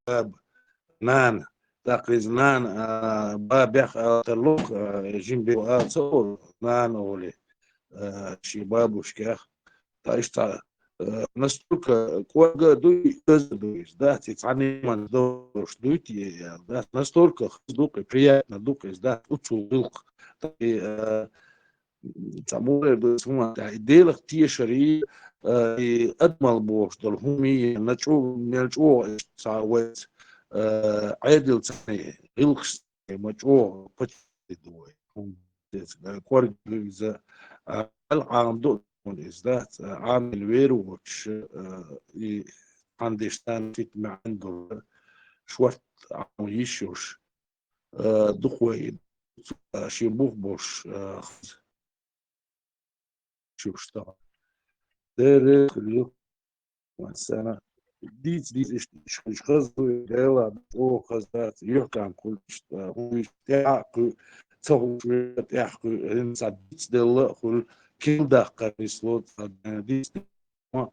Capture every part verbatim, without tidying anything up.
баба, нана. ТӀаккха иза нана, а, бабех ала тарлуш, а, жима бер ала ца олу, нана олий, а, шен бабушкех. Ткъа иштта, а, настолько кӀорга а дуй, хаза а дуй иза, дац, и цхьа ниман долуш дуй те, я, дац, настолько хаза ду-кх и, приятно ду-кх иза, дац, оццул гӀиллакх. И, а, Цхьа муха ду хӀуманна тӀехь, и Делах тешар, и, э, и адамал бохуш долу хӀума, и мел чӀогӀа, мел чӀогӀа иштта цхьа вайца, э, Ӏедал царна гӀиллакхаш ма чӀогӀа паччахьалла ду вай. ХӀума деза, э, кӀорга ду иза, а, хьал Ӏамадо иза дац, а, Ӏамийла вер воцуш, э, и цхьана дешнана сита маьӀна долу шорта Ӏамо йиш йолуш. Э, дукха вай, э, шен бух болуш, э, хаза. Шуьш тахана. Дера реза хуьлийла. Вайн сцена. Дийца, дийца, иштта, иштта, иштта хаза вуй, Дела, оха хаза дац, юьхькӀам хуьлу, иштта, э, хӀума иштта, тӀаьхьа а кхуьу, ца хууш вер тӀаьхьа кхуьу, хӀинца дийца делла а хуьлу, кил даккхар нисло, цхьа, э, дийца делла,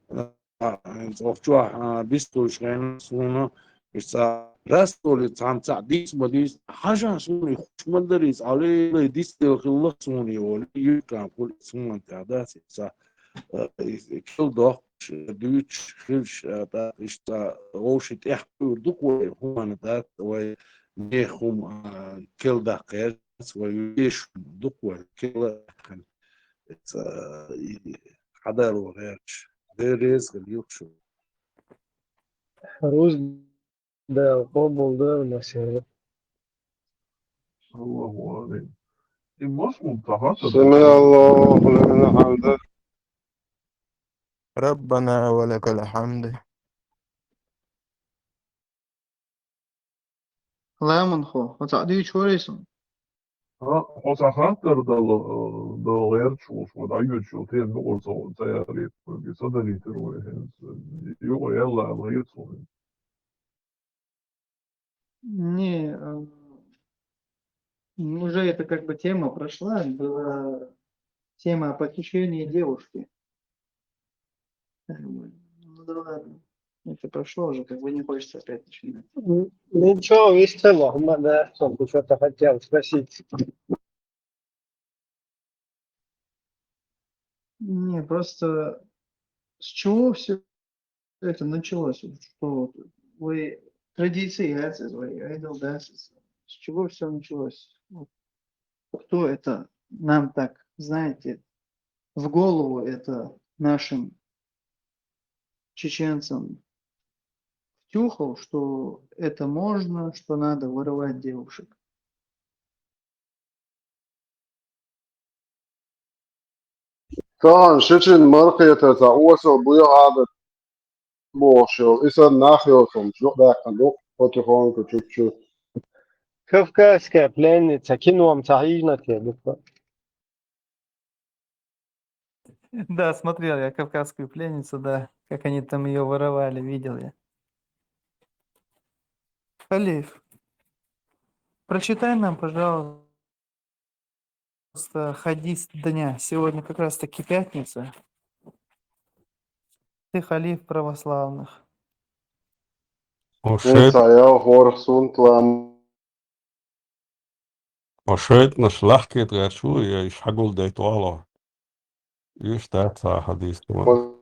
э, А, хӀинца оха чохь, а, бистхуьлуш хенахь суна, иштта цхьа рас олий цхьамма цхьаъ дийца ма дийца, хьажахь суна и хуш ма дарий иза, Ӏалелай дицделла хилла суна и олий, юьхькӀам хуьлу иза хӀуманна тӀехь дац иза, а, и, и кил доккхуш, дуьйцуш хилча, а, тӀаккха иштта вовшийн тӀехь кхуьур ду-кх вай хӀуманна дац, вай нехан хӀума, а, кил даккха гӀертац, вай вешан ду-кх вай кил а, иза, и, хьадаро гӀерташ. Дела реза хуьлийла шуна. Рузба Дала къобалдойла массеран. Аллаху амин. И масмум тахана. سمع الله لمن حمده. ربنا ولك الحمد. Ламанхо, хьо цхьаъ дуьйцуш варий суна? Хьо, хьо цхьа хаттар дала, э, дала гӀерташ волуш, хьо дӀайоьдуш йолу тема бакъо ца, ца ялийта, вайга ца далийтира вай хӀинца. Юкъа яьлла аьлла гӀерташ ву хӀинца. Не, э, уже это как бы тема прошла, была тема о похищении девушки. Ну да ладно. Это прошло уже, как бы не хочется опять начинать. Н-, ничего, весело, м, да, что ты что-то хотел спросить. Не, просто с чего все это началось? Вот что вот вы традициязы, вы айдолдасы, с чего все началось? Вот кто это нам так, знаете, в голову это нашим чеченцам втюхал, что это можно, что надо вырывать девушек? Тахана шичина мархетар цхьа осал буй хьадат бохуш йолу. И санна нах йолчунна юкъадаьккхина ду, потихоньку, чуть-чуть. Кавказская пленница, кином ца хьийжина те дукха. Да, смотрел я «Кавказскую пленницу», да, как они там её воровали, видел я. Халиф, прочитай нам, пожалуйста, хадис дня. Сегодня как раз-таки пятница. Ты халиф православных. Ошиб. Ин ца ял хор сунтлам. Ошиб, наш лахкет гачу, я иш хагул дайт вало. Иш да ца хадис туман.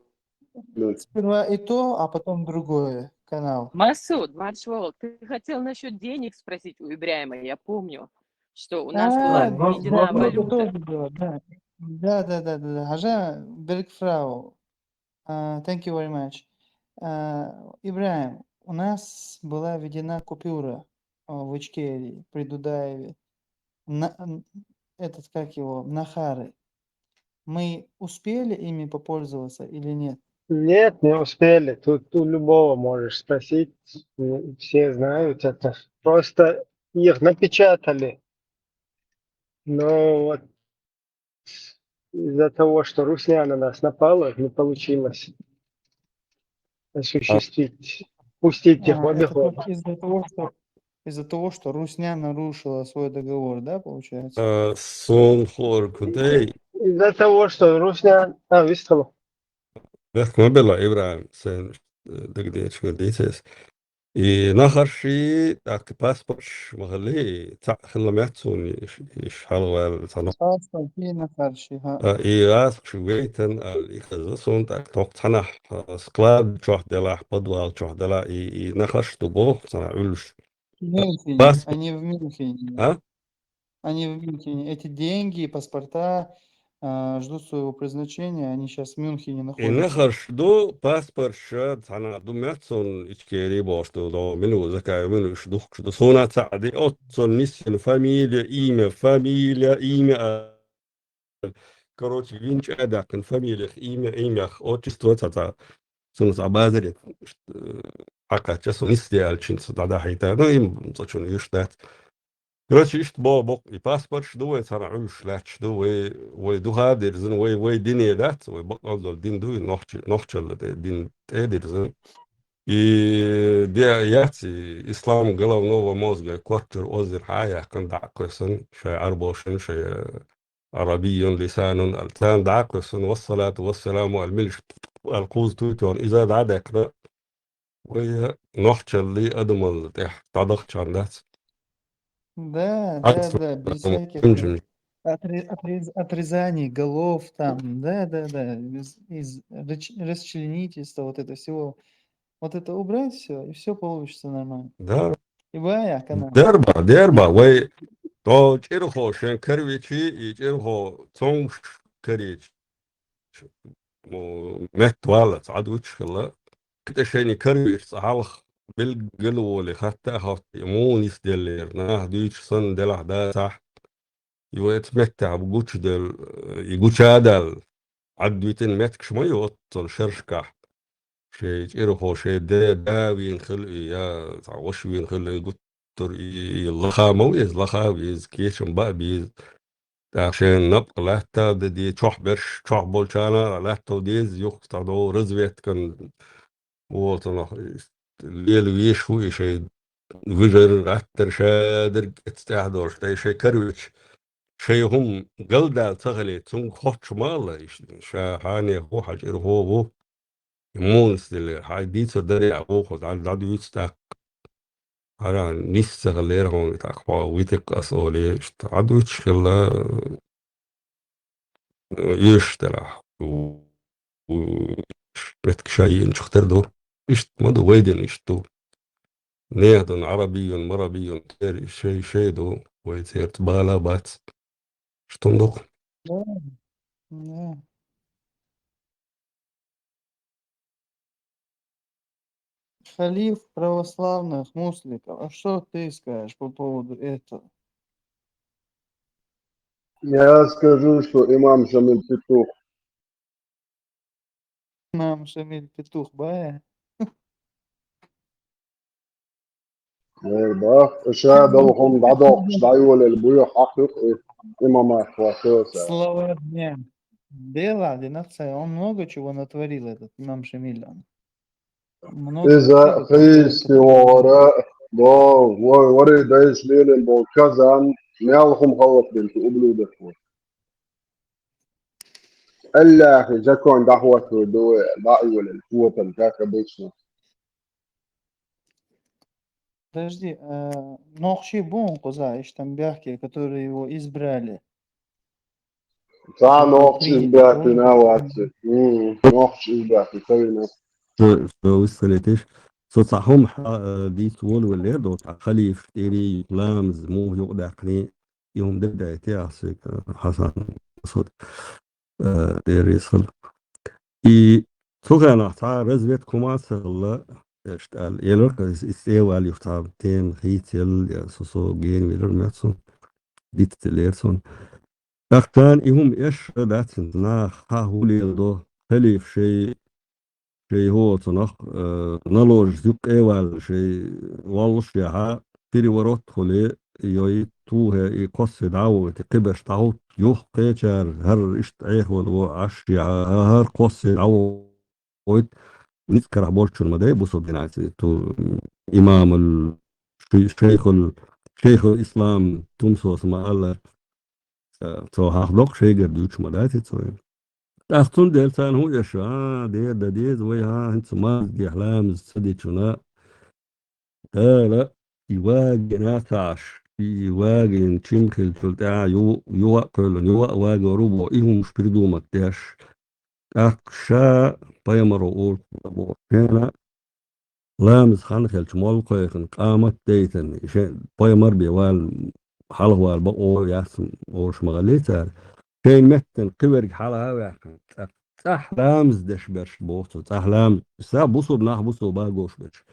Сперва и то, а потом другое. Канал. Масуд, Маршвол, ты хотел насчёт денег спросить у Ибраима, я помню, что у нас А, была да, введена у нас валюта. Тоже было, да. Да, да, да, да, да. Хьажа, Бергфрау. А, thank you very much. А, Ибраим, у нас была введена купюра, а, в Ичкерии, при Дудаеве. На, н-, этот, как его, нахары. Мы успели ими попользоваться или нет? Нет, не успели. Тут у любого можешь спросить. М, все знают это. Просто их напечатали. Но вот из-за того, что русня на нас напала, не получилось А. осуществить, пустить их в А, это обиход. Как из-за того, что, из-за того, что русня нарушила свой договор, да, получается? Э, сон хлор кудей. Из-за того, что русня, а, вистхала. Бехк ма бела, Ибраим, сен, э, дагадеш, дийцес. И нахарши, тӀаккха паспорташ ма хилли, цхьаъ хилла меттиг цунна, иш, иш хьалаваьлла цхьа нах. Паспорт и нахарши, хӀа. А, и гӀазкхаша вейтина аьлла, и хеза суна, тӀаккха тхо цхьаннахьа, а, склад чохь делахь, подвал чохь делахь, и, и нахарш ду боху цхьаннахьа Ӏуьллуш. В Мюнхене, паспорт. Они в Мюнхене. А? Они в Мюнхене. Эти деньги, паспорта, а, ждут своего призначения. Они щас в Мюнхене находятся. И нахарш ду, паспорташ цхьаннахьа ду меттиг цунна, Ичкери бохуш ду, до, мила ву, Закаев мила ву, уьш духкуш ду. Суна цхьаъ ди, оццул нисйина фамилия, имя, фамилия, имя, а, короче, винчу а даьккхина фамилиях, имя, имях, отчество цхьа-цхьа. Цунна цхьа базаре, э, хьакхаьчча, со нисде аьлча, цо дӀадахьийта. Ну, им цкъачунна уьш дац. Короче, иштта бо-, боккха и паспорташ ду вай, цхьана Ӏуьллуш лаьтташ ду вай, вай духа а дирзина, вай, вай дине дац, вай бакъалла долу дин ду, и нохчи-, нохчалла тӀе, дин тӀе а дирзина. И де-, яц и ислам головного мозга, коччара оззира хьа а яьккхина, дӀа а кхоьссина, шайн Ӏарбошна, шайн Ӏарабийюн лисанун аьлла. Царна дӀа а кхоьссина, вассалату вассаламу аьлла, милаш аьлла кхуза туй тоьхна, иза дӀа а даьккхина, вай нохчаллий адамалла тӀехь дӀадахчарна дац. Да, да, да, без всяких там отре-, отрез-, отрезаний голов там, да, да, да, из, из рач-, расчленительства, вот это всего. Вот это убрать всё, и всё получится нормально. Да. И бая, кана. Дерба, дерба, вай, то чӀирхо шен карвичи, и чӀирхо цомгуш каричи. Мо, меттаваллац, Ӏадвича хилла. КӀе шайни карвийча цкъа хьалха билггал а волий, хатта а хатта, и муха нисделлера, наха дуьйцуш санна делахь дацахь. И вай цу меттехь гучуделла, и гучадаьлла, Ӏадвитина меттигаш ма ю оццул шерашкахь. Шайн чӀирхо, шайн де, да вийна хилла и, я цхьа ваша вийна хилла и гуттар а, и, и лаха ма ву иза, лаха а ву иза, кечам бан а беза. ТӀаккха шайна напкъа лаьтта а дан деза, чохь берш, чохь болчарна а лаьтто деза, юха цхьа догӀу разведкан воцунах лела веш ву и шайн вижар, гӀаттар, шадерг эцна тӀаьхьа долуш, дай шайн карвича, шайн хӀума галдала ца хилийта, цунга хоттуш ма хилла, иштта, ша хьанехо, хьан чӀирхо ву, и мунас дилла, хьайн дийцар даре а воху, дӀа-, дӀадуьйцу тӀаккха. ХӀара нис ца хилера хьуна, тӀаккха хьо витикх ас олий, иштта Ӏадвича хилла, уьш делахь. У, у, меттиг ша йиъначух тера ду. Иштта ма ду, вай дина иштта ду. Нехан Ӏарабийюн, марабийюн, церан шай, шай ду, вай церца бала а бац. Иштта хӀума ду-кх. Да, да. Халиф православных мусликов. А что ты скажешь по поводу этого? Я скажу, что имам Шамиль петух. Имам Шамиль петух, бая? Э, да, ша дала хӀума дӀадоккхуш, дӀайолалла буй, хьахуьйху и имамат хӀоттоса. Слова дня. Дело, динация, он много чего натворил, этот имам Шамиль, он. Много Иза чего хисти натворил. Вора, во-, вори дайш лелин бол казан, мел хӀума халлат бинту ублюдок вот. Аллахи закон дӀахӀоттор ду, дӀайолалла, хӀотан, как обычно. Подожди, а, нохчий бу кхуза, иш там бехке, которые его избрали? Цхьа нохчи избрати на вац. М, нохчи избрати ца вина. Со, со виссалетиш. Со цхьа хӀума хьа-, э, дийца волавеллера, до цхьа халифаш тӀери, ламаз, муха юкъадаьккхиний, и хӀума дагадайтий ахь соьга, Хьасан Масуд. Э, Дела реза хуьлда. И цу хенахь цхьа разведка хӀума а ца хилла, иштта аьлла, элира, иза, иза цӀе валла юха цхьа тема хийцаелла, я со, со генавелира, меттиг цунна диц деллера цунна. ТӀаккха царна и хӀума эшша дац хӀинца, наха хьан хӀун леладо, халифа шай, шай хӀоцунах, э, наложница юккъе а валла, шай валлушехьа, переворот хуьлий, йой, тухе и кхоссий дӀа а вохуьйтий, кхиберш дӀахӀутту, юха кхечара, хӀара иштта Ӏехавала во Ӏаш, я хӀара кхоссий дӀа а вохуьйту, ницкъ карахь болчун ма дай бусалба динахь, ту имамул, ши-, шайхул, шайхул ислам Тумсос ма аллара, цо хьахдоккху шайгара дуьйцуш ма дац и цо. ТӀаккха цундела царна хӀун эш, а, дера дан деза вай, хьан, хӀинца мазгехь ламаз ца дечунна, Дала и вагина ца Ӏаш, и вагина чим хилчул тӀаьхьа ю-, юха а кхоьллина, юха а вагор ву боху, и хӀумаш придумать деш. ТӀаккха ша пайхамаро олуш боху, шена ламаз хан хилча молла кхойхина, къамат дайтина, шен пайхамар бен вала, хьалха вала бакъо яц олуш ма хиллий цара. Шайн меттана кхиверг хьалха а ваьккхина, цӀа-, цӀахь ламаз деш берш боху цо, цӀахь ламаз, са бусурба нах бу цо багош берш.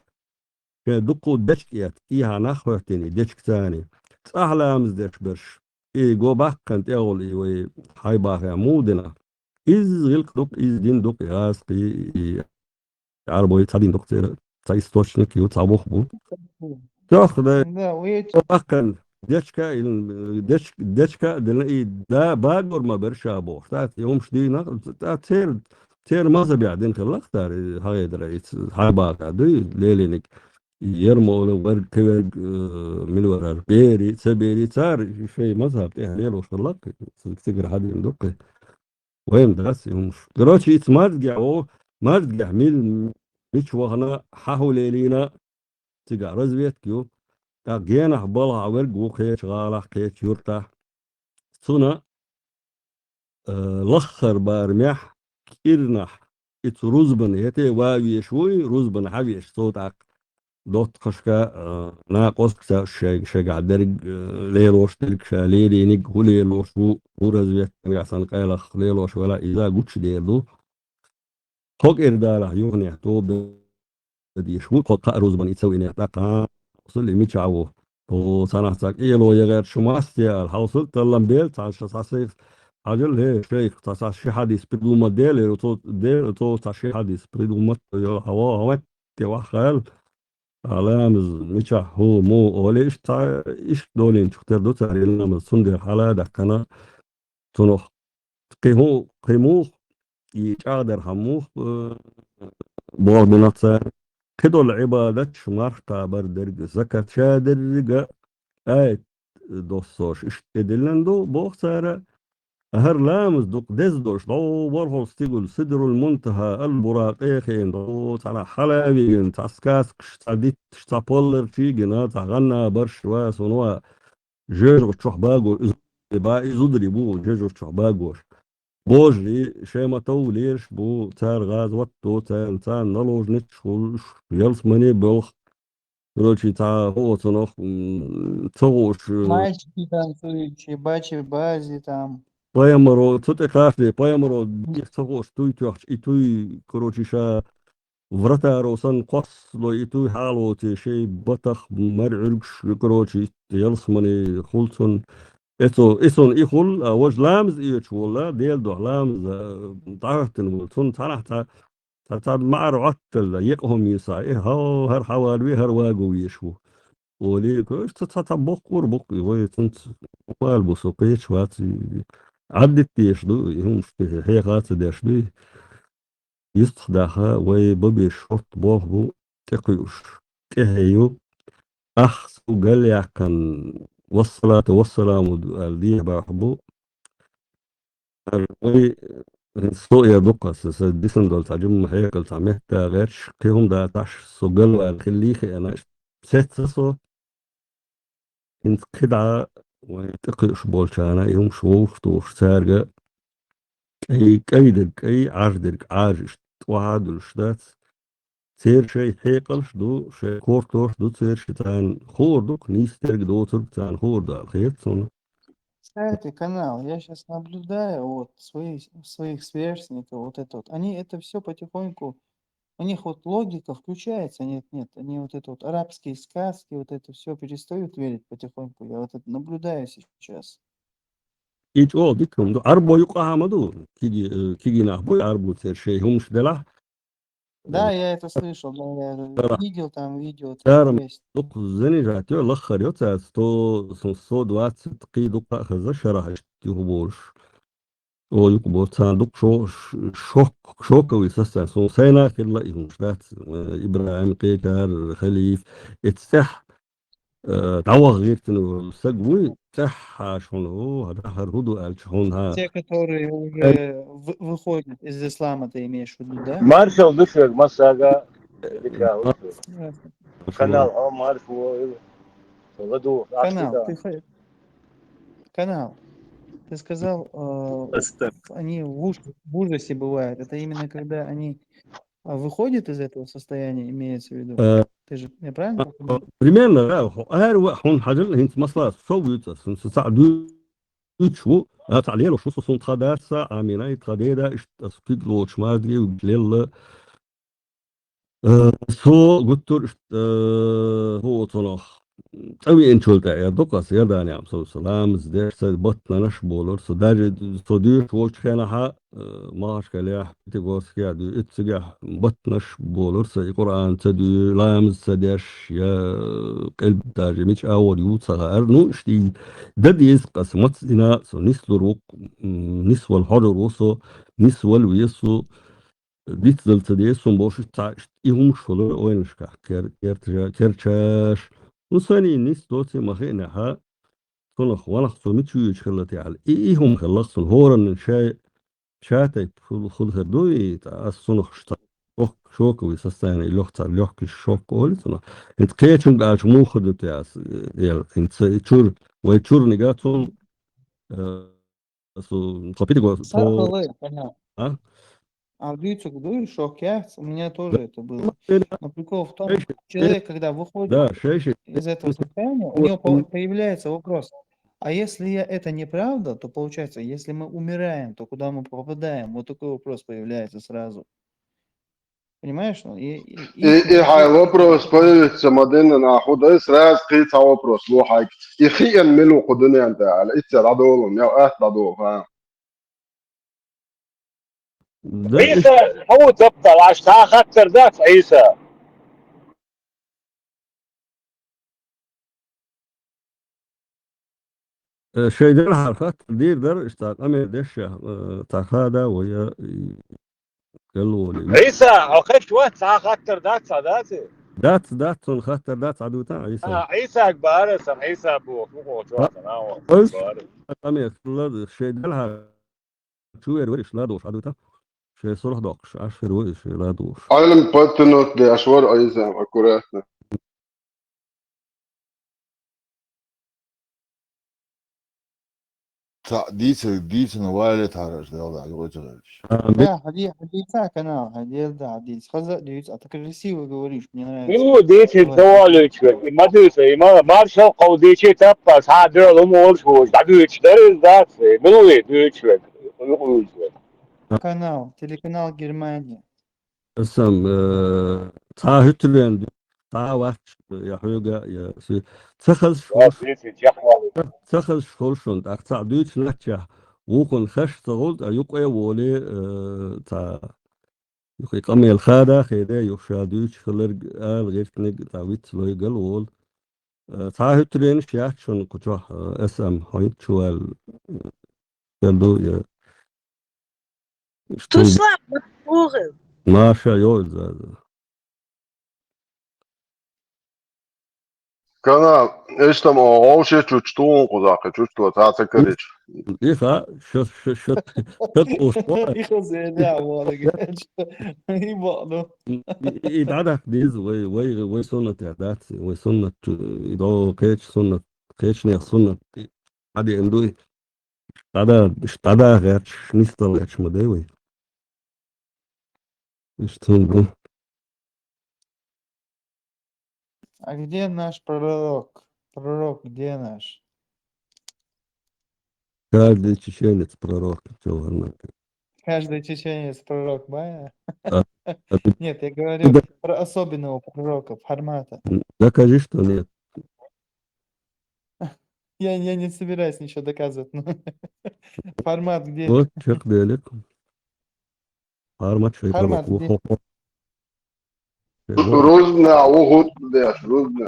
Шен дуккха дечка эцна, и хьан нах хӀоьттина, и дечка царна. ЦӀахь ламаз деш берш, и го баккхана тӀехула и вай хьайбахехь муха дина? Изза гӀиллакх ду-кх, изза дин ду-кх, и гӀазкхий, и Ӏарбой цхьа дин ду-кх церан, цхьа источник ю, цхьа бух бу. Чохь дай, Да, у этих баккхана дечка а, ил-, дечка, дечка а дина, и да, багор ма бара ша бохуш. ТӀаккха и хӀумаш дийна, тӀаккха церан, церан мазхабехь дина хилла-кх цара, и хьахедара, и ц-, хьайбаха дуй, лелийниг. Ермолан верг, кхин верг, э, мила варар, бери, ца бери, цара шайн мазхаб тӀехь лелош хилла-кх, цигара хьадина ду-кх. Вайн дац и хӀумаш. Короче, ица мардгехь ву, мардгехь мил-, мича вахана, хьан хӀу лелийна, цигахь разведка ю. ТӀаккха генахь балхахь верг ву кхечу гӀалахь, кхечу юьртахь. Цуна, э, лаххара барамехь, кӀирнахь, ица рузбан хӀетте ван веш ву и, рузбан хьан веш, цо тӀаккха доттагӀашка, а, накъосташка шай-, шайгахь дерг, а, лелош дерг, ша лелийниг хӀу лелош ву, хӀу разведканехь санна къайлаха лелош велахь, иза гучудер ду. Тхо кӀира далахь юханехь тоба дан дезаш ву, тхо кхаа рузбан и ца винехь тӀаккха, хьовсал и мичахь ву. О, цхьанхьа цхьа кӀело ян гӀерташ шу массо а аьлла, хьовсал, таллам бел, цхьана ша схьа сайх, хьажал, хӀей, шайх, цхьа, цхьа ши хьадис придумать делира, цо, де-, цо цхьа ши хьадис придумать йо, хьо, хьо, тӀе ваххал, а, ламаз мичахь хӀу, му, олий, иштта, иштта долийначух тера ду цара и ламаз, цундела хьала а даьккхина, цунах кхин хӀу, кхин мух, и чӀагӀдар хьан мух, э, боху бина цара. Кхидолу Ӏибадаташ марха кхабар дерг, закат ша деррига а, айат доссош, иштта тӀедиллина ду, боху цара. ХӀара ламаз дукха деза долуш, дӀо ворхӀалгӀа стигала Сидрул Мунтаха, Аль-Буракъе хиъна, дӀо цхьана хьала а вигина, цхьа сказкаш, цхьа дитташ, цхьа полларчий гина, цхьа гӀанна барш ва, сунва, жежагӀчохь баго, иза ба, и зударий бу, жежагӀчохь багош. Божарий, шайн ма-тов лераш бу, цара гӀазот до, царна, царна наложницаш хуьлуш, ялсамане боьлху. Короче, цхьа хӀу оцунах, м, ца хууш, э, Мальчики танцующие, бачи-бази там. Пайхамаро, цу тӀе кхачде, пайхамаро ца хууш туй тоьхча, и туй, короче, ша вратаро санна кхоссалой и туй хьалоций, шайн батах, маръуьргаш, короче, ялсамане хуьлу цунна. Эцо, и цунна и хуьлу, а важа ламаз оьцуш волу, Делан дуьхьа ламаз, а, дӀахӀоьттина волу. Цунна цхьанхьа цхьа, цхьа, цхьа маьӀара Ӏотталла, екъа хӀума йисахь, и хьо, хӀара хьавалаве, хӀара ваго везаш ву. Олий, кхуьш ца цхьа, цхьа боккхур бу-кх, вай цунца вала бу со, кхеча вац, Ӏаддитта деш ду, и хӀумаш тӀе хьеха а ца деш дуй. Юьстах даха вай бабеш шорт болх бу, тӀекхуьуш, тӀехье ю. Ахса гал яьккхина, вассалату вассаламу аьлла дехьа бахьа бу. Вай, со эр ду-кх аса, сан дисина долу цхьа жимма хьекъал цхьа метта гӀерташ, кхин хӀума дацахь, со галвала хиллий хиъна, сецна со. ХӀинца кхидӀа вайн тӀекхуьуш болчарна и хӀумаш вовшах тухуш, цаьрга кӀай, кӀай дерг кӀай, Ӏаж дерг Ӏаж, иштта тӀаьхьа а дуьллуш дац. Церан шайн хьекъалш а ду, шайн кортош а ду церан, ши царна хуур ду-кх, нийса дерг доцург царна хуур ду аьлла хета суна. Кстати, Канал, я щас наблюдаю, вот, свои, своих сверстников, вот это вот. Они это всё потихоньку, у них вот логика включается, нет, нет, они вот это вот арабские сказки, вот это всё перестают верить потихоньку. Я вот это наблюдаю сейчас. И чӀогӀа дика хӀума ду. Ӏарбо юкъахь ма ду. Киги-, э, кигинах бу Ӏарбо церан шайн хӀумаш делахь. Да, я это слышал, да, я Цара, видел там видео, цара там есть. Дукха занижать йо, лаххара йо цаьрца, сто, сто двадцать кхин дукха а хеза шарахь иштта юхаболуш. О, юкъа бо, царна дукха шо-, ш-, шок-, шоковый состояние. Суна сайна а хилла и хӀумаш дац, э, ИбрахӀим кхечара, Халиф, эццехь, э, дӀаваха гӀиртина волу саг вуй, цӀеххьа шуна, о, хӀара, хӀара хӀун ду аьлча хьуна, хьа. Те, которые уже вы-, выходят из ислама, ты имеешь в виду, да? Маршалла ду шуьга массаьрга. Канал, а, Марк, во, э, ладу, Канал, ты хо-, Канал, ты сказал, э, они в уж-, в ужасе бывают. Это именно когда они, а, выходят из этого состояния, имеется в виду? Э, Ты же, я правильно понимаю? Примерно, да. Хо-, ар ва-, хун хажал хинц масла, со вуьца, сун са саъ дуьйцу, а, цаъ лело, шу са сун тха дарса, а, мина и тха деда, иш, а, спид лоч мадри, лелла. Э, со гуттар, э, хӀу оцунах. ЦӀа веъначул тӀаьхьа дукха ас Иорданиям со саламаз деш, са баттанаш болар, со даже со дуьйш волчу хенахьа, э, Махачкалехь, Пятигорскехь дуьйш, иццигахь баттанаш болар, со и Къуръан ца дуьйш, ламаз ца деш, я къилб даже мича агӀор ю ца хаьара. Ну, иштта и дан деза ас маца дина, со нислур ву, м, нисвала хьожур ву со, нисвала веза со, дицдала ца деза, сун бохуш, цхьа и хӀумаш хуьлура ойланашкахь, кер-, кертажа-, керчаш. Ну, сайна и нис доций ма хиънехьа, цунах ванах цо мича вуьйцуш хилла тӀехьа. И, и хӀума хилла-кх цунна, хӀоранна шай, шатайпа хул-, хила хир ду, и тӀа ас цунах ш-, шок-, шоковый состояние, лёг-, цхьа лёгкий шок олу цунах. ХӀинца кхечунга аьлча муха ду те ас, э, э, хӀинца и чур, вай чурнига цунна, э, Су, тхо Пятигор-, Сара тхо халай, понятно. А? А дуьйцург дуй, шок яц, у меня тоже это было. Но прикол в том, что человек, когда выходит из этого состояния, у него по-, появляется вопрос: «А если я, это неправда, то получается, если мы умираем, то куда мы попадаем?» Вот такой вопрос появляется сразу. Понимаешь, ну, и, и, и И, и хьайн вопрос появится, ма динна нах хӀу дай, сразу кхин цхьа вопрос ло хьайга. И хиъна мила ву кху дуьнен тӀехь аьлла, иццара дӀадолу, я атта дӀадолу, хӀа? Да, Ӏийса, хьо ву таппа, аш цхьа хаттар дац, Ӏийса? Э, шайн делахьара хаттар дийр дара, иштта къамел деш, э, цхьа хада вай, э, и, гал волий. Ӏийса, хьо хезаш вац, цхьа хаттар дац, цхьа дац? Дац, дац, цунна хаттар дац, Ӏадуьтан, Ӏийса. А, Ӏийсаг бара сан, Ӏийса боху, хӀун кхочу А? сан, а, Ой, бара. Къамел, шайн делахьара чу вер вара, иштта ладугӀуш Ӏадуьтан. Шайн сурах доккхуш, Ӏаш хир ву, иштта ладугӀуш. Ӏалам подтянуть деш вара Ӏийса, аккуратно. Цхьаъ дийцар, дийцина вале тхьараш, Дела дӀа, юкъа ца гӀерташ. Амин. Да, хьади-, хьадийца канал, хьадел да, хьадийца. Хаза а дуьйцу, а так красиво говоришь, мне нравится. Ну, дийцина давалуьйтуш век. И ма дуьйца, и ма, маршал кхов дийчий таппа, схьа а дуьхьал хӀума олуш волуш, дӀадуьйцуш дара иза дац, и мила ву и дуьйцуш век, юкъа вуьйцуш век. Канал, телеканал Германия. Сан, э, цхьа хӀуьттаренна ду-, цхьа а вац, я хьоьга, я си-, ца хазаш волуш, ца хазаш волуш шуна, тӀаккха цхьаъ дуьйцу наччехь, вукхунна хаш ца гӀултӀа, юкъе а волий, э, цхьа, юха и къамел хада, хеде, юха ша дуьйцуш хиларг ала гӀиртиниг, цхьа виц лой гал волу. Э, цхьа хӀуьттаренаш яц шуна кху чохь, э, эс эм хьо хӀинца чу ваьлла, э, ду, я Тусла, ма боху. Маша йолу заза. Канал, иштта ма вовши чучу тухун кхузахь, чучу цхьа ца карича. Иха, ша, ша, ша, ша, уш. Иха зеля, вала, геча. И баъду. И, и, и дӀадаккха деза, вай, вай, вай суннатехь дац, вай суннат, и до кхечу суннат, кхечунех суннат, и дӀадеана дуй. ДӀада-, дӀада гӀерташ, нисдала гӀерташ ма дай вай. Иштта хӀума ду. А где наш пророк? Пророк, где наш? Каждый чеченец пророк, чё вы знаете. Каждый чеченец пророк, Бая? А, а ты Нет, я говорю Да. про особенного пророка, формата. Докажи, что нет. Я, я не собираюсь ничего доказывать, но формат где? Вот, чек делик. Формат шей Формат где? Рузна, ухут деш, рузна.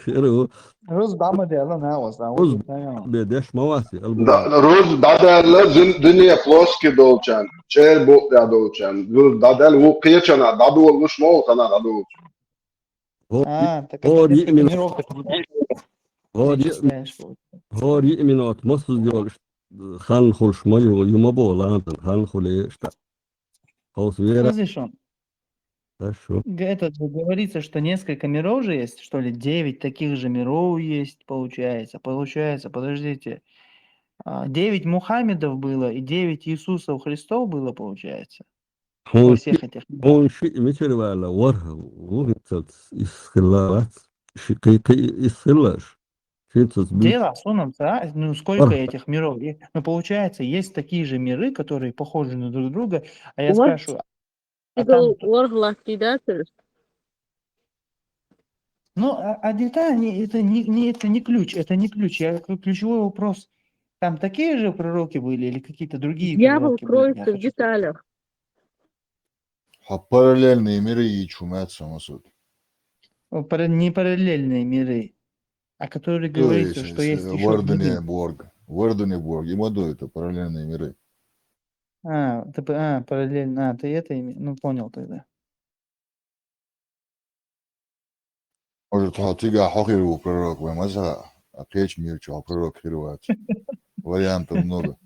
Хиро. Руз бама дела, на, вас, а, Руз вот, да, я. Бе деш маваси, албу. Да, руз бадарла дун-, дуния плоский долчан, чер бу да долчан. Руз бадар ву кечана, баду луш мол, тана баду. Хо-, А, так хо это ди-, именно. Тренировка. Хо ди-, Представляешь, вот. Хо ди именно от мосуз йолуш хан хулш ма ю, ю ма бо лантан, хан хуле шта. Хос вера. Разрешён. Хорошо. Г- Это же говорится, что несколько миров же есть, что ли? Девять таких же миров есть, получается. Получается, подождите. А, Девять Мухаммедов было и девять Иисусов Христов было, получается. Во Хьуна всех этих мирах. Хьуна шиъ мичара ваьлла, ворхӀ ву хӀинцалц, из хилла вац. Ши кхы, кхы из хилла аш. Хинцалц буьйцу. Дело в суммах, да? Ну, сколько ВорхӀ. Этих миров? И- Ну, получается, есть такие же миры, которые похожи на друг друга. А я Вот. Спрашиваю, а Цигал там... ворхӀ латтий дацар? Ну, а, а детали, это не, не, это не ключ, это не ключ. Я говорю, ключевой вопрос. Там такие же пророки были или какие-то другие Дьявол пророки были? Я кроется в хочу... деталях. Хьо параллельные миры йийцу мац, Масуд. О, пара- Не параллельные миры, а которые То говорится, есть, что э, есть еще Вордуне другие. Борг. Вордуне Борг. Ему до это параллельные миры. А, ты п- а, параллельно. А, ты это имеешь. Ну, понял тогда. Может, хьо цига хьо хир ву пророк, вай маза, а кхечу мир чу хьо пророк хир вац. Вариантов много.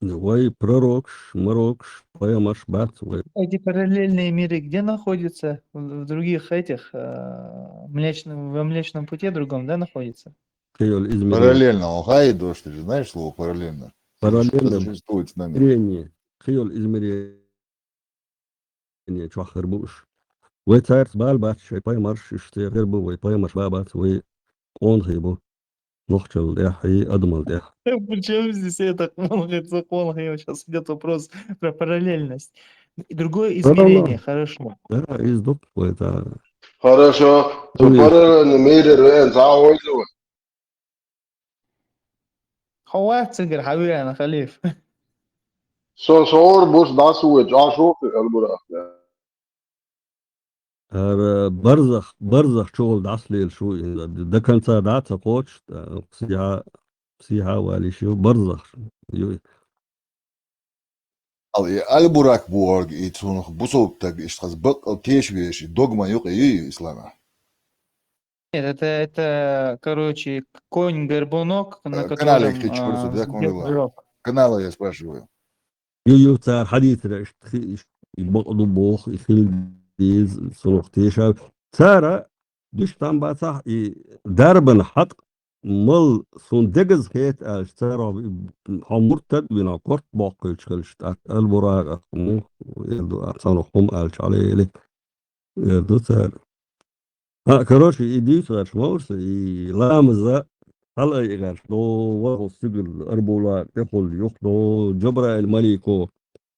Вай пророкш, марокш, пайхамарш бац вай. Эти параллельные миры где находятся? В, в других этих, э, млечном, во Млечном Пути другом, да, находятся? Кхыйолу измерение. Параллельно, он хай дождь, ты же знаешь слово параллельно? Параллельно Существует с нами. измерение. Кхыйолу измерение чохь хир бу уьш. Вай цаьрца бала бац, шайн пайхамарш уьш церан хир бу, вай пайхамарш бала бац, вай къонахий бу. Нохчалла тӀехь, и адамалла тӀехь. Причём здесь это, он говорит, закон, сейчас идёт вопрос про параллельность. Другое Да, да, измерение, да. Хорошо. Да, из док вай та. Хорошо. Цу Ой. параллельный мире вен цхьа а войла вай. Хьо вац цигара хьан веана, Халиф? Со сор буш дӀасавоьду, а шо хир хьал бура. ХӀара барзах, барзах чухула дӀасалелаш ву иза. До конца дӀа а ца кхочуш, сиха, сиха а валийш ю, барзах ю. Ал и аль-Бурак бохург, и цунах бусалба стаг иштта хаза баккъал тешаш веш, и догма юкъа ю ислама. Нет, это, это, короче, конь-горбунок, на Э, канале котором кхечу а, фурсат, да, кхуьнан сидит вела? жирок. Канала я спрашиваю. Ю, ю, цара хьадийцара иштта хи-, иштта и бакъ ду боху, и хила деза, цунах теша. Цара дуьш там бацахь, и дарбан хьакъ мал сун дегаза хета аьлча, цара хьо муртад а вина, корта боккхуьйтуш хилча, тӀаккха аль-Бурак, муха эр ду, а цунах хӀума аьлча, хьалели, эр ду цара. А, короче, и дуьйцу гӀерташ ма ву со, и ламаза хьала айа гӀерташ, до вахал стигала арбула тӀехула юха, до Джабраил малико.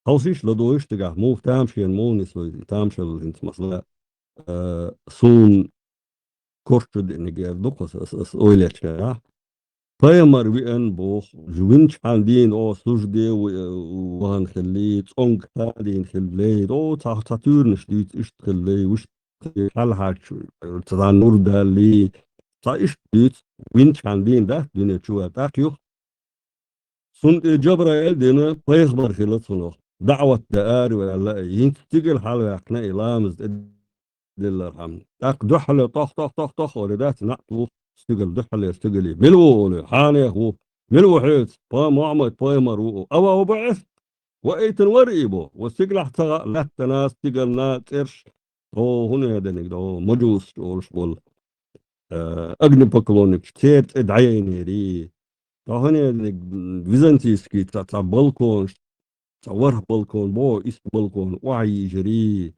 Хьовсийша ладугӀуш дагахь, муха тамашийна муха нисой, тамашалла хӀинца масала, а, суна корчу деаниг эр ду-кх аса, аса, аса ойла ечу хенахь. Пайхамар веана боху, винчхьан дийна о сужде ву-, вахана хилли, цӀонга хан дийна хилли, о, цхьа, цхьа туьйранаш дуьйцу иштта хилли, вуьш хьалхьачу, цхьа нур далли, цхьа иштта дуьйцу, винчхьан дийна дац дуьне чу ваьлла, тӀаккха юха. Цунна тӀе Джабраил дина, пайхамар хила цунах. ДаӀват дан араваьлла, и хӀинца стигала хьалаваьккхина и ламаз тӀе диллархьама. ТӀаккха дуьхьале тох, тох, тох, тох, олий дац, наӀ тӀе ву стигала, дуьхьале стигали. Мила ву олий, хьанех ву. Мила ву хьоьца? Пай-, Мухьаммад пайхамар ву. Ава ва буӀис? Ваийтина вара и бо. Ва стигалахь ца хаьа, лаьттана, стигална, цӀерш. О, хӀун а дерниг, о, мажусаш олуш болу. Э, огнепоклонникаш, церан цӀе дӀаяйнерий. Ткъа хӀун а дерниг, византийский цхьа, цхьа балконаш, цхьа ворхӀ балкон бо, исс балкон охьайийжарий.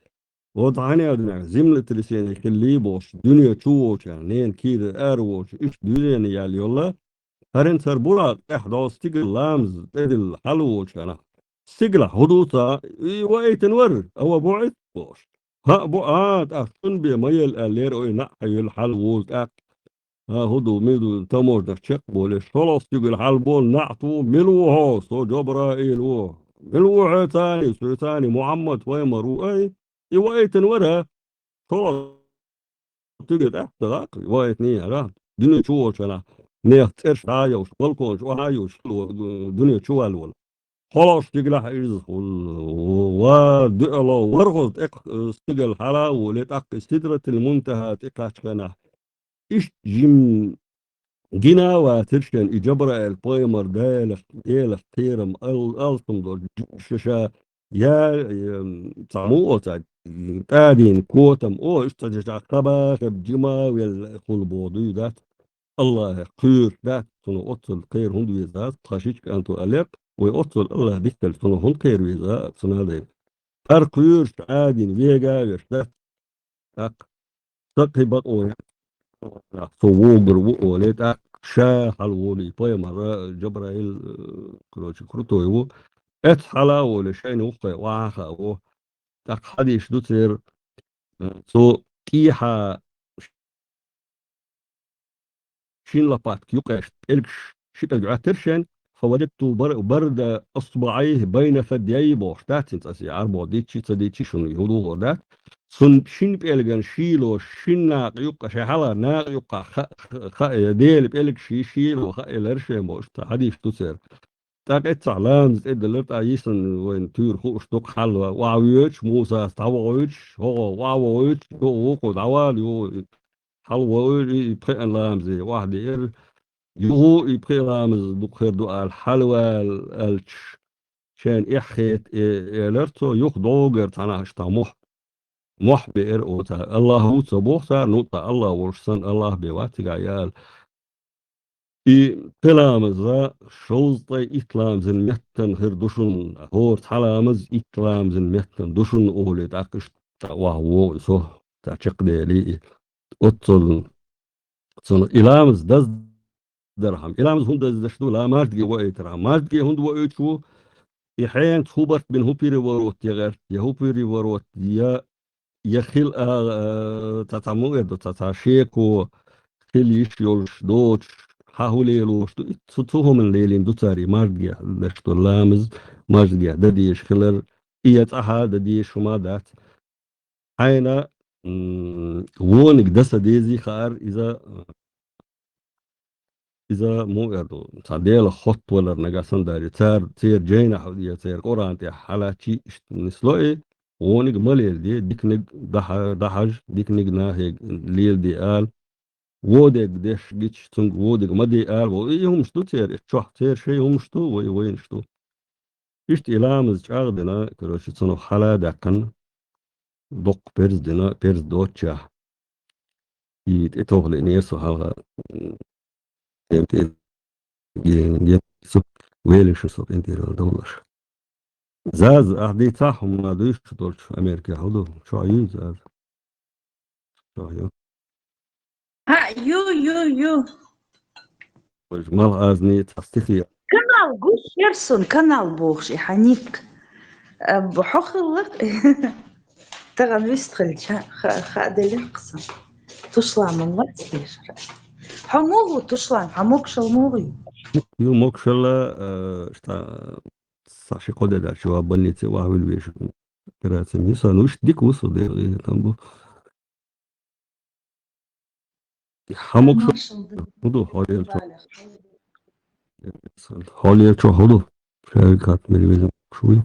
Вот хьан а дерниг, землетрясение хилли бохуш, дуьне чу волча, нена кийра ара волча, иштта движение яьлла йолла. ХӀарин цара Буракъ тӀехь долу стигала ламаз тӀедилла хьала волча нах. Стигалахь хӀун ду ца, и ваийтина вара, ава буӀис бохуш. ХӀаъ, бу, а, тӀаккха цунна бен ма елла аьллера, ой, наӀ хьайоьлла хьала волу тӀаккха. А, хӀун ду, мила ду, таможнах чекх болуш, шолгӀа стигала хьала болу наӀ тӀе ву, мила ву хьо, со Джабраил ву. Мила ву хьоьцаний, соьцаний, Мухьаммад пайхамар ву, ай, и ваийтина вара. ШолгӀа стигала тӀаьхьа ца гӀаккха, ваийтиний хьара. Дуьне чу волча нах, нехан цӀерш дӀа а йовш, балконаш охьа а йовш, дуьне чу ваьлла волу. ШолгӀа стигалахь иза хуьлу. Ва дуьхьало, ворхӀазза тӀе, э, стигала хьала а волий, тӀаккха Сидратил Мунтаха тӀе кхаччахь хенахь. Иштта жим гина а вацара шен и Джабраил пайхамар Делах, Делах кхерам ал-, алсам долу ша, ша я, эм, цхьа муха оцу, тӀадийна котам, о, иштта цхьа жа кхаба, хеб жима велла хул боху дуй дац. Аллахье кхоьруш дац, цунах оццул кхера хӀунда веза, тхан шича кӀанто аьлла, вай оццул Аллахь диккхалц цунах хӀунда кхера веза, цунах дай. ТӀаккха кхоьруш Ӏадина вега а веш дац. ТӀаккха сан кхин бакъо яц, со вогур ву олий, тӀаккха ша хьалаволий, пайхамар, Джабраил, э, короче, крутой ву. Эццахь хьала а волий, шайна вукхе охьа а хаало. ТӀаккха хьадийш ду церан, э, цо тӀехьа шин лопатка юккъехь пӀелгаш ши пӀелг Ӏоьттира шен, «فوجدت بر-، برد إصبعيه بين ثدييه», бохуш дац, цӀа се Ӏарбо дитчи, ца дитчи, шуна хӀун духур дац. Цунна шин пӀелган шийло, шин накъа юккъа, шайн хьала накъа юккъа ха-, ха-, ха-, Делан пӀелгаш шийло хаийлар шен бохуш, цхьа хьадийш ду церан. ТӀаккха эццахь ламаз тӀедиллира, тӀаккха йисина вайна туьйра хууш ду-кх хьалла, охьавоьдуш, Мусас дӀавохуьйтуш, хӀокхо охьавохуьйтуш, юха вукхо дӀавала, юха хьалавоуьйтуш, и, и пхиъна ламазе охьадеара, юха и пхиъ ламаз дукха хир ду аьлла, хьалавала аьлча, шайна эхь хета, э, элира цо, юха дӀогара цхьанхьа иштта мохь, мохь беара оцара. Аллахь ву ца боху цара, ну, ткъа Аллахь волуш санна, Аллахь бен вац цигахь яла. И пхи ламаза шовзткъе итт ламазан меттана хир ду шуна, хӀора цхьа ламаз итт ламазан меттана ду шуна олий, тӀаккха иштта охьавогӀу со, цхьа чекхдели и. Оццул цунах и ламаз даздархьама. И ламаз хӀунда даздеш ду? Ла маждиге воуьйтархьама. Маждиге хӀунда воуьйтуш ву? И хьенца хӀун барт бина, хӀун переворот я гӀерта, я хӀун переворот, я, я хила, а, а, цхьа-цхьа муэр ду, цхьа-цхьа шеко хила йиш йолуш доцуш, хьан хӀун лелош ду? И цу, цу хӀуманна лелийна ду цара и маждигехь деш долу ламаз, маждигехь дан дезаш хилар, и я цӀахь а дан дезаш хӀума дац. Хьайна, м, вониг дан ца дезий хаара иза, иза муха эр ду, цхьа Делах хоттавалар нагахь санна дарий, цара, церан жайнахь я церан Къуръан тӀехь хьалаьцчий иштта нисло и, вониг ма леладе, диканиг дахьа-, дахьажа, диканиг нахе леладе ала, вон дерг деш гича, цуьнга вон дерг ма де ала боху. И хӀумаш ду церан, и чохь церан шайн хӀумаш ду, вай, вайнаш ду. Иштта и ламаз чӀагӀ дина, короче, цунах хьала а даьккхина, доккха перз дина, перз доцучехь. И тӀетохалиънера со хьалха, м, тӀе-, тӀе-, ге-, ге-, со велира шу со къинтӀера вала довлаш. Заза, ахь дийцахь хӀума дуьйцуш долчу Америкехь хӀун ду? Чохь юй Заза? Чохь ю. А, ю, ю, ю. Вайша малх азни цхьа стихи. Канал гуш яра суна, канал бохуш, и хьан ник. А, б-, хьо хилла. Тахана вист хилча, ха-, хаа делира-кх сан. Тушлан ма вац дешара. Хьо муха ву, Тушлан? Хьан могушалла муха ю? Ю могушалла, э, шта, са ши-кхо де даьлча, ван больнице ван вуьлла вешан. Операци ма ю сан, ну, иштта дика ву со, Дела, и там бу. Хьан могуш хӀун ду? Хьолера чохь. Хьолера чохь хӀун ду? Шаьргахь мел веза шу вуй?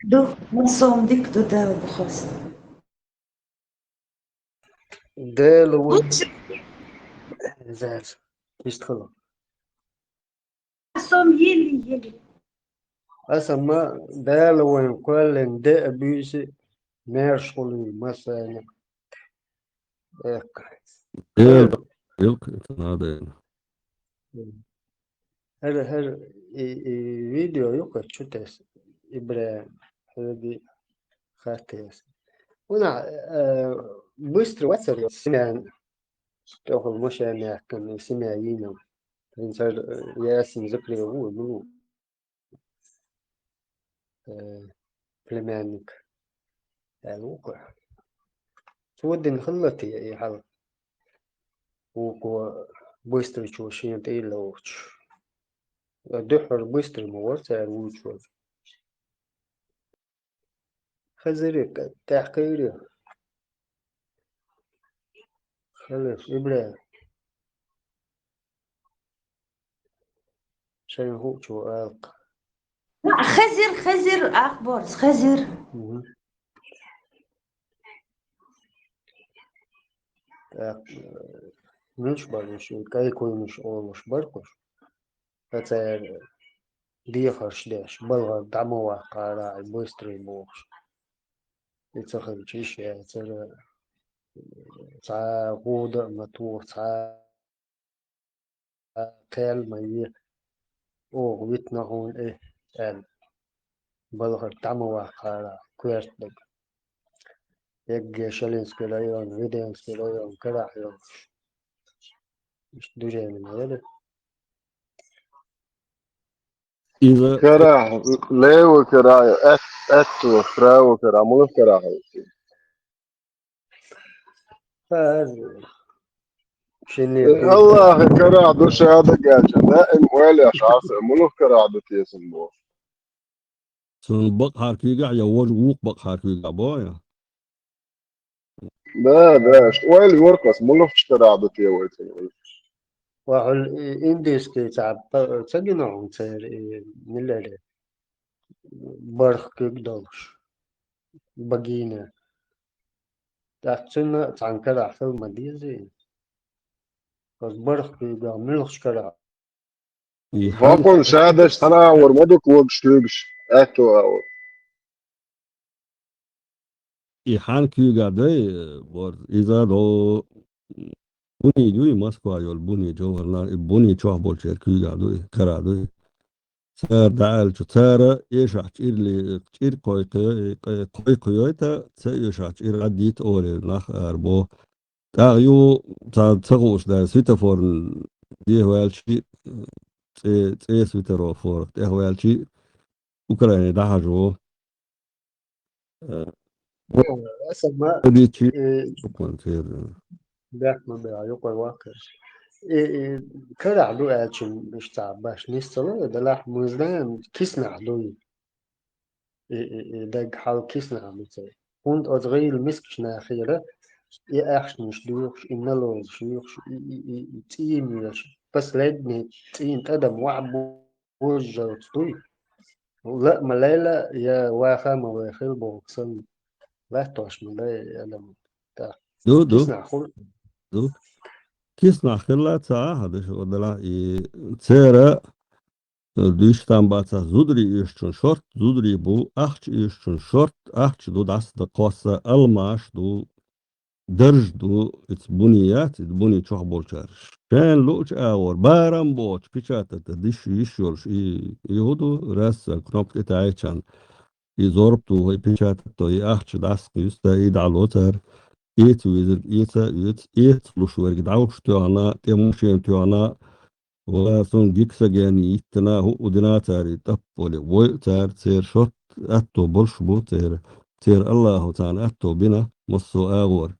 Ду, масом дика ду, Дала бу хастам. Дела ву. Заз. Иштта хала. Масом ели, ели. Аса ма Дала вайн кхоьллина де а буьйси, маьрша хуьлийла массарна. Экка. Эл, эл, надо. ХӀара, хӀара, и, и видео юкъа чу тес, ИбрахӀим, хӀара би хаттес. Вуна, э, быстро вацар, семьян, тӀехула машен яьккхина, семья йийна. Хин цара, э, ясин закре ву, ну, э, племянник аьлла ву-кх. Цо дина хилла те и хьал? Вукхо быстрачо шена тӀе йиллавчу. Дуьххьара быстрый ма вара цара вуьйцуш вара. Хазире тӀаьхьакхийра. Халас, ИбрахӀим. Шайн хуучо алкха. Хазир, хазир, ахборс, хазир. Мгм. Так, э, муьлш бара уьш, и кӀайкхуьйнаш олуш бара-кх уьш. Ткъа цара дехарш деш, балгӀар дӀа ма ваккхара, быстрый бохуш. И ца хилча, йиш яцара, цхьа гӀуда а ма туху, цхьа кхел ма е, оха витна хьуна и, аьлла. БалгӀар дӀа ма ваккхара, коьртаниг. Эггара Шалинский район, Веденский район карахь йолуш. Иштта движение ма яра. Иза карахь, лево карахь, ат-, атто, право карахь, муьлха карахь хьовсийна? Шинне Э, куьйга. Аллахьа карахь ду ша дагача, даим ойла еш Ӏа аса, муьлха карахь ду те сан боху. Цунна бакъахьара куьйгахь я вожа вукху бакъахьара куьйгахь боху я? Да, да, ш-, ойла йора-кх аса, муьлхачу карахь ду те вай цунна. Ва хьуьлла и индийский цхьа па-, ца гина хьуна церан и миллере? БархӀ куьг долуш. Багийна. ТӀаккха цуьнан а цхьана карахь хила ма дезий? Оцу бархӀ куьйгах муьлхачу карахь? И хьан- Воккхун шадаш цхьана агӀор ма ду когаш куьйгаш, аьтту агӀор. И хьан куьйга дай, бор, иза до буни дуй, Москва йолу буни, Джовхарна, и буни чохь болчеран куьйга дуй, кара дуй. Цара даьлча, цара эшахь чӀирли, чӀир кхойкхуьй-, кхойкхуьйта, ца эшахь чӀир гӀаддийта олий нах ара бо. ТӀаккха ю, ца, ца хууш дай, светофорна дехваьлчи, цӀе, цӀе светофорах тӀехваьлчи, Украине дӀахьажо. Э, Аса ма, дичи, э, сукман церан. Бехк ма беха, юкъара ваккхар. Э, э, карахь ду аьлча, иштта баш нис ца ло, делахь мы знаем, киснахь дуй. И, и, и даг хьал киснахь ду цай. ХӀунда оцу гӀийла мискачу нахера и ахчанаш дуьйхуш, и налогаш юьйхуш, и, и, и, и цӀийна веш, последний цӀийна тӀадам ваьхьа бу-, божжалц дуй. Ла а ма лайла, я ваха а ма вехийла боху санна. Латтош ма дай, я адам. Так. Ду, ду. Киснахь хуьлу. Ду. Киснахь хилла ца ахьа, даш, вадала, и цера, э, дуьйш там бацахь, зударий оьшучун шорт, зударий бу, ахча оьшучун шорт, ахча ду, дӀаса дан кхосса, алмаш ду, дарж ду, ица буни яц, ица буни чохь болчара. Шен луучу агӀор, барам боцу, печатать диш йиш йолуш, и, и хӀу ду, раз, кнопка тӀе таьӀчан, и зорб ду, и печатать до, и ахча дӀасакхуьйста, и дӀало цара. Эца везарг эца а оьцу, эца луш верг дӀовш тоьхна, тӀе машен тоьхна, Ва, суна гексоген йиттина, хӀуъу дина цара и тӀаппале. Вой а цара, церан шорт атто болуш бу церан. Церан Аллахо царна атто бина, массо а агӀора.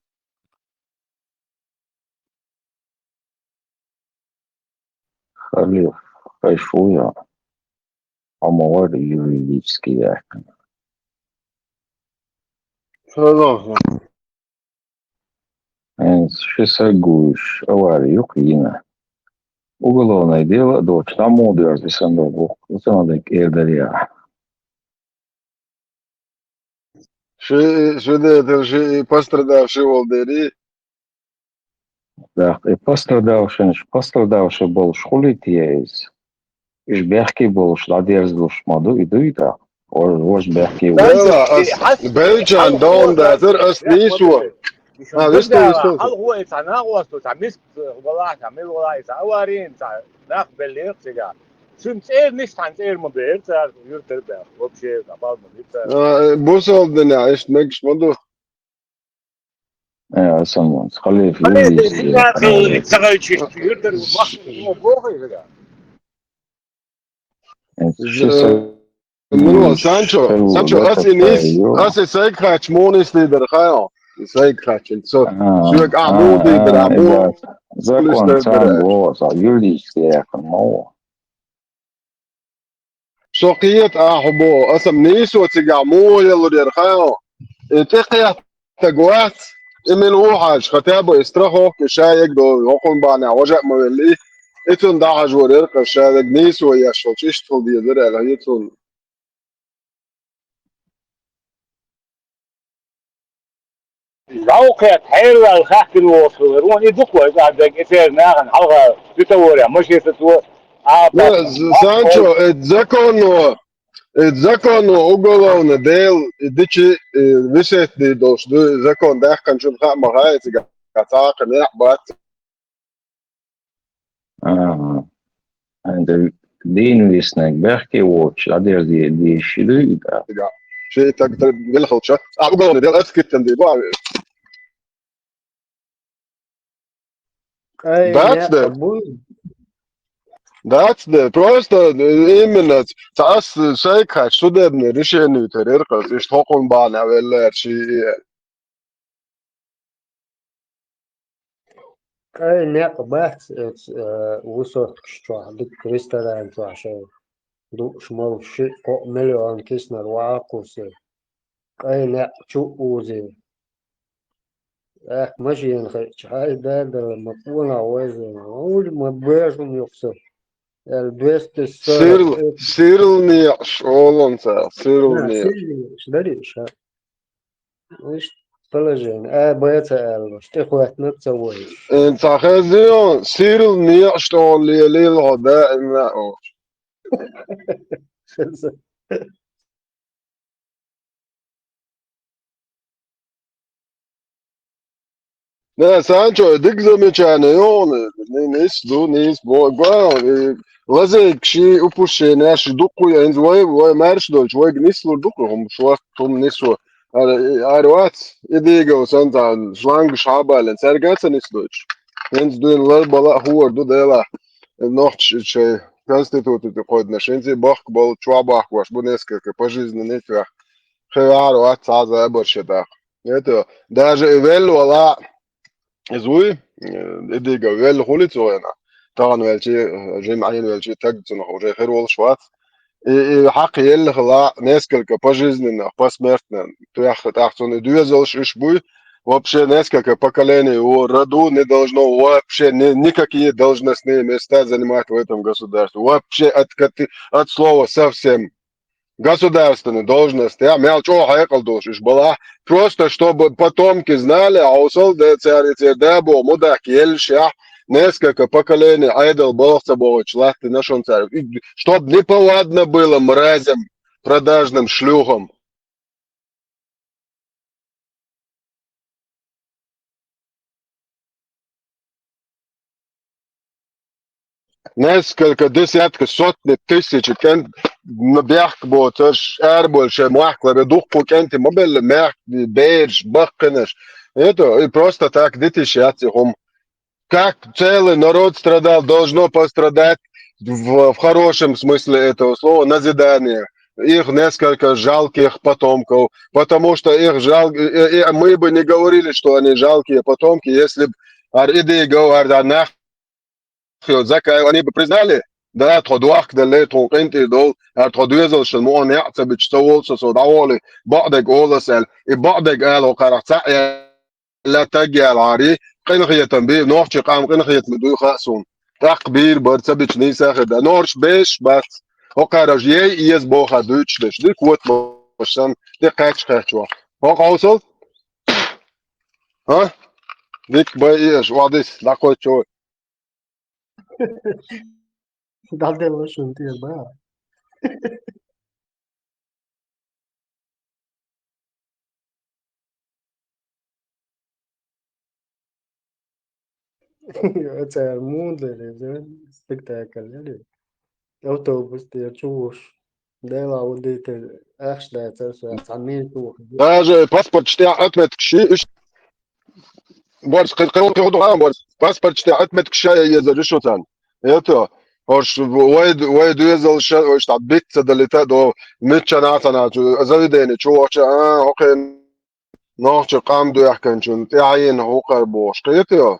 Халиф, хай шу я? Хьо ма вара юридически яьккхина? Халиф. ХӀинца ши саг вуьйш авари юкъа йина. Уголовное дело а доцуш, дӀа муха доьрзу и санна долу гӀуллакх, и санна дерг эр дара яхьа. Ши, ши детар, ши пострадавший волу дерий? ТӀаккха и пострадавшинаш, пострадавший болуш хуьлий те иза? Уьш бехке болуш дӀадерзалуш ма ду, и дуй тӀаккха? Вож-, вож бехке ву. Дела, ас белчан дон дацар, ас нийсо. А, висту, висту. Хьалхо и цхьа нагӀоста, цхьа миска валахь, цхьа мила валахь, и цхьа аварийна, цхьа нах беллера цигахь. Цуьнан цӀерниш цхьана цӀера ма бера цара, юьртара баьхна, вообще, цхьа бал ма бира цара. А, бусалба динехь иштта мегаш ма ду. Э, асан вон, халиф, халиф, юлдис, э, ца гайчи, юртара мах, ну, боху иза. Э, ши са-, ну, Санчо, ши Санчо, аса и нис, аса и сайга хаьттича, муха нислийдара хьайо? И сайга хаьттича, со, а, соьга а, а, муха дийдара, а, муха закон нислийдара? Царна вон, са юлдис яхана ма вон. Со кхета ахьа бо, аса нийсо цигахь муха ялур яра хаьо? И тӀекхеттаг вац, и мила ву хьажа, хотя бы и страховка, и шаерг долу, хӀокхун бахьанехь важа а ма велли, и цунна дӀахьажор яра, кхара шаерг нийсо еш волчу иштта хила дезара аьлла, хӀинца цунна. Жовкхет хьерваьлла хаьттина волуш хилар вон, и дукха вай цӀа дерг, и церан нахана хьалха светофорехь машина сацо, Ну, Санчо, это законно, это законно уголовное дело, и дичи, э, висетный должен, закон, да, кончун хама, цака, не, бат. Ага. Анда дийнвистнаг бехке вочу, а дерди диши дуйда. Ши так, так, вел халча. А уголовное дело, это скиттен ди, ба. Ай, That's не, the, абу. That's the, просто, э, именно, цас, шайк, судебное решение, терер, как, иш, токон бана, веллер, ши, Кхы некъ бац, э, высоткаш чохь, дика ресторан чохь шайн дууш-молуш шиъ-кхоъ миллион киснар ваха кхуссий. Кхы некъ чу а узий. Аьхка машена хиъча, хьай, да, да, ма къонах вайза, хьуна ма бежун юха со. Аьлла, двести сорок. Сирл-, сирл некъаш олу цара, сирл некъаш. Сирл некъаш, дарий ша. Иштта положение. А, Б ца аьлла, тӀехӀоьттинарг ца войуш. Э, ца хезийо, сирл некъаш тӀе лелийла хьо даимна оха. Не, Санчо, дика замечание йо хьуна, ни-, нис ду, нис бо-, гой, э, лазайг ши упущение, ши дуккху, хӀинца вай, вай маьрша долчу, вайга нислур ду-кх хӀума, шорта хӀума нисо. Ара, ара вац, и дийгал санна цхьа шлангаш хьабален, цаьрга а ца нисдойтуш. ХӀинца дуьйна лар бала а хӀора ду, делахь, нохчаша шайн конституци тӀе кхойдинарш, хӀинца и бахка болу, чохь бахкош бу несколько пожизненный тӀехь. Хевар вац, цхьа а забар шен тӀаккха. Это, даже и велла вала, иза вуй, э, и дига велла хуьлий цо вена. Тахана велчи, э, жима Ӏийна велчи, таг цунах уже хир волуш вац. И, и хьакха елла хила несколько пожизненных, посмертно, тӀехь, тӀаккха цунна и доьзалш уьш буй. Вообще несколько поколений его роду не должно вообще ни, никакие должностные места занимать в этом государстве. Вообще от, кати-, от слова совсем. Государственный должность, я мел чӀогӀа хьекъал долуш уьш балахь, просто чтобы потомки знали, а усал да цаьрга церан дабо мудак еллашехь, несколько поколений Ӏедал балха ца бохучу латтина шун цаьрга. И чтоб неповадно было мразям, продажным шлюхам. Несколько десятков, сотни тысяч кӀент бехк боцурш, арабевлла шайн мохк ларбе, дуккха кӀентий ма белла, мехкан бераш, баккхийнаш. Это и просто так дитиш яц и хӀума. Как целый народ страдал, должно пострадать в, в хорошем смысле этого слова назидание. Их несколько жалких потомков, потому что их жал-, э, э, мы бы не говорили, что они жалкие потомки, если б ар идига, ар да нах, Закаев, они бы признали, да, тхо дохка делле, тхо къинтӀера дол, ар тхо доьзалшна муха неӀ ца бича, ца волу со, со дӀаволий, бакъдерг олас аьлла, и бакъдерг ала хӀокхарах цхьаъ ла таг яьлла гӀари, къинхетам би, нохчий къам къинхетаме дуй хаьа суна. ТӀаккха бийр бара ца бича нийса хир дан. Норш беш бац. ХӀокхара яй еза бохар дуьйцуш деш. Дика вот баш сан, де кхаьчча кхаьччо. ХӀокху хьовсал? А? Дика бай еш, вадис, дӀакхоччо. ДӀаделла шуна тӀера, ба. Оцара муха лерина спектакль яра? Автобус тӀера чу вуш. Дела ву дитар, ахча дацара со, цхьа мин чу вуш. Даже паспорт тӀехь отметка ши, уьш Борс, кхин, кхин, кхин, кхин, борс. Паспорт тӀехь отметка ша езар ю шу царна. Это, ош вай, вай доьзал ша, ош та битца далита до, митча нацана, заведение, чу вача, а, окей. Нохча къам дуьхканчун, тӀаьхьена хӀукхар бохуш, кхетайо?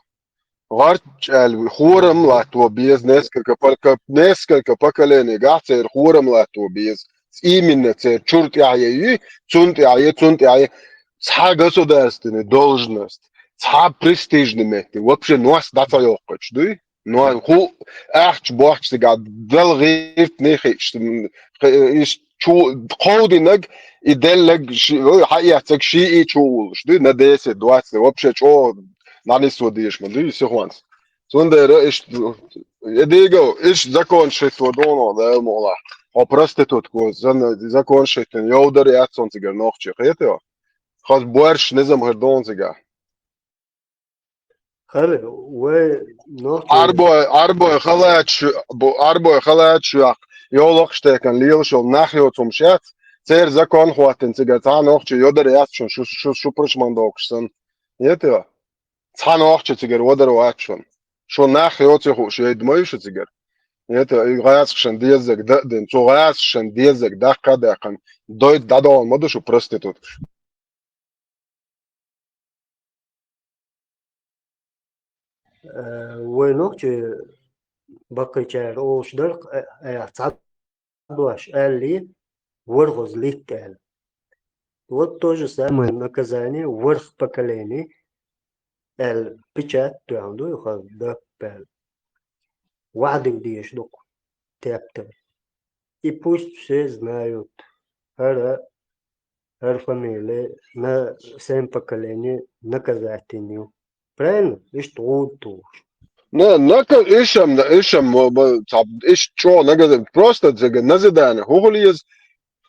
ГӀарч аьлла, хӀорам латто беза несколько, пар-, несколько поколений, гахь церан хӀорам латто беза. Именно церан чуьра тӀаьхье ю, цунна тӀаьхье, цунна тӀаьхье. Цхьа государственный должность, цхьа престижный метте, вообще нос дӀа ца йоккхуьйтуш дуй? Но хӀу ахча бохча цигахь дала гӀиртний хиъча, м, кхе-, иш чу кховдинарг и деллаг ши-, ой, хьаэццаг шиъ и чу а вуллуш дуй, на десять, двадцать, вообще чӀогӀа дӀанисо дезаш ма дуй, сихонца. Цундела иштта И дийгав, иш законаш хӀитто дуно, Дала мукъалахь. Хьо проститутка ву, зан-, законаш хӀиттина, йовдар яц цунна цигара нохчий, кхетий хьо? Хаза боьрша низам хир дуно цигахь. Хала, вай нохчий. Арбой, арбой халач, бу-, арбой халач ях, йолакхаш текан лелаш йол нах йоцу хӀумаш яц, церан закон хӀоттина цигара цхьа нохчий йодар яц шун, шу, шу, шу прашман докуш сан. Етё? Цхьа нохчий цигара водар вац шун. Шу нах йоцу хууш яйда ма ю шу цигара. Етё? И гӀазкхашан дезаг да а дина, цу гӀазкхашан дезаг даккха а даьккхина, дойт дӀадогӀун ма ду шу проституткаш. Э, вай нохчий баккхийчара олуш дара, э, э, цхьа дош аьллий, ворхӀаза литта аьлла. Вот то же самое наказание, ворхӀ поколение аьлла, печать тоьхна ду, юха даккха аьлла. Ваьдиг дезаш ду-кх тептар. И пусть все знают, хӀара, хӀара фамилия на семь поколений наказательный ю. Правильно? Иштта гӀуда тухуш. Не, нака-, ишам, ишам, мо-, мо-, ца-, иш чӀо нагаза-, просто зага назидана, хӀухула еза,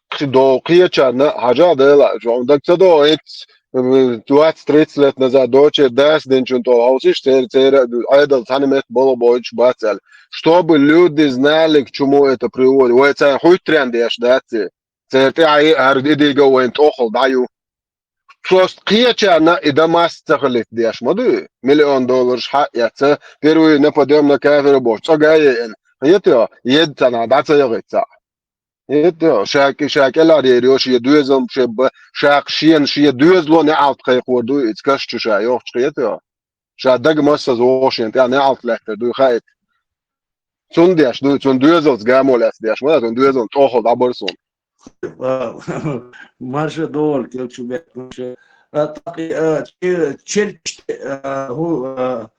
кхидо, кхечарна, хьажа дела, чӀо даг ца до, эц, э, двадцать тридцать лет назад дочер дас динчун то, хьовсиш, цер-, цер-, айдал цхьана мет боло бойчу бацал. Чтобы люди знали, к чему это приводит. Вай царна хуйтрен деш дац. Церан тӀаьхьа и хӀара дидига вайн тӀохал дӀаю. Просто кхечарна и Дамаск ца хилийта деш ма дуй. Миллион долларш хьаъ яц, первый нападём на кафира боху, цӀа гае эн. Хетё, ед цана дӀа ца яхица. Хетё, шаки, шаки ларьер йо, шен доьзалм шебба, шак шен, шен доьзало неӀалт кхайкхор дуй, иц каш чу ша йохчу хетё. Ша даг массаза воху шен тӀе неӀалт лаьттар дуй хаийта. Цунна деш дуй, цунна доьзалц гамо лаьцна деш ма, цунна доьзална тӀохал дӀабар суна. А, марша догӀу, кел чу бетташ. А, тӀаккха, а, че-, черчте, а, хӀу, а,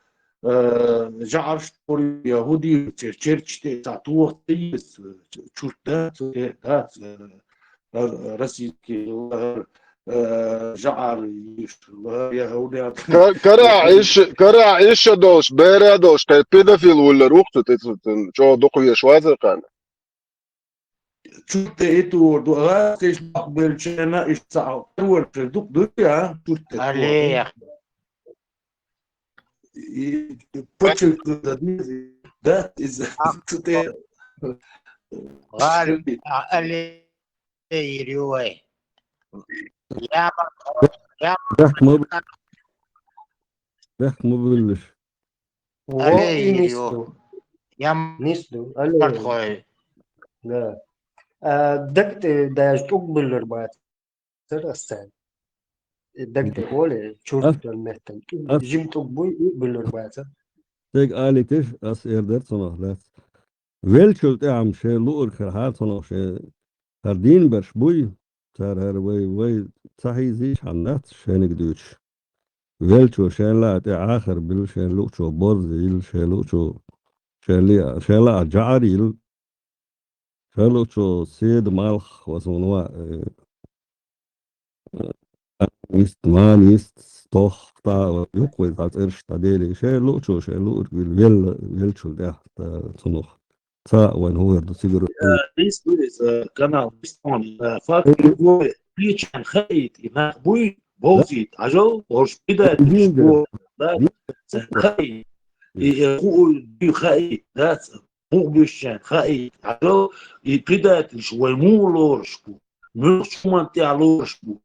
а, жаӀарш тхур я хӀу дийр чер-, черчте, ца тух ца йис, чурт да, цу те, да, ца, а, российский, а, а, жаӀар йиш, а, я хӀу дя. Ка-, кара иш, кара иша долуш, бера долуш, кай педофил вуллар вухту, те цу, цу, чо дукха веш вазар кана. Чуртте и тур ду, а, теш мах белчена, иш ца, тур чер дук ду, а, чуртте. Аллея. И, и подчеркнуто, да, из, а, цу те. Гали, а, аллея, Ирюй. Я, я, Бехк ма, бехк ма буьллуш. Во, аллея, и Ирюй. Нисду. Я, нисду, аллея. Мартхой. Да. А, даг тӀе даже тӀуг буьллур бац. Цара ас царна. И даг тӀе оле, чурт а? Дол меттан. Ас? Жим тӀуг буй, и буьллур баца. Дег алитиш, ас эр дар цунах дац. Велчул тӀаьхьа шен луург хир хьара цунах шен хӀара дийна берш буй, цара хӀара вай, вай ца хьийзийша хьан дац шениг дуьйцуш. Велчо шен лаа тӀе Ӏахар билла, шен луучо борза йилла, шен луучо шен лиа, шен лаа жаӀар йилла. Шен луучо седа малх ва суна ва, э, э, йист, ман йист, стох, та, юкъа вай цхьа цӀераш, та дели, шен луучо, шен луург вилла, велла, велчул тӀехь, та, цунах. Ца вайн хӀугӀар ду цигара. Э, йист ду иза, канал, йист он, э, факт, э, любой, кхечан хаийта, и нах буй, бовзийта, хьажал, орш пидайташ, да, цан хаийта, и, э, хуу дуй хаийта, да, ца. Муха буьйсучарна хаийта, хьажал, и предательш вай муха лоруш бу, муьлхачу хӀуманна тӀехь лоруш бу,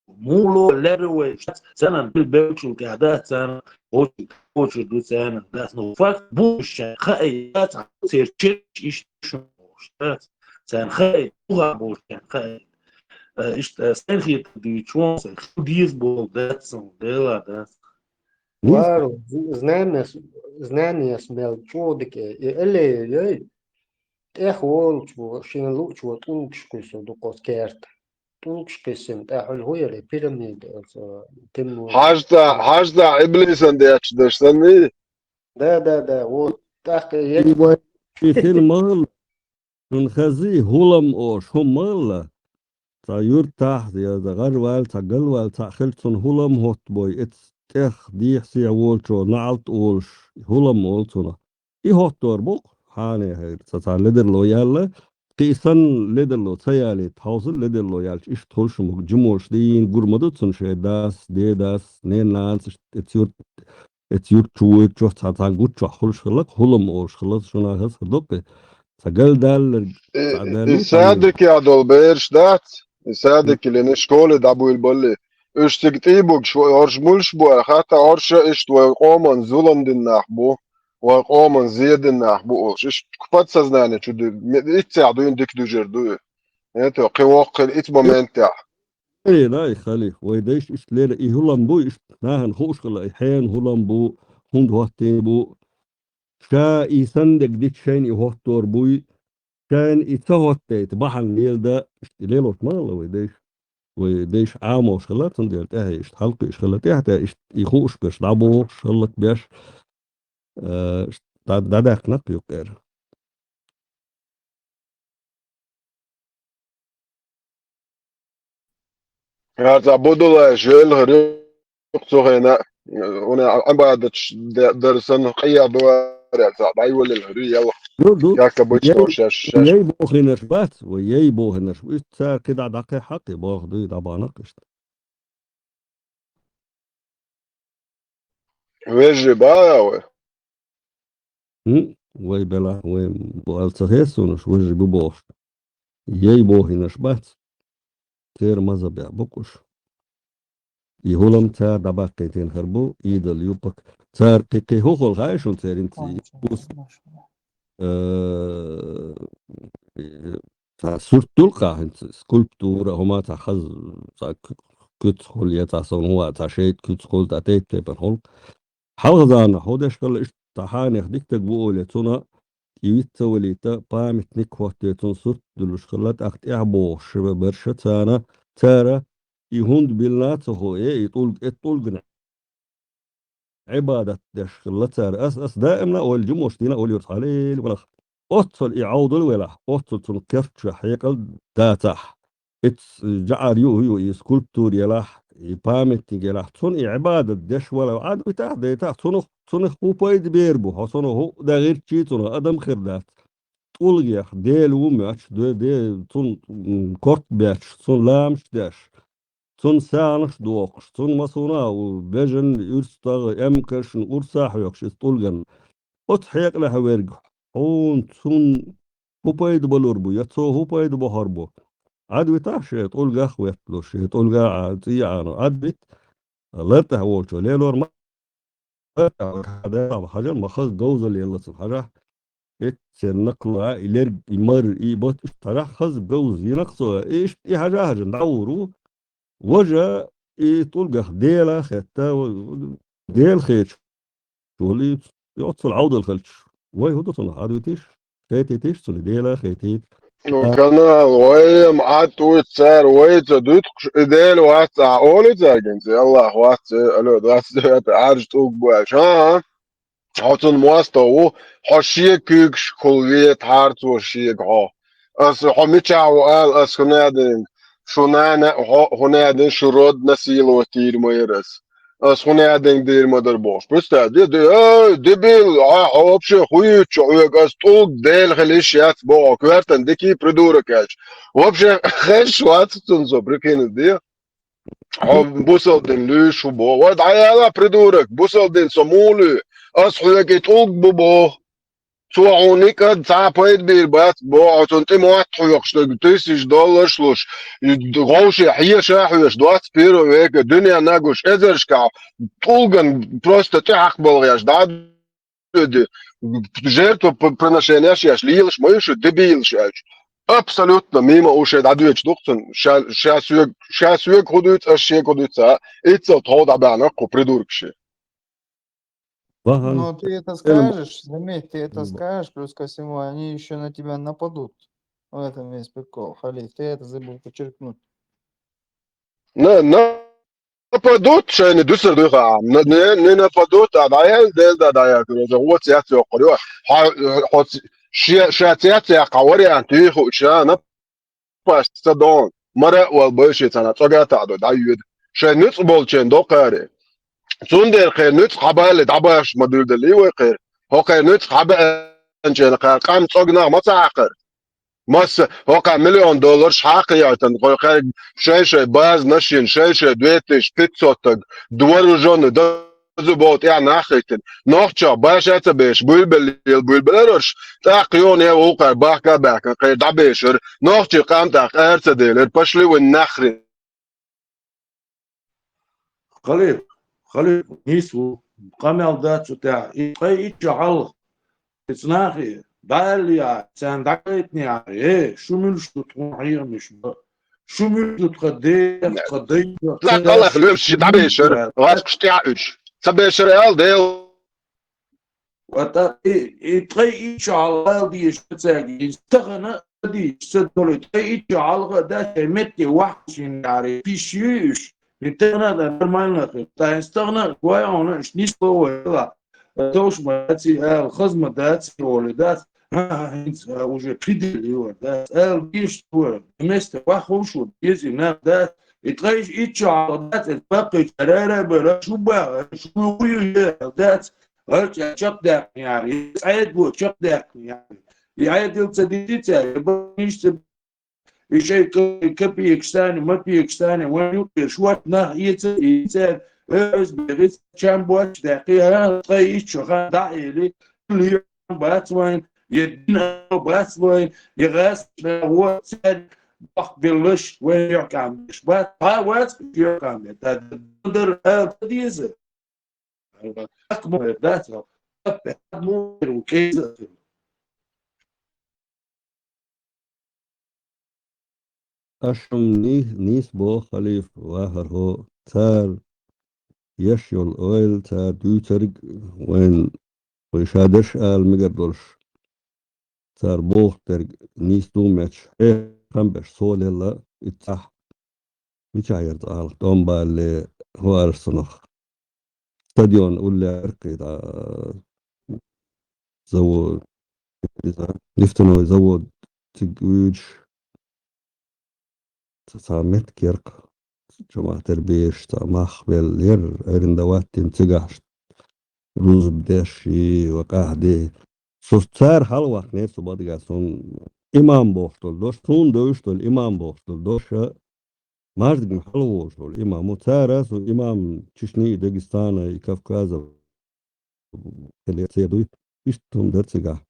муха ло лерра вай, царна бил беллачул тӀехь дац, царна кхочур, кхочур ду царна дац. Ну, факт буьйсучарна хаийта, дац, церан черташ иштта шуна бохуш, дац, царна хаийта, муха болчарна хаийта. Э, иштта, э, сайн хетар дуьйцуш вон, сайн хила деза боху дац, сан Дела дац. Варо, з-, знамес, знамес мел чӀогӀа дика, и аллея яй, тӀех волчо, шен луучо тӀулгаш кхуьссу дукха оцу керта. ТӀулгаш кхиссина, тӀаьхьа хӀун яра, пирамида, оцу, тимма. Хьажда, хьажда, иблисан детташ даш санна? Да, да, да, вот, тӀаккха я- И вай, и хила ма хилла. Шуна хазий, хӀулам олуш хӀума ма хилла. Цхьа юьртахь я гӀарваьлла, цхьа галваьлла, цхьаъ хилча, цунна хӀулам хӀоттабой, эцу тӀех дехьа-сехьа волчо наӀалт а волуш, хӀулам олу цунах. И хӀоттор бу-кх, хьанехьа, цхьа-цхьа ледарло яьлла, кхин санна ледарло ца ялийта, хьовсал ледарло яьлча, иштта хуьлуш ма, жимош дийна гур ма ду цунна шен дас, дедас, ненанас, иштта эцу юрт-, эцу юрт чу войтучохь, цхьа-цхьа гуччохь хуьлуш хилла-кх, хӀулам олуш хилла, шуна хаза хир ду-кх и. Цхьа галдалларг, и, цхьа и далийта, садикехь долу бераш дац, и садике лина, школе дӀабуьйлабалли. Уьш цига тӀе а буьгуш, вай хӀорш муьлш бу аьлла хатта, хӀорш а иштта вай къоман зулам дина нах бу. Вай къоман зен дина нах бу олуш. Иштта подсознание чу ду, ме-, иццехь дуьйна дика дуьжар ду и. Это, кхин воккха хила ицу моментехь. Эй, дай, халиф, вай дайша иштта лела и хӀулам бу, иштта нахана хууш хилла, и хьенан хӀулам бу, хӀунда хӀоттийна бу. Ша и санна дерг дича шайна и хӀоттор буй, шайна и ца хӀоттайта бахьана леладан, иштта и лелош ма хилла вай дайша. Вай дайша Ӏамош хилла, цундела тӀаьхье иштта хьалкхуьуш хилла, тӀаьхьа-тӀаьхьа иштта и хууш берш, дӀабохуш хилларг беш, э, иштта дӀа-, дӀадаьккхина-кх юккъера. Аса Будулай шел хир ю цу хенахь, уна Ӏибадаташ де-, дар санна къиял бу аьлла, цхьа дӀайолаелла хир ю, ялх. Ду, ду. Якка бу Яй, шаьш, шаьш. Яй бохийнарш бац, вай яй бохийнарш бу. Уьш цара кхидӀа дӀакхехьа-кх, боху дуй, дӀабахана-кх иштта. Вежарий баха вай? ХӀм, вай белахь, вай бу аьлла ца хета суна уьш, вежарий бу бохуш. Яй бохийнарш бац. Церан мазхӀабехь бу-кх уьш. И хӀулам цара дӀабаккхийтина хир бу, идол ю пак. Цара кхин-кхин хӀун хуьлу хаьий шуна церан ца ус? Э, цхьа сурт ду-кх хӀинца, скульптура, хӀума цхьа хаза, цхьа куьцахула я цхьа сон хӀума, цхьа шайтӀа куьцахула, цхьа тайп-тайпана хуьлу. Хьалхазарна хьо деш хилла иштта цхьа хьанех дика стаг ву олий, цунна и виц ца валийта, памятник хӀоттий, цунна сурт дуьллуш хилла, тӀаккха тӀаьхьа бохуш берш а царна, цара и хӀунда биллина а ца хууш, э, и тӀулг, э, тӀулгана Ӏибадат деш хилла цара. Ас, ас даимна а ойла жимош дийна а ойла юьртахь хьалийла валах. Оццул и Ӏовдал велахь, оццул цунна керт чохь хьекъал дацахь. Иц жаӀар ю, ю, и скульптура елахь, и памятник елахь, цунна и Ӏибадат деш вала Ӏад витахь, дайтахь, цунах, цунах хӀун пайда бер бу, хьо цунах хӀун дагӀирчий, цунах адам хир дац. ТӀулгех Дела ву моьттуш, де, де, цунна, м, корта бетташ, цунна ламазаш деш, цунна сагӀанаш дохуш, цунна массо а ву, бежан, уьрстагӀа, эмкаршна урса хьоькхуш иза тӀулган. Оцу хьекъалехь верг хьуна цунна хӀун пайда балур бу, я цо хӀун пайда бохур бу? Ӏад витахь шен тӀулгах ветталуш, шен тӀулга а, цӀий а Ӏано, Ӏад вита, лар тӀехь волчо лелор ма, лар тӀехь хьажар ма хаза говзалла елла цунна хьажахь, эццернакла и лерг, и мар, и бат, иштта хьажахь хаза говза йинакх цо, и иштта и хьажа хьажа дӀавур ву. Важа и тӀулгах Дела хетта, Дела хеташ волу и оццул Ӏовдал хилча, вай хӀун ду цунах, Ӏад витийша, хетийтийша цунах, Дела хетийта. Ну, канал, вай ма Ӏад вуьйцу цара, вай ца дуьтуш, и Дела вац ахьа олий цаьрга, Аллах вац, алло, вац, Ӏаьржа тӀулг бу аьлча. ХӀан-хӀа. Хьо цунна мостагӀа ву, хьо шега куьйгашкахула вета хьара цо шега хьо. Аса хьо мичахь ву ала, аса хӀун аьлла, шу нана, хьо хӀун аьлла, шу род насиловать йийр ма яра аса. Аса хӀун аьлла дийр ма дара бохуш. Представь, де, де, эй, дебил, хьо, хьо вообще хуьйцучу хьоьга аса тӀулг Дела хила йиш яц боху, коьртан дикий придурок аьлча. Вообще хезаш вац цунна со, прикинь, де. Хьо бусалба дин луьйш хӀу боху? Вай дӀаяла, придурок, бусалба дин со муха луьй? Ас хьоьга и тӀулг бу боху. Цо хьуна никъа цхьа а пайда бийр бац боху, хьо цунна тӀе мотт хьоькхуш дерг, тысяч долларш луш, и вовше хьеша а хьоьжуш, двадцать первого века, дуьненна гуш, эзаршкахь тӀулган просто тӀехьакхбалгӀеш дӀа а де, жертвоприношенеш еш, лелаш ма ю шу, дебилаш аьлча. Абсолютно мимо ушей дӀадоьдуш ду-кх цунна. Ша, ша соьга, ша соьга хӀун дуьйцу, ас шега хӀун дуьйцу, а? Иццал тхов дӀабаьхьна-кх кху придуркаши. Бахан. Но ты это скажешь, заметь, ты это скажешь, плюс ко всему, они ещё на тебя нападут. В этом весь прикол, Халиф, ты это забыл подчеркнуть. На, на, нападут шайна дуьсур дуьйхьа. На, не, не нападут, а дӀаяьлла, Дела да дӀаяьлла, хӀо цец йоккхур ю. Хьо, хьо ц-, ше-, ша цец яккха вариант юьйху, ша напасть ца дон. Мара а вал бай ши цхьана цӀога а таӀадо, дӀайоьду. Шайн нуьцкъ болчийн до кхаре. Цундела кхеран нуьцкъ хьабале дӀабашаш ма дуьйладаллий вай кхеран. ХӀокхай нуьцкъ хьабеанчӀена кхара къам цӀогнах ма ца хьакхара. Масса, хӀокхара миллион долларш хьакхайойтан, хӀокхара шай-шай база нашин, шай-шай две тысячи пятьсот стаг, вооружённый, дазу боху тӀехь нах хӀиттина. Нохча баша ца беш, буьйбеллел буьйбелараш, тӀаккха юхана я вукхара бахка а баьхкина, кхай дӀабешар, нохчий къам тӀаккха ара ца делира, пошли вы нахрен. Халип, халип, нийса ву, къамел дац цу тӀехь. И ткъе итт шо хьалха, и цу нахе, дӀааллехьа, царна дӀагайтинехьа, э, шу муьлш ду тхуна хьехамаш бан? Шу муьлш ду тхан ден, тхан дайн? Ла халах луьйш дӀабешар, гӀаскаш тӀехь уьш. Ца бешар аьлла, Дела. Ва тӀаккха и, и ткъе итт шо хьалха ала дезаш ца гина, тахана а дийша ца долу, ткъе итт шо хьалха а дац, шайн метте вахча йина яхьаре, пиш ю уьш. И тахана а нормально хир. Тахана стагана а гой хьуна, уьш нисло вай хила. Товш ма дац и ала, хаза ма дац и олу, дац. ХӀан-хӀа, хӀинца, а, уже предел ю вара, дац. Ала дийша вара, месте ваххуш ву, деза и нах дац. И ткъе итт шо хьалха дац, эцу баккхийчара ара а бара, шу баха, шу вуй ю, дац. ГьарчӀа чекхдаьккхина яхьаре, цӀа Ӏедало чекхдаьккхина яхьаре. И Ӏедал ца дити цара, я бакъ иштта, и шайн ка-, копеекаш санна, мопеекаш санна, вайн юкъера шорта нах эца, и цара, оьзда бегӀица, чам боцуш даьккхи, а, ткъе итт шо хан дӀа а эли, лиъ бац вайн, я дин а бац вайн, я гӀазкхаш а вон цаьрга бохк беллаш, вайн йоккхам беш бац, хьа вац, йоккхам бе, та дар ала ца деза. Аша-м ни-, нийса боху, халифа, вахархо, цара еш йолу ойла, цара дуьйцург, вайн, вай ша дерш ала мегар долуш, цара бохург дерг нийса ду моьттуш, хьехам беш, со лелла, иццахь. Мичахь яра цӀа хьалха тӀом балале, хӀун аьлла цунах? Стадион уллехь кхин дӀа завод, иза, нефтяной завод цига вуьйцуш, ца, цхьа меттиг яра-кх, чамахтар беш, цхьа мах велла яра, арендовать дина цигахь, рузба деш и, ва къахьде. Со цара хьалаваккхинера цу бадгахь, суна имам бохуш долу дош, суна девзаш долу имам бохуш долу дош, а, маьждигна хьалаволуш волу имам ву. Цара со имам Чечни, и Дагестана, и Кавказа хилла ца дуй, иштта хӀума дара цигахь.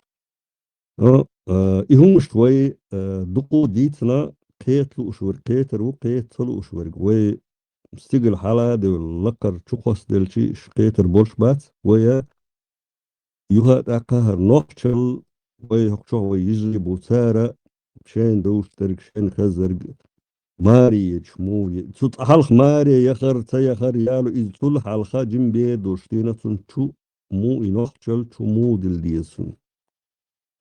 Но, а, и хӀуманаш вай, а, дукха дийцина, кхета лууш верг кхетар ву, кхета ца лууш верг. Вай стигала хьала а девлла, лакхара чу кхоссаделча, иш кхетар болуш бац. Вай а юха а тӀаккха хӀара нохчалла вай хӀокху чохь вай йижарий бу, цара шайна довш дерг, шайна хезарг маре ечу муха е-, цу цӀа хьалха маре яхара, ца яхара яло иза, цул хьалха жима бер долуш дийна цунна чу муха и нохчалла чу муха дилла деза цунна.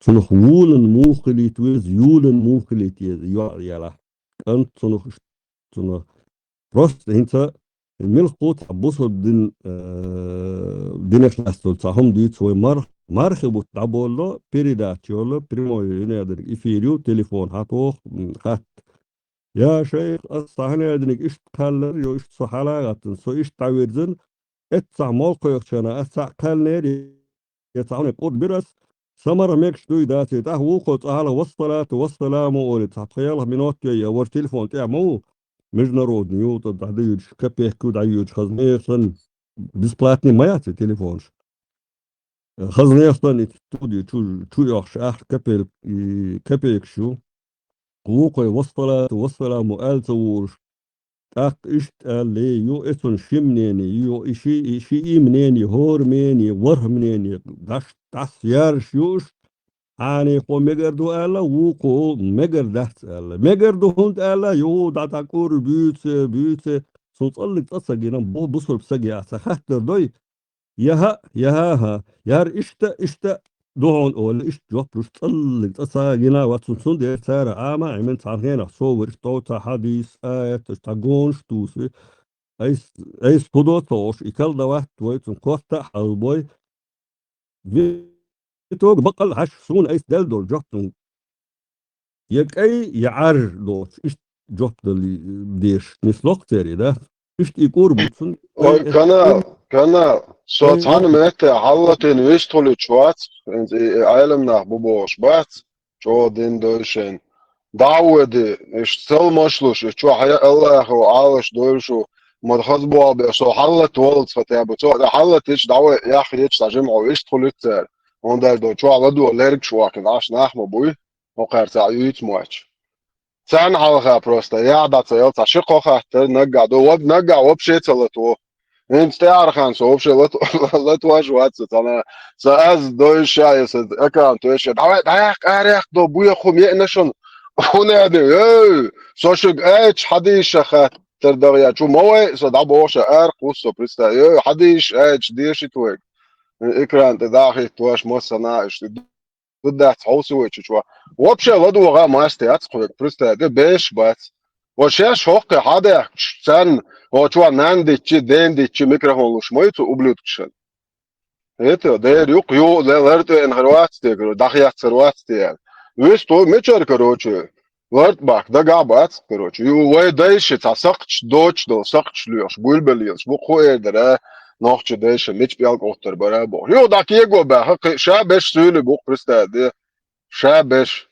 Цунах вулан муха хилийта веза, юлан муха хилийта еза, йоӀ ялахь. КӀант цунах, цунах. Просто хӀинца милхо цхьа бусалба дин, э, динах лаьцна долу цхьа хӀума дуьйцу вай марх-, мархи бутт дӀаболло, передача йолу, прямой юнедарг эфир ю, телефон хьатоху, м, хатта. Я шайх, ас цхьа хӀинеданиг иштта кхаьллар, йо иштта со хьала а гӀаттана, со иштта дӀавирзина, эццахь молла кхойкхучарна ас цхьаъ кхаьллинера, я цхьа хӀуна къурд бира ас, сан марха мегаш дуй, дац и, тӀаккха вукхо цкъа хьалха вассалату вассаламу олий, цхьа пхи-ялх минот йой, я вара телефон тӀехь ма ву, международный ю, тӀа дӀадуьйцуш, капек ю дӀайоьцуш, хаза нехан санна, бесплатный ма яц и телефонаш. Хаза нехан санна и студи чу, чу йохуш ахь капел-, и капекаш ю. Вукхо вассалату вассаламу аьлла ца волуш, тӀаккха иштта аьлла, ю, и цунна ши мнение, ю, и ши, и ши и мнение, хӀора мнение, ворхӀ мнение, даш, дӀасаяржаш ю уьш, хьанехо мегар ду аьлла, вукхо мегар дац аьлла. Мегар ду хӀунда аьлла, юха дӀа-дӀа кӀур буьйцу, буьйцу, цунна цкъаллиг цкъа ца гина, бу-, бусалба стаг яхь ца хаттар дой, яхьа, яхьа, хьа, яра иштта, иштта ду хьуна олий, иштта жоп луш цкъаллиг цкъа ца гина вац, цундела цара Ӏама а Ӏемина цхьана хенахь со вара иштта тӀо ца хьадийса, аяташ цхьа гонаш а дуьйцу. Айс, айс хӀу до ца хууш, и кал дан вац вай, цунна корта а хьалбой. В итоге баккъал а хьаьжча, суна айса делла долу жоп цунна я кӀай, я Ӏаьржа доцуш, иштта жоп дала дезаш нисло-кх церан, да? Иштта и кӀур бу цунна. Ой, канал, Канал, со цхьана метте хьаллатийна вистхулуьйтуш вац, хӀинца и, и Ӏелам нах бу бохуш бац, чӀогӀа дин дойшен. ДӀа а воьди, иштта салмаш луш, и чохь я Аллахо Ӏалаш дойла шу, ма хаза бохьа беш, со хьаллат воллац хӀотта бу. Цо хьаллат йича, дӀавай, яхъ йича, цхьа жимма хьо вистхулуьйту цара. ХӀунда аьлча чохь ладогӀа лергаш вахкина Ӏаш нах ма буй, хӀокхаьрца юьйцу моч. Царна хьалха просто яхь дӀа ца яла, цхьа ши-кхо хаттар наггахь ду, ваг-, наггахь вообще ца латво. ХӀинца тӀаьхьархьама со вообще лат-, латваш вац со цхьана. Сан аз дойша, я сан аккаунт дойша. Давай, дӀаяккха, араяьккха до, буьйха хӀума еана шуна. ХӀунда аьлла, эй, со шуьга аьлча хьадийша хаттар даха яьчу, ма вай, со дӀабохуша ара кхуссо, представь. Эй, хьадийша аьлча, дешит вайга. Экран тӀе дӀахӀиттош массана а иштта. Ду дац хьовсу вай чу чохь. Вообще ладогӀа маста яц кхуьг, представь, де беш бац. Ва шаьш хӀоккхе хьадаьхкаш, царна, ва чохь нан дитчи, ден дитчи микрофон луш ма ю цу ублюдкашан. Это, дер юкх, ю, ле, лар тӀе хӀара вац те, короче, дӀахьеццар вац те, аьлла. Вистху, мичара, короче, лар тӀе бахка, дагахь бац, короче. Ю, вай дайша цхьа сакхташ доцуш долу, сакхташ лоьхуш, буьлбеллелаш, бу кху эр дара, нохча дайша мича пӀелг оттар бара боху. Ю, дӀа кего баьха, кхи-, ша беш суьйлуьйту бу, представь де. Ша беш.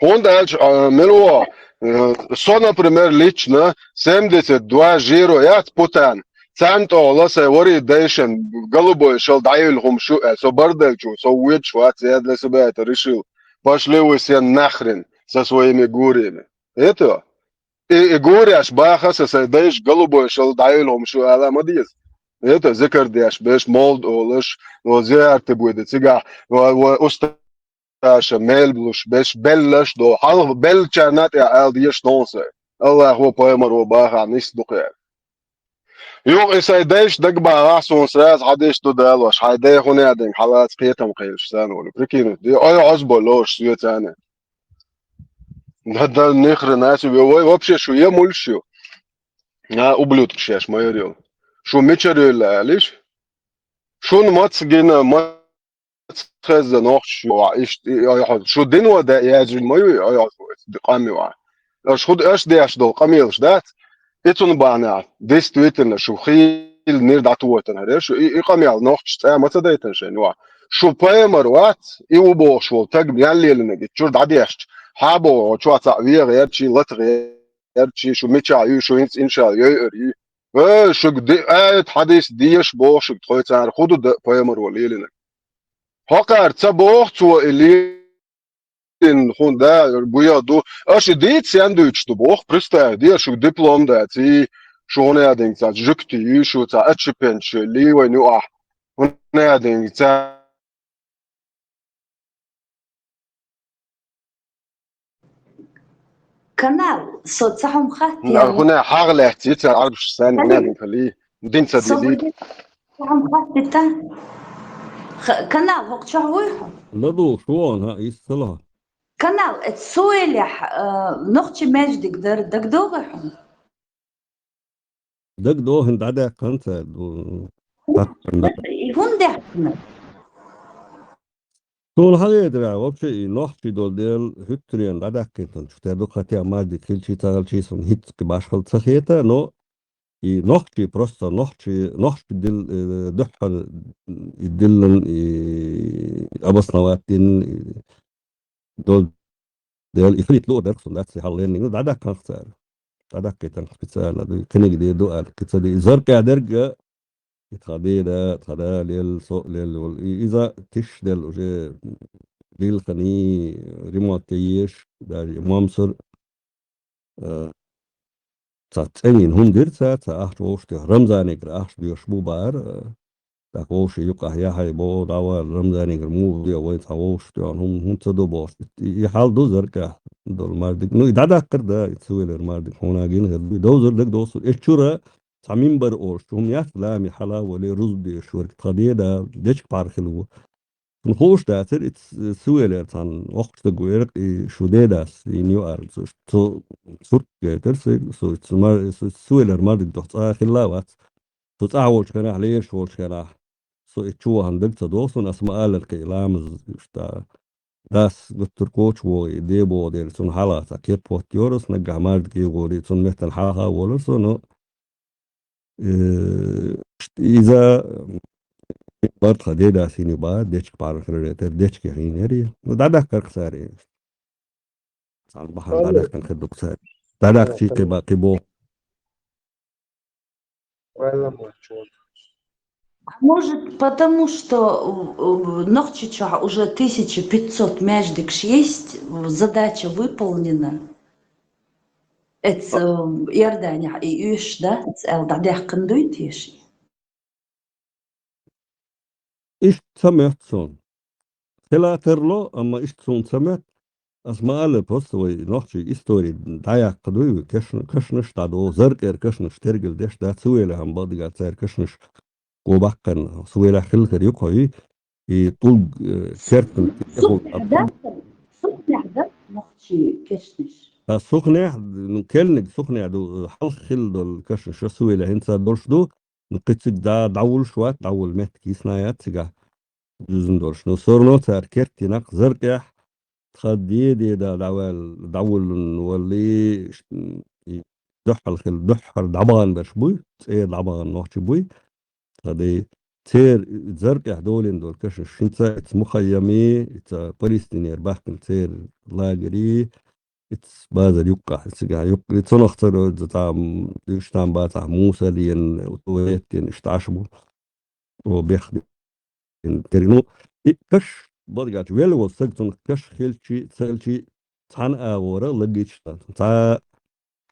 ХӀунда аьлча, а, мила ву, э, со, например, лично семьдесят два жиро яц путан, царна тӀехула сайн вари дайшан голубой шал дӀайуьлу хӀума шу, э, со барделчу, со воьдуш вац, я для себя это решил. Пошли вы все нахрен со своими гуриями. Это? И, и гуреш баха аса сайн дайша голубой шал дӀайуьлу хӀума шу ала ма деза. Это зикар деш беш, молд олуш, о, зиярте буьйда цигахь, о, о, усташа мел булуш беш, беллаш до, хьалха беллачарна тӀе ала дезаш ноху сайн. Аллахо пайхамаро баха нис ду кхера. Юха и сайн дайша дагабагӀахь суна сразу хьадеш ду далош, хьайн дай хӀун яа динга хьалаца кхетам кхелаш царна волу. Прикинуть, ой, хьоза болуш соьцана. Да, да, ни хрена себе, вай вообще шу я муьлш ю? А, ублюдкаш еш ма яр ю. Шу мичара юьлла алиш? Шуна маца гина, маца хезна нохчаш ю, а, ишт-, и, ой, хьо-, шу дино да яздина ма ю, ой, хьо-, къам ю, а. Аша худа, аша деш долу къамелаш дац? И цунна бахьана, действительно, шу хийла нир дӀатухуьйтан хӀара, шу и, и къамел нохчаш цӀа ма ца дайтан шайн, ва. Шу пайхамар вац, и ву бохуш волу таг мел лелинарг, и чуьра дӀадешча, хьа боху, чохь цхьаъ вегӀа яр, чи латагӀа яр, чи шу мичахь ю, шу хӀинца иншалла йойур ю. Э, шуьга ди-, аят хьадис дезаш боху шуьга тхой цара, худа да пайхамаро лелинарг. ХӀокхара ца боху цо и ле-, Ин хӀун да, буьйха ду. Аша дийца сен дуьйцуш ду боху, представь, де, шу диплом дац, и шу хӀун яа динга цхьа жуьгти ю, шу цхьа отщепенец ю, ли вайн юкъахь. ХӀун яа динга цхьа Канал, со ца хьума хаттера. ХӀун яа хьагӀ лаьцций, цхьа Ӏарбаш санна, хӀун яа динга хали. Дин ца дезий. Хьан хаттита? Х-, Канал, хӀокху чохь вуй хьо? ЛадугӀуш ву хьо, хӀа, иштта ца ло. Канал, эцу Суэлехь, а, нохчи маьждиг дара, дагадогӀий хьуна? ДагадогӀу, хӀинца дӀадаьккхина цара, ду-, хаттарна. И хӀунда даьккхина? Суна хьан хетарехь, вообще, и нохчий долу дела хӀуьттаренна дӀадаьккхийтина чу тера ду, хӀетте а маьждиг хилчий, ца хилчий, суна хӀинца башхалла ца хета, но и нохчий просто, нохчий, нохчий дил-, э, дуьххьара и диллина, и обосновать дина, и долу дела, и хилийта луур дара суна, дац, и хьал лерниг, ну, дӀадаьккхина цара. ДӀадаьккхийтина специально, ду, книга де ду аьлла, кхин ца де. Заркъа дерг а, и тхан ден да, тхан да лелла, со а лелла волу. И иза тиш делла уже лилханий, ремонт де еш, даже Мамсур, а, цхьа цӀенйина хӀума дира цара, цхьа ахча вовшах тӀе, Рамзанегара ахча доьшуш бу бахара, а, тӀаккха вовшийн юкъахь яхье боху, дӀавала Рамзанегара муха де, вайн цхьа вовшах тӀе хӀума, хӀума ца до бохуш. И, и хьал ду Заркъехь долу маьждиг. Ну, и дӀадаккхар да, и Суэлера маьждиг, хьуна гина хир ду. Довзар дагадогӀу суна. Эцу чуьра цхьа мимбар олуш, хӀума яц лами хьала а вале, рузба деш верг тхан ден да, дечиг пхьар хила ву. Цунна хууш дацара, и Ц-, Суэлера цхьана воккхачу стага ву, и шу ден дас, и ю аьлла, цо, цо сурт гайтара, со, со, цу мар-, со, Суэлера маьждиг доху цӀа хилла а вац. Со цӀахь волчу хенахь, лераш волчу хенахь, со и чу вахана дага ца догӀу суна, аса ма-аллара кхин ламаз иштта. Дас гуттар коча вогӀий, де богӀу дела, цунна хьалха цхьа кеп хӀоттайора аса, наггахь маьждиге гӀорий, цунна меттана хьалха а волура со, но Э, иза барт ха деда сини ба, дечка парахры тер, дечка хинери. Ну, дадак карксари. Сан бахан дадак кан хадуксари. Дадак чи ки ба, ки бо. А может, потому что э, э, Нохчича уже тысяча пятьсот междикш есть, задача выполнена. Это э, Иордания и Иш, да? Это Элдадяхкан дуйтиши. Ишт самет сон. Хила терло, амма ишт сон самет. Ас ма алле просто вай нохчи истори даяк кадуй кашнаш дадо, заркер кашнаш тергел деш да, цуэла хам бадга цер кашнаш. Гобаккан, цуэла хил кар юкой, и тулг кертен. Сухнях, да? Сухнях, да? Нохчи кашнаш. А сухнях, ну, келник сухнях ду, хал хил дол кашнаш, цуэла хинца долш ду, ну, кыцик да, давул шват, давул мет киснаят цига. Дюзен долш. Ну, сорно цар кертинак, заркер, Тха деде да давал, давулун валли, духхал хил, духхал дабаган беш буй, цер дабаган нохчи буй. Тха де цер заркер долин дол кашин шинца, иц мухайями, иц палестинер бахкин цер лагери, иц базар юкка, иц га юк, иц нохцар там, иштам ба та мусалин, утуетин, ишташбу. О бехди. Интерну и каш бадгач вел вол саг цун каш хилчи, цалчи цан агора лагичта. Ца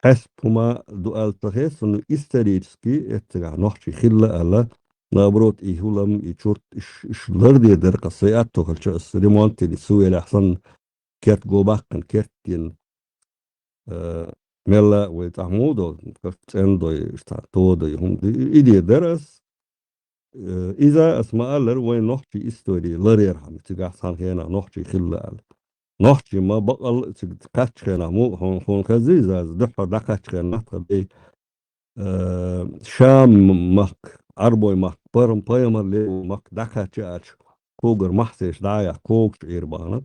хас пума дуал тахес, ну, исторически, это нохчи хилла ала, наоборот, и хулам, и чурт, иш, иш ларди дар касай ат тохалча, ремонт или суэлахсан, керт гобаккан, керт ин, э, мелла вай тахмудо, цендой, шта, тодой, хум, иди дарас, Э, иза ас ма аллар вай нохчи истори ларер хам, цигах сан хена нохчи хилла ал. Нохчи ма бакъал циг кач хена му, хун, хун хази иза, духха да кач хена, тха дей, э, Шам мак, Арбой мак, парам паямар ле мак, да кач ач, когар махсеш, да я, когч ир банак,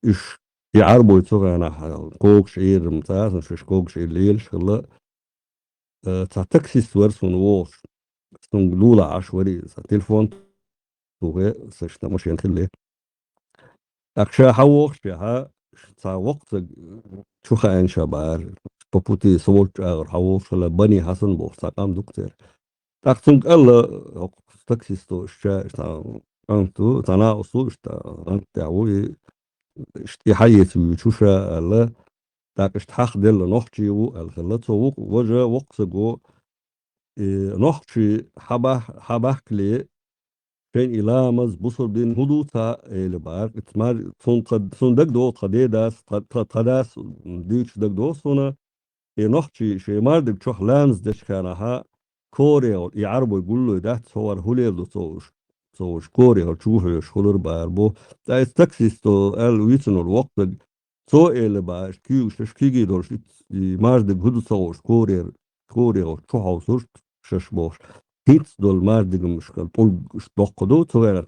иш, и Арбой цугана, когч ир, мтасан, шиш когч ир лил, шхла, Э, ца таксист вар сун вогӀуш. Сун лула Ӏаш вари, ца телефон тухе, са шта машин хилли. Акша хьавогӀуш, хьа, ца вокъ ца чу хаьн шабар. По пути со волчу агӀор хьавогӀуш хила, Бани Хьасан боху, ца къам дукха тера. ТӀаккха цунга аьлла, хӀокху таксисто, ша, ша, кӀант ву, ца накъост ву, ша, кӀант тӀехь ву, и, ша, и хьаэца вуьйчу ша, аьлла, тӀаккха иштта хьахделла нохчий ву аьлла хилла. Цо вукъ-, важа воккха саго, э, нохчий хьабах-, хьабахкале, шайн и ламаз, бусурдин хӀун ду ца эли бара. Ица мар-, цун тха, цун дагадогӀу тха дедас, тха, тха, тха дас дуьйцуш дагадогӀу суна. И нохчий шайн мардиг чохь ламаз дечу хенахьа, корехула, и Ӏарбой гуллой дац, хӀора хӀулел ду ца уьш, ца уьш корехула чу хьоьжуш хулар бара бу. Ткъа иза таксисто аьлла вуьйцур воккхаг, цо эли бааш, куьйгаш, куьйгий долуш, и маждиг хӀу ду ца хууш, корер, корехула чу хьовсурш, шаш бохуш. ХӀинца долу маждигамашкара тӀулгаш доккха ду, цу гӀеран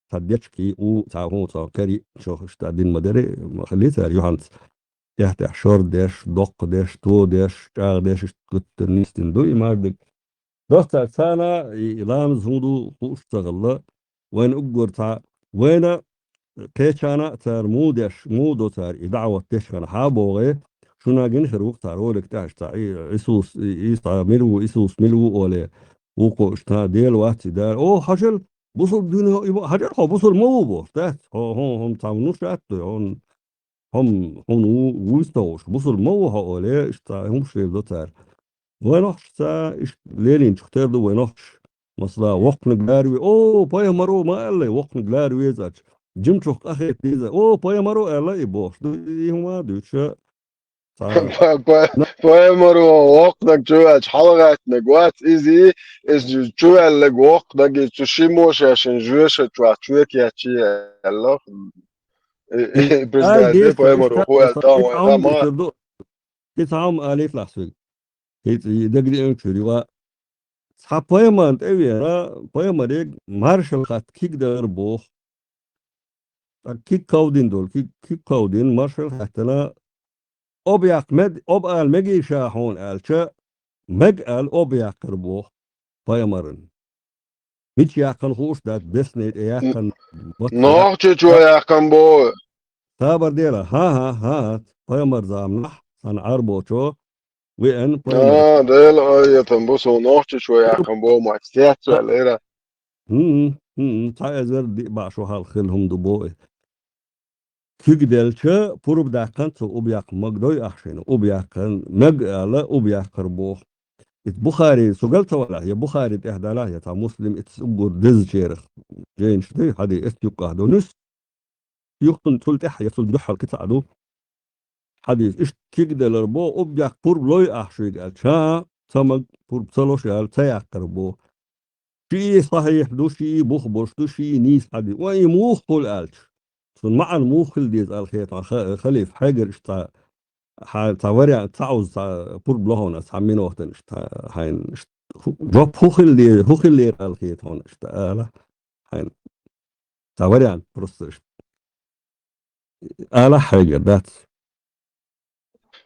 цхьа дечкий, у, цхьа хӀун, цхьа карий, чохуш та дин ма дери, ма хили цара юьхьанца. ТӀехь-тӀехь шор деш, доккха деш, то деш, чӀагӀ деш, иштта гуттар нисдина ду и маждиг. Доццар царна и ламаз хӀун ду хууш ца хилла, вайна уггар цхьа, вайна кхечарна а цара муха деш, муха до цара и даӀват деш хьан хьа богӀе, шуна гина хир ву-кх цара олик тӀехь цхьа Ӏи-, Ӏисус, и, и цхьа мила ву, Ӏисус мила ву оле, вукхо иштта Дела вац и дара. О, хьажал, бусул дуьйна, и бо-, хьажал хьо бусул ма ву бохуш, дац? Хьо, хьо, хьо, цхьа нуш атта, хьо, хьо, хьо ву, вуйста хууш, бусул ма ву хьо оле, иштта хӀумаш лер до цара. Вай нохчаша иштта лелийначух тера ду вай нохчаша. Масала, воккханиг ларве, о, пайхамаро ма аьллай, воккханиг ларвезача. Жимчух къахета деза, о, пайхамаро аьлла и бохуш ду, и хӀума а дуьйцуша. Цхьа Па-, па-, пайхамаро воккханиг чу ваьлча хьалагӀаьттинарг вац иза, иза чу ваьлларг воккханиг, иза цу шиммо шаьшшинна жоьша чохь чоь кечъе аьлла. И, и, и, признать де, пайхамаро хӀу аьлла, тахана вайн хӀама. И цхьа хӀума алийта лахь соьга. ХӀинца и дагадеанчуьра ю а. Цхьа пайхамарна тӀе а веана, пайхамаре маршалла хатта киг дара боху. ТӀаккха киг кховдина долу, киг, киг кховдина, маршалла хаьттина, оба яккха мед-, оба ала мегий ша хьуна аьлча, мега аьлла объяьккхар боху пайхамарна. Мича яьккхина хууш дац, бесней тӀе яьккхина, бац, Нохчийчо яьккхина боху. Сабар дела, хӀан-хӀа, хӀан-хӀа, пайхамар заманахь, сан Ӏарбочо веана пайхамар. А, Дела, ай, я там бу со Нохчийчо яьккхина боху, ма, цецваьлла ира. ХӀун-хӀун, цхьа эзар диъ бӀе шо хьалха хилла хӀума ду боху и. Куьг делча, пурба даьккхина цо, объяккха мега дой ахь шайна, объяккхина, мега аьлла, объяккхар боху. Ит Бухари сугал ца валахь, я Бухари тӀехь далахь, я цхьа Муслим, ит уггар дезачерах жайнаш дай, хьади, эс юккъахь ду нуьс. Юхтун цул тӀехь, я цул дуьхьал кхин цхьа а ду. Хьадис, иштта куьг делар боху, объяккха пурба лой ахь шуьга аьлча, ца мега, пурба ца ло шу аьлла, ца яккхар боху. Шиъ сахьихь ду, шиъ бух болуш ду, шиъ нийса хьадис. Ва и муха хуьлу аьлча, цунна маьӀна муха хила деза аьлла хета хьуна ха-, халифа, хьегара иштта цхьа, хьан цхьа вариант, цхьа уза, цхьа пурба ло хьуна, цхьа минот иштта хьайна иштта ху-, жоп хӀун хила де-, хӀун хилера аьлла хета хьуна иштта ала хьайна. Цхьа вариант просто иштта. Ала хьайгара дац.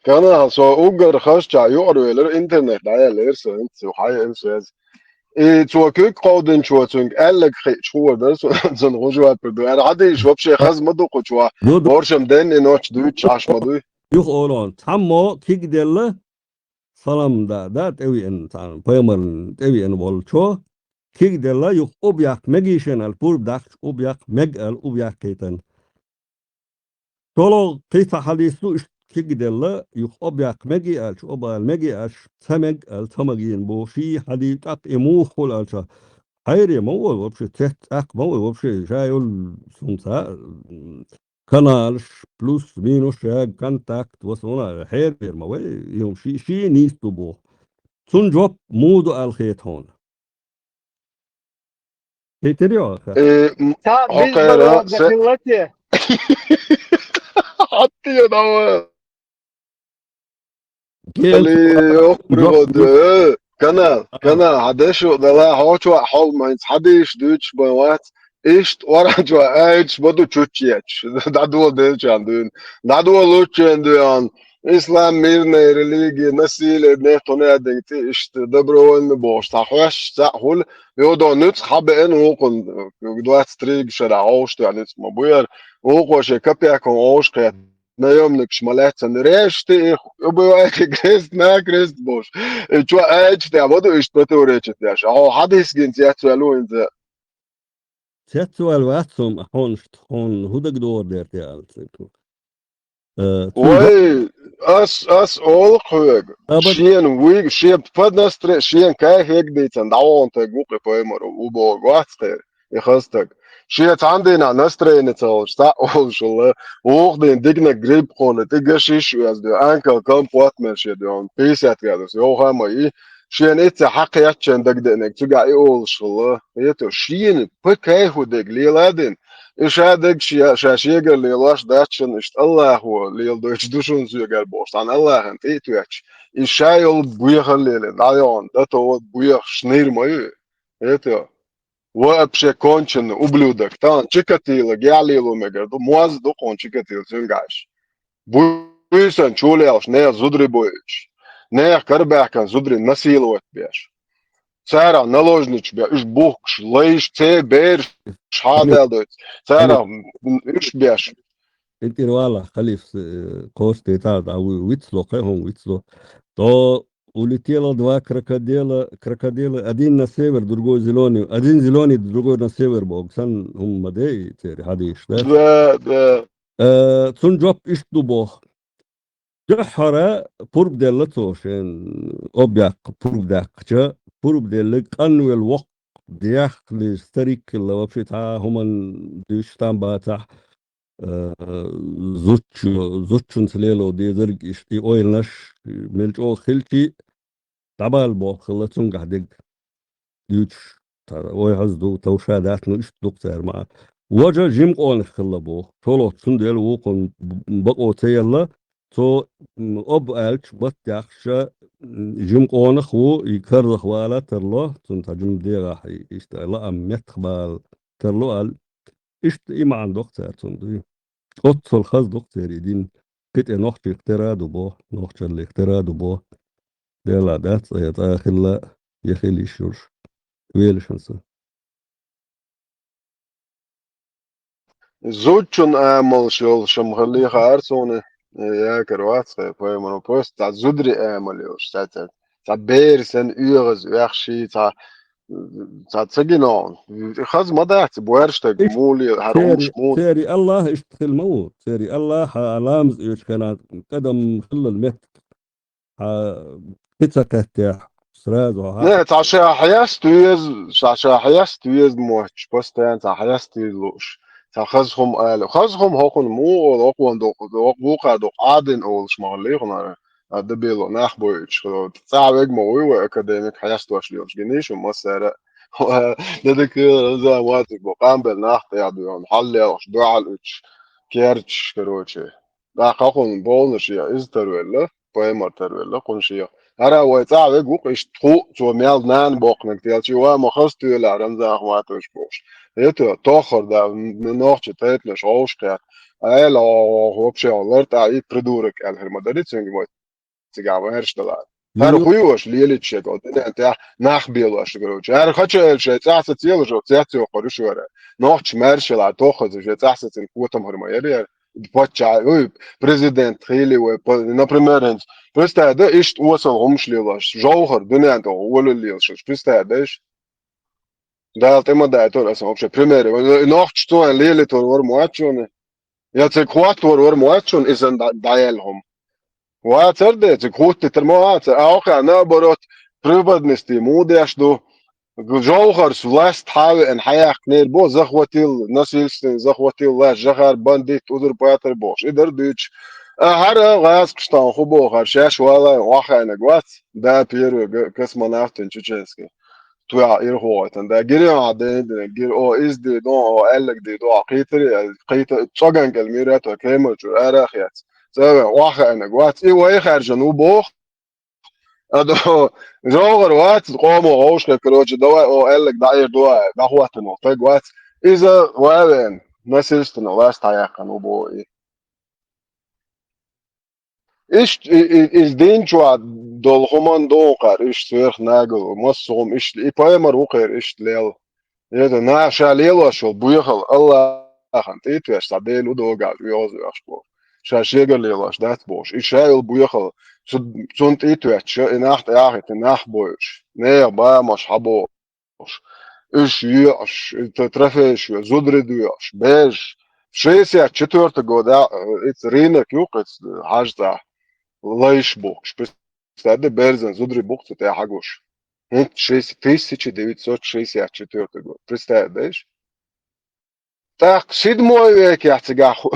Канал, со уггар хазчохь юкъара велира, интернет дӀаяьллера сан, хӀинца хьайа связь. И цо куьг кховдинчо цуьнга аьлларг хиъча хуур дара, со цунна хӀун жоп ду. Ара хьадийша вообще хаза ма ду кху чохь. Ю ду. Оршам денна и ночь дуьйцуш Ӏаш ма дуй. Юха олу хьуна. Цхьаммо куьг делла, салам да, да, тӀевеана, цхьана пайхамарна тӀевеана волчо, куьг делла, юха объяккха мегий шена аьлла, пурба даккхача, объяккха мега аьлла, объяккхийтина. ШолгӀа кхин цхьа хьадис ду, иштта куьг делла, юха объяккха мегий аьлча, объяла мегий аьлча, ца мега аьлла, ца магийна боху, ший хьадис тӀаккха и муха хуьлу аьлча, хьайре ма ву вообще, цец тӀаккха ма ву вообще, ша йолу сумца, каналаш, плюс, минус, ша контакт, ва суна хьербер ма вай, и хӀума ший, ший нийса ду боху. Цунна жоп муха ду аьлла хета хьуна? Хетарий хьо? Э, м, Та хьо бизнес кхера, дорога се- хилла те? Хьатте давай. Гел Али, ох, привод, э, канал, а, канал, хьан дешо дала, хьо чохь хьол майнц, хьан дийш дуьйцуш бан вац, иштта оран чохь айдаш ма ду чуччечаш, дӀадола делчан дуьйна. ДӀадола луччен дуьйна. Ислам мирная религия, насилие, не, то не, а дегти, иштта добровольно бохуш, цхьа хьоьш, цхьа хуьлу, йодо нуьцкъ хьан беана вукхун, двадцать три шарахь Ӏовшуш тоьхна нуьцкъ ма бу яра, вукхо шен капекон Ӏовшуш кхетта, наёмникаш ма лаьцна, решти их, убивайте крест на крест бохуш. И чо айча тӀехь ма ду иштта противоречить деш. Хьо хьадис гинца яц ваьлла ву хӀинца. Цецваьлла вац хьуна, хьуна, хьуна хӀун дагадогӀур дара те аьлла цига. Э, цуьнга Вай, ас, ас олу хьоьга, Абад- шена вуьйга, шен поднастре-, шена кайф хӀега дийцан, дӀавахана тайга ву кхин паймар, ву боху, вац кхера, и хаза стаг. Шен цхьана дийнахь настроение ца хилча, цхьаъ олуш хилла, вукху дийнахь диканиг грипп кхолла, тӀе гаш йиш оьзна дуьйна, анкал компот мел шен дуьйна, пятьдесят градус, йовха а ма йий, шена иццехь хьакхеттачен дагадеаниг цигахь и олуш хилла. Хеташ, шена п-, кайфу дерг лела а дина, и ша дерг ше-, ша шегара лелош дац шуна, иштта Аллахо леладойтуш ду шуна соьгара бохуш, цхьана Аллахана тӀе а тоьттуш, и ша йолу боьхалле дӀайогӀун, дато бехаш нир ма ю. Хеташ, вообще конченый ублюдок, тахана Чикатило гехь лело мегар ду, моз ду кхуна Чикатило цуьнга Ӏаш. Буьйсан чулаьллаш, нехан зударий бойуьйтуш, нехан карабаьхкина зударий насиловать беш. Царах наложничаш беш, уьш бухкуш, лайш, церан бераш хьадаьлла дойту. Царах, м, уьш беш. Итир вала, халиф, э, кхош тетал, да, ви-, вицло, кхе хӀун вицло. То улетело два крокодила, крокодила, один на север, другой зелёный, один зелёный, другой на север, боху сан хӀума ма де, и церан хьадийш, да? Да, да. Э, цунна жоп иштта ду боху. Дуьххьара пурба делла цо шен, объяккха пурба даьккхича, пурба деллиг къанвелла воккха, дехлий старик хилла, вообще цхьа хӀуманна дуьйцуш там бацахь, э, зудчо-, зудчунца лело дезарг иштта и ойланаш мел чӀогӀа хилчий, дӀабала боху хилла цуьнгахь дерг. Дуьйцуш, та-, вай хьаза ду, товша дац, ну, иштта ду-кх цара ма. Важа жима къонах хилла боху. ШолгӀа цундела вукхунна б-, бакъо ца елла, цо, м, об аьлча, бат яхша, м, жима къонах ву, и карзах вала тарло, цунна цхьа жима дегӀахь, и, иштта лаам меттах бала тарло аьлла. Иштта и маьӀна ду-кх цара цунна дуй. Оццул хаза ду-кх церан и дин. Кхин тӀе нохчех тера а ду боху, нохчаллех тера а ду боху. Делахь дац, я цӀа хилла, я хила йиш йолуш. Велашан са. Зудчун амалш йолуш ма хиллехьара суна, э, якар вац хье, пайхамаро, просто цхьа зударий амал йолуш, цхьа, цхьа, цхьа бер санна оьгӀаз оьхший, цхьа, цхьа ца гина хьуна. Хаза ма дац, боьрша стаг, иштта муха лела, хӀара церан, хӀумаш муха. Церан Аллах иштта хила ма ву. Церан Аллах хьан ламаз оьцу хенахь кӀадам хиллал меттиг. Хьан кхин ца кхеттехь, сразу хьан. Не, цхьа ша хьеста веза, цхьа ша хьеста веза мотташ, постоянно цхьа хьеста веза лууш. Цхьа хаза хӀума ала. Хаза хӀума хӀокхунна муха олу, хӀокхунна дукха, хӀокху вукхара дукха Ӏадина олуш ма хиллий хӀунара. А, дабело нах бойуьйтуш хилла. ЦӀахь вега ма вуй вай академик хьестош лелаш, гиний шу массара. Ва, дадакара Рамзан вацург бо, къамбел нах тӀехь дуьйхьна, хьаллелхаш, дуьхьал уьтуш, керчаш, короче. ТӀаккха хӀокхунна бовнаш я иза тарвелла, паймар тарвелла, кхунна шех. ХӀара вай цӀахь вега ву-кх иштта тху, цо мел нана боккхунарг телчий, ва ма хаза тоьлахь Рамзан Ахматович бохуш. ХӀета, тоххар да, н-, нохчи тайпанаш гӀовш кхетта. Айла, вообще, лартӀа и придурок аьлла хир ма дарий цуьнга вай. Цигахь ваьрша далахь. ХӀара хуйош лелийча шега, оцу дуьнен тӀехь нах белош, короче. ХӀара хача аьлла шайн цӀахь саца елаш, оцу цецйоккхур ю шуьра. Нохчаш маьрша елахь, тоххаза шайн цӀахь сацина котам хир ма яра яра. Паччахь, ой, президент хили вай, по-, например, хӀинца. Представь, да, иштта осал хӀумаш лелош, жовхар, дуьнен тӀехь олалла лелаш, представь, да, иштта. Дала тӀе ма дайтур аса вообще. Пример, нохчаш цо лелитур вара моьтту шуна. Я цига хӀоттор вара моьтту шуна, иза дӀа-, дӀаяьлла хӀума. Вацар де, цига хӀоттийтар ма вацар. А окху, наоборот, преподнести муха деш ду. Жовхарс власть хьавеана хьаяьккхинера бо, захватил, насильственно захватил власть, жахар, бандит, узурпатор бохуш. И дара дуьйцуш. А хӀара гӀазкхаштан хӀу боху, хӀара шаьш валай, охьахаьннарг вац, да, первый г-, космонавтин чеченский. Туьйхьа ирхо гӀойтан, да, гири а ден дина, гири, о, изди, дон, о, аьллаг ди, дон, кхийтари, кхийта, цӀоган кӀел мира то, кемачу, арахьяц. Цаве, охьахаьннарг вац, и вай хаьржина ву боху. Адо, жовхар вац, къомо гӀовшахе, короче, давай, о, аьллаг дӀаэр дуай, дӀахӀоттано, таг вац. Иза вавен, насильственно власть хьаяьккхина ву боху и. Иштта и, и, иза дин чохь долу хӀуманна догӀу кхара, иштта сверхнагало, массо а хӀума иштта, и пайхамар ву кхера иштта лел. Эта наха ша лелош йолу боьхал Аллахьан тӀе а тоьшна, цхьа Дела ву догахь, оьгӀазвоьхуш боху. Ша шегара лелош дац бохуш. И ша йолу боьхал, цу, цунна тӀе а тоьттуш, и нах тӀе а хӀиттина, нах бойуш. Нехан бамаш хьабохуш. Уьш йоьӀуш, и т-, трофейш йоьӀуш, зударий доьӀуш, бежаш. Шестьдесят четвёртый года, э, ица рынок ю-кх, ица, э, хьажцӀа лайш бухкуш. Представь, берзан зударий бухку цу тӀе хьагуш. ХӀинца шесть-, тысяча девятьсот шестьдесят четвёртый год. Представь, дайш? ТӀаккха седьмой векехь цигахь ху-,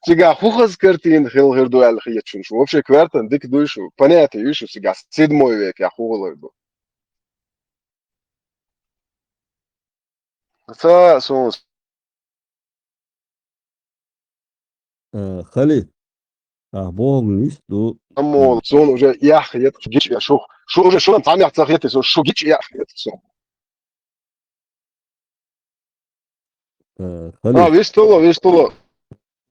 цигахь хӀун хаза картина хила хир ду аьлла хета шуна? Шу вообще коьртана дика дуй шу? Понятие юй шу цигахь седьмой векехь хӀун хилар ду? Ца суна. Э, хали. Ахь бохург нисса ду. Амма суна уже яхъ хета, гича я шу. Шу уже шуна цхьамех ца хета, шу гича яхъ хета суна. Э, хали. А, вистало, вистало.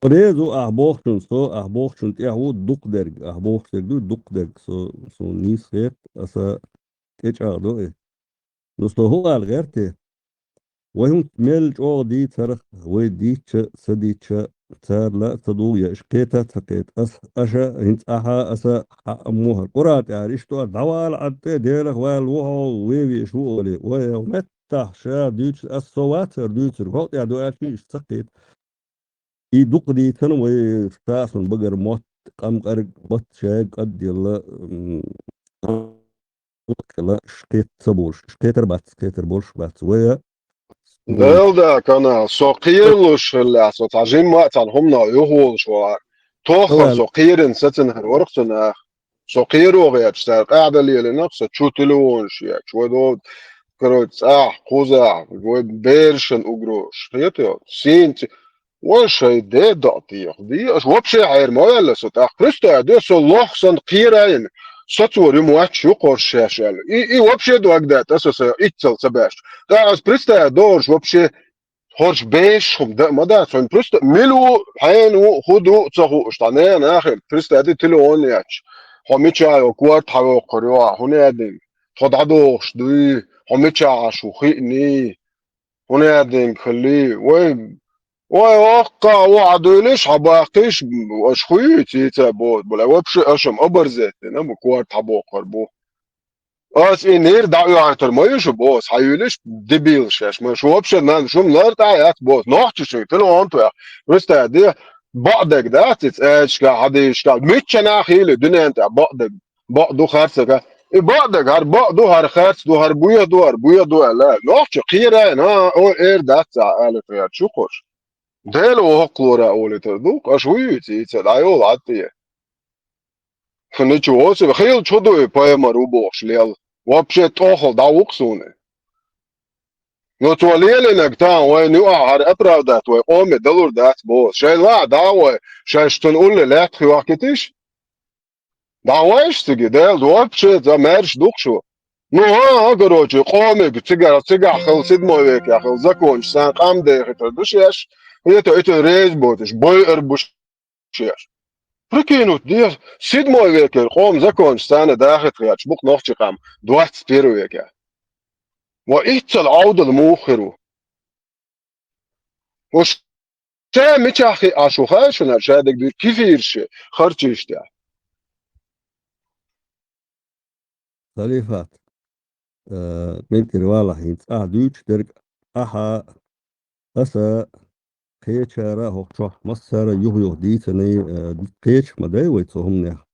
Реза ву ахь бохучун, со ахь бохучун тӀехь ву дукха дерг. Ахь бохуш дерг ду дукха дерг. Со, суна нийса хета, аса тӀечӀагӀдо и. Ну, со хӀун ала гӀерти? Вай хӀунца мел чӀогӀа дийцарх, вай дийцча, ца дийцча, царна а ца дугӀу, я иш кхета а ца кхета. Ас, аша, хӀинца ахьа, аса, хьан а мухӀар. Къуръан тӀехь иштта ор, дӀавала Ӏад тӀе, Делах вала ву хьо, вевеш ву олий. Вай, меттахь ша дуьйцу, ас со вацар дуьйцург, хӀокху тӀехь ду аьлча, иштта ца кхета. И дукха дийцина вай сасун багара мотт, къамкъарг, батт шайга кӀадделла, м, кхела, ш кхета ца болуш, ш кхетар бац, кхетар болуш бац. Вая, Дел да, канал, со кхералуш хилла, со цхьа жимма а цхьана хӀуманах юхаволуш вара. Тоххар со кхерина сацина хир вара-кх цу наха. Со кхеро гӀерташ, цара къаьхьа дан лелина-кх со чу телефонаш ечу. Вай до, короче, цӀахь, кхузахь, вай берашан угрозаш. Хетий? Сийна ц-, вай шайн де доӀа техадо. Аш вообще хьайра ма ваьлла со тӀаккха. Представь, де со лох санна кхерайна. Сацор ю моьттуш ю кхорш шаьш аьлла. И, и вообще дог даьтта аса со иццал ца баьш. ТӀаккха ас представь, дораш вообще хӀорш бешаш хӀума дан а ма дац, хьуна просто мила ву, хьенан ву, хӀун ду, ца хууш, тхьа нена нахе, просто аьлла, телефон яц. хьо мича йо, корта хьавоккхур ю, хьуна аьдинг, тхо дӀадохуш дуй, хьо мича Ӏаш ву хиъний, хӀунда аьлла динга хилли, вай, вай оккха а ву хьадуьйлиш, хьабаккхиш, аша хуьйцу, йийца боху, бля, вообще аша-м оборзеть дина, бу корта хьабоккхур бу. Ас и нир дӀаоьхьийтар ма ю шу, бос, хьаюьйлиш, дебил шаьш, ма шу вообще нан, шум лар тӀа яц, бос, нохчи шуьга, телефон тоьхна, представь, де, бакъдерг дац, и цӀерашка, хьадийшка, мичча нах хили, дуьнен тӀа бакъдерг. Бакъ ду харцага. И бакъ дага, хӀара бакъ ду, хӀара харц ду, хӀара буьйха ду, хӀара буьйха ду аьлла. Нохчо кхерайна, а, о, эр дац а, аьлла тхера чу кхуш. Дела воккхалора олитар ду, аша вуьйцу, йийца дӀайолу хьатте. Ничего себе, хила чу дуй, пайхамар ву бохуш лел. Вообще тӀохал дӀа ву-кх суна. Но цо лелинарг тахана вайна юкъахь хӀара оправдать вай къоме далур дац боху. Шайн лаахь дӀа а вай, шайша цунна улле лаьтта хьоьхкитиш? ДӀавайша цига, Дела, вообще, за маьрша ду-кх шу. Ну, а, а, короче, къомиг, цигара, цигахь хила, седьмой векехь хила, закончу сан къам дехитар ду шеш, это, это резь боцуш, бойар бу шеш. Прикинуть де, седьмой векера къом закончу сана дахит хьерча, бу-кх нохчи къам, двадцать первый векехь. Ва иццал Ӏовдал муха хир ву? Уж ша мичахь хиъна шу хаьа шуна, ша дерг дуьйцу кефирш, харчийш тӀехь. Халифат, э, меттера валахь, хӀинца ахьа дуьйцуш дерг ахьа, аса кхечара хӀокху чохь массара юха-юха дийцинай, э, кхеча ма дай вай цу хӀуманех.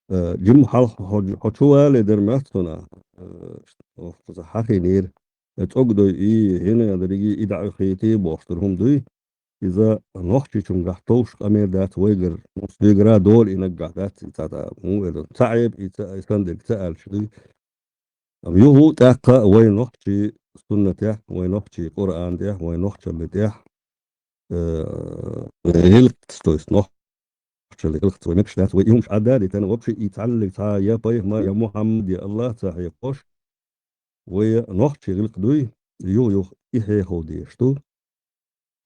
Э, жимма хьалха хьо, хьо чу вале дара моьтту суна, э, оха кхуза хьахийнера. Э, цӀогдой и, хӀинан дерриге и дӀа а хетий бохуш дара хӀума дуй. Иза нохчичунгахь товш къамел дац вайгара. Соьгара дола и наггахь дац, и цхьа та, хӀун эр ду, ца Ӏеба, и ца, и сан дерг ца аьлча дуй. Амма юха тӀаккха вай нохчий суннатехь, вай нохчий Къуръан тӀехь, вай нохчалла тӀехь, э, гӀиллакхца, то есть нохчалла гӀиллакхца вай мегаш дац, вай и хӀумаш Ӏадда а дитина, вообще и цхьаллиг цхьа я пайхамар, я Мухьаммад, я Аллах ца хьекхош, вай нохчий гӀиллакх дуй, юха-юха и хьехо дезаш ду.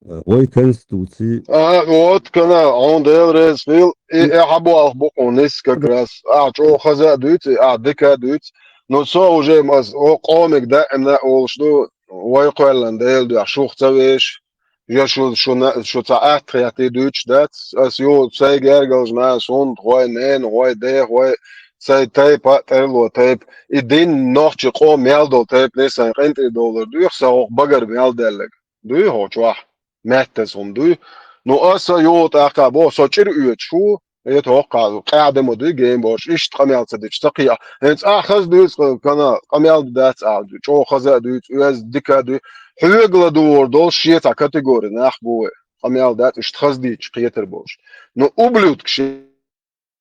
Э, вай конституций. А, вот, кана, хьуна Дела реза хила, и, и хьаболх бу хьуна нисса как раз. Ахьа чӀогӀа хаза а дуьйцу, и ахьа дика а дуьйцу. Ну, со уже ас о къомиг даима а олуш ду, вай кхоьллина Дела дуьхьа шух ца веш, я шу, шуна, шу цхьа атта хетий дуьйцуш дац. Ас ю сайн гергалжа нанас, хӀунда, хӀой нена, хӀой деха, хӀой сайн тайпа а, тӀерло тайпа. И дин нохчи къоман мел долу тайпане сайн къинтӀера довлар дуьйху, сан хӀокху багара мел даьлларг. Дуй хьо чохь? Маьттаза хӀума дуй? Ну, аса юха тӀаккха боху, со чӀир оьцуш ву, это хӀоккхуза къаьхьа де ма дуй, гейна бохуш, иштта къамел ца дича ца кхиа. ХӀинца ахьа хаза дуьйцу, кана, къамел дац ахьа, чӀогӀа хаза а дуьйцу, оьзда дика а дуй. Хьоьга ладугӀур долу шен цхьа категори нах бу вай, къамел дац, иштта хаза дийцича кхетар болуш. Ну, ублюдкаш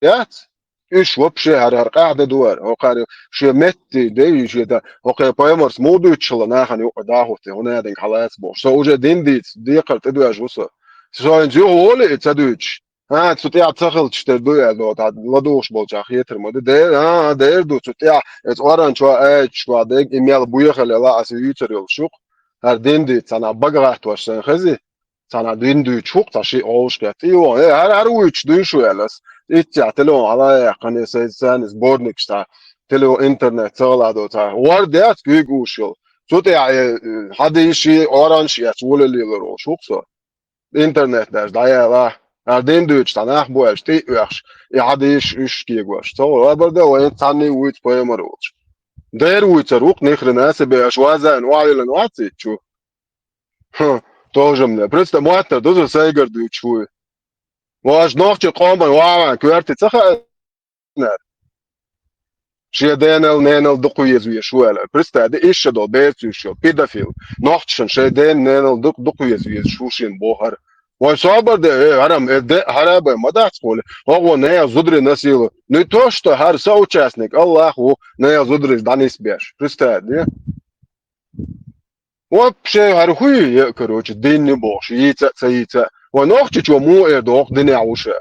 яц. Уьш вообще хӀара, хӀара къаьхьа де ду хӀара. ХӀокхара шен метте де, шен да, хӀокхе пайхамарс муха дуьйцуш хилла нахана юкъа дахуте, хӀунда аьлла динга хьалаца бохуш. Со уже дин дийца, декхар тӀедоьжна ву со. Со хӀинца юха волу и ца дуьйцуш. ХӀан, цу тӀехь ца хилчаш тера ду аьлла, хьан ладугӀуш болчарна хетар ма ду. Дера, хӀан, хӀан, дера ду, цу тӀехь, эца оранчо аьллачу, ва дег, и мел буьйхалла аса юьйцур йолуш ю-кх. ХӀара дин дийца, цхьана бага гӀаттош сайн хези. Цхьана дин дуьйцуш хӀу-кх цхьа шиъ гӀовшахкхетта. И вон, э, хӀара, хӀара вуьйцуш дуй шу аьлла ас. Иццехь телефон хьала а яьккхина, сайн царна сборникаш цхьа, телефон интернет ца гӀала доцу цхьа. ВордӀе яц куьйга уьш йолу. Цу тӀехь, э, хьадийши, оранж яц, вула лелар волуш хӀу-кх со. Интернет даже дӀаяла. ХӀара дин дуьйцуш цхьа нах бу аьлча, тӀе а оьхуш, и хьадийши уьш кегош. Цо лабар дан вайн цхьанний вуьйцу пайхамар волчу. Дера вуьйцар ву-кх, ни хрена себе, аша вазайна охьавиллина вац и чу. Хм, тоже мне. Представь, моттар ду сан сайгара дуьйцуш вуй. Ваш нохчи къоман ван коьрте ца хаьа нара? Шен денал, ненал дукха веза веш ву аьлла. Представь, де ишша долу берцуьйш йолу, педофил. Нохчашан шен ден, ненал дукха, дукха веза везаш ву шен бохар. Вай собар де, э, хӀарам, э, де, хӀара бай ма дац хьуна. ХӀокхо нехан зударий насилу. Не то, что хӀара соучастник, Аллах ву, нехан зударий дӀанисбеш. Представь, де? Вообще, хӀара хӀу ю, е, короче, динни бохуш, йийца а ца йийца а. Вай нохчичо муха эр ду хӀокху динехь ву ша?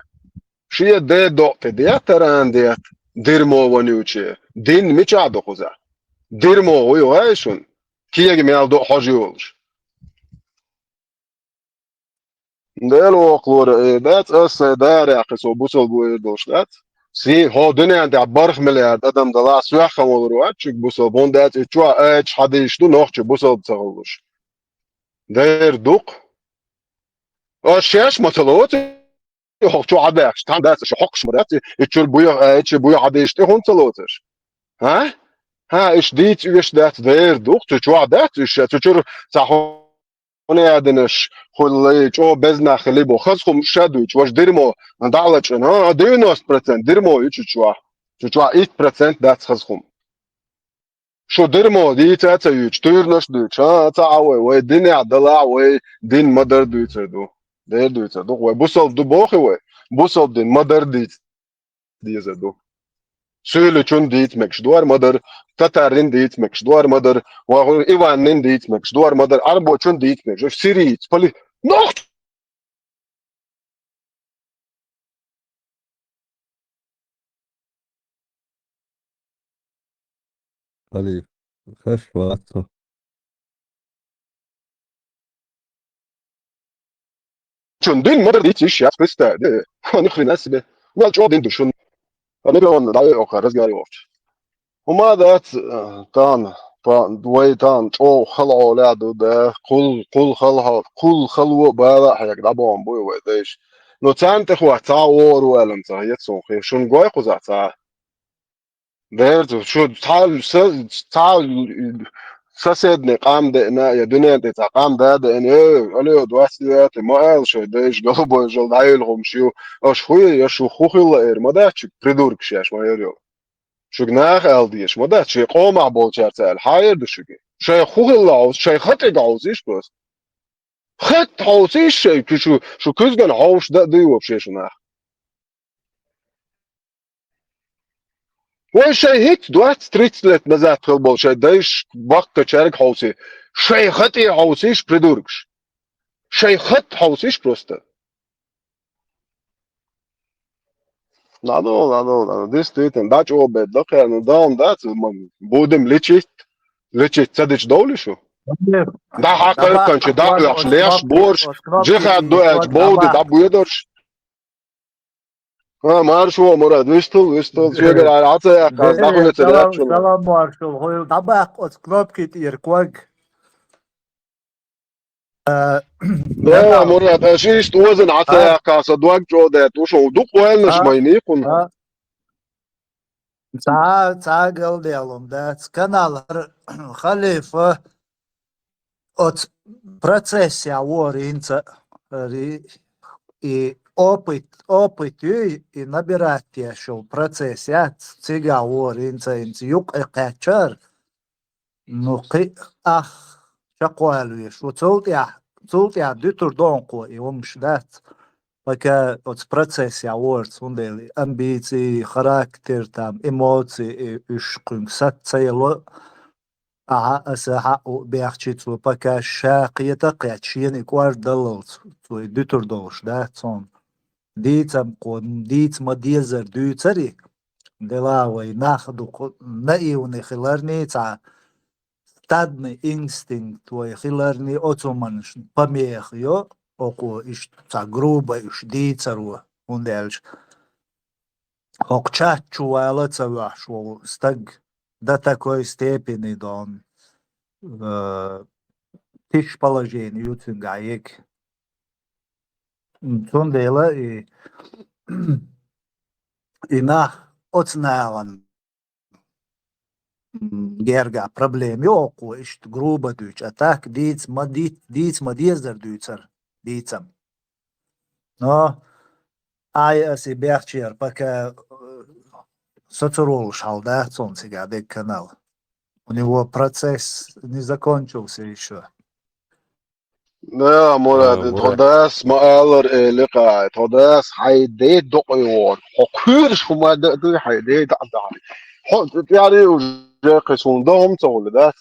Шен де докъ тӀе деттаран детта, дерьмо вонючее. Дин мичахь ду кхуза? Дерьмо хӀу ю гӀай шуна? Кега мел ду хьожа йолуш. Дела воккхалора эр дац, ас сайн дарехь кхин со бусалба ву эр долуш дац. Сий, хӀо дуьнен тӀехь барх миллиард адам далахь, соьх хан волур вац шуьга бусалба, хӀунда аьлча и чохь аьлча хьадийш ду нохчий бусалба ца хуьлуш. Дера дукха. Аш шаьш ма ца лоцу, хӀокху чу Ӏадаьхкаш, тхан дац, шу хьокхуш ма дац, и чуьра буьйха, а, и чу буьйха Ӏадийш тӀе хӀунда ца лоцуш? ХӀа? ХӀа, иш дийца оьшуш дац, дера дукха, цу чохь дац, уьш ша, цу чуьра цхьа хьуна яьдинарш хуьллий, чӀогӀа безнах хилий бо, хаза хӀума ша дуьйцу, важа дирмо, дӀа а лачкъина, а, девяносто процент дирмо ю цу чохь. Цу чохь итт процент дац хаза хӀума. Шу дирмо дийца а ца юьйцу, туьйранаш а дуьйцу, а, ца Ӏа вай, вай динехь далахь, вай дин ма-дарра дуьйцур ду. Дера дуьйцур ду. Вай бусалба ду боху вай, бусалба дин ма-дарра дийца дезар ду. Суьйличун дийца мегаш ду хӀара ма-дарра, татарин дийца мегаш ду хӀара ма-дарра, ва-, иваннин дийца мегаш ду хӀара ма-дарра, Ӏарбочун дийца мегаш ду, сирийца, пали-, нохча Халиф, хаш вац хьо. Чун дин ма-дарра дийца йиш яц, представь, де. Ни хрена себе. Мел чӀогӀа дин ду шун. А микрофон дӀайо, оха разговаривать. ХӀума дац, э, тан, тан, вай тан чӀогӀа хала Ӏолехь ду, да, кхул, кхул хала хьо-, кхул хало а бала а хьега дӀабохна буй вай дайша. Но царна тӀехвац цхьа а ора валам ца хета суна хи. Шун гой кхузахь цхьа а? Дерза, шу цхьа, са-, цхьа соседний къам деана, я дуьнен тӀе цхьа къам да деана, э, алло, двадцать девятый, ма ала шайн дайша, голубой жал дӀайолу хӀумаш ю. Аша хӀу, я шу хӀу хилла эр, ма дац шуьга придуркаш еш, ма яр йо. Шуьга наха аьлла дезаш ма дац, шайн къомах болчаьрца аьлла, хьан эр ду шуьга? Шайн хӀу хилла хьовса, шайн хатӀиг хьовсийша просто. Хатта хьовсийша шайн, шу, шу, шу куьзгана хьовсуш дан а дуй вообще шу нах? Вай шайн хӀитта двадцать тридцать лет назад хила болу шайн дайша баккхачаьрга хьовсий. Шайн хатӀе хьовсийша, придуркаш. Шайн хатта хьовсийша просто. Надо, надо, надо. Действительно, да, чего бед, да, ну, да, он, да, ц-, м, будем лечить, лечить, ца дича довлишу? Да, хьан кхайкханча, да, оьхуш, леш, борш, джихад ду аьлча, бовди, да, буьйдорш. А, маршо, Мурад, вистал, вистал, шегара ара, хьан ца яьккха, ас дӀахуьлуьцур яц шуна. Салам, маршо, хӀуйла дӀабаккха оцу кнопки тӀера ког. Э, да, Мурад, аша иштта озана хьан ца яьккха, сан дог чӀогӀа даьтта, уьш дукха ойланаш майнийкхуна. Цхьа, цхьа галделлам дац. Канал хӀара халифа оцу процессехь вора хӀинца а, ри-, и опыт, опыт юй, и набирать еш йолу процесс яц, цигахь вора хӀинца, хӀинца юккъе кхаьччара. Ну, кхин ах чекхвалавеш ву. Цул тӀаьхьа, цул тӀаьхьа дуьтур доху кхо и хӀумаш дац. Пока оцу процессехь ворца, хӀунда аьлла амбиций, характер, там, эмоций, и уьш кхуьнга сац ца яло, ахьа, аса хьаъу бехчи цо, пока ша кхета а кхетта, шена и кӀордаллалц, цо и дуьтур долуш дац хьуна. Дийцам кхо, дийца ма-деззара дуьйцур и, дела вай нах дукха наивный хиларний, цхьа стадный инстинкт вай хиларний, оцу хӀуманаш помеха йо, окхо иштта цхьа грубо уьш дийцаро, хӀунда аьлча хӀокху чат чу вала а ца воьхьуш волу стаг до такой степени дон, э, тиш положение ю цуьнгахь ега. Цундела и, и нах оцу нахана, м, гергахь проблема ю окхо, иштта грубо дуьйцу, а так дийца ма ди-, дийца ма-деззара дуьйцур, дийцам. Но, ай, ас и бехчера, пока, э, со ца ролуш хьал дац хьуна цигахь дерг канал. У него процесс не закончился ещё. Да, Мурад, а, тхо Мурад. Дас ма аллара элира кхай, тхо дас хьайн ден докъе вогӀу. Хьо кхоьруш хӀума дан а дуй, хьайн ден дӀа а дахьа. Хьо тӀаьхьаре уже кхин суна дан хӀума ца хуьлу, дас?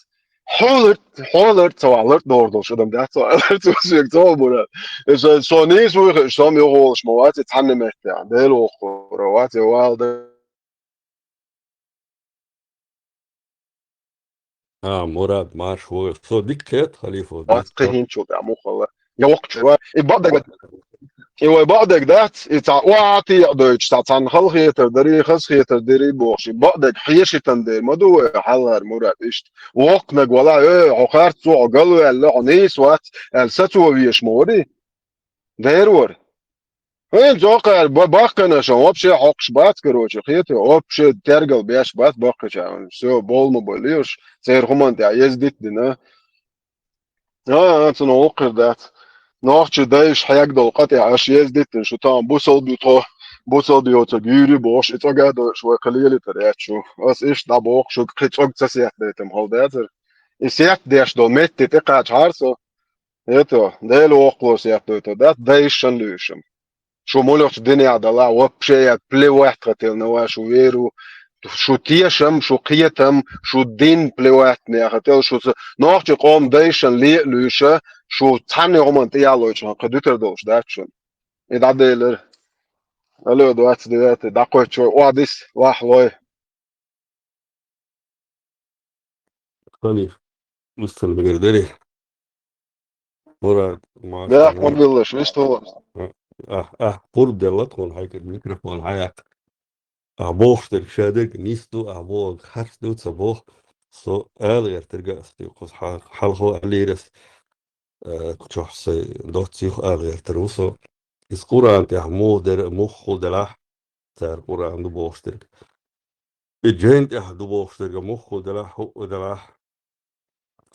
Хьолар, хьолар ца валар догӀур долуш адам дац, ца валар ца валар ца валар, Мурад. Со, со нийса вуй хиъча, со ма юхаволуш ма вац и цхьанна меттехь. Дела воккхура вац и вала дан. А, Мурад, марша вогӀийла. Со дика кхета, халифа, вац дика кхин хӀинцул тӀаьхьа муххалла. Я воккхачу ва, и бакъ дагад. И вай бакъдерг дац, и цхьа охьа а текъадойтуш, цхьа цхьанна халахетар дарий, хазахетар дарий бохуш, и бакъдерг хьешийтан дер ма ду вай, хьалхара мурад иштта. Воккханиг вала, э, хьо харц ву, хьо галваьлла, хьо нийса вац, аьлла сацо везаш ма варий? Дера вара. ХӀинца окхара ба-, баккхина шо, вообще хьокхуш бац, короче, хетий, вообще тергал беш бац баккхича. Всё, болма болуш, церан хӀуманна тӀехь ездит дина. А, а, цунах вукхуьр дац. Нохчий дайша хьегдолу къа тӀехь аша ездиттина шу, тахана бусалба ю тхо, бусалба йоцург юьйр ю бохуш, и цӀога а дойуш вай кхин лелийтар яц шу. Ас иштта дӀабоху шуьга, кхин цӀога ца сеттадайтам хала дацара. И сеттадеш долу метте тӀекхачахьара со. Ето, Дела воккхало сеттадойтур дац, дайшан луьйшам. Шу муьлхачу динехь далахь, вообще я плевать хотел на вашу веру, шу тешам, шу кхетам, шу дин плевать не хотел, шу ца-, нохчи къом дайшан ле а луьйша, шу цхьанна хӀуманна тӀеялойтуш кхин дуьтар долуш дац шуна. И дӀаделира. Алло, двадцать девятый, дӀакхоьччо, охьадис, вахьлой. Халиф, вуьстал мегар дарий? Мурад, маша, Да, мурад. Къобиллаш, вистхула. А, а, а, пурба делла тхуна хьайгара микрофон хьаяккха. А, бохуш дерг ша дерг нис ду, а, боху харц ду, ца боху. Со ала гӀертарга ас, тӀе кхуза хьал-, хьалхо аллийрас, а, чохь сайн доцца юха ала гӀертар ву со. Иза Къуръан тӀехь муха дера, муха хӀу делахь, цара Къуръан ду бохуш дерг. И жен тӀехь ду бохуш дерг муха хӀу делахь, хӀуъа делахь,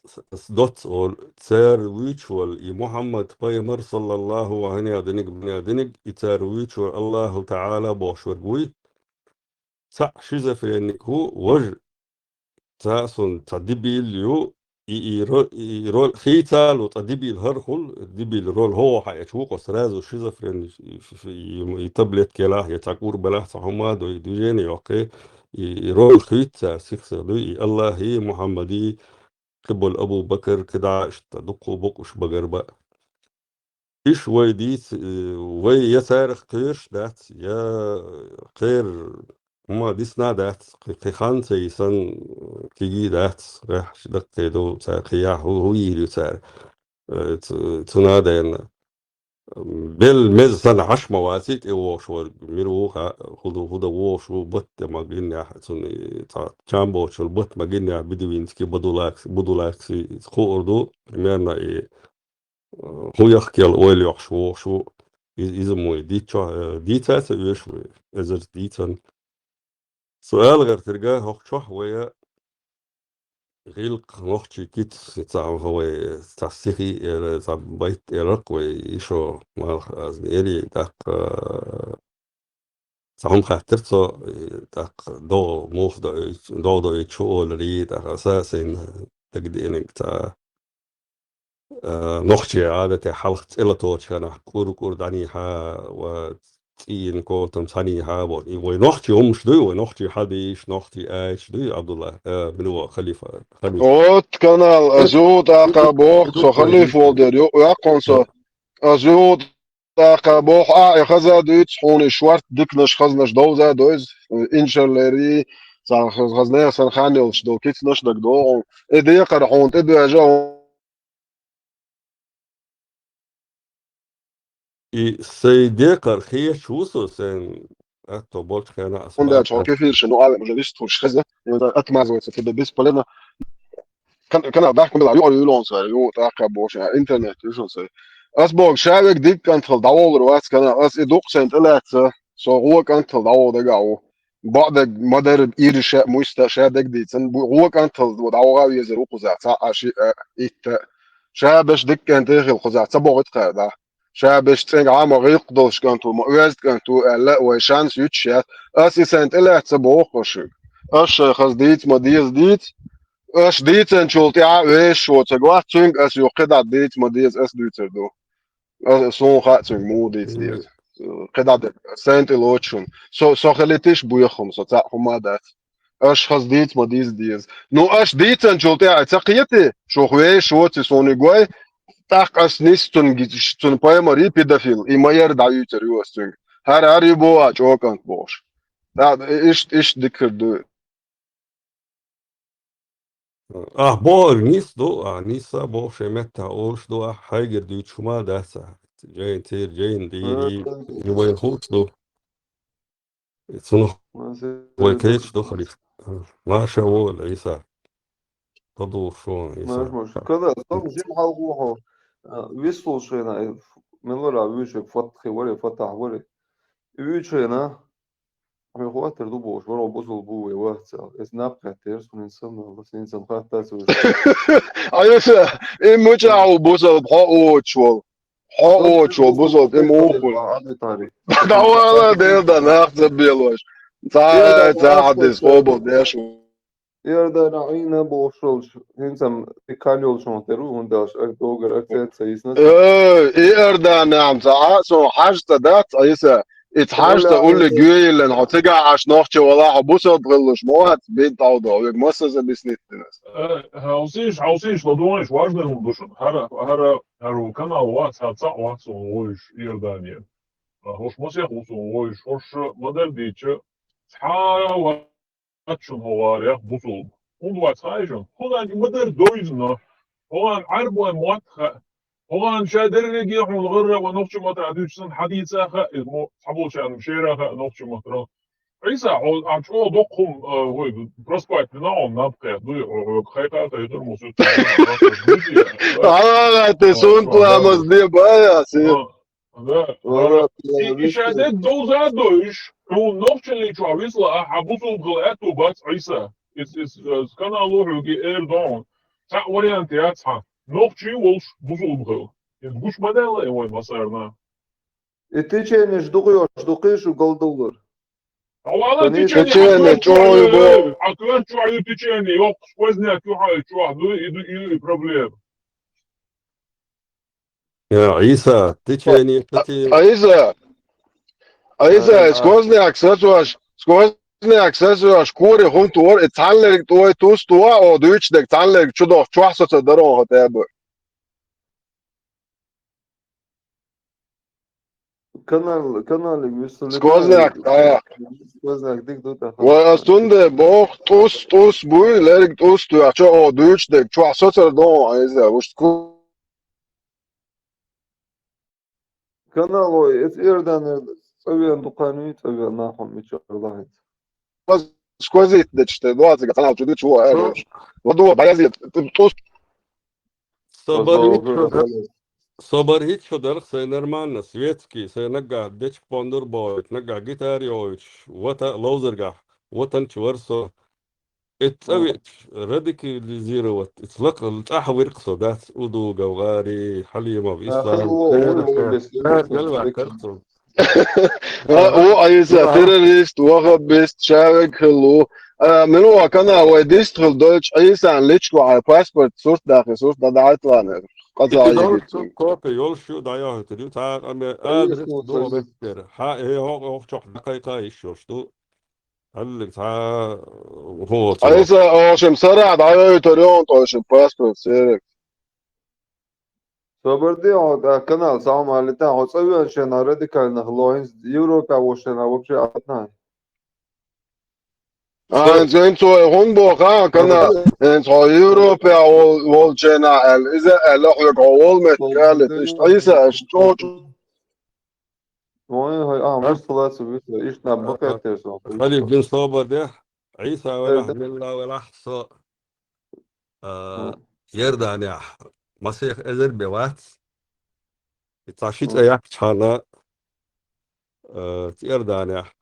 с-, с-, доцца олу, цара вуьйцуш волу и Мухьаммад пайхамар, саллаллаху, вахьанех диниг, бинех диниг, и цара вуьйцуш волу Аллаху Таала бохуш верг вуй. Цхьаъ шизофреник ву, важа, цхьаъ суна цхьа дебил ю, и, и ро-, и роль хийцалу, цкъа дебил хӀара хуьлу, дебил роль хӀо хьаэчу ву, кхо сразу шизофрен, и, и, и, и таблетка елахь, я цхьа кур белахь, цхьа хӀума а дуй, и движение йоккхий, и, и роль хийца сих-сих дуй, и Аллахий, Мухьаммадий, кхиболу Абу Бакар, кхидӀа иштта дуккха букъуш багар баа. Иш вай дийца, э, вай я царах кхоьруш дац, я кхера хӀума дисна дац, кхи-, кхин хан ца йисан, кегий дац, гӀеххьаш даккхий ду, цара кхин яхь хӀу-, хӀу йийр ю цара, э, цу-, цунна а даьнна. Бел меза санна хьаш ма ваций, тӀе вогӀуш вара, мира ву ха-, хӀу ду, хӀу дан вогӀуш ву, бат тӀе ма гиннехь, цунна и цхьа чам боцуш волу бат ма гиннехь, бедуинский будулакс-, будулакси кхуур ду, примерно и хӀун яхкел ойла йоккхуш вогӀуш ву, и-, иза мой дийцчо-, э, дийца а ца оьшу вай, эзарза дийцан. Со ала гӀертарга хӀокху чохь вая гӀиллакх нохчий кица, цхьа вай, цхьа стихи эр, цхьа байт эракх вай, ишо малх азна эри, тӀаккха, э, Цхьа хӀума хаьттира цо, э, тӀаккха догӀа муха доуьйту, догӀа доуьйту шу оларий, тӀаккха аса сайна дагадеанарг цхьа, э, нохчийн Ӏадате хьалха цӀе латочу хенахь кӀур-кӀур дӀанийхьа ва цӀийна котам цхьанийхьа бо. И вай нохчийн хӀумаш дуй, вай нохчийн хьадийш, нохчийн аьлча дуй, Абдулла, э, мила ву Халифа, Халифа. От канал, аз ю тӀаккха боху, со Халиф волу дер ю, ваьккхун со, аз ю тӀаккха боху, а, и хаза дуьйцу, хьуна и шорта диканаш, хазнаш довза а довза, иншаллери, цхьа хаз-, хазна сан хан йолуш долу кицнаш даг догӀу. И декхар хьуна тӀедоьжа, И сай декхар хеташ ву со, сайн атто болчу хенахь аса хӀунда аьлча хьо кефир ши, ну, алем уже вистхуш хеза, отмазывается тебе бесполезно. Кан-, канал дахкам бела, юкъара юьйлонца, ю, тӀаккха бохуш, интернет, ю шун сай. Ас боху, ша вега дика кӀант хила дӀаволур вац канал, ас и дукха сайн тӀелаьцна, со гӀо кӀант хила дӀаволу дагахь ву. Бакъдерг ма-дарра, ирша, муьста, ша дег дийцан, бу-, гӀо кӀант хила дӀавогӀа везар ву кхузахь, цхьа а ши а, итт а. Ша беш дика кӀанте хила кхузахь, ца боху итхара, да. Ша беш цӀенга Ӏама гӀиллакх долуш кӀант ву, ма оьзда кӀант ву аьлла, вай шанс юьтуш яц. Ас и сайн тӀелаьцна боху шуьга. Ас шайх ас дийца ма деза дийца. Ас дийцанчул тӀаьхьа вешаш воцург вац, цуьнга ас юха кхидӀа дийца ма деза, ас дуьйцур ду. Ас, суна хаьа цуьнга муха дийца деза. КхидӀа де, сайн тӀе лоцу шуна. Со, со хилийтиш буьйху хӀума, со цхьаъ хӀума а дац. Аш хаза дийца ма дийца деза. Ну, аш дийцанчул тӀаьхьа ца кхетий, шух вешаш воци суна гой, тӀаккха ас нис цунна ги-, цунна паймар и педофил, и ма яра дӀаюьйцур ю ас цуьнга. ХӀара, хӀара ю боху а чӀокӀант бохуш. ТӀаккха иштта, иштта дика хир ду. Ахь бохург нис ду, ахь нис а боху шайн меттахь олуш ду, ахь хьайгара дуьйцуш хӀума а дац ахь. Джейн Тир, Джейн Дири, и вай хууш ду. Цунах вай кеча ду хилита. Маша вол, Ӏийса. Тадув шо, Ӏийса. Маша, Маша. Када, сон жим хьалгу хьо. А, вислул шайна, э, мелора вуьйчу Фатхи вари, Фатах вари. Вуьйчу шайна, хьо хаттар ду бохуш, варо бусул бу вай вац аьлла. Эс наб хаттар, сунин сам, сунин сам хаттар, сунин сам. Ӏийса, и муча хьо бусул, хьо оч вол. Хьо очо бузо тӀе мухуй. Давала дел да нах забелош. Ца, ца хадис къобал деш. Иордана Ӏийна бохуш волчу, хӀинца-м и кхалла йолчунах тера ву, хӀунда аьлча ар догар акцент ца йисна. Э, Иорданам ца а, со хьажца дац, Ӏийса. Ица хьажца улли гуьйиллан, хьо цига Ӏаш нохча вала, хьо бусалба хилалуш ма вац, бин тӀаудо, вег масса за биснит динас. Э, хьовсийш, хьовсийш, ладугӀанаш важный хӀума ду шуна. ХӀара, хӀара ХӀара ву канал вац, хӀара цхьаъ вац суна вовзаш Иордане. А хӀорш масех ву суна вовзаш, хӀорш ма-дарра дийцича, цхьа а вац шуна хӀокхарех бусулба. ХӀунда вац хаьий шуна? ХӀунда ма-дарра довзийна. ХӀокхарна Ӏаьрбойн мотт хаьа. ХӀокхарна ша дерриге хьуна гӀарра ван нохча матах дуьйцу санна хьадийца а хаьа, иза мо цхьаболчарна шера а хаьа нохча матах. Ӏийса, хьо, а, чӀогӀа доккха хӀума, а, вай, проспать дина хьо, наб кхетта, дуй, хьо, хьо, кхайкха, кхайкхар, мусу. ХӀара, те сунт ламаз де бая, си. А, да, хӀара. И, и ша дерг довза а довзуш, хьуна нохчалли чохь висла, а, хьан бусулба хила аьтту бац, Ӏийса. Ис, ис, э, канал ву хьоьга эр дохьун. Цхьаъ вариант яц хьан. Нохчий волуш бусулба хила. Иза гуш ма даьлла и вайн масарна. И теченеш дукха йош, дукха шу галдовлар. Хьо вала течение, течение, чохь ю бо. А кхер чохь ю течение, йоккхуш сквозняк ю хьайн чохь, ду, и ду, и ду, и проблема. Я, Ӏийса, течение, течение. Ӏийса, Ӏийса, сквозняк сацош, сквозняк сацош, кори хӀума тора, и цхьаннерг тӀой тус тоа, о, дуьйцу дерг цхьаннерг чу доху, чохь соца даро хӀо тӀе а бу. Канал, каналиг вуьссалли. Сквозняк, да. Сквозняк диг ду тахана. Вай, ас цунде боху, тӀус, тӀус буй, лерг тӀус туьйхьа, чо, о, дуьйцу дерг, чохь соцар доху, Ӏийса, вуш ку-, Канал вай, эц Иорданер цӀа вен дукха вуй, цӀа вен нахьа мичара лахьица. Сквозит дечте, двадцать канал чу дичу, э, ладо, баязит, тӀус. Собар хӀитта шо дар-, собар хӀитта шо дарх сайн нормально, светский, сайн наггахь дечка пондур бойту, наггахь гитара йовуьйтуш, вата-, ловзаргахь, ватанча вара со. Эццавиъ радикализировать, эццлакха цӀахь виркх со дац, Удугов, Гъари, Хьалимов, Ислам, Галваккар со. А, о, Ӏийса, террорист, ваххабист, шавег хилла ву. А, мила ван канал вай дист хила дойтуш, Ӏийсан личко хьайн паспорт сурт дахи, сурт дӀадахьайталана. Къаза копи йолуш ю, дӀайохуьйтур ю, цхьа а къаме адрес ду, хьа, э, хьо-, хьо-, чохь дӀакхайкха йиш йолуш ду. Хьаллиг цхьа, хӀо, ца Ӏийса, ошим сарахь дӀайойтур ю, ошим паспорт серек. Собар де, хьо, да, канал, схьа хӀума алита, хьо цӀа вен шена радикальных лохьинца Европа вошена вообще атна. А, хӀинца, хӀинца хьо хӀун боху, а, канал? ХӀинца хьо Европа вол-, волчена аьлла, иза аьлла, хьоьга хьо волу меттиг аьлла, иштта Ӏийса, аша чӀогӀа Ой, хӀай, а, муьста лаца вуьтла, иштта наб ма кхеттера со. Халиф бин собар де, Ӏийса велахь, милла велахь, со, а, Иорданехь масех эзар бен вац. И цхьа ши цӀа яьккхичхьана, а, Иорданехь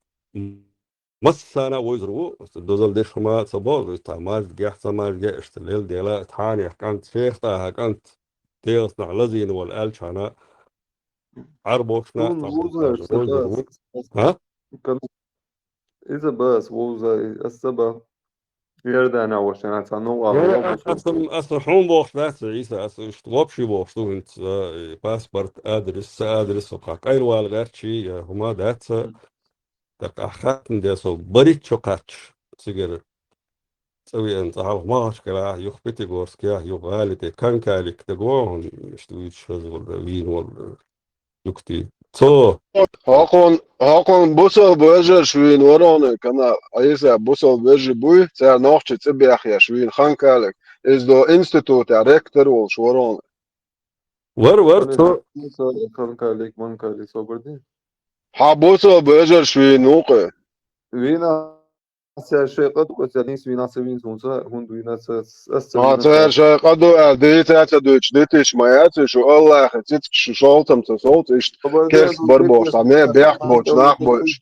массана а вуьйзур ву, дозалла деш хӀума ца боху, цхьа мажгехь, ца мажгехь, иштта лела дела, тхьанех кӀант, шех тӀаьхьа кӀант, дегӀаснахь лазийна волу аьллачхьана, Ӏарбошна а цхьа вовза, вовзар ву. ХӀа? Иза бас вовза, аса ца ба. Иордана вашана цхьа новкъа. Аса, аса хьуна бохуш дац, Ӏийса, аса иштта лопший бохуш ду хӀинца, э, паспорт, адрес, сан адрес, со кхахь къайлавала гӀертачий, я хӀума дац. ТӀаккха ахь хаттам де со баритчо кхаьчча цигара цӀа веана цӀа хьалха Махачкалахь, юха Пятигорскехь, юха гӀали тӀе Канкалик дагавогӀун, иштта вуьйцуш хаза вара, вийна вара юкти. Цо. ХӀокхун, хӀокхун бусалба вежарш вийна вароне кана, Ӏийса бусалба вежарий буй, цара нохчий цӀа бехъеш вийна Ханкалик. Иза до институтехь ректор волуш вароне. Вар, вар, Амин. цо. Со, Канкали, Манкали, собар ди. Хьа бусалба вежарий вийна вукъе. Вийна, ца шей къа дукъа, ца нийса вийна, ца вийна, ца хӀунда вийна, ца, ас ца Хьа вийна, цар шей къа ду, а, дийца ца дуьйцу, дитиш ма яц, шу Аллахьа цицкаш, шу шолтам ца солц, иштта Собар ди, керст ду, бар ди, бохуш, керст ца ме бар бехк бохуш, боцу, ду, нах ду, бойш.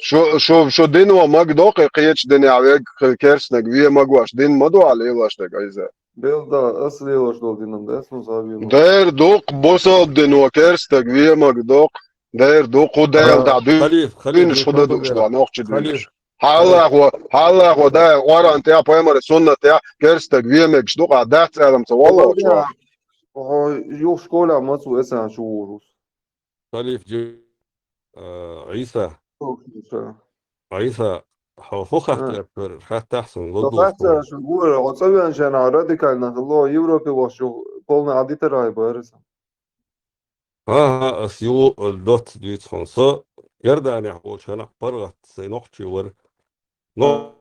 Шу, шу, шу дино маг доккхе кхечу динехь вег, кхин керстнаг ве магош, дин ма дуьхьа лелош дерг айза. Бел да, ас лелош долу динан, да, ас ну завийна. Дер дукх бусалба дино керстнаг ве маг доккх, дер дукх хӀу дел да дуьйна. Халиф, халиф, Дуьйнаш хӀу дан дукъ ду, нохчи дуьйнаш. Халиф. Хьаллахо, хьаллахо, да, Къуран тӀехь, пайхамар суннат тӀехь, керстаг вемегаш ду, къа дац аьлам ца валло. Юх школа мацу эсан шу вурус. Халиф Джи-, а, Ӏийса. Ӏийса, хьо хӀу хаттар, хаттахь сан, лоддуш. Хаттар шу гура, оцавен шена радикально хило, Европе ваш шу полный адитарай барса. Ага, ас ю доц дуьйцу хьуна. Со Иорданехь волчу хенахь паргӀат сайн нохчи вара. Нохчи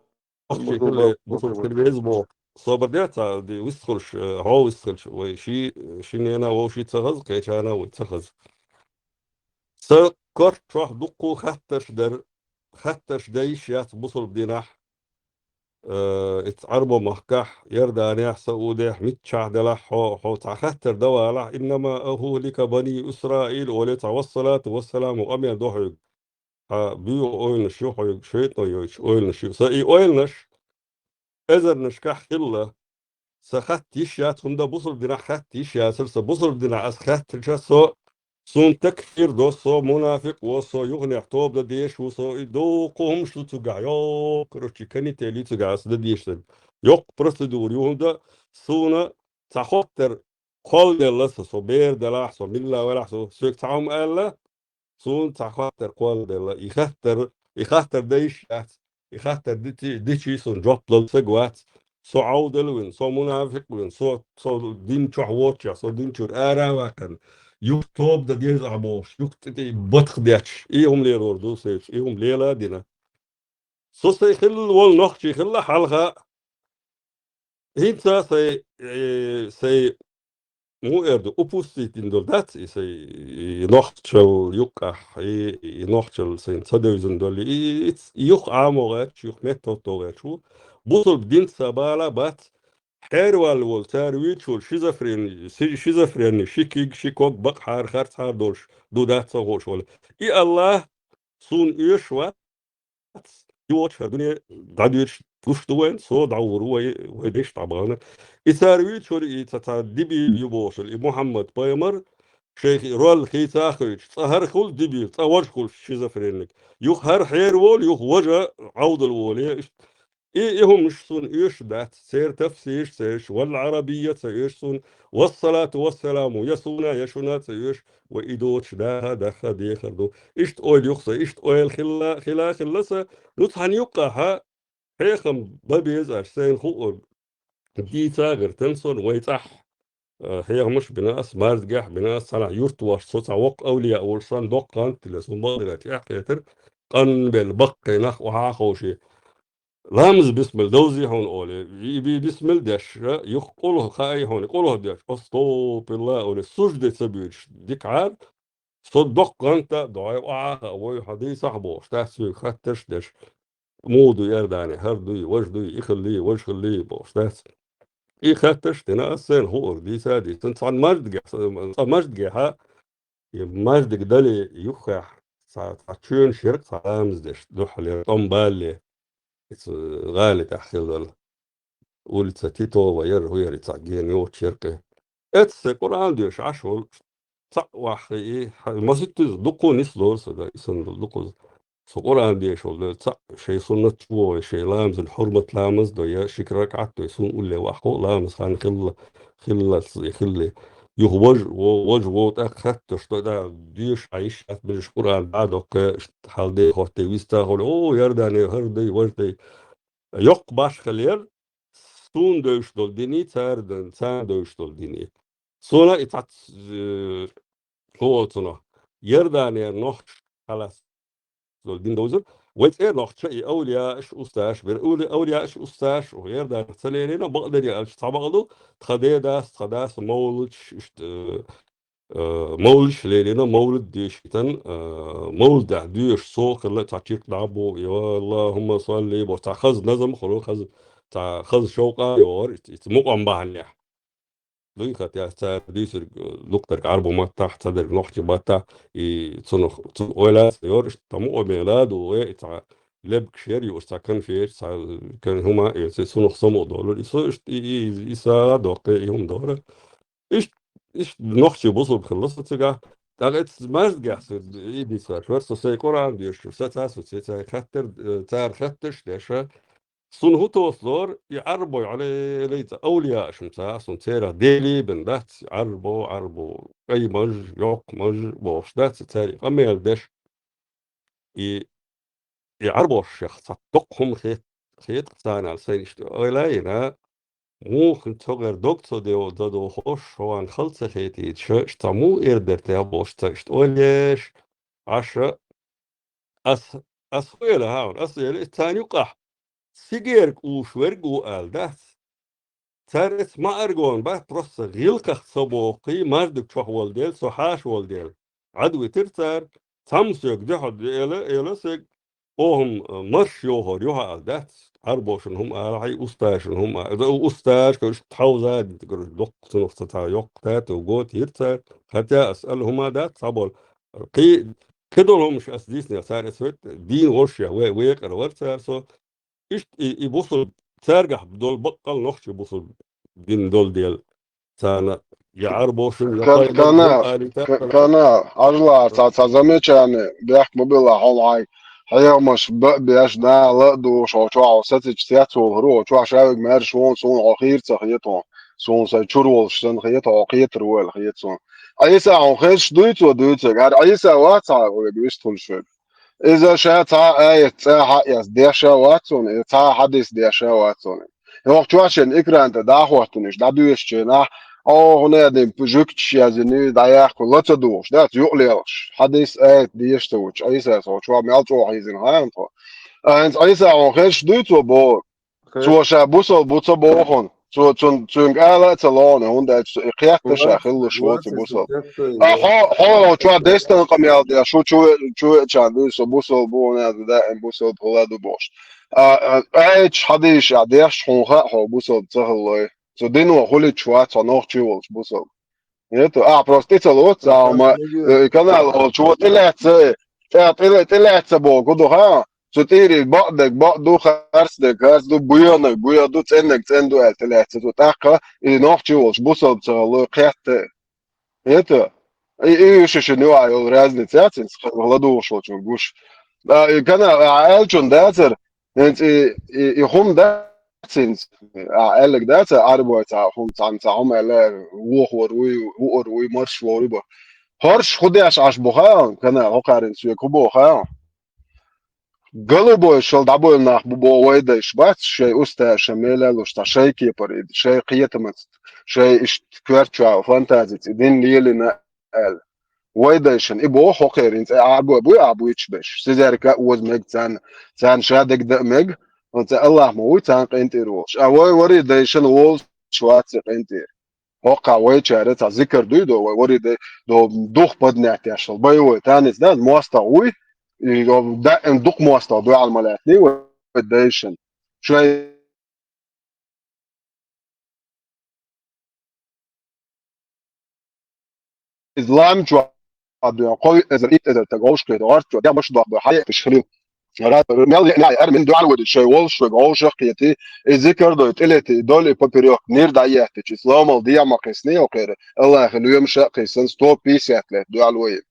хилла, бусалба хила веза боху. Собар де ца ди вистхуьлуш, э, хьо вистхуьлуш, вай ши, ши нена вовши ца хаза, кхечана вай ца хаза. Сан корта чохь дуккху хаттарш дара, хаттарш дан йиш яц бусалба динахь, э, ица Ӏарбо махкахь, Иорданехь, Саудехь, миччахь делахь, хьо, хьо цхьа хаттар дан валахь, «Иннама ахулика бани Исраил», оле цхьа, «Вассалату вассаламу», къамел до хьоьга. Хьан буьйгӀу ойланаш ю хьоьга, шайтӀо йойтуш ойланаш ю. Сан и ойланаш эзарнашкахь хилла. Сан хатта йиш яц, хӀунда бусалба динахь хатта йиш яцара, сан бусалба динахь ас хаьттича, со, суна такфир до, со мунафикъ во, со юханехь тоба дан дезаш ву, со и дуккха хӀумаш ду цуьнгахь, йоккхарчу канитель ю цуьнгахь ас дан дезаш дерг. Йоккха процедура ю, хӀунда суна цхьа хоттар кхолладелла сан, со бер делахь, со милла велахь, со соьга цхьа хӀума аьлла, суна цхьа хаттар кхолладелла. И хаттар, и хаттар дан йиш яц. И хаттар дити-, дичи суна жоп лала саг вац. Со Ӏовдал вина, со мунафикъ вина, со, со дин чохь воцучехь, со дин чуьра ара а ваьккхина. Юха тоба дан деза ахь бохуш, юха тӀе-тӀе батха детташ. И хӀума лелор ду сайца, и хӀума лела а дина. Со сайн хилла волу нохчи хилла хьалха. ХӀинца сайн, э, сайн, муха эр ду, упустить дина долу дац и сайн, и нохчалла юккъахь, и, и нохчалла сайн ца девзина долу, и, и, и юха Ӏамо гӀерташ, юха метта хӀотто гӀерташ ву. Бусалба динца бала бац, хьервалла волу, цара вуьйцуш волу шизофрени, ши-, шизофрени, ши киг, ши ког бакъхьара, харцхьара долуш ду, дац ца хууш волу. И Аллах суна оьшуш вац, и воцуш хӀара дуьне дӀадуьйцуш гуш ду вайн, со дӀагӀур ву вай, вай деш дӀабахана. И цара вуьйцуш вара, и ца, ца дебил ю бохуш вара, и Мухьаммад пайхамар, шайх ролла хийца а хуьйцуш, цкъа хӀара хуьлу дебил, цкъа важа хуьлуш шизофреник. Юха хӀара хьерволу, юха важа Ӏовдал воле. И, и хӀумаш суна оьшуш дац, церан тафсираш ца оьшу, вал Ӏарабийя ца оьшу суна, вассалату вассаламу я суна, я шуна ца оьшу, ва и доцуш даха, даха дехар ду. Иштта ойла юха сан, иштта ойла хилла, хила, хилла сан, ну цхьана юккъахьа, хьехам бан беза аша, сайна хуур дийца а гӀиртина суна, вай цӀахь, э, хьехамаш бина ас, мардигехь бина ас, цхьанхьа юрт ваша, со цхьа воккха авлия а волуш санна, доккха гӀант тилла, суна бакъдерг тӀехь хетар, къанбелла баккхий нах охьа а ховший. Ламаз бисмилла довзий хьуна олий, и би-, бисмилла деш, юха къулхӀ хаий хьуна, къулхӀ деш, астовпилла олий, сужде ца буьйцуш, дикахьара, со доккха гӀанта а догӀий, охьа а хаа, вай хьан дийцахь бохуш, дац соьга хаттарш а деш, муха ду Иордане, хӀара дуй, важа дуй, и хиллий, важа хиллий бохуш, дац. И хаттарш а дина, ас сайна хуур дийца а дийцина, цхьана мардигехь, цхьа мардигехьа, и мардиг дале юххехь, цхьа, цхьа чоьнаш яра цхьа ламаз деш, дуьххьалера тӀом балале, иза гӀали тӀехь хилла. Улица Титова яра, хӀу яра, цхьа гена йоцуш яра кхин. Эццахь Къуръан доьшуш Ӏаш волу, цхьаъ ваххий, хьа-, маситтаза дуккха нислора сан, да, и санна долу дуккхаза. Со Къуръан дешаш волу, цхьаъ шайн суннат чу вогӀий, шайн ламазан хьурмат ламаз до, я ши ракаӀат до, суна улле ваххо, ламаз хан хилла, хилла, хилла. Юха вож, во-, вож, во тӀаккха хатташ, то да, доьшуш Ӏа йиш яц, бежаш Къуръан дӀа а доккхе, хьал де, хӀотте виста а хуьлу, о, Иордане, хӀара дай, важа дай. Йоккха башхалера, суна девзаш долу диний, цара дан-, царна девзаш долу диний. Суна и цхьацца, э, хӀу олу цунах, Иорданера нохчаш халас долу дин довзар. Вай цӀера нохча и авлияаш, устазаш бира. Авли-, авлияаш, устазаш, Иорданах ца лерина, бакъдерг аьлча, цхьа бакъ ду, тхан дедас, тхан дас мовлудаш, иштта, э, э, мовлидаш лелийна, мовлид дешийтина, э, мовлидехь доьшуш со хилла цхьа чиркх дӀа а бу, я Аллахумма салли бохуш, цхьа хаза назам хуьлу, хаза, цхьа хаза шовкъа а йогӀура, иза, иза мукъам бахьанехь. Дуй хатта яц цара дуьйцург, э, дукхадарг Ӏарбу маттахь, цхьадерг нохчи маттахь, и цунах, цунах ойла а ца йора, иштта цхьа мукъаме а ду, вай, и цхьа лебгаш яра юуш, цхьа конфет, цхьа, э, кан хӀума а эций, цунах самукъа долура. И со иштта, и, и, и сагӀа доккхий, и хӀума дора. Иштта, иштта нохчий бусулба хилла со цигахь. ТӀаккха эцу маьждигехь со и дийцар вара, со сайн Къуръан доьшуш, саца а со цецай хаттар, э, цара хаттарш а деш, суна хӀун тосалора, и Ӏарбой, Ӏалелайта, авлияаш-м ца, суна церах дели бен дац, Ӏарбо, Ӏарбо, къаймаж, йоккхамаж бохуш дац, цара и къамел деш. И, и Ӏарбошех цхьа доккха хӀума хет-, хеташ царна сайна иштта ойла а йина, муха цу гӀер дог ца де-, ца дохуш, шуна хала ца хетийташ, иштта муха эр дара те бохуш, ца иштта ойла еш, Ӏаш, ас, ас хӀун эла хьуна, ас эла, и царна юкъахь сигерг уш верг а ву аьлла дац. Цара эца ма-, аргон бац, просто гӀиллакхах ца бохий, маьждиг чохь волу дела, со хьаша волу дела. Ӏад витира цара, цхьамма соьга дуьхьал эла, эла соьга, оха-м, э, марш йохор ю хьан аьлла дац. Ӏарбошна хӀума ала, хьайн устазашна хӀума ала. Устазаш, короче, тхьовза а дитиг, короче, доккха цунах ца цхьа йоккха тата, го тира цара, хатя ас аьлла хӀума дац, цхьаболу. Кхи-, кхидолу хӀумаш ас дийцинехь, цара эца хӀоьттина, дийна волуш я, ве-, векъар вара цара со. Иштта и, и бусулба, цаьргахь долу баккъал нохчий бусулба дин долу дела, царна я Ӏарбошна, я Кан-, пайхамар кана, алита. К-, кана, ажла, ца, ца замечание, бехк ма билла, хьол хьай. Хьехамаш б-, беш, дала а дугӀуш, хьо чохь хьо сацича цец волу хӀара, хьо чохь шавиг маьрша вон, суна хьо хийра ца хета хьо. Суна сайн чур волуш санна хета, хьо кхетар ву аьлла хета суна. Ӏийса хьуна хезаш дуй цо дуьйцург? ХӀара Ӏийса вац хьан вист хуьлуш верг? Иза ша цхьа а аят цӀа хьаэца деш а вац суна, иза цхьа а хьадис деш а вац суна. Йохчо шен экран тӀе дӀа а хӀоттийна, дӀадоьшучу хенахь, о, хӀун а дина, жуьгташ яздина, дӀаяьккхина, ла ца дугӀуш, дац, юкъа лелхаш. Хьадис, аят дезаш ца вучу, Ӏийсас хьо чохь мел чӀогӀа хьийзина хаьа тхо. А хӀинца Ӏийса хьуна хезаш дуй цо бохург? Цо ша бусалба ву ца боху хьуна. Цо, цун-, цуьнга ала а ца лоху хьуна, хӀунда аьлча цо и кхетташ а хилалуш воцу бусалба. А хьо, хьо чохь дестан къамел деш, шу чу ве-, чу веача дуй, со бусалба ву, хӀунда аьлча даим бусалба хила ду бохуш. А, а, аьлча хьадийша а деш, хьуна хаьа хьо бусалба ца хилалой. Цу дино хуьлуьйтуш вац хьо нохчий волуш бусалба. Нету, а, просто тӀе ца лоцу, а, ма, э, канал олучо тӀелаьцна, тӀе-, тӀе-, тӀелаьцна боху ду, ха? Цу тӀийриг бакъдерг бакъ ду, харцдерг харц ду, буяннарг буя ду, цӀеннарг цӀен ду аьлла тӀелаьцна цо. ТӀаккха и нохчий волуш бусалба ца хилалой кхетта. Нету. И, и уьш шина юкъахь йолу разница яц, хӀинца ладугӀуш волчун гуш. А, и канал, а, аьллачун дацара, хӀинца и, и, и хӀума дац хӀинца, а, аьлларг дац, Ӏарбой цхьа хӀума, цхьана цхьа хӀума аьлла, вохор вуй, вуор вуй, марш вохор вуй бо. ХӀорш хӀун деш Ӏаш бу хаьа, канал хӀокхарин соьга хӀун боху хаьа? Голубой шал дӀабойла нах бу боху вай дайша бац, шайн усташа мелалуш цхьа шайн кепара и, шайн кхетамаца, шайн иштта коьртачохь фантазица и дин лелийна аьлла. Вай дайшан и боху хӀокхеран цӀе Ӏарбой буй, а буьйцуш берш. Сизерка а оза мега царна, царна ша дагада а мега, оцу Аллах ма вуй царна къинтӀера волуш. А вай вари дайшан волуш вац и къинтӀера. ХӀокхахь вайчара цхьа зикар дуй до, вай вари дай до, дух поднять деш хила. Боевой танец, да, мостагӀ вуй, и даим дукха мостагӀ дуьхьал ма лаьттиний вай дайшан. Шайн иза лам чохь дуьйна, кхо виъ эзар, итт эзар таг вовшахкхетта, гӀорта чохь, дегӀ маша дохбой, хьаеъ уьш хилла. Мел леъна а яра, мин дуьхьал вадича, шайн волуш шуьга вовшах а кхетий, и зикар дой, тӀелетий, доли поперёк, нир дӀа а еттича, и сломал дегӀ ма кхиссиний окхера, Аллахе лоьмаша а кхиссина, сто пятьдесят лет дуьхьал вайна.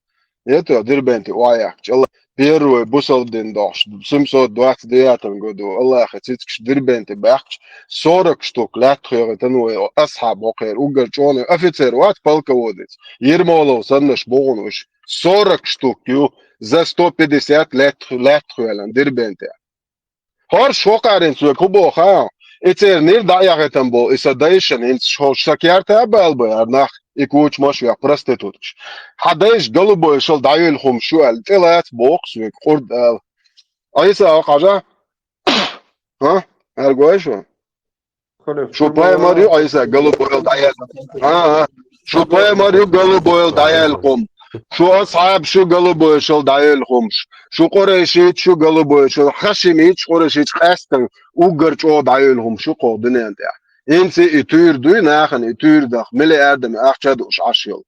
Это Дербенте охьаяьккхича, Алла первый бусалба дин дохуш, семьсот двадцать девятом году, Аллахе цицкаш Дербенте баьхкича, сорок штук лаьтта хьоьгӀийтина вай асхьаб хӀокхера, уггар чӀогӀа офицер вац, полководец, Ермолов саннаш бу хьуна уьш. Сорок штук ю, за сто пятьдесят лаьтта, лаьтта хьоьллина Дербенте. ХӀорш хӀокхарин соьга хӀун боху хаьа? И церан нир дӀа а яхийтина болу, и сан дайшан хӀинца хӀорш сан керта а бала бай, хӀара нах и кучамаш а вех, проституткаш. Хьан дайша голубой шал дӀаюьйла хӀума шу аьлла, тӀелаца боху соьга, къурд ала. Ӏийса хьажа? ХӀа? ХӀара гой шу? Шу пайхамар ю Ӏийса, голубой шал дӀаяьлла? ХӀа, хӀа. Шу пайхамар ю голубойла дӀаелла хӀума. Шу асхьабаш ю голубойшал дӀаелла хӀумаш. Шу къурайшийча ю голубойшал. Хашимийча къурайшийча къаьстта уггар чӀогӀа дӀаелла хӀума шу кхо дуьнен тӀехь. ХӀинца и туьйра дуй нахана, и туьйра даха, миллиардами ахча а дууш Ӏаш йолу.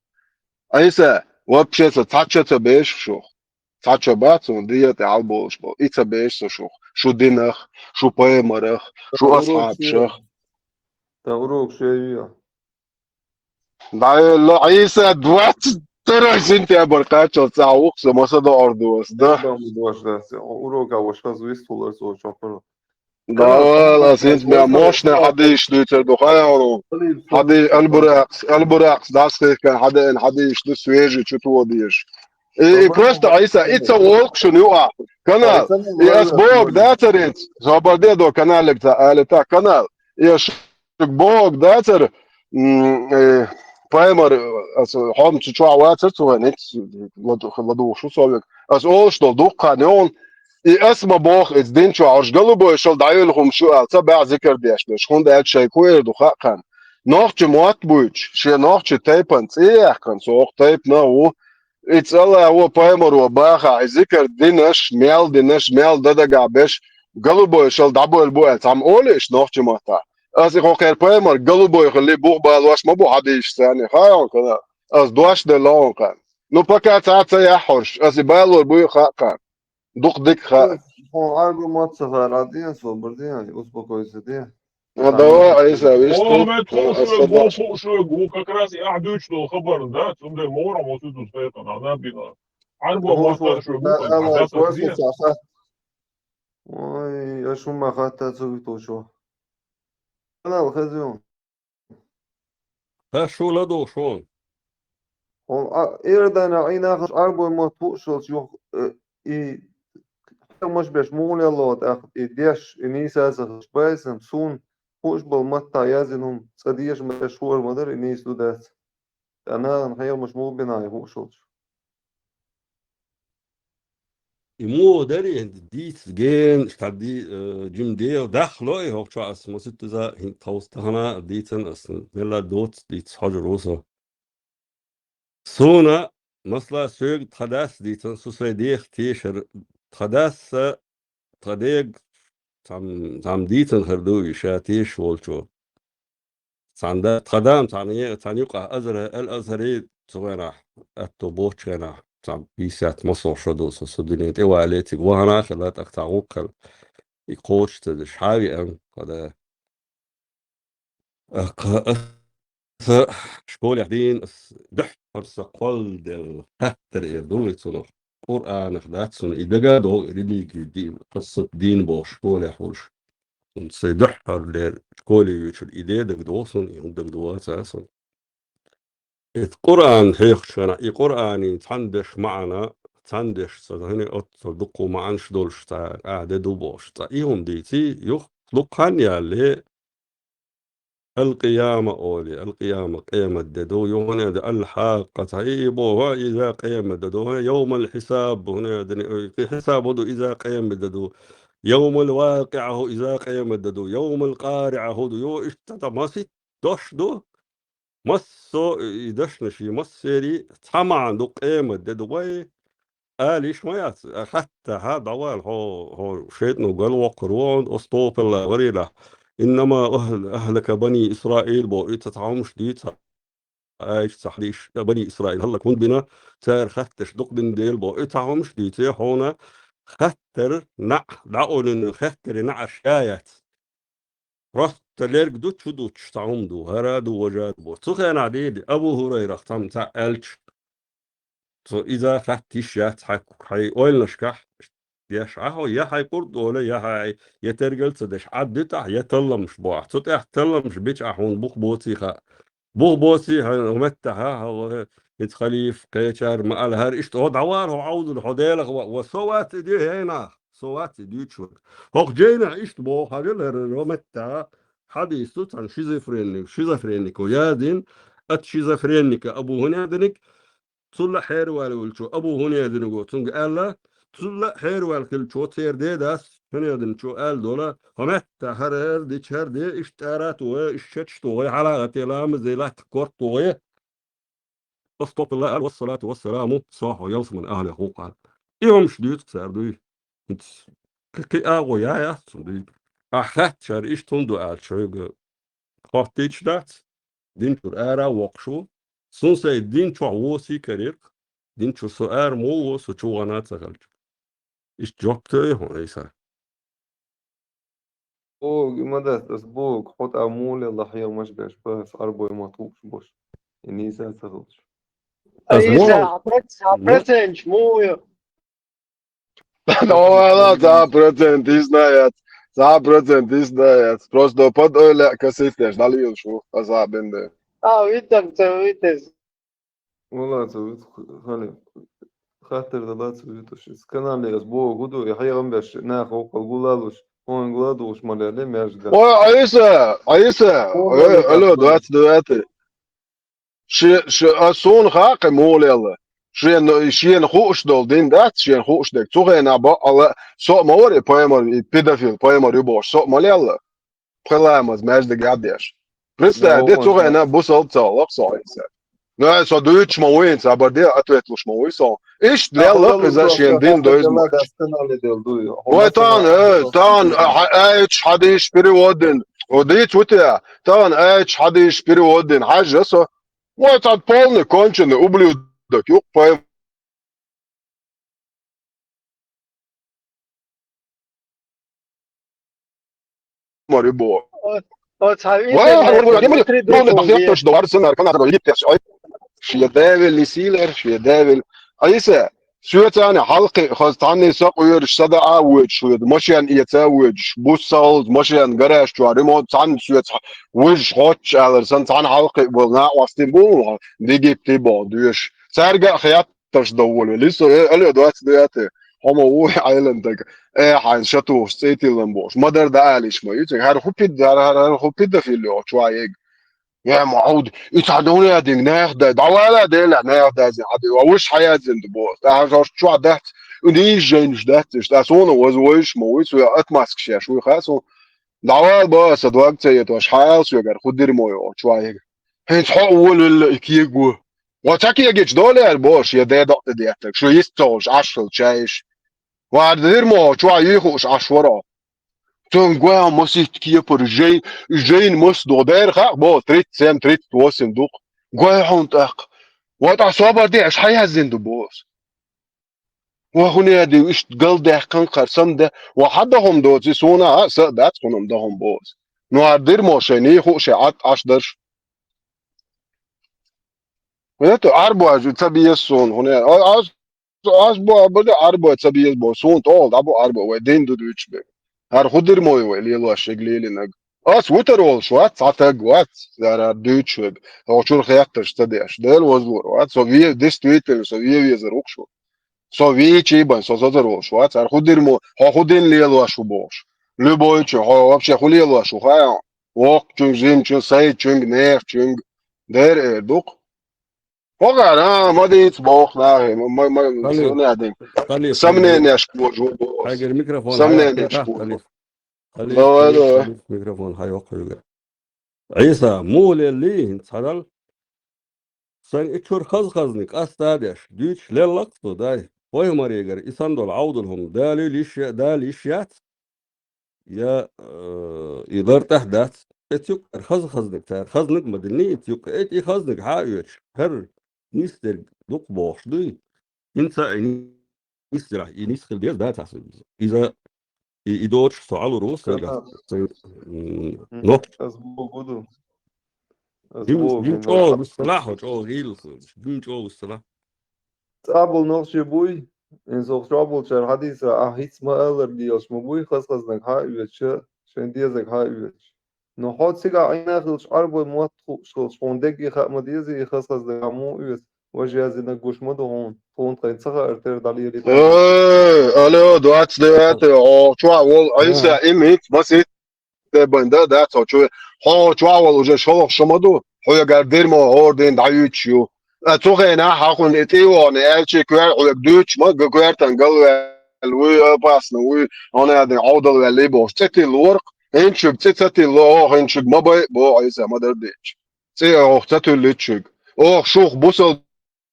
Айса, вообще со цхьачча ца беша шух. Цхьачча бац, цунна дегӀа тӀе хьалаболуш болу. И ца беша со шух. Шу динах, шу пайхамарах, шу асхьабашах. Тан урок шен ю. ДӀаелла Ӏийса двадцать второй сентябрь кхаччалц цӀахь ву-кх со, ма са доӀар доцу, да? Дош дац. Урока ваша хаза вистхулар со чохпара. Давай, ас хӀинца бен мощный хьадисаш дуьйцур ду, хаяхьо. Хьади-, Албуракс, Албуракс дӀасхихкан хьадеана хьадисаш ду, свежий чу тоха дезаш. И, и просто, Ӏийса, и ца волу-кх шуна юкъахь. Канал, и ас бохург дацара хӀинца, собар де до каналега ца алита, канал. И ас шуьга бохург дацара, м, э, пайхамар, ас хьо-м цу чохь вацара цу хенахь, хӀинца ладу-, ладугӀуш ву со вега. Ас олуш долу дуккха хан ю хьуна, и ас ма боху иза дин чохь, уьш голубойшал дӀаелла хӀума шу аьлла, ца баьхьа зикар деш берш, хӀунда аьлча шайн кхуьур ду хаьа кхарна. Нохчи мотт буьйцуш, шен нохчи тайпана цӀе а яьккхина, цо хӀокху тайпана а ву, и цӀа а ву, пайхамаро бахахь, и зикар динарш, мел динарш, мел дан дагахь берш, голубойшал дӀабоьлла бу аьлла, цхьамма олий иштта нохчи маттахь? Ас и кхокхер пайхамар голубой хилли бух балош ма бу хьадисаш царна, хаа хьуна кхана? Ас дош делла хьуна кхана. Ну, пока цхьа а ца яхьа хӀорш, ас и балор буй хаьа кхана. Дукха дика хаьа. Хьуна Ӏарбой мотт ца хаьара, Ӏадъен, собар де, успокойся де. А, давай, Ӏийса, вистху. О, мет хушуг, бу хушуг, ву как раз и ахь дуьйцуш долу хабар, да, цундела мора мо цуьнан стайкъан, ана бина. Ӏарбой мотт шуьга бу, как раз. Ой, аш хӀумма хатта ца вуьту шо. Канал хеза ю. Ха, шу ладугӀу шуна. Хьуна, а, Иорданехь Ӏийнахаш Ӏарбой мотт хууш йолчу юха, э, и хьехамаш беш муха лелло тӀаккха и деш, и нийса ца хилча, байсам, суна хууш болу маттахь яздина хӀума цкъа деша ма деш хӀора ма дара, и нийса ду дац. ТӀаккха нахана хьехамаш муха бина и хууш йолчу? И муха дарий, дийца гена, ша ди-, э, жима дегӀа дахло и хӀокху чохь ас маситтаза, хӀинца тховса тахана а дийцан ас, мелла доцу дийца хьожур ву со. Суна, масала, соьга тхан дас дийцан, со сайн дех тешар, тхан дас а, тхан дега цхьам-, цхьамма дийцан хир ду и ша тешаш волчо. Цхьана да-, тхан дама цхьана е-, цхьана юкъахь Азар-, Ал-Азхари цу хенахь, аьтто боцчу хенахь, цхьа пятьдесят масо шо ду со, со дуьне тӀе вале, цига вахана а хилла, тӀаккха цхьа гӀуллакх хилла. И кхочуш ца деш, хьан веана, тхан да. Ахкха аса школехь дийна, ас дуьххьара сан кхолладелла хаттар эр ду вай цунах. Къуръанах дац цунна и дага а догӀу, религи ди-, аса дийна боху школехь волуш. Цунна сайн дуьххьара лер школе вуьйчуьра и де дага догӀу суна, и хӀума дага догӀу ца суна. Иза Къуръан хьехачу хенахь, и Къуръанийн цхьана деш маьӀна, цхьана деш ца хӀуна оццул дуккха маьӀнаш долуш цхьа а де ду бохуш, цхьа и хӀума дийций, юха дуккха хан ялале, Ал-Къияма олий, Ал-Къияма къемат де ду, юхана де Ал-Хьакъа, цхьа и боху, иза къемат де ду, Йовмал-Хьисаб, хӀуна де, и хьисаб ду, иза къемат де ду, Йовмал-Вакъиа, иза къемат де ду, Йовмал-Къариа ду, ю, иштта цхьа масийтта дош ду. Массо а и дашнаш, и массерий цхьа маьӀна ду, къемат де ду вай, ала йиш ма яц. Хаттахьа, дӀавала, хьо, хьо шайтӀано галвоккхур ву хьуна, оцу топалла варийла. Иннама ахл-, ахлака бани Исраил боху, и ца цхьа хӀумаш дийца, айша ца хьадийш, бани Исраил хӀаллак хӀунда бина, цара хаттарш дукха дина дела боху, и цхьа хӀумаш дийце хьуна, хаттар наӀ, дӀаолина хаттаре наӀаш я яц. Просто лерг ду, чу дуттуш цхьа хӀума ду, хӀара а ду, важа а ду боху. Цу хенахь дийна Абу ХӀурайрах цхьамма цхьаъ аьлча, цо иза хатта йиш яц хьан, хьайн ойланашкахь деш Ӏа хьо, я хьайн къурд олу, я хьайн, я тергал ца деш Ӏад дитахь, я талламаш бу ахь. Цу тӀехь талламаш бича ахь хьуна бух боций хаьа. Бух боций хьайна, хӀун меттахьа, хьо, хӀинца халифа, кхечара ма ала, хӀара иштта хьо дӀавара, хьо Ӏовдал, хьо Делах ваха, ва со вац и де, хӀей нах. Со вац и дуьйцуш верг. ХӀокху жайнахь иштта боху, хьажал хӀара роматта хьадис ду, цхьана шизофрени-, шизофренико яздина, ат шизофреника Абу ХӀунайдиниг, цул а хьерваьлла волчо Абу ХӀунайдиниго цуьнга аьлла, цул а хьерваьлла хиллачо церан дедас, ХӀунайдинчо аьлла дола, хӀо метта хӀара, хӀара дича хӀара де, иштта тӀара а тухе, иштта шеташ тухе, хьалагӀате ламазе латта корта тухе, Ас топилла аьлла, вассалату вассаламу, со хьо ялсаман ахьлех ву-кх аьлла. И хӀумаш дуьйцу цара дуй. ХӀинца кхи-, кхин агӀо яц цунна дуй. Ахьа хаьттачара иштта хӀунда ду аьлча, хьоьга хоттийча дац, дин чуьра ара а воккхуш ву. Сун сайн дин чохь вуо сий карийра-кх. Дин чуьра со ара муха вуо, со чу вахана а ца хилча. Иштта жоп тоьй хьуна, Ӏийса. Бога, и ма дац, ас бога, хьо тӀа муха лелла хьехамаш беш, бац, Ӏарбой мотт хууш бош. И нийса ца хилча. Ас Ӏийса, муха? Хьан проц-, хьан проценташ муха ю? Ну, ладно, цхьа процент дисна яц. Цхьа процент дисна яц. Просто под ойла касифтеш, дӀалелаш ву, аса бен де. А, витам ца витес. Вала ца вит, хали. Хаттар дала ца вит уж. Канале ас бога гу ду, я хьехам беш, нах оккхал гулалуш, он гула дугӀуш ма леле, межда. Ой, Ӏийса, Ӏийса. О, Э, алло, алло, двадцать девятый. Ше-, ше-, а суна хаьа кхин муха лелла. Шена, шена хууш долу дин дац, шена хууш дерг. Цу хенахь баккъала, со а ма вара и пайхамар, и педофил пайхамар ю бохуш, со а ма лелла. Пхеламаз маьждигехь а деш. Представь, де, цу хенахь бусалба ца хилла-кх со хьайса. Ну, со дуьйцуш ма ву хӀинца, хабар де, ответ луш ма вуй со. Иштта лелла-кх иза шен дин дойза мача. Вай тахана, э, тахана, а, хьа-, аьллачу хьадисаш перевод дина. О, дийца ву те? Тахана аьллачу хьадисаш перевод дина. Хьажа со. Вай цхьа полный конченый ублюдок, юкъа пай. Мари бо. О, о, цхьа Вай, интернет вай, вай, вай, придумал вай, вай, вай, вай, вай, вай, вай, вай, вай, вай, вай, вай, вай, вай, вай, шен девилла, сийлар, шен девилла. Айса, соьца цхьаьна хьалкхи, хаза цхьанний сакъоьруш, садаӀа а воьдуш хьоьду, машен эца а воьдуш, бус ца хилча, машен гараж чохь ремонт, цхьанна соьца вуьжуш хоттуш алар санна, цхьаьна хьалкхи болу накъостий бу, дигитти боху доьшуш. Цаьрга а хетташ доввалвелла. Со, э, алло, двадцать девятый, хьо ма ву, Ӏелам дага, э, хьайна шатухуш цӀе тиллан бохуш. Ма-дарра дӀаалийша ма ю цига. ХӀара хӀу пид-, хӀара, хӀара, хӀара хӀу педофил йоху чохь ега. Я, ма хьовда, и цхьа дуьне а динга, нехан да, дӀавала а делахь, нехан дазийна хьан ду, ва вуьш хьан яздина ду боху. ТӀаккха хӀорш чохь дац, уьнан йиш жайнаш дац, иштта, ас вуна ваза вайш ма вуй, цу я отмазкаш еш вуй, хаа суна. ДӀавала боху, аса дог ца етош, хьан ала соьгара, хӀу дирмо йоху чохь ега. ХӀинца хьо а волавелла и кего. Ва ца кегича долера боху, шен дедо а тӀедеттарг, шу йист ца хуьлуш, Ӏаш хилла чаьйш. Ва дирмо, чохь йий хууш Ӏаш вара. Цунна гой хьуна маситта кепара, жай-, жайна мас ду, дера хаьа боху, тридцать семь, тридцать восемь ду-кх. Гой хьуна тӀаккха. Ва тӀаккха собар де, аша хьан яздина ду боху. Ва хӀун яди, иштта галдаьккхина кхара самаде, ва хьан даха хӀума доций суна, а, са а дац хӀуна даха хӀума боцу. Ну, хӀара дира мо шайн нийху а шайн Ӏад Ӏаш дарш. ХӀета Ӏарбой ца беза суна, хӀуна, а, ас, ас бо-, бо-, Ӏарбой ца беза бо, суна тӀехула дӀабо Ӏарбой, вай дин ду дуьйцуш бен. ХӀара хӀун дира мо ю вай лелош шега лелинарг? Ас вутар волуш вац, цхьа таг вац, хӀара дуьйцуш верг. Хьо чуьра хеттарш ца деш. Дела возлур вац, со ве-, действительно, со вен везар ву-кх шу. Со вийчий бан, со зазар волуш вац. ХӀара хӀун дира мо, хьо хӀун дина лелош ву бохуш. Любойчу, хьо вообще хӀун лелош ву, хаьа? Воккхачуьнга, жимачуьнга, сайчуьнга, нехачуьнга. Дера эр ду-кх. ХӀокхара, а, ма дийца боху нахе, ма, ма, ма, Халиф, сомнениеш божу боху. Хьайгара микрофон сомнениеш божу. Халиф, давай, давай. Микрофон хьайоккхуьйга. Ӏийса, муха леллий хӀинца хьадал? Сайн и чуьра хаза-хазаниг къаста а деш, дуьйцуш леллакх со, дай. Пайхамарегара и санна долу Ӏовдал хӀума Дала йиш я, Дала йиш яц? Я, э, и лар тӀехь дац? Эцу юккъера хаза-хазаниг цара, хазаниг ма динний эцу юккъе, эцу и хазаниг хьа а оьцуш, хӀара нисдерг дукха бохуш дуй? ХӀинца а и нисдирахь, и нисхила деза, да, цхьа? Иза, и, и доцуш со Ӏалур ву, сан гахь, сан, м, но. Ас богу ду. Ас Дим, богу дим ду. ЧӀогӀа вуссалахь, хьо чӀогӀа гӀийла, дим чӀогӀа вуссалахь. ЦӀа болу нохчий буй? Ин сох чохь болчара хьадийсара, ахь хӀинца ма аллара лелаш ма буй, хаза-хазаниг хьа а оьцуша, шайн дезаг хьа а оьцуш. Но хьо цигахь Ӏийна хилча, Ӏарбой мотт хууш хилча, хьуна дегге хаа ма дезий, и хаза-хазаниг хьа муха оьцу, важа яздинарг гуш ма ду хьуна, тхуна тхайна ца хаьара тера дӀалелийта. Э, алло, двадцать девятый, о, чохь волу, Ӏийса, им хӀинца масийтта бен дан дац хьо чу. Хьо чохь волу уже шолгӀа шо ма ду, хьоьгара дира мо хӀора дийна дӀаюьйцуш ю. А цу хенахь хьан хӀуна и тӀе а вахана, аьлчи коьрта хьоьга дуьйцуш ма, га коьртан галваьлла вуй, опасно вуй, хьуна аьлла Ӏовдал ваьллий бохуш, цӀе тилла вара-кх. ХӀинца шуьга цӀе ца тилла, оха хӀинца шуьга ма бай, боху Ӏийса, ма-дарра деъча. ЦӀе оха ца туьллуьйту шуьга. Оха шух бусал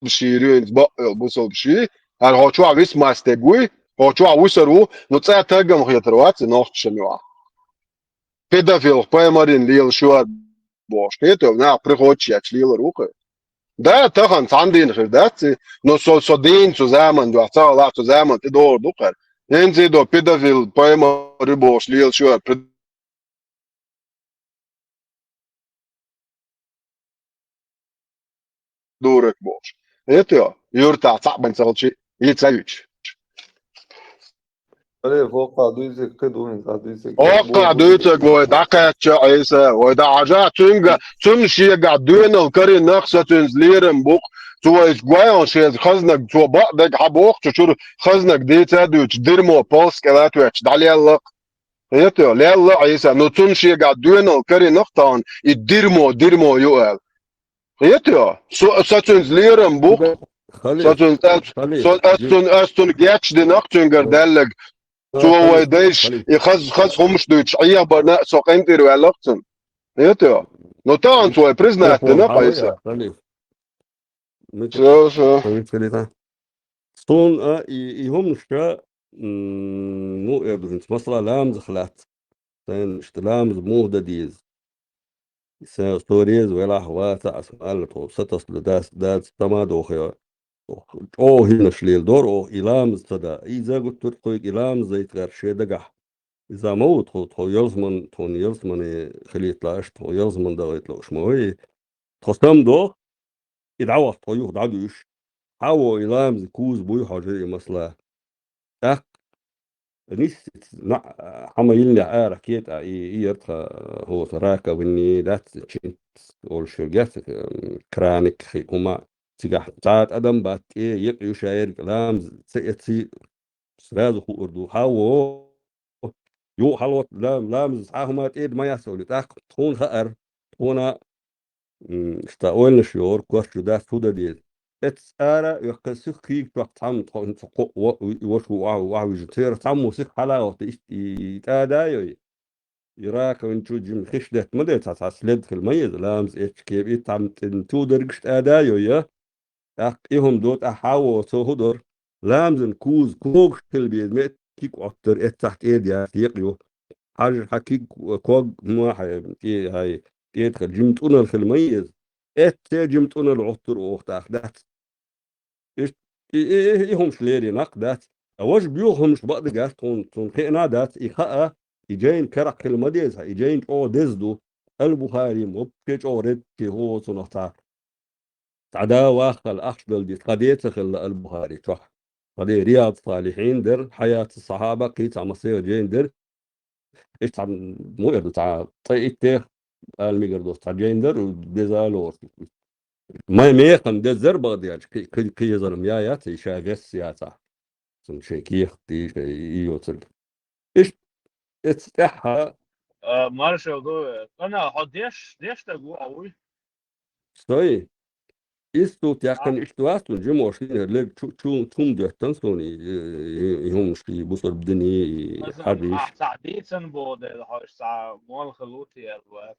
бусалба ший, юьнца бакъ йолу бусалба ший, хӀара хьо чохь висмастег вуй, хьо чохь вусар ву, ну цӀа тагам хетар вац и нохчашна юьхь. Педофил паймарин лелаш ю хӀара бохуш, кхетий, нах приходчеш ечу лелар ву кху. Да, тахана цхьана дийна хир дац и, но со, со дийна цу заман дуьхьа, ца хала цу заман тӀедогӀур ду кхара. ХӀинца и до педофил паймар ю бохуш лелаш ю хӀара придурок бохуш. Эта, юьртахь цхьаъ бан ца хилчи, и ца юьйцу. Аре, хӀокхо дуьйцург кхин ду, хӀинца дуьйцург. ХӀокхо дуьйцург вай дӀакхаьчча, Ӏийса, вай дӀа хьажа, цуьнга, цунна шегахь доьналла карийнах, со цуьнца лерам бу-кх, цо вайца гой хьуна шен хазнаг, цо бакъдерг хьан боху, цу чуьра хазнаг дийца а дуьйцуш, дерьмо полоса кӀел а тоьттуш, дӀалелла-кх. Хетий, лелла Ӏийса, ну цунна шегахь доьналла карийнах тахана, и дерьмо, дерьмо ю аьлла. Хетий, со, со цуьнца лерам бу-кх, со цуьнца, ас, со, ас цунна, ас цунна гечдинах цуьнгара даьлларг, цо вай дайша, и хаза, хаза хӀумаш дуьйцуш, Ӏехабарна а со къинтӀера ваьлла-кх цунна. Хетий, ну тахана цо вай признать дина-кх, Ӏийса. Мича Всё, всё. Суна а и, и хӀуманаш, м, ну, эр ду хӀинца, масала, ламазах лаьцна. Сайна иштта ламаз муха дан деза? Са, со реза велахь а, вацахь а, аса ма-аллара, тхо сатасалуш дац, дац, тама а дохуьйту. ЧӀогӀа хӀуманаш леладора оха и ламаз ца дан. Иза гуттар а кхуьйга и ламаз дайта гӀерта шен дагахь. Иза ма ву тхо, тхо ялсаман, тхуна ялсамане хилийта лааш, тхо ялсаман дахийта лууш ма вай. Тхо стам до, и дӀавахча тхо юха дӀадуьйш. Хьан во и ламазан куза буй хьожа и масала? ТӀаккха нисса ца, хьан ма йиллинехь арахь кхета, и, и яра тхан хӀоца раковини дац, чинца олуш хир геца, м, краник хи хӀума. Цигахь цхьа а тӀадам бац, тӀе екъа ю ша ерг ламаз ца эций, сразу хуур ду. Хьан во, юха хьалаватта ла-, ламаз цхьа а хӀума тӀеда ма яц олий, тӀаккха тхуна хаьара, тхуна, м, ста ойланаш йогӀура, коч чу дац, хӀун дан деза. Эццахь ара а оьхкина, сиха кийга чохь цхьамма тхо, тхо кхо-, во-, ваша ву, охьа, охьа вижина, церан цхьаммо сиха хьала а гӀотту, и, и, и тӀада а йой. И раковина чу жима хиш детта ма де, цхьа, цхьа след хила ма еза, ламаз эцча кепа, и цхьамма тӀе ту дергаш тӀада а йой, я. ТӀаккха и хӀума до, тӀаккха хьан во, цо хӀун дора? Ламазан куза когаш хила беза, меттиг киг Ӏоттар, эццахь тӀеда яц, екъа ю. Хьажа хьан киг, ког ма хьай, тӀе-, хьай, тӀеда хила, жима тӀунал хила ма еза. Эцце жима тӀунал Ӏоттар оха тӀаккха, дац. Иштта и, и, и, и хӀумаш лерина-кх, дац. Ткъа важа боьха хӀумаш бакъдерг дац тхуна, цунна хиъна а дац, и хаа, и жайна карахь хила ма деза, и жайна чӀогӀа деза ду. Ал-Бухари вообще чӀогӀа редкий хӀу цунах цхьа. Цхьа да ваххал ахча дала деза, тхан де ца хилла Ал-Бухари чохь. Тхан де Риядус-Салихьин дара, Хьаятус-Сахьаба, кхин цхьа массеран жайна дара. Иштта цхьа, муха эр ду, цхьа ткъе итт, ала мегар доцу цхьа жайна дара, деза а лору. Май механа дезара бакъдерг, кхи-, кхи-, кхин езар-м я яц, и ша вес яцахь. Цунна шайн кехат дийша, и йоцург. Иштта, эццахь тӀаьхьа. А, маршалла ду, къана хьо деш, деш стаг ву хьо вуй? Сой? Иштта тӀехкана иштта вац суна, жимош хӀинца лерг чу-, чу-, чум доьттан суна, и, и, и хӀуманаш, и бусалба дин, и хьадис. Ахь цхьаъ дийцина боху дела, хьо иштта цхьа молла хила ву те аьлла вац.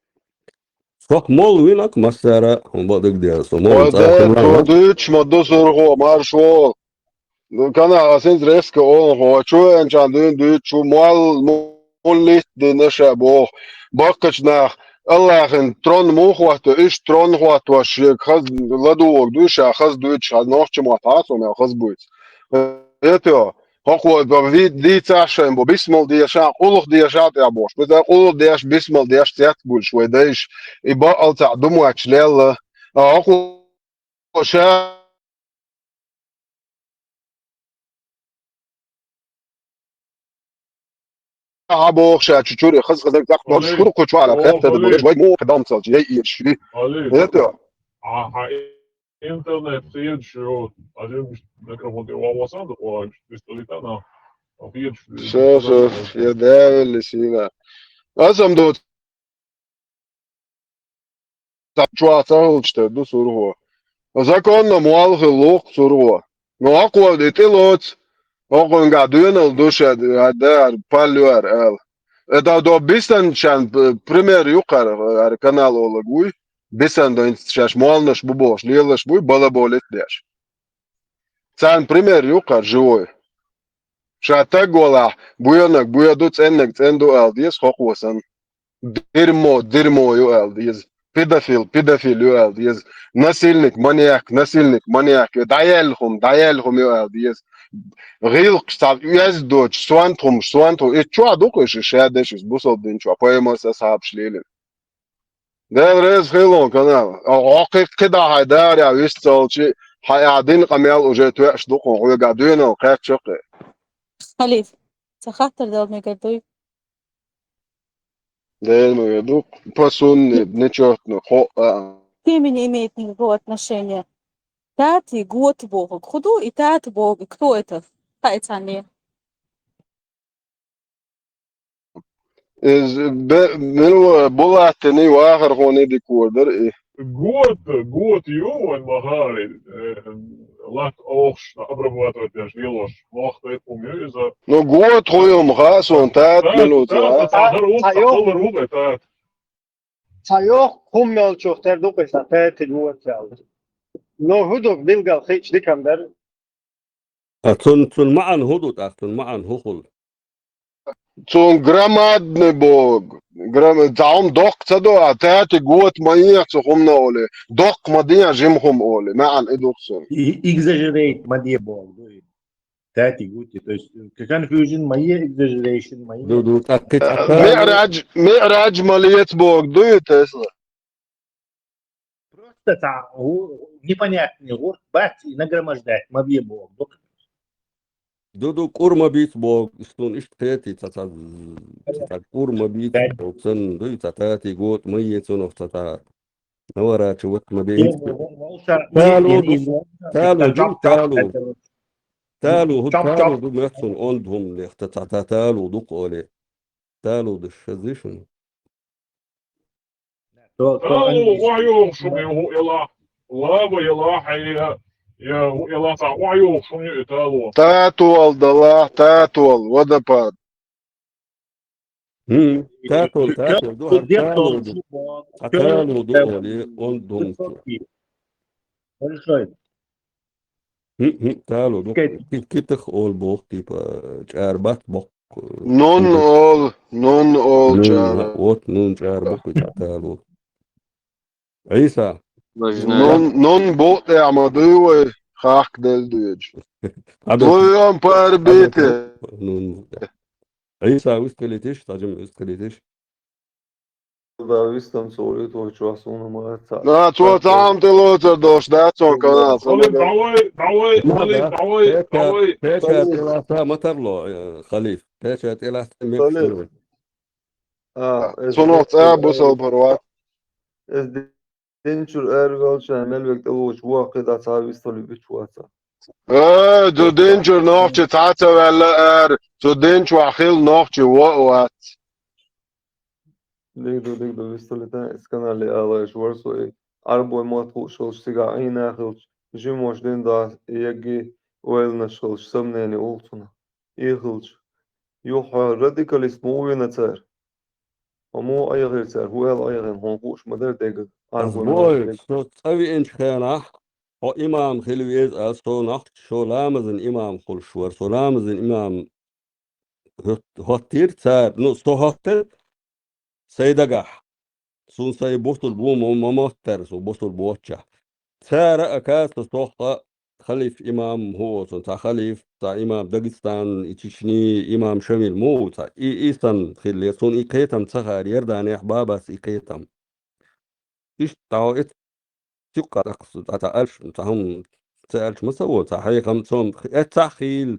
Сох молла вина-кх массара, хьуна бакъдерг дела, со молла цӀа хила вац. Дуьйцуш ма ду, сурхо, марш ву. Кана аса хӀинца резко олу хьо, чу веанчарна дуьйна дуьйцуш ву, молла, муьллитта дина ша боху. Баккхачу нах, Аллахьан трон муха хӀотто, иштта трон хӀоттош шега хаза ладугӀург дуй ша, хаза дуьйцуш, хьан нохча мотт хьан со мел хаза буьйцу. Это, хӀокхо бо ви-, дийцахь шайн бо, бисмал деша, къулах деша тӀехь бохуш. Биза къулах деш, бисмал деш, цецбуьлуш вай дайша. И бакъал цхьаъ ду моьттуш лелла. А хӀокхо ша хьан боху ша чу чуьра хаза хаза цӀаккха долуш хуьру кху чу ала хеттар ду, вай муха дамцалча яй эшаш ди. Али. Это. А, хьан интернет хедаш ю, али микрофон тӀе ван васан да, ван висталита на. Хедаш. Ша, ша, я давили сина. Аса-м доцу Цхьа чохь ца хилча тера ду сурхо. Законно молла хила луш сурхо. Но хӀокхо де тӀелоцу, хӀокхуьнгахь доьналла ду ша, да, палло ара ала. Это до бисанчан, п-, пример ю кхара, ара канал олаг вуй. Бисан до инца шаьш молланаш бу бохуш, лелаш буй, балаболит деш. Царна пример ю кхар живой. Ша таг валахь, боьнаг боьду, цӀеннаг цӀен ду аьлла деза, хӀокхо санна. Дерьмо дерьмо ю аьлла деза. Педофил педофил ю аьлла деза. Насильник маньяк насильник маньяк ю. ДӀаяьлла хӀума дӀаяьлла хӀума ю аьлла деза. ГӀиллакхаш цхьа оьзда доцуш, сонта хӀумаш сонта хӀума. И чохь ду-кх уьш, ша дешаш бусалба дин чохь, пайхамарс асхьабаш лелийна. Дела реза хуьлда хьуна, канал. Хьо кхин кхидӀа хьайн дарехь вист ца волчу, хьан ахь дина къамел уже тоьаш ду хьуна, хьоьгахь доьналла кхаьчча а кхин. Халиф, сан хаттар дала мегар дуй? Дела мегар ду, по сунне, нечётно, хо а. Ты меня имеет никакого отношения. Тати гот богу. Худу и тати богу. Кто это? Хай цхьанне. Иза бе-, мила вара, Булаттина вахархо дика вар дара и. Гот, гот ю вайн ма хаьара, э, латта охуш, обрабатывать деш лелош, мохк тайпа хӀума ю иза. Ну, гот хӀун ю-м хаьа суна, тата мила ву ца хаьа. Цхьа йохк-, цхьа йохк-, цхьа йохк-, хӀума йолчух тера ду-кх иза, тати гот аьлла. Ну, хӀун ду-кх билггал хиъча дика-м дара. А цун, цун маьӀна хӀун ду тӀаккха, цун маьӀна хӀун хуьлу? Цунна громадный бог, гром-, цхьа хӀума доккха ца до, а тати гот ма ехьа цу хӀумано олий, доккха ма дехьа жима хӀума олий, маьӀна и ду-кх цунна. И-, exaggerate ма де бог ду и. Тати гот, то есть, э, confusion ма е, exaggeration ма е. Ду, ду, тӀаккха, тӀаккха. МиӀраж, миӀраж ма леца бог ду и, Тесла. Просто цхьа гӀу-, непонятный гӀурт бац, и нагромождать ма бе боху. Ду-ду, кӀур ма бийца боху, суна иштта кхетий, цхьа, цхьа, цхьа, цхьа кӀур ма бийца боху, санна дуй, цхьа тати гот ма е цунах, цхьа, цхьа наварача ват ма бийца. Талу ду, талу ду, талу. Талу хӀу, талу ду, моьтту суна онда хӀума лехта, цхьа, цхьа талу ду-кх олий. Талу ду, шазишна. Тало, охьайогӀуш хӀума ю хӀу элахь, лаба елахь, я, я хӀу элахь цхьа охьайогӀуш хӀума ю и тало. Татол далахь, татол, водопад. ХӀм, татол, татол ду, хӀара тало ду. Хьан тало ду, олий, онда хӀума цу. Большой. ХӀм, хӀм, тало ду. Ки-, китах олу боху, типа, чӀара бац боккха. Нун ол, нун ол чӀара. Вот нун чӀара бу кху цхьа тало. Ӏийса. Нун, нун бу тӀехь ма дуй вай, хахка делла доьдуш. Твоём парбите. Нун бу тӀехь. Ӏийса, вистхилийтиш, цхьа жима вистхилийтиш. Да, вистам цо вуьйту вай чохь суна ма ца. Да, цо цхьа хӀума тӀелоцур долуш дац цо канал. Халид, давай, давай, Халид, давай, давай. Печать тӀелаца ма тарло, э, Халид. Печать тӀелаца мегаш ду. А, цунах цӀа бусалба вац. Эс динчуьра араваьлча, мел верг тӀелоцуш ву кхидӀа цхьа вистхилийта вац. Э, цу динчуьра нохчи цхьа а ца ваьлла ара, цу дин чохь хилла нохчи вон а вац. Диг ду, диг ду, вистхилийта, эс канале алайш вара со и. Ӏарбой мотт хууш хилча, цигахь Ӏийна хилча, жимош дин да, егги ойланаш хилча, сомнени уллу цунах. И хилча, юха радикалист ма ву вина цара. Хьо муха Ӏехира цара, хӀун аьлла Ӏехина, хьуна хууш ма дара дегга. Ас боху, со цӀа веанчу хенахь, хьо имам хила веза ас, со нохча, со ламазан имам хуьлуш вара, со ламазан имам хӀот-, хӀоттийра цара, ну, со хӀоттира сайн дагахь. Суна сайн бусулба ву ма, ма моттара, со бусулба воцчахь. Цара а каса сохха халиф имам хӀу оцун, цхьа халиф, цхьа имам Дагестан, и Чечни, имам Шамил ма ву цхьа. И, и санна хилла, суна и кхетам ца хаьара, Иорданехь бабас и кхетам. Иштта дӀа эц-, цуьнга тӀаккха цхьа, цхьа аьлча, цхьа хӀума ца аьлча ма ца во, цхьа хьехам цунна, эццахь хийла,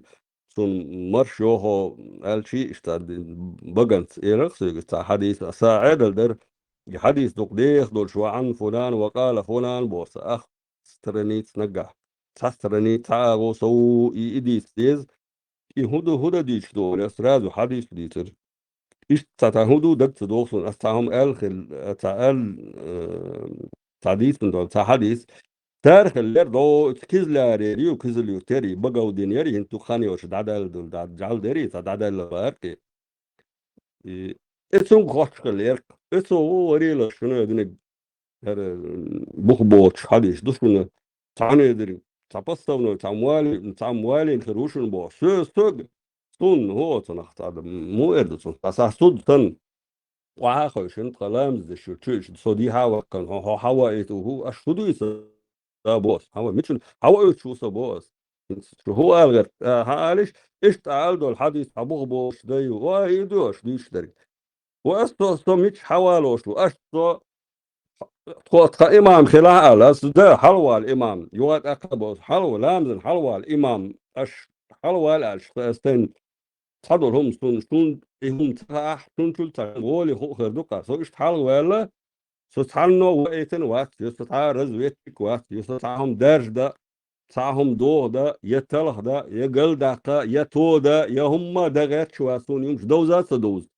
цунна марш йохо аьлчий, иштта баганца элира соьга цхьа хьадис, сан Ӏедал дара, и хьадис дукха деха долуш ваьӀна фулан ва къала фулан боху сан ах страница наггахь. Цхьа страница, цхьа агӀо со ву, и, и дийца деза. И хӀун ду, хӀун дан дийцаш ду олий, ас сразу хьадис дийцира. Иштта цхьа цхьа хӀун ду, дага ца догӀу суна, ас цхьа хӀума аьлла хилла, цхьа аьлла, э, цхьа дийцина долу, цхьа хьадис. Цара хилла лер догӀу, оцу Кизлярера ю, Кизил-Юртера, и Багавдинера, хӀинца дукха хан йоцуш дӀадаьлла долу, дӀа-, дӀадаьлла дара и, цхьа дӀадаьлла бара и. И, и цунга хоттуш хилла лер. Оцо ву варийла шуна диниг. ХӀара, м, бух боцуш хьадис ду шуна. Цхьаьна дерг цхьа поставной, цхьа муали-, цхьа муалин хир ву шуна боху. Со, сога, цунна, хӀо оцу нах цхьа да, муха эр ду цунна? Цхьа сахь суд санна, охьа а хевшина, тхан ламаз деш ю, чу ишта со дийхьа а ваккхана, хьо, хьо хьаваийта ву хӀу, аш хӀу дуй сан? А, боху, хьан вай, мичун хьан ваийтуш ву со, боху ас. ХӀун аьлла гӀерта, а, хьан алиш, иштта Ӏала долу хьадис хьан буха бохуш дай ю, ва, и ду аш дуьйцуш дерг. Ва ас со, со мича хьан валош ву, аш со, тхо, тхан имам хилахь аьлла, ас да, хьалавала имам, юха тӀаккха боху, хьалава, ламазан хьалавала имам, аш хьалавала аьлла, ас тайна цхьа долу хӀума суна, суна и хӀума ца хаахь, цунна чул ца гӀоле хӀуъ хир ду-кх, со иштта хьалха ваьлла, со цхьанна а ваийтина вац, я со цхьа а разведчик вац, я со цхьа хӀума даьржа дан, цхьа хӀума доху дан, я талха дан, я галдаккха, я то дан, я хӀумма а дан гӀерташ вац, суна юмаш довза а ца довза.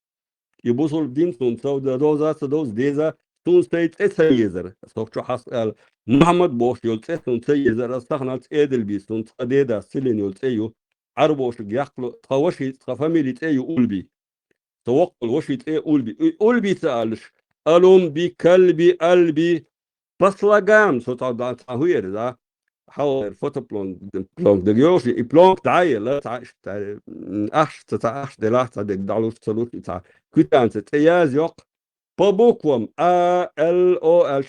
И бусулба дин суна ца довза а ца довза, деза, суна сайн цӀе ца езара. Со чу хьаста аьлла, Мухьаммад бохуш йолу цӀе суна ца езара, ас тахана цӀе а дилла бий, суна цкъа дедас ца лина йолу цӀе ю. Ӏарбошуьга яккхало, тхан ваши, тхан фамили цӀе ю Улби. Сан воккхал ваши цӀе Улби. И Улби ца аллаш, Алумби, Калби, Алби, по слогам, со цхьа, да, цхьа хӀу яра, да? Хьалхара фотоплёнка, плёнка дага йолуш, и плёнка дӀа а елла, цхьа иштта, м, ахча, ца, цхьа ахча делахь, цхьа дерг дӀалуш, ца луш, и цхьа куьтанца цӀе язйоккху, по буквам, А, Л, О, аьлла,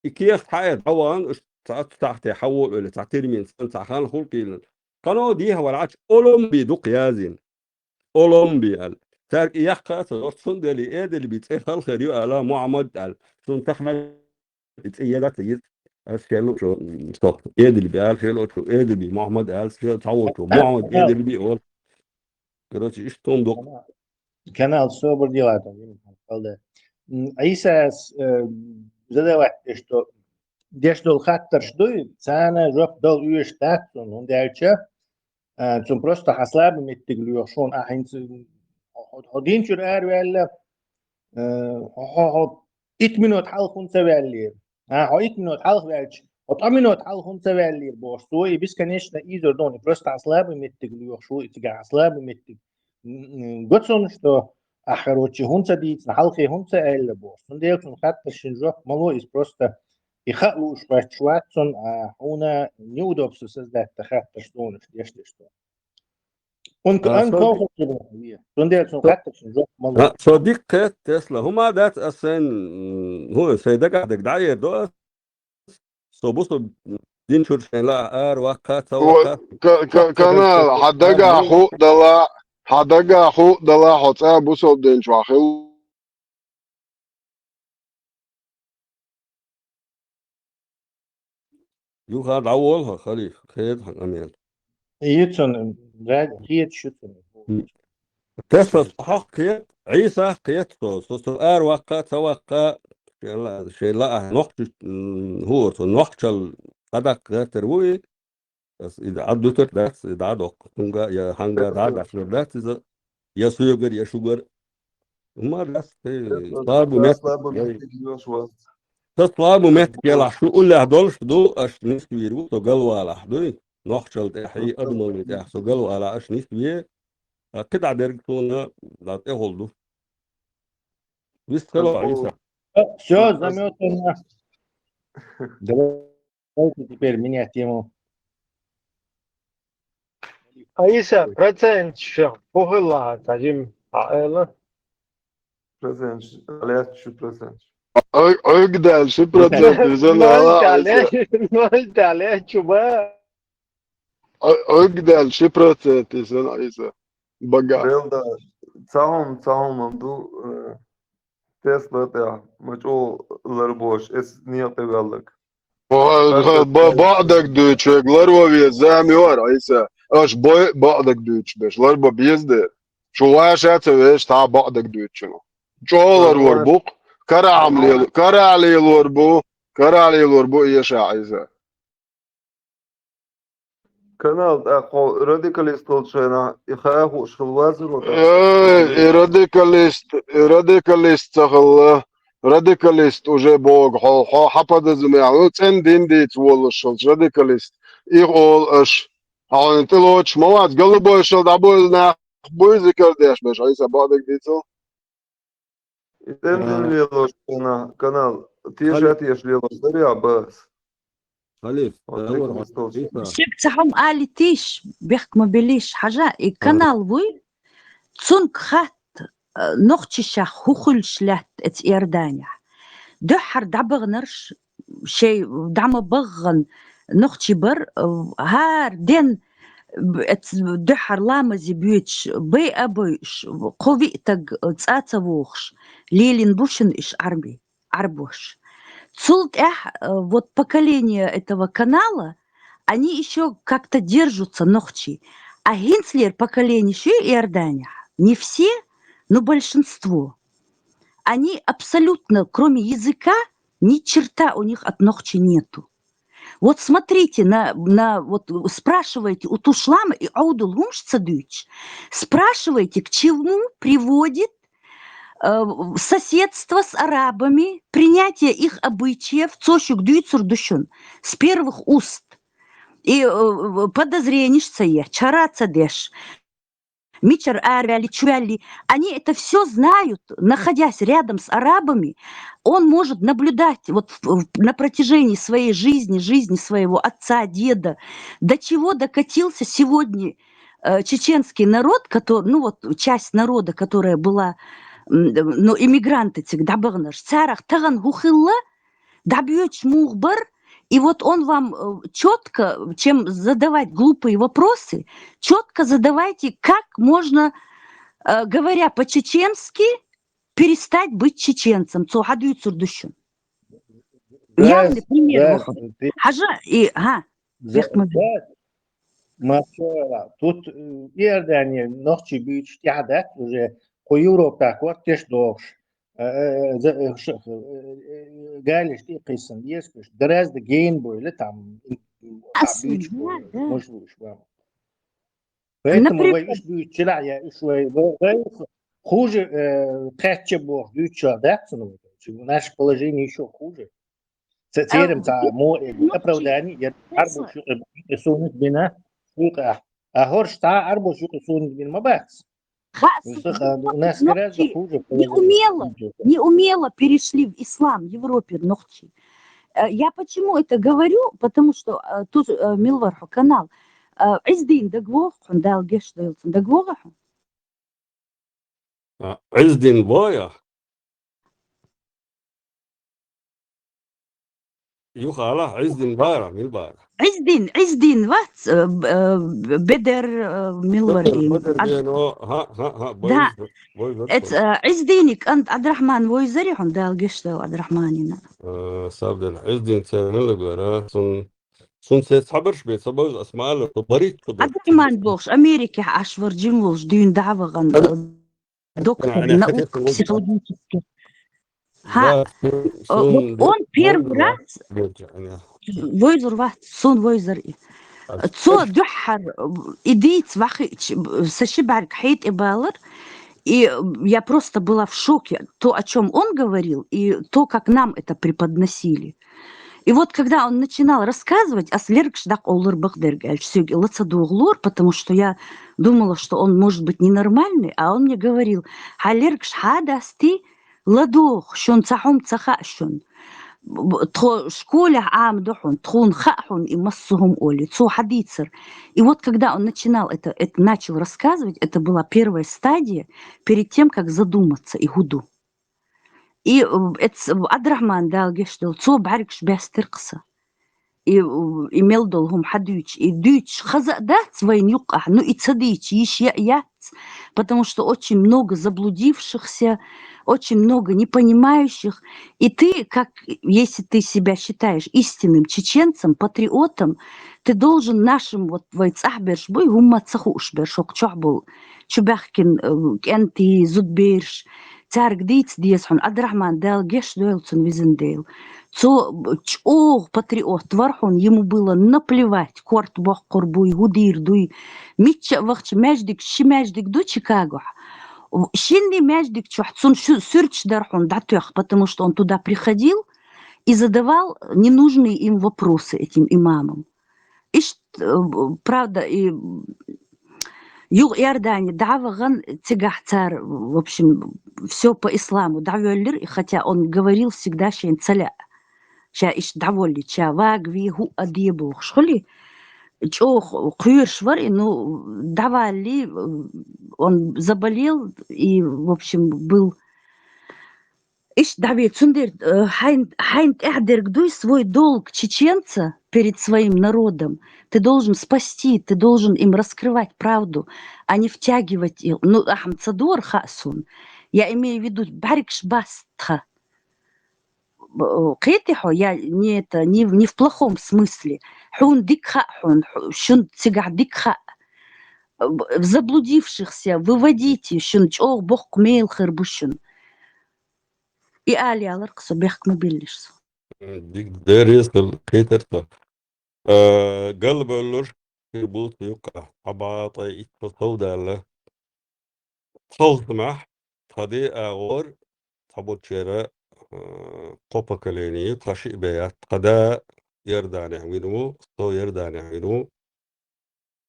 и кехат хьаэца дӀавахана, уьш цхьа оцу тахьте хьан волу аьлла, цхьа термин санна, цхьа хан хуьлу кхийлина. Кхано дехьа вара Ӏачу Оломби дукха язйина. Оломби аьлла. Цаьрга и яккха а ца доху, цундела и Эдельби цӀе халхар ю аьлла, Мухьаммад аьлла. Цунна тахана и цӀе еда ца йиза. Ас шел лучу, м, со Эдельби аьлла, шел лучу Эдельби, Мухьаммад аьлла, шел цхьа волчу, Мухьаммад Эдельби олу. Короче, иштта хӀума доккху. Канал собар дела там, Димитрий, халда. М, Ӏийсас, э, задавать деш до-, деш долу хаттарш дуй, царна жоп дала оьшуш дац цунна, хӀунда аьлча, э, цунна просто хьан слабый меттиг лоьху шуна, ахьа хӀинца хьо, хьо, хьо дин чуьра араваьлла, э, хьо, хьо, хьо итт минот хьалха хӀунда ца ваьллера? А, хьо итт минот хьалха ваьлча, хьо ткъа минот хьалха хӀунда ца ваьллера бохуш, цо и бесконечно ийзор ду, и просто хьан слабый меттиг лоьхуш ву, и цигахь хьан слабый меттиг, м, м, го цунна, что ахь, короче, хӀунда ца дийцина, хьалхе хӀунда ца аьлла бохуш. Цундела цунна хаттаршна жоп ма ло, иза просто и хаа лууш хӀоьттуш вац цунна, а хьуна неудобство создать дан хаттарш цунна деш деш ду. Он, а, он со кого ди-, хочет ве. Цундела цунна со хаттаршна жоп ма ло. А, со дика кхетта, Тесла. ХӀума дац ас сайн, м, хӀу, сайн дагахь дерг дӀаэр до ас. Со бу со дин чуьра шайн лаахь ара ваккха, ца ваккха. Ка-, ка-, Канал, хьан дагахь хӀуъ дала, хьан дагахь хӀуъ дала, хьо цкъа бусалба дин чохь хила. Юха дӀаволу хьо, халифа, кхета хьан къамел. Ицун, да, кхета шу цун. М. Тесас хьох кхета, Ӏийсах кхета со, со, со ара ваккха, ца ваккха, шайн ла-, шайн лаахь нохчи-, м, хӀора, со нохчалла дӀадаккха гӀертар ву и. Ас и дӀа дутар дац, и дӀа доккху. Цунга я хьанга дӀа дашнар дац иза, я соьгар, я шугар. ХӀума дац, тхе слабый меттиг. Слабый меттиг йош вац. Ца слабый меттиг ялахь шу уллехь долуш ду, аш нисвийр ву, со галвалахь дуй. Нохчалла тӀехь, и адамалла тӀехь со галвалахь аш нисве. А кхидӀа дерг суна дӀа тӀехула ду. Вист хило, Ӏийса. Всё, замётано. Давайте теперь менять тему. Ӏийса, процент шу хӀу хилла хьан, Дим, а, эла? Процент, лаьтта шу процент. Ой, ой, гдал, шу процент, иза ноль нала, тӀале, Ӏийса. Ноль тӀале, чуба. Ой, ой, гдал, шу процент, иза, Ӏийса. Бага. Белда, цхьа хӀума, цхьа хӀума ду, э, Тесла тӀехь ма чӀогӀа ларбош, эс некъа тӀе ваьлларг. Ой, ха, ба-, баъдаг дуьйцуш верг ларван веза зама ю хӀара, Ӏийса. Аша бой баъдаг дуьйцуш берш, ларбан беза дера. Шу ваша а ца везаш, цхьа баъдаг дуьйцучунах. ЧӀогӀа ларвар бу-кх, карахь-м лело-, карахь лелор бу, карахь лелор бу эша, Ӏийса. Канал тӀаккха хьо радикалист волчу хенахь, и хаа хууш хила вазар ву тӀаккха? Эй, и радикалист, и радикалист ца хилла. Радикалист уже богу хьо, хьо хьан подразумевание, ну, цӀена дин дийца волуш хилча радикалист. Их олу аш. Хьо хьуна тӀелоцуш ма вац, голубойшал дӀабойла нах буй зикар деш берш, Ӏийса баъдаг дийцал? И тӀеман дин лелош хенахь, Канал, теша а теша лелош дарий ахь бахас? Халиф, Алейкум ассалам. Иса. Шек цахьом али тийш, бехк ма белиш, хьажа, и канал вуй, цунг хатт, э, нохчишах хухулш лят эц Иорданя. Дохар дабагнарш, шей дама багган нохчи бар, э, хар ден, э, эц дохар ламази бюч, бей абойш, ковитаг, э, цаца вохш, лилин бушин иш арми. Арбуш. Цул тӀехь, э, вот поколение этого канала, они еще как-то держатся, нохчи. А хинцлер поколение еще Иордания. Не все, но большинство. Они абсолютно, кроме языка, ни черта у них от нохчи нету. Вот смотрите, на, на, вот спрашивайте у тушлама и аудул хумш цадуч. Спрашивайте, к чему приводит э, соседство с арабами, принятие их обычаев, цошук дюйцур душун, с первых уст. И э, подозренишь цае, чара цадеш. Мичар арвяли, чувяли. Они это все знают, находясь рядом с арабами. Он может наблюдать вот в- в- на протяжении своей жизни, жизни своего отца, деда, до чего докатился сегодня э, чеченский народ, который, ну вот часть народа, которая была, м, ну, иммигранты цик дабагнаш, царах таган хухилла, дабьёч мугбар, и вот он вам четко, чем задавать глупые вопросы, четко задавайте, как можно, э, говоря по-чеченски, перестать быть чеченцем. Цо хьадуьйцур душун. Явный пример. Хьажа, и, ага, бехк ма бе. Машалла. Тут э, Иордания нохчи бийч тяхдат уже ко Европа кот теш дохш. Э, э, за- э, ш- э, э, Галиш ти кисан дескаш. Дразда гейн бойла там. Аслында, да. Может быть, вам. Поэтому Например- вы иш бийч чила я иш вы вы- вы хуже э, катче бох дюча да цуну. Наше положение еще хуже. Ц- Церем ца мо э, ну, оправдание я смысл? Арбуш юкъе сунут бина. Юкъе. А хорш та Арбуш юкъе сунут бин ма бац. Ха, Ну, с- слушай, а у нас ну, гораздо и- хуже неумело, положение. неумело перешли в ислам в Европе нохчи. Э, Я почему это говорю? Потому что э, тут э, Милварху канал. Э, Издин дагвох, он дал геш дайлцин дагвох. А, Издин боя. Юхала, Издин бара, мил бара. Издин, Издин вац, э, б- э, бедер э, Милвар Бедер, им. Бедер Ад- бен, о, ха, ха, ха, Да. Бой, бой, Эц э, Издиник ант Адрахман войзари, он дал геш дал Адрахманина. Сабдел, Издин цермилгара, сун, сун се сабарш бе, сабарш асмаала, то барит, то барит. Адрахман бохш, Америка ашвар джим волш, дюн даваган, э, доктор Ана наук, хатес волш. Психологический. Ха, Да, сун, э, вот сун, он первый войзар, раз войзар, ана. войзур вац, сон войзар и. А Цо духар идиц вахич сашибарг хейт и балар. И я просто была в шоке. То, о чем он говорил, и то, как нам это преподносили. И вот когда он начинал рассказывать, ас лергш дак олар багдерг эльч сёг лаца дуглор, потому что я думала, что он может быть ненормальный, а он мне говорил, ха лергш хадасти ладох, шон цахом цаха шон. Б- Тхо школе ам дохун, тхун хахун и массухум оли, цо хадицар. И вот когда он начинал это, это начал рассказывать, это была первая стадия перед тем, как задуматься и гуду. И э, эц Адрахман дал гештел, цо баргш бестер кса. И, э, и мелдол хум хадуч, и дуч хаза дац вайн юкъах, ну и цадич, иш я яц, потому что очень много заблудившихся, очень много непонимающих. И ты, как, если ты себя считаешь истинным чеченцем, патриотом, ты должен нашим вот вай цахберш бой, гумма цахуш берш, ок чохбол, чубахкин, э, кенти, зудберш, царг диц диес хун, Адрахман дал геш дойл цун визин дейл. Цо чох патриот вархун, ему было наплевать, корт бохкур буй, гудир дуй. Митча вахч междик, ши междик ду Чикаго. Шинни междик чох цун шу- сюрч дархун датёх, потому что он туда приходил и задавал ненужные им вопросы этим имамам. Ишт, э, правда, и юг Иордани даваган цигах цар, в общем, все по исламу давёллер, и хотя он говорил всегда шейн цаля. Ша иштта дӀаволли, ша вагаве хӀуъа де бохуш хуьли, чӀогӀа кхоьруш вара и, ну, дӀавалли, он заболел и, в общем, был. Иштта дӀаве, цундела, э, хьайн, хьайн тӀехь дерг дуй свой долг чеченца перед своим народом. Ты должен спасти, ты должен им раскрывать правду, а не втягивать их. Ну, ахьа ца дора хаьа суна. Я имею в виду, бӀаьргаш баста тха. Б-, кхетий хьо, я не это, не в, не в плохом смысле. Хьуна дика хаьа, хьуна, хьу-, шуна цигахь дика хаьа. Б-, заблудившихся выводите, шуна чӀогӀа боккха мела хир бу шуна. И ала яларх со, бехк ма биллиш со. Дик деррис кхетар со. Э, галбевллуш хир бу цу юккъехь, хьан бӀа ткъе итт шо совдаьлла. Тховсамехь тхан ден агӀор цхьаболчеран, э, кхо поколение ю, тхан шиъ бен яц. Тхан да Иорданехь вина ву, со Иорданехь вина ву.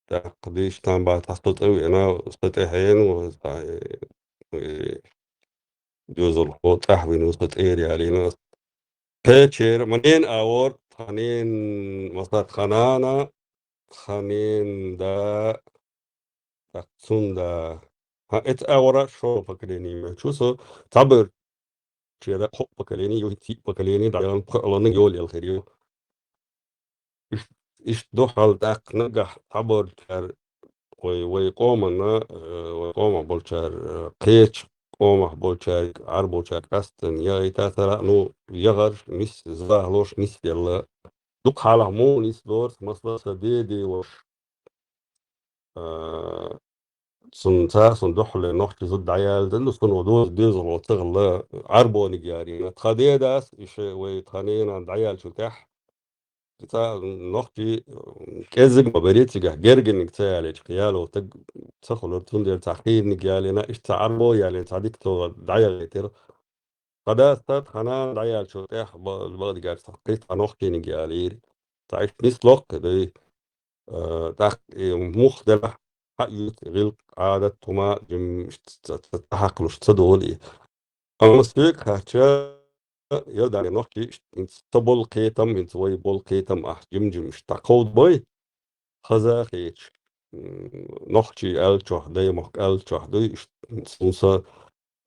ТӀаккха дийша там бан цхьа со цӀа веана, со тӀаьхьена ву, цхьа, э, э, доьзалхо тӀаьхьа вина ву, со тӀера ялийна. Кхечеран, ма ненан агӀор, тхан ненан, масала, тхан нана, тхан ненан да, тӀаккха цуьнан да. Хьан эца агӀора шолгӀа поколение моьтту со, цхьаберчеран кхо поколение ю, хӀинца йиъ поколение дӀаяхана, пхоьалгӀаниг йолаелла хир ю. Иш-, иштта ду хьал. ТӀаккха нагахь цхьаболчара, вай, вай къоманна, э, вай къомах болчара, э, кхечу къомах болчаьрга, Ӏарбочаьрга къаьстина яхийтар, ну, яхарш нис, захалош нисделла. Дукха хьалха муха нисдора, масала, сан деде ваша. Э, цунна ца, цунна дуьххьале нохчийн зуда дӀаяьлла, ну, цунна ву доз-, доьзалхо ца хилла, Ӏарбониг ялийна. Тхан дедас, и ши вай тхан ненан дӀаяьллачул тӀаьхьа, цхьа нохчий, м, кӀеззиг ма барий цигахь, гергарниг ца ялийча, яло стаг ца хуьлура, цундела цхьа хийраниг ялийна, иштта цхьа Ӏарбо ялийна, цхьа дика цо дӀаяхийтира. Тхан дас, тхан нана дӀаяьллачул тӀаьхьа ба-, бакъдерг аьлча, цхьа кхин цхьа нохчийниг ялийра. Цхьа иштта нислоккху дуй. Э, тӀаккха и мух делахь, хьаоьцу гӀиллакх, Ӏадат, хӀума, жим, иштта ца, ца, ца хьакхалуш ца долу и. Амма соьга хаьттича, Иордане нохчий иштта хӀинца ца болу кхетам, хӀинца вай болу кхетам ахь жим-жимаш дӀакховдабой, хаза а хеташ, м, нохчий аьллачохь, даймохк аьллачохь дуй, иштта хӀинца хӀун са,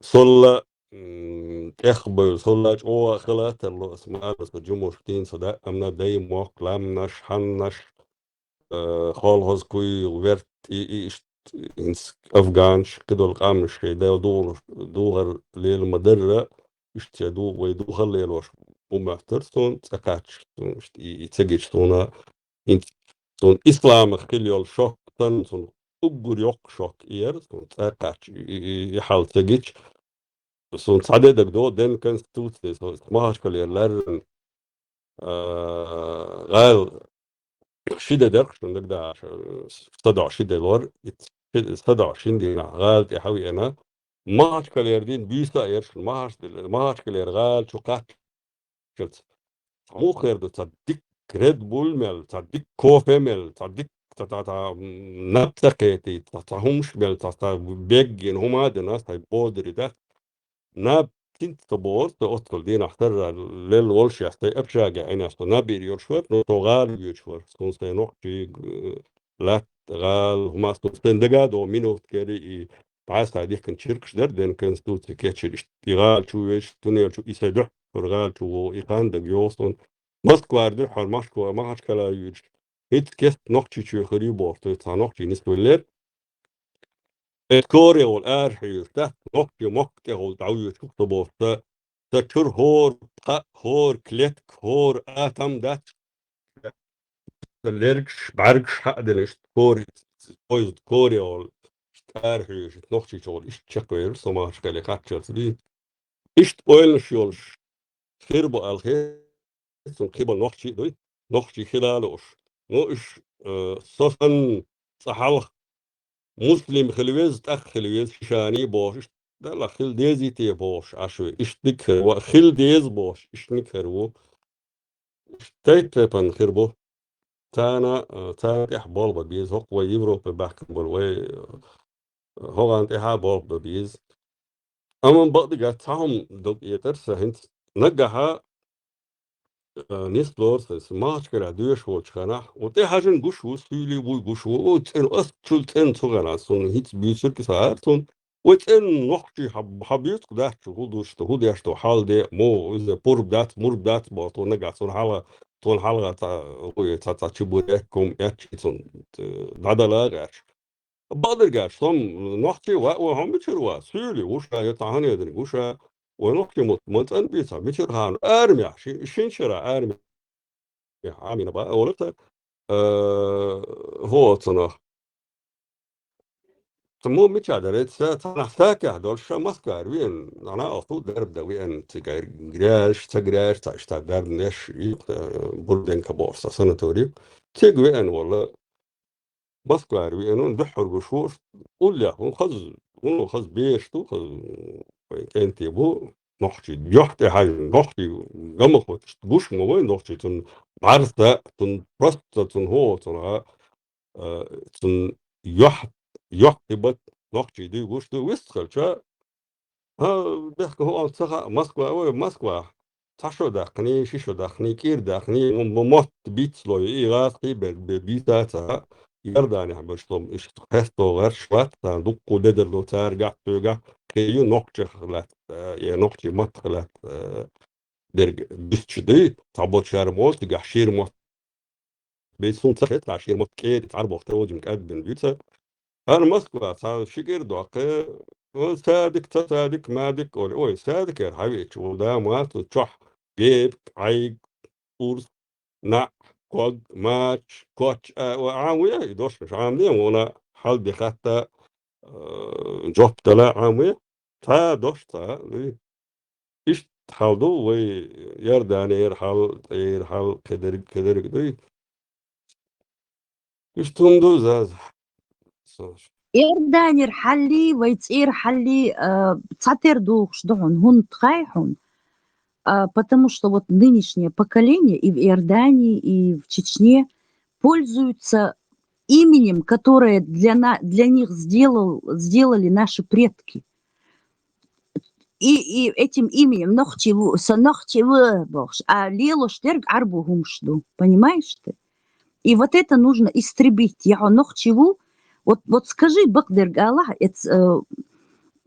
солла, м, тӀехбевлла, солла чӀогӀа а хила тарло, аса ма аллара, со жимошка дийна со даимна даймохк, ламнаш, хьаннаш, э, холхоз куй, верт, и, и, иштта, хӀинца афганаш, кхидолу къаьмнаш шайн дел духар, духар лела ма-дарра, иштта ду-, вай духар лелош бу моьттура суна, цӀа кхаьчча, суна иштта и, и ца гича суна, хӀинца суна исламах хила йолу шок санна, суна уггар йоккха шок и яра, суна цӀа кхаьчча и, и, и, и хьал ца гича. Суна цхьа де дагадогӀу, ден конституци, со Махачкалера лаьррина, а, гӀала ши де дара шуна дагадогӀуш, садоӀу ши де лора, и ши-, садоӀу шина дийнахь гӀала тӀе хьан веана, Махачкалера дина буьйса а яра шуна, Махач-, Махачкалера гӀала чу кхаччалц. Цхьа муха хир ду, цхьа дика Red Bull мел, цхьа дика кофе мел, цхьа дика, цхьа, цхьа, цхьа, м, наб ца кхетий, цхьа, цхьа хӀумаш мел, цхьа, цхьа беггина хӀума а дина, цхьа бодури дац. Наб синца ца бохура, сан оццул дийнахь тарра лелла волуш яц, сайн общаге Ӏинеш, со наб ир йолуш вара, но со гӀала воьдуш вара. Суна сайн нохчий, э, латта, гӀала, хӀума, суна сайн дага а догӀу, минут кӀера и дӀа схьа дихкина чиркхаш дара, ден конституци кечира, иштта и гӀала чу веш, туннел чу, и сайн дуьхьа гӀала чу вогӀу, и хан дага йогӀу суна. Москвара дуьххьара Махачкала, Махачкала йоьдуш, хӀинца кеста Нохчийчоь хир ю бохуш, цхьа нохчий нисвеллера. Эцу Коре волу ара хьоьжуш дац, нохчий мохк тӀехула дӀавоьдуш ву со бохуш, сан чуьра хӀора пхьаъ, хӀора клетка, хӀора атом дац. Сан лергаш, бӀаьргаш хьаъ дина иштта Коре, поезд Коре волу, иштта ара хьоьжуш, Нохчийчохь волу, иштта чекхвелира со Махачкале кхаччалц дуьйна. Иштта ойланаш йолуш хир бу аьлла хета суна, кхин бан нохчий а дуй, нохчий хила а лууш. Ну, уьш, э, со санна цкъа хьалха муслим хила веза, тӀаккха хила веза, шишани бохуш, иштта Далла хила дезий те бохуш Ӏаш ву. Иштаниг хир ву, хила деза бохуш, иштаниг хир ву. Иштта тайп-тайпана хир бу. Царна, э, царна тӀехь болх бан беза, хӀокху вай Европе баьхкина болу вай, э, хӀокхарна тӀехь а болх бан беза. Амма бакъдерг цхьа хӀума дог этӀара сан хӀинца. Нагахь, э, нислора, сан, Махачкале доьшуш волчу хенахь, вон тӀе хьаьжна гуш ву, суьйлий вуй гуш ву, о, цӀена, ас чул цӀена цу хенахь, суна хӀинца буьйцург а ца хаар цунна, вай цӀена нохчий хьа-, хьан буьйцу дац, хӀун душ ду, хӀун деш ду, хьал де, мо, иза пурба дац, мурба дац, боху, тхуна нагахь цунна хьала, тхуна хьалха цхьа, хӀу, цхьа, цхьа чу буьреккум, эцчи цунна, э, дӀадала гӀерташ. Бакъдерг аьлча, со-м нохчи вац, вай хьо мичара вац? Суьйлий ву ша, я цхьа хӀун дерг ву ша, вай нохчи мотт ма цӀанбийца, мичара хьан армехь, ши-, шин шера армехь, Ӏамийна бан олура сан, э, хӀо оцунах. Ца мо мича дара, ца, цхьанхьа сакехь долуш ша Москвара веана, нана а хӀу дарба дан веана, цига гряш, ца гряш, ца иштта дарба неш, юкъа, э, Бурденко бохуш сан санатори. Цига веана волла. Москвара веана, дуьххьара гуш ву, уллехь, хӀун хаза, хӀун хаза беш ду, хаза вайн кӀентий бу, нохчий, юьхь тӀе хьаьжна, нохчий гамах ву, гуш ма вай нохчий, цунна бӀаьрса, цунна просто, цунна хӀо, цунна, а, цунна юьхь, юьхь тӀе бат нохчий дуй гуш ду, вист хилча, ХӀа, бехке хӀума ца хаьа, Москва, ой, Москва. Цхьа шо даьккхиний, ши шо даьккхиний, кӀира даьккхиний, м-, м-, мотт бицло, и гӀазкхий бер-, бер-, бийца ца хаьа. Иорданехь берш лом, иштта хесто гӀерташ вац, царна дуккха дедарло цаьргахь, цуьгахь, кхин ю нохчех лаьцна, э, е нохчий маттах лаьцна, э, дерг буьстуш дуй, цхьаболчара мо цигахь шира мотт. Бей суна ца хетта, шира мотт кӀери цхьарбохтар олчун кӀадбина буьйца. ХӀара Москва цхьа ши кӀира доккхе, о, садик, ца садик, мадик, оле, ой, садик яра хьавеача, вон да ма цу чохь геб, Ӏайг, урс, наӀ, ког, мач, коч, а, о, Ӏам ву я, и дош Ӏам де, вона хьал де хатта, э, жоп дала Ӏам ву я. Цхьа дош ца, луй. Иштта хьал ду вай Иорданера хьал, цӀера хьал, кхидерг, кхидерг дуй. Иштта хӀума ду заза. Иорданера хьалли, вай цӀера хьалли, а, цхьатера духуш ду хьуна, хӀунда хаьий хьуна? А, потому что вот нынешнее поколение и в Иордании, и в Чечне пользуются именем, которое для на-, для них сделал, сделали наши предки. И, и этим именем нохчи ву, со нохчи ву бохуш, а лелош дерг Ӏарбо хӀумаш ду, понимаешь ты? И вот это нужно истребить. Я хьо нохчи ву, вот, вот скажи, бакъдерг алахь, эц, э, э,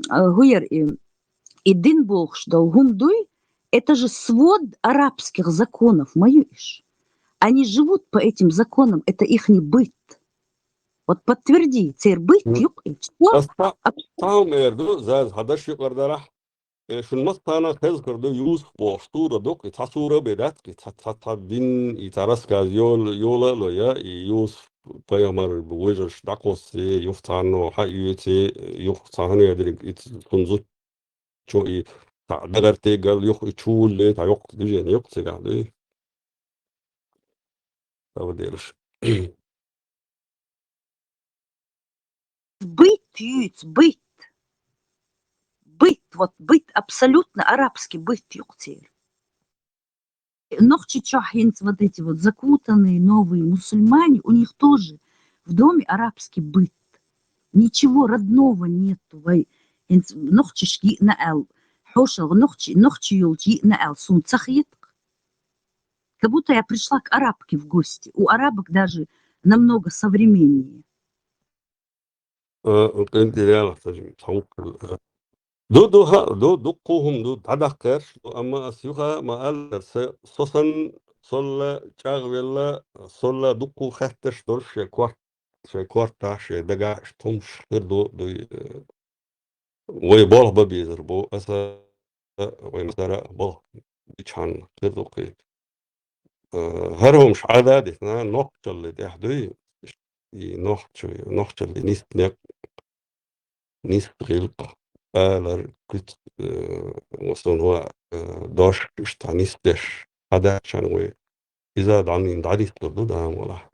хӀу яра и, и дин бохуш долу хӀума дуй, это же свод арабских законов, ма ю иш. Они живут по этим законам, это ихний быт. Вот подтверди, церан быт М. юкъа и что? Ас та-, абс- тахьа эр ду, заза хьан даш юкъара дарахь. Э, шун массарна хезар ду, Юсуф бохуш сура ду-кх, и цхьа сура бен дац-кх, и цхьа, цхьа, цхьа дин, и цхьа рассказ йола, йола а ло я, и Юсуф пайхамар вежарш дӀакхоссе, юха цхьанна хьаоьце, юха цхьа хӀун дерг, и цхьа хӀун зу-, чо и цхьа дагар тегал юха и чулле, цхьа йоккха движение йоккха цигахь дуй. Ава делаш. Быт юьйцу, быт. Быт, вот быт, абсолютно арабский быт юкъа церан. Нохчийчохь хӀинца вот эти вот закутанные новые мусульмане, у них тоже в доме арабский быт. Ничего родного нету. Вай хӀинца нохчашка йиъна аьлла, хьошалгӀа нохчи, нохчи йолчу йиъна аьлла, суна ца хета-кх. Как будто я пришла к арабке в гости. У арабок даже намного современнее. Э, къинтӀера ялахь, цхьа вукхул, э. Ду, ду, хьа, ду, дуккха хӀума ду, дӀадаккхарш ду, амма ас юха ма-аллара, са, со санна, солла чӀагӀвелла, солла дуккха хаттарш долуш шен корт, шен кортахь, шен дагахь иштта хӀумаш хир ду, дуй, э, вай болх бан безар бу, аса вай массара а болх бичхьана хир ду кхин. Э, хӀара хӀумаш Ӏада а дитина, нохчалле тӀехь дуй, и нохчо-, нохчалле нисса некъ, нисса гӀиллакх, алар, куьц, э, масала, э, дош, иштта нисдеш, хьадаьхчан вай. Иза дӀанийна дӀадитталур ду, дама валахь.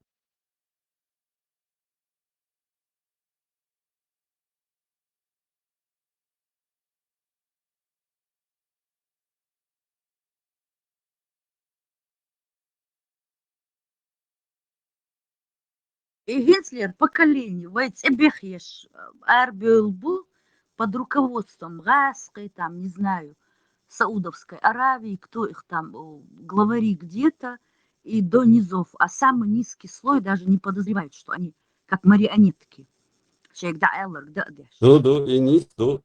И хӀинцалера поколение, вай цӀе бехъеш, арабевлла бу под руководством гӀазкхий, там, не знаю, Саудовской Аравии, кто их там, э, главари где-то, и до низов. А самый низкий слой даже не подозревает, что они как марионетки. Шег да элларг да деш. Ду, ду, и низ ду.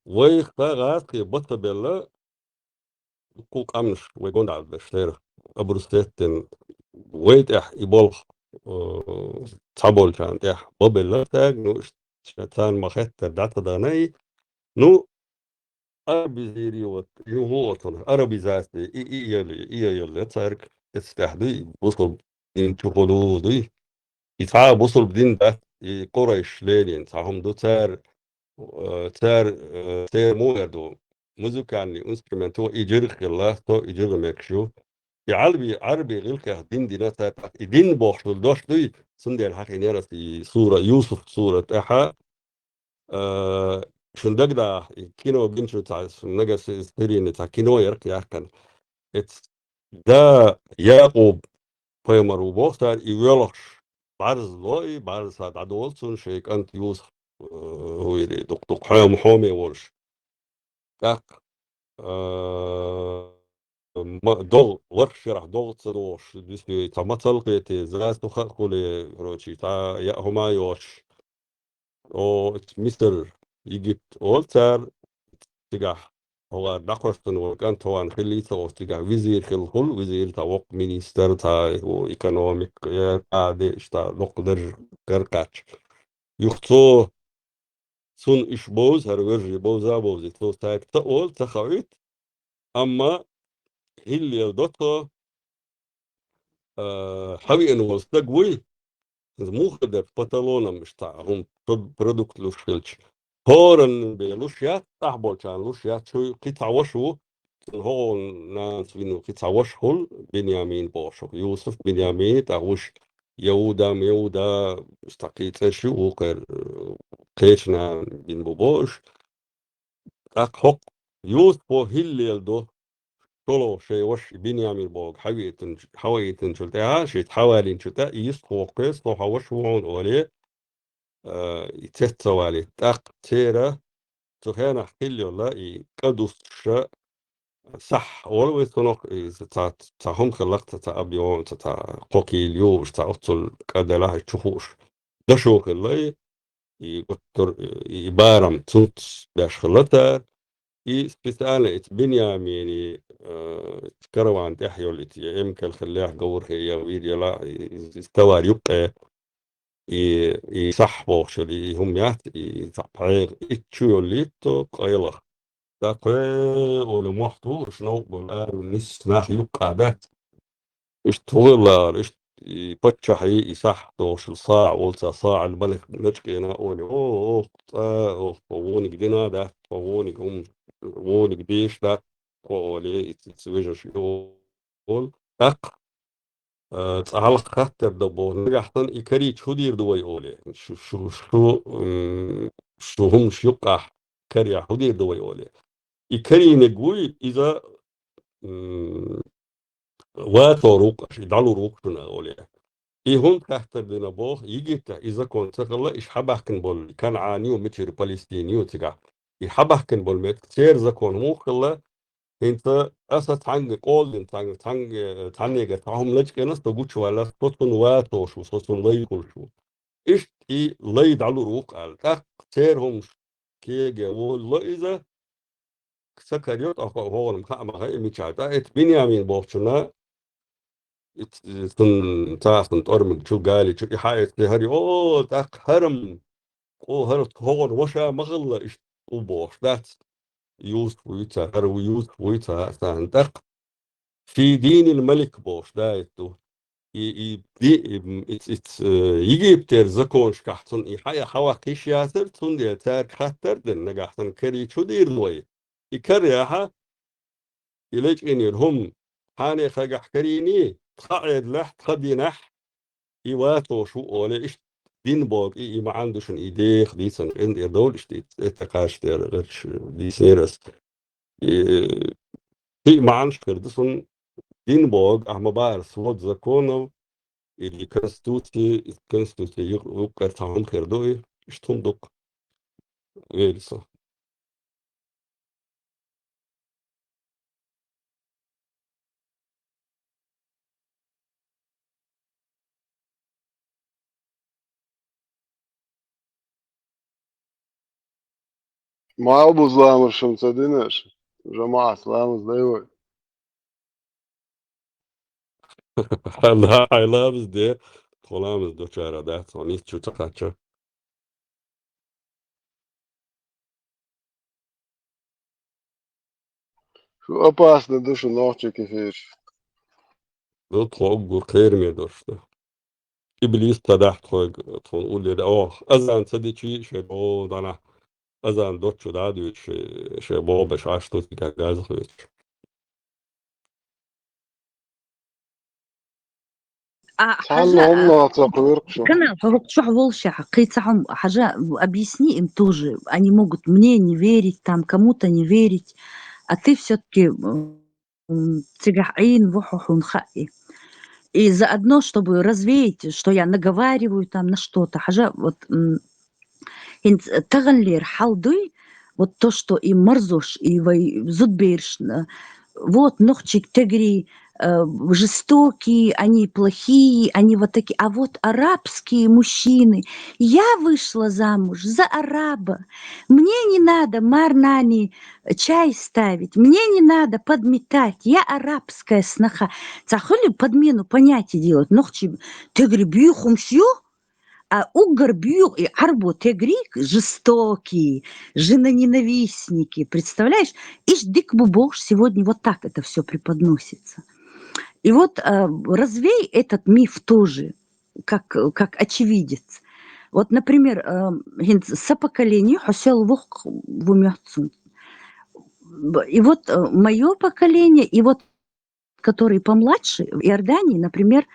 Вай хта газ ки бата белла, ку къамш, вай гондал деш, тер, абрус теттен, вай тях, и бол, э, цабол чан тях, ба белла таг, ну, ш-, ш-, цан махеттер дата данай, ну, арабизири вот, и вот он, арабизация, и, и ели, и ели, царк, эцтяхды, бусул дин чухулуды. И ца бусул дин да, и Курайш лелин, ца хум ду цар, э, цар, э, цар муэрду, музыкальный инструмент, то и джирх гилла, то и джирх мекшу. И алби, арби гилках дин дина цар, и дин бохшул дош дуй, сундел хак инерас и сура, Юсуф сура, таха, Э, шундагда кино гинчу ца, нага сирини ца кино ярк яркан. Эц да Якуб паймар у бохтар и велохш. Барз лой, барз са дадолцун шейкант юс, э, хуири, дук-дук хам хоме волш. Так, э, ма-, дол, варх шерах дол ца дош, дисби ца мацал кете, за стуха куле, короче, та я хома ёш. О, Миср, Египт, ол цар, цигах, олар дакъостун валкан тован хилли ца, о, цигах визир хил хул, визир та вок министр, та, о, экономик, э, та де, ишта, локдер, гар кач. Юхцо, сун иш боз, хар вержи боза бози, то цар та ол, ца хавит, амма хилли ел дото, э, хавиен вол стаг вуй, муха дер паталонам ишта, хум прод-, продукт луш хилч. Хоран бе луш ят, тахболчан луш ят, чуй кица ваш ву, хогон нанс вину кица ваш хул, Беньямин бошук. Юсуф Беньямин, та вуш Яудам, Яуда, ишта кица ши ву кер, кечна бин бу бош. Так хок, Юсуф по хиллел до, шоло шей ваш Биньямин бог, хавитин, хавитин чул тя, шит хавалин чул тя, и Юсуф хокес, то хаваш вон оле, э, и цецавали. Так цера, цу хенах хиллела, и кадус ша, сах, олвес тонох, и ца, ца хум хиллак, ца, ца абион, ца, ца кокил юш, ца оцул кадала чухуш. Дашо хиллай, и гуттар, и барам цунц бяш хиллатар, и специально ит Биньямини, э, караван тяхьёл ит, я эмкел хиллях гавр хе, я вир яла, и, и, и товар юкъе, и, и сах бохшали, и хумят, и сапхег, и чуёл ит, то къайлах. Та кхе оле мохту, шнов бол ару нис нах юкъа бят. Ишт хуйлар, ишт и паччахьи, и сах дошул саа, олца саа, аль-малик, начкъена оле, о, о, ца, о, о, воник дина да, о, воник ум, воник диш да, о, оле, и ц-, ц-, вежаш, о, ол, так, э, цахал хаттер да бо, нагахтан и кари чудир да вай оле, шу, шу, шу, м, шу хум шюкъах, кари худир да вай оле. И кари не гуй, иза, м, Ва то рук, и далу рук шуна оле. И хун хаттер дина бох, Египта и закон цахала, иш хабахкин бол, Канаан ю, мичир Палестин ю, цига. И хабахкин бол мет, цер закон мухала, хинца аса танг, кол дин танг, танг, танега, тахум лачкена, сто гучвала, сто сун ва то шу, сто сун лай кул шу. Ишт и лай далу рук ал, так, цер хум кеге, волла иза, Сакариот, а хо-, хогорум хаама хай мича. Та эт Биньямин бохчуна, ит, ит, сун, та сун тормиг чу гали чу, и ха эт хари, о, так харам, о, хар хогор ваша махалла иш у бохш, дац. Юсуф вуйца, хар ву Юсуф вуйца, сан так. Фи динил малик бохш, да, эту. И, и, ди-, и, м, ит, ит, э, Египтер законшкахтун, и хая хава киш ясер, тун де цар хаттер ден, нагахтан кери чудир лой. И кер яха, и леч инир хум, хане хагах керини, тха эдлах, тха динах, и вато шу оле иш дин бог, и, и маандушун, и дех, дисан, ин, и дол, иш, и, это каш, дер, реш, дисерас. И, и маанш кер, дисун, дин бог, ахма бар, свод законов, или конституции, из конституции, юг, юг, кер, тахам кер, дой, иш тун дук. Верится. Малбуз ламаз шуна ца дина аша? ЖамаӀат ламаз дай вай? Хьайла, хьайла ламаз де, тхо ламаз дочара дац, хьо низ чу ца кхачча. Шу опасно ду шу нохчий кефеш. Ну, тхо уггар кхераме дош ду. Иблис ца дахь тхоьга, тхона уллера. Ох, азан ца дичи, шоьга, о, дана. Азан дочу да дуьйцу, шоьга бобаш, аш ту цига газа хуьйцу. А, Цхьанна хьажа, а, хӀуманах ца кхоьру шу. Канал, хьо хӀокху чохь волушехь, кхин цхьа хӀума, хьажа, объясни им тоже. Они могут мне не верить, там, кому-то не верить, а ты всё-таки, м, цигахь Ӏийна ву хьо, хьуна хаьа. И заодно, чтобы развеять, что я наговариваю там на что-то. Хьажа, вот, м, хӀинца таханлера хьал дуй, вот то, что и марзош, и вай зудбераш, э, вот нохчий тегри, э, жестокие, они плохие, они вот такие. А вот арабские мужчины, я вышла замуж за араба. Мне не надо марнани чай ставить, мне не надо подметать, я арабская сноха. Ца хуьлу подмену понятий делать, нохчий тегри буьйхамаш ю, а уггар буьйху и Ӏарбо тегри жестокие, женоненавистники. Представляешь? Иш дика бу бохуш, сегодня вот так это всё преподносится. И вот, а, развей этот миф тоже, как, как очевидец. Вот, например, а, хӀинца са поколение, хьо сел воккха ву моьтту суна. Б-, и вот, э, моё поколение, и вот которые помладше, в Иордании, например,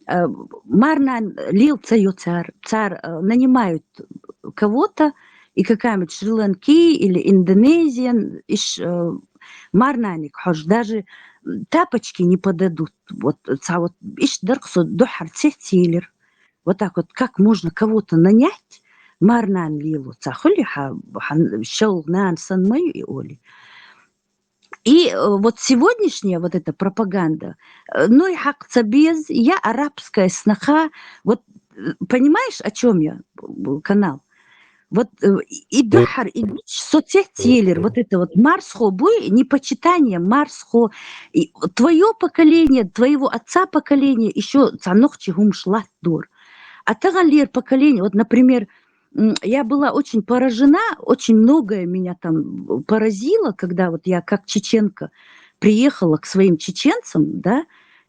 э, марнан лел ца йо цар, цар, э, нанимают кого-то, и какая-нибудь Шри-Ланки или Индонезия, иш, э, марнаниг хьожу, даже, м, тапочки не подадут. Вот, ца вот, иш дарх со духьар цецелер. Вот так вот, как можно кого-то нанять, марнан лело, ца хуьли хьа, хьан шел нан сан маю и оли. И, э, вот сегодняшняя вот эта пропаганда, э, ну и хьакъ ца беза, я арабская сноха, вот, э, понимаешь, о чём я, б-, б-, канал? Вот, э, и, и духьар, и дуч со цецелер, вот это вот марсхо буй, непочитание марсхо, и твоё поколение, твоего отца поколение, ещё ца нохчи хӀумаш латтадора. А таханлера поколение, вот, например, м, я была очень поражена, очень многое меня там поразило, когда вот я как чеченка приехала к своим чеченцам, да,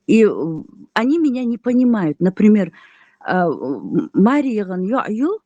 и, э, они меня не понимают. Например, а, м, Мария ган йоӀ ю,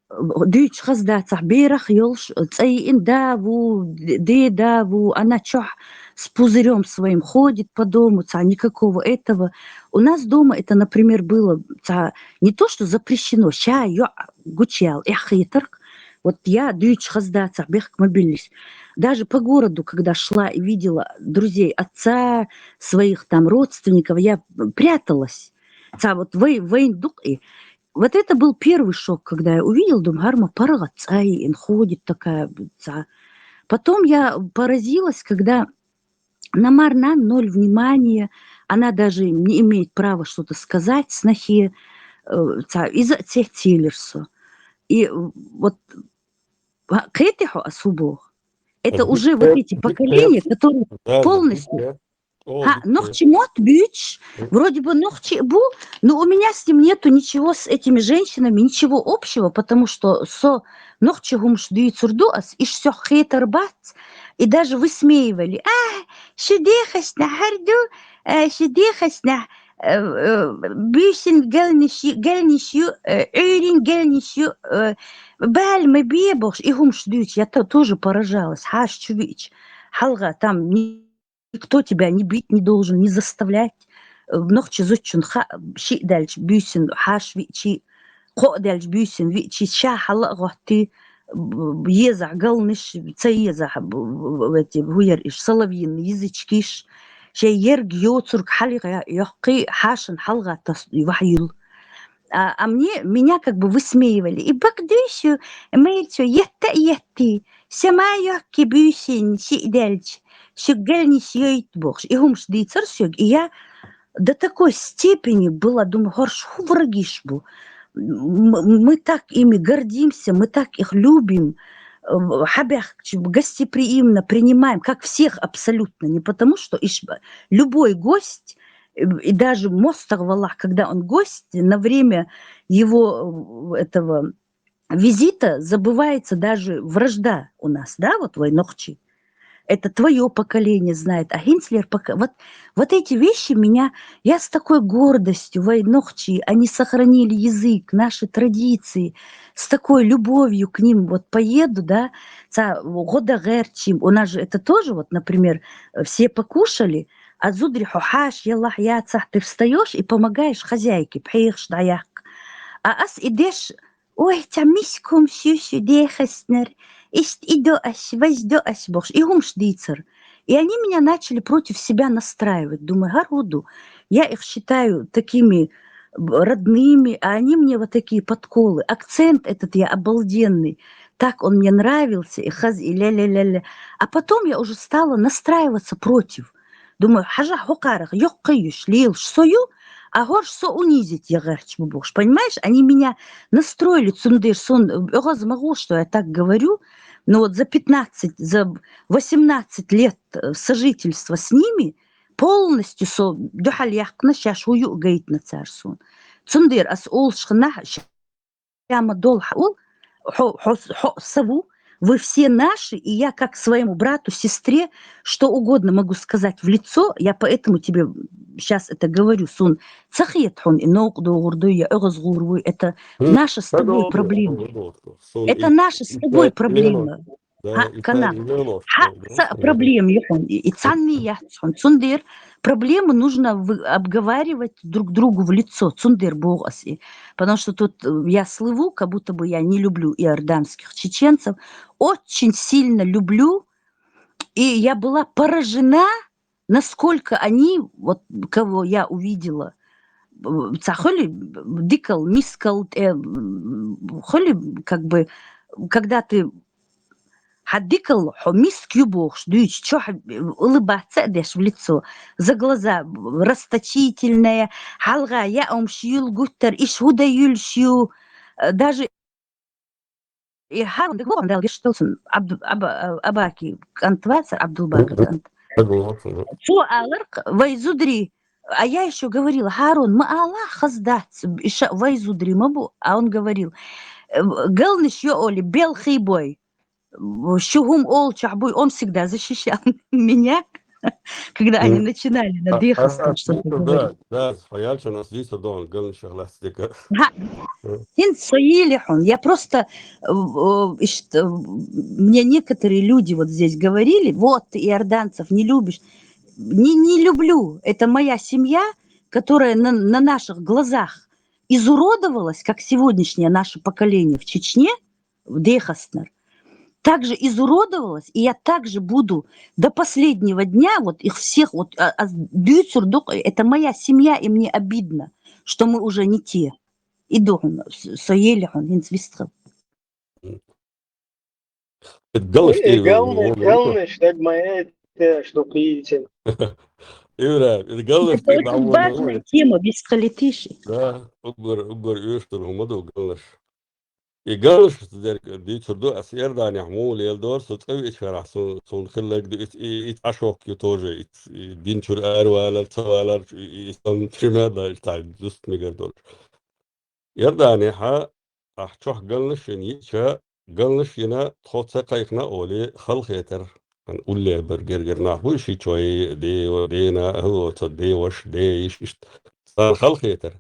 э, дуьйцуш хаза дацахь, берах йолуш, э, цӀа йиъна да ву, д-, де да ву, она чохь с пузырём своим ходит по дому, ца никакого этого. У нас дома это, например, было, ца не то что запрещено, ша йоӀ гучуяла эхь хетарх. Вот я дуьйцуш хаза дацахь бехк ма биллис. Даже по городу, когда шла и видела друзей отца, своих там родственников, я пряталась. Ца вот вай, вайн дукъ и. Вот это был первый шок, когда я увидела, думаю, хӀара ма паргӀат цӀа йиъна ходит такая, ца. Потом я поразилась, когда на марнан ноль внимания, она даже не имеет права что-то сказать снохе, э, ца, иза а цецелира со. И, э, вот, а, кхетий хьо ас хӀун боху? Это уже вот эти поколения, которые полностью... Хьа, нохчи мотт буьйцуш, вроде бы нохчи а бу, но у меня с ним нету ничего, с этими женщинами, ничего общего, потому что со нохчи хӀумаш дуьйцур ду ас, иш сох хетар бац, и даже высмеивали. А, шу дехашна хӀара ду, а, шу дехашна, э, э, буьйсин галниш ю, галниш ю, э, Ӏуьйрин галниш ю, э, бала ма бе бохуш, и хӀумаш дуьйцу. Я то-, тоже поражалась, хьаша чу виъча. Хьалха там ни-, никто тебя ни бить не должен, не заставлять. Э, нохчи зудчун хаьа, шиъ даьлча буьйсин хьаша виъчий, кхоъ даьлча буьйсин виъчий, ша хьала а гӀоттий, б-, б-, езахь галнаш, ца езахь, б-, б-, б-, эти, хӀун яра иш, соловьиный язычкиш, шайн ерг йоцург хьалха йоккхий, хьашан хьалха тас-, вахьа юьллу. А, а мне, меня как бы высмеивали. И бакъ дуй шу, майрачо етта а еттий, сама йоккхий буьйсин шиъ даьлча, шу галниш йойту бохуш. И хӀумаш дийцар соьга, и я до такой степени была, думаю, хӀорш хӀун врагиш бу. М-, м-, мы так ими гордимся, мы так их любим. э, хьабаьхкача гостеприимно принимаем, как всех абсолютно, не потому что иш-, любой гость, э, и даже мостагӀа валлахӀ, когда он гость, на время его, э, этого визита забывается даже вражда у нас, да, вот вай нохчий. Это твоё поколение знает, а хӀинцлер пока-, вот, вот эти вещи меня, я с такой гордостью, вай нохчий, они сохранили язык, наши традиции, с такой любовью к ним вот поеду, да, ца гӀо да гӀертача, у нас же это тоже, вот, например, э, все покушали, а зударий хьо хьаша, яллахь, яцахь, ты встаёшь и помогаешь хозяйке, пхьегӀаш дӀаяккха. А ас и деш, ой, цхьа миска хӀума сюй-сюй дехаснар, иштта и доаш, вайза доаш бохуш, и хӀумаш дийцар. И они меня начали против себя настраивать. Думаю, хӀара хӀу ду? Я их считаю такими б-, родными, а они мне вот такие подколы. Акцент этот я обалденный. Так он мне нравился, и хаз, и ля-ля-ля-ля. А потом я уже стала настраиваться против. Думаю, хьажахь хӀокхарах йоккха йиш лелаш со ю, а хӀорш со унизить я гӀерташ бу бохуш. Понимаешь, они меня настроили, цундела сон, э, оьгӀаз ма гӀо, что я так говорю, но вот за пятнадцать, за восемнадцать лет, э, сожительства с ними полностью со дуьхьал яьккхина, шаьш хӀу юу гайтина цара суна. Цундела ас олуш хиннахь, ша ма долу хьо, хьо, хьо, хьо са ву, вы все наши, и я как своему брату, сестре, что угодно могу сказать в лицо, я поэтому тебе щас это говорю, суна ца хета хьуна, и новкъа догӀур дуй, я оьгӀаз гӀур вуй, это наша с тобой проблема. Это наша с тобой проблема. Да, хьа, и канал. Хьа, ца проблема ю хьуна, и, и цхьанна яц хьуна. Цундела проблему нужно вы-, обговаривать друг другу в лицо. Цундела боху ас и. Потому что тут, э, я слыву, как будто бы я не люблю иорданских чеченцев. Очень сильно люблю. И я была поражена, насколько они, вот кого я увидела, э, ца хуьли дикал, мискал, э, хуьли, как бы, когда ты хьан дикал хьо миска ю бохуш дуьйцу, чохь улыбаться а деш в лицо, за глаза расточительная, хьалха яа хӀумаш юьлу гуттар, иш хӀу дан юьлуш ю, э, даже и хьарун дагадогӀу Дала гечдолу цунна, Абду-, Аба-, Абаки кӀант вацара, Абдулбаки кӀант. Цо аларх, вай зударий, а я ещё говорила, хьарун, ма алахь, хаза дац, иша вай зударий ма бу, а он говорил, э, галнаш йо олий, белхий бой. Шу хӀума олучохь буй, он всегда защищал меня, когда они начинали на дехастом что-то говорить. Да, да, хьо яьлча ас дийца догӀу галнашах лаьцна дика. ХӀинца со йийли хьуна. Я просто, э, э, ишт-, э, мне некоторые люди вот здесь говорили: «Вот, ты иорданцев не любишь». Не, не люблю. Это моя семья, которая на, на наших глазах изуродовалась, как сегодняшнее наше поколение в Чечне, в Дехастнер, так же изуродовалась, и я так же буду до последнего дня, вот их всех, вот, а, а, дуьйцур ду-кх, это моя семья, и мне обидно, что мы уже не те. И ду хьуна, с-, со йийли хьуна, хӀинца вистхила. Галнаш, галнаш, галнаш, так моя, что кхийцина. Ира, галнаш, это очень важная тема, вистхила тийши. Да, уггар, уггар оьшуш долу хӀума ду галнаш. И галнаш дерг дийцур ду, ас Иорданехь муха леладора, со цӀа веача хенахь, со, суна хилларг ду, и, и, и цхьа шок ю тоже, и, и дин чуьра аравалар, ца валар, и, и, и сан чимел дан, и цхьа зуст мегар долуш. Иорданехьа ахь чохь галнаш йина йиъча, галнаш йина тхо ца кхайкхина олий, халахетар. Хан улле бар гергара нах бу, ши чой, де-, дена, а, оцу деваш, дейиш, иштта. Царна халахетар.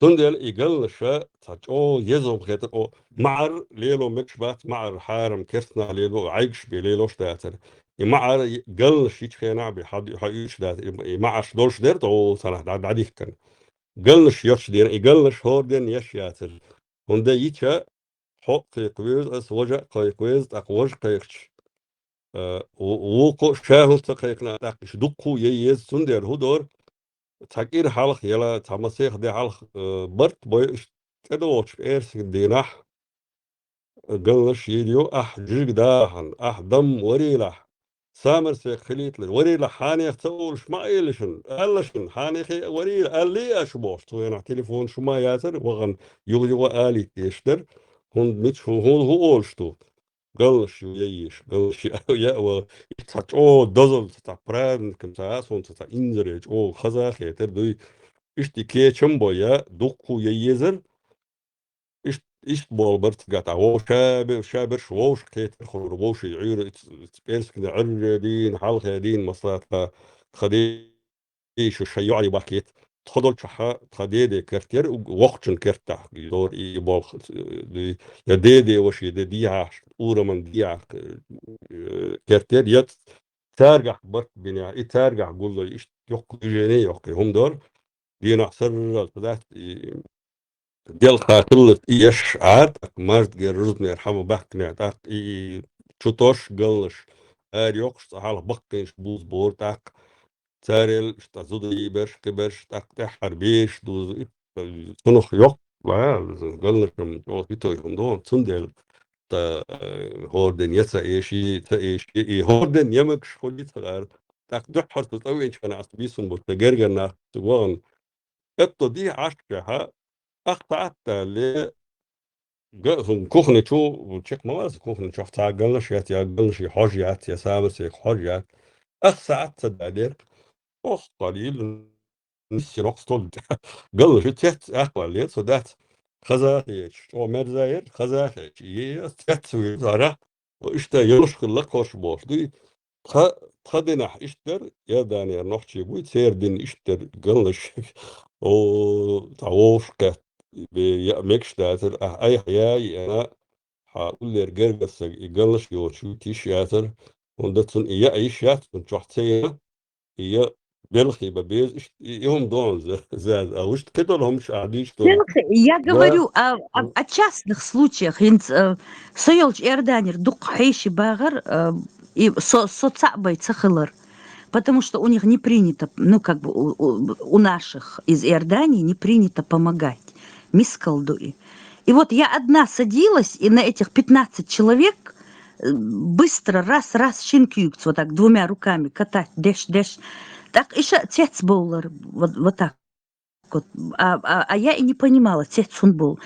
Цундела и галнаша цхьа чӀогӀа еза хӀума хетар, о, маӀар лело мегаш бац, маӀар хьарам, керстанах лело, Ӏайгаш бен лелош дацара. И маӀар галнаш йича хенахь бен хьа-, хьа уьйцуш дацара. И, и маӀарш долуш дара, тӀе гӀолу царах дӀа-, дӀадихкана. Галнаш йоцуш дера, и галнаш хӀора ден еш яцара. ХӀунда йича хьо а кхайкха веза, ас важа а кхайкха веза, тӀаккха важа кхайкхича, э, ву-, вукхо а ша хӀунда ца кхайкхина, тӀаккха иштта дуккха а яй еза, цундела хӀун дора, цхьа кӀира хьалха яла, цхьа масех де хьалха, э, барт бой, иштта тӀедогӀучу пӀераскан дийнахь, галнаш йийр ю, ахь жижиг дахана, ахь дам варийлахь, самар секх хилийталаш, варийлахь хьанех ца олуш ма а эллашан, аллашан, хьанехе а варийла, аллий аша бохуш, цу хенахь телефон шу ма яцара, вахана юха-юха алийта дезаш дара, хӀунда мича хӀу-, хӀу-, хӀу олуш ду? галнаш ю яйеш, галнаш ю яа вала. Иштта цхьа чӀогӀа дозалла, цхьа праздникам, цхьа а суна, цхьа инзаре чӀогӀа хаза хетар дуй. Иштта кечам бо я, дуккху я езар. Ишт-, ишт болу бар цигахь, тӀаккха вовша бе-, ша берш вовшах кхетар хуьлура, вовший Ӏуьйра, ц-, ц-, пӀераскина Ӏуьрре дийна, хьалхе дийна, масала, тха, тха дийша шайн йоӀе бахкийта. Тхо долчохь тха деде керт яра, уг-, воккхачун керт тӀаккха, дора и, и болх, э, ди-, я деде ваша, я де дехьахь, ураман дехьахь, э, керт яра, я царгахь барт бинехь, и царгахь гулло, иштта йоккха движение йоккхий хӀума дора. Дийнахь сарралц дац, и делха хилларг и еш Ӏара, тӀаккха маждгера рузбанера хьама баьхкинехь, тӀаккха и, и чу тош галнаш, ара йоккхуш, цкъа хьалха баккхийнаш буза бора, тӀаккха царел, тӀаккха зуда йийберш, кхиберш, тӀаккха тӀаьххьара бераш дузу, и, цунах йоккха, ва, галнашам чӀогӀа хӀитой хӀума ду, цундела, тӀа, э, хӀора ден я ца эший, ца эший, и хӀора ден я мегаш хуьлий ца гӀара. ТӀаккха дуьххьара цу цӀа веанчу хенахь ас бийсун бу, ца гергара нах, ца вахана, Этто ди Ӏаш кхехьа, ах саӀат дале, га-, хӀун, кухне чу, чекх ма ваза, кухне чохь цхьа галнаш яц, я галнаш хьожа яц, я самар сек хьожа яц. Ах саӀат ца далера, ох, къалийла, нисси рокъ стол. Галнаш цец, ах валле, со дац. Хаза хечу, чӀо мерза яр, хаза хечу. Е, цец вуьйцу хӀара. Иштта йолуш хилла кхош бохуш дуй. Тха, тха динахь иштта дара, Иорданера нохчий буй, церан дин иштта дара, галнаш. О, цхьа вовшах кхетта, бе, яа мегаш дацара, ахь айхьа яа йиъна, хьан уллера гергара стаг и галнаш йоцуш вуьту йиш яцара, хӀунда цунна и яа йиш яц, цунна чохь ца йина, и я белхий бан беза, иштта и, и хӀума дона за-, заза. А вуьшта кхидолу хӀумаш ахь дийш долу. Белхий, я ва-, говорю о, о, о частных случаях. ХӀинца, э, со йолчу Иорданера дукха хьеший багӀар, э, и со, со цхьаъ бай ца хилар. Потому что у них не принято, ну, как бы у, у, у наших из Иордании не принято помогать. Мискал ду и. И вот я одна садилась, и на этих пятнадцать человек, э, быстро раз-раз шин куьйгаца вот так двумя руками катать, деш-деш. Так и ша цец бовлар, вот, вот так вот. А, а, а я и не понимала, цец хӀун бу.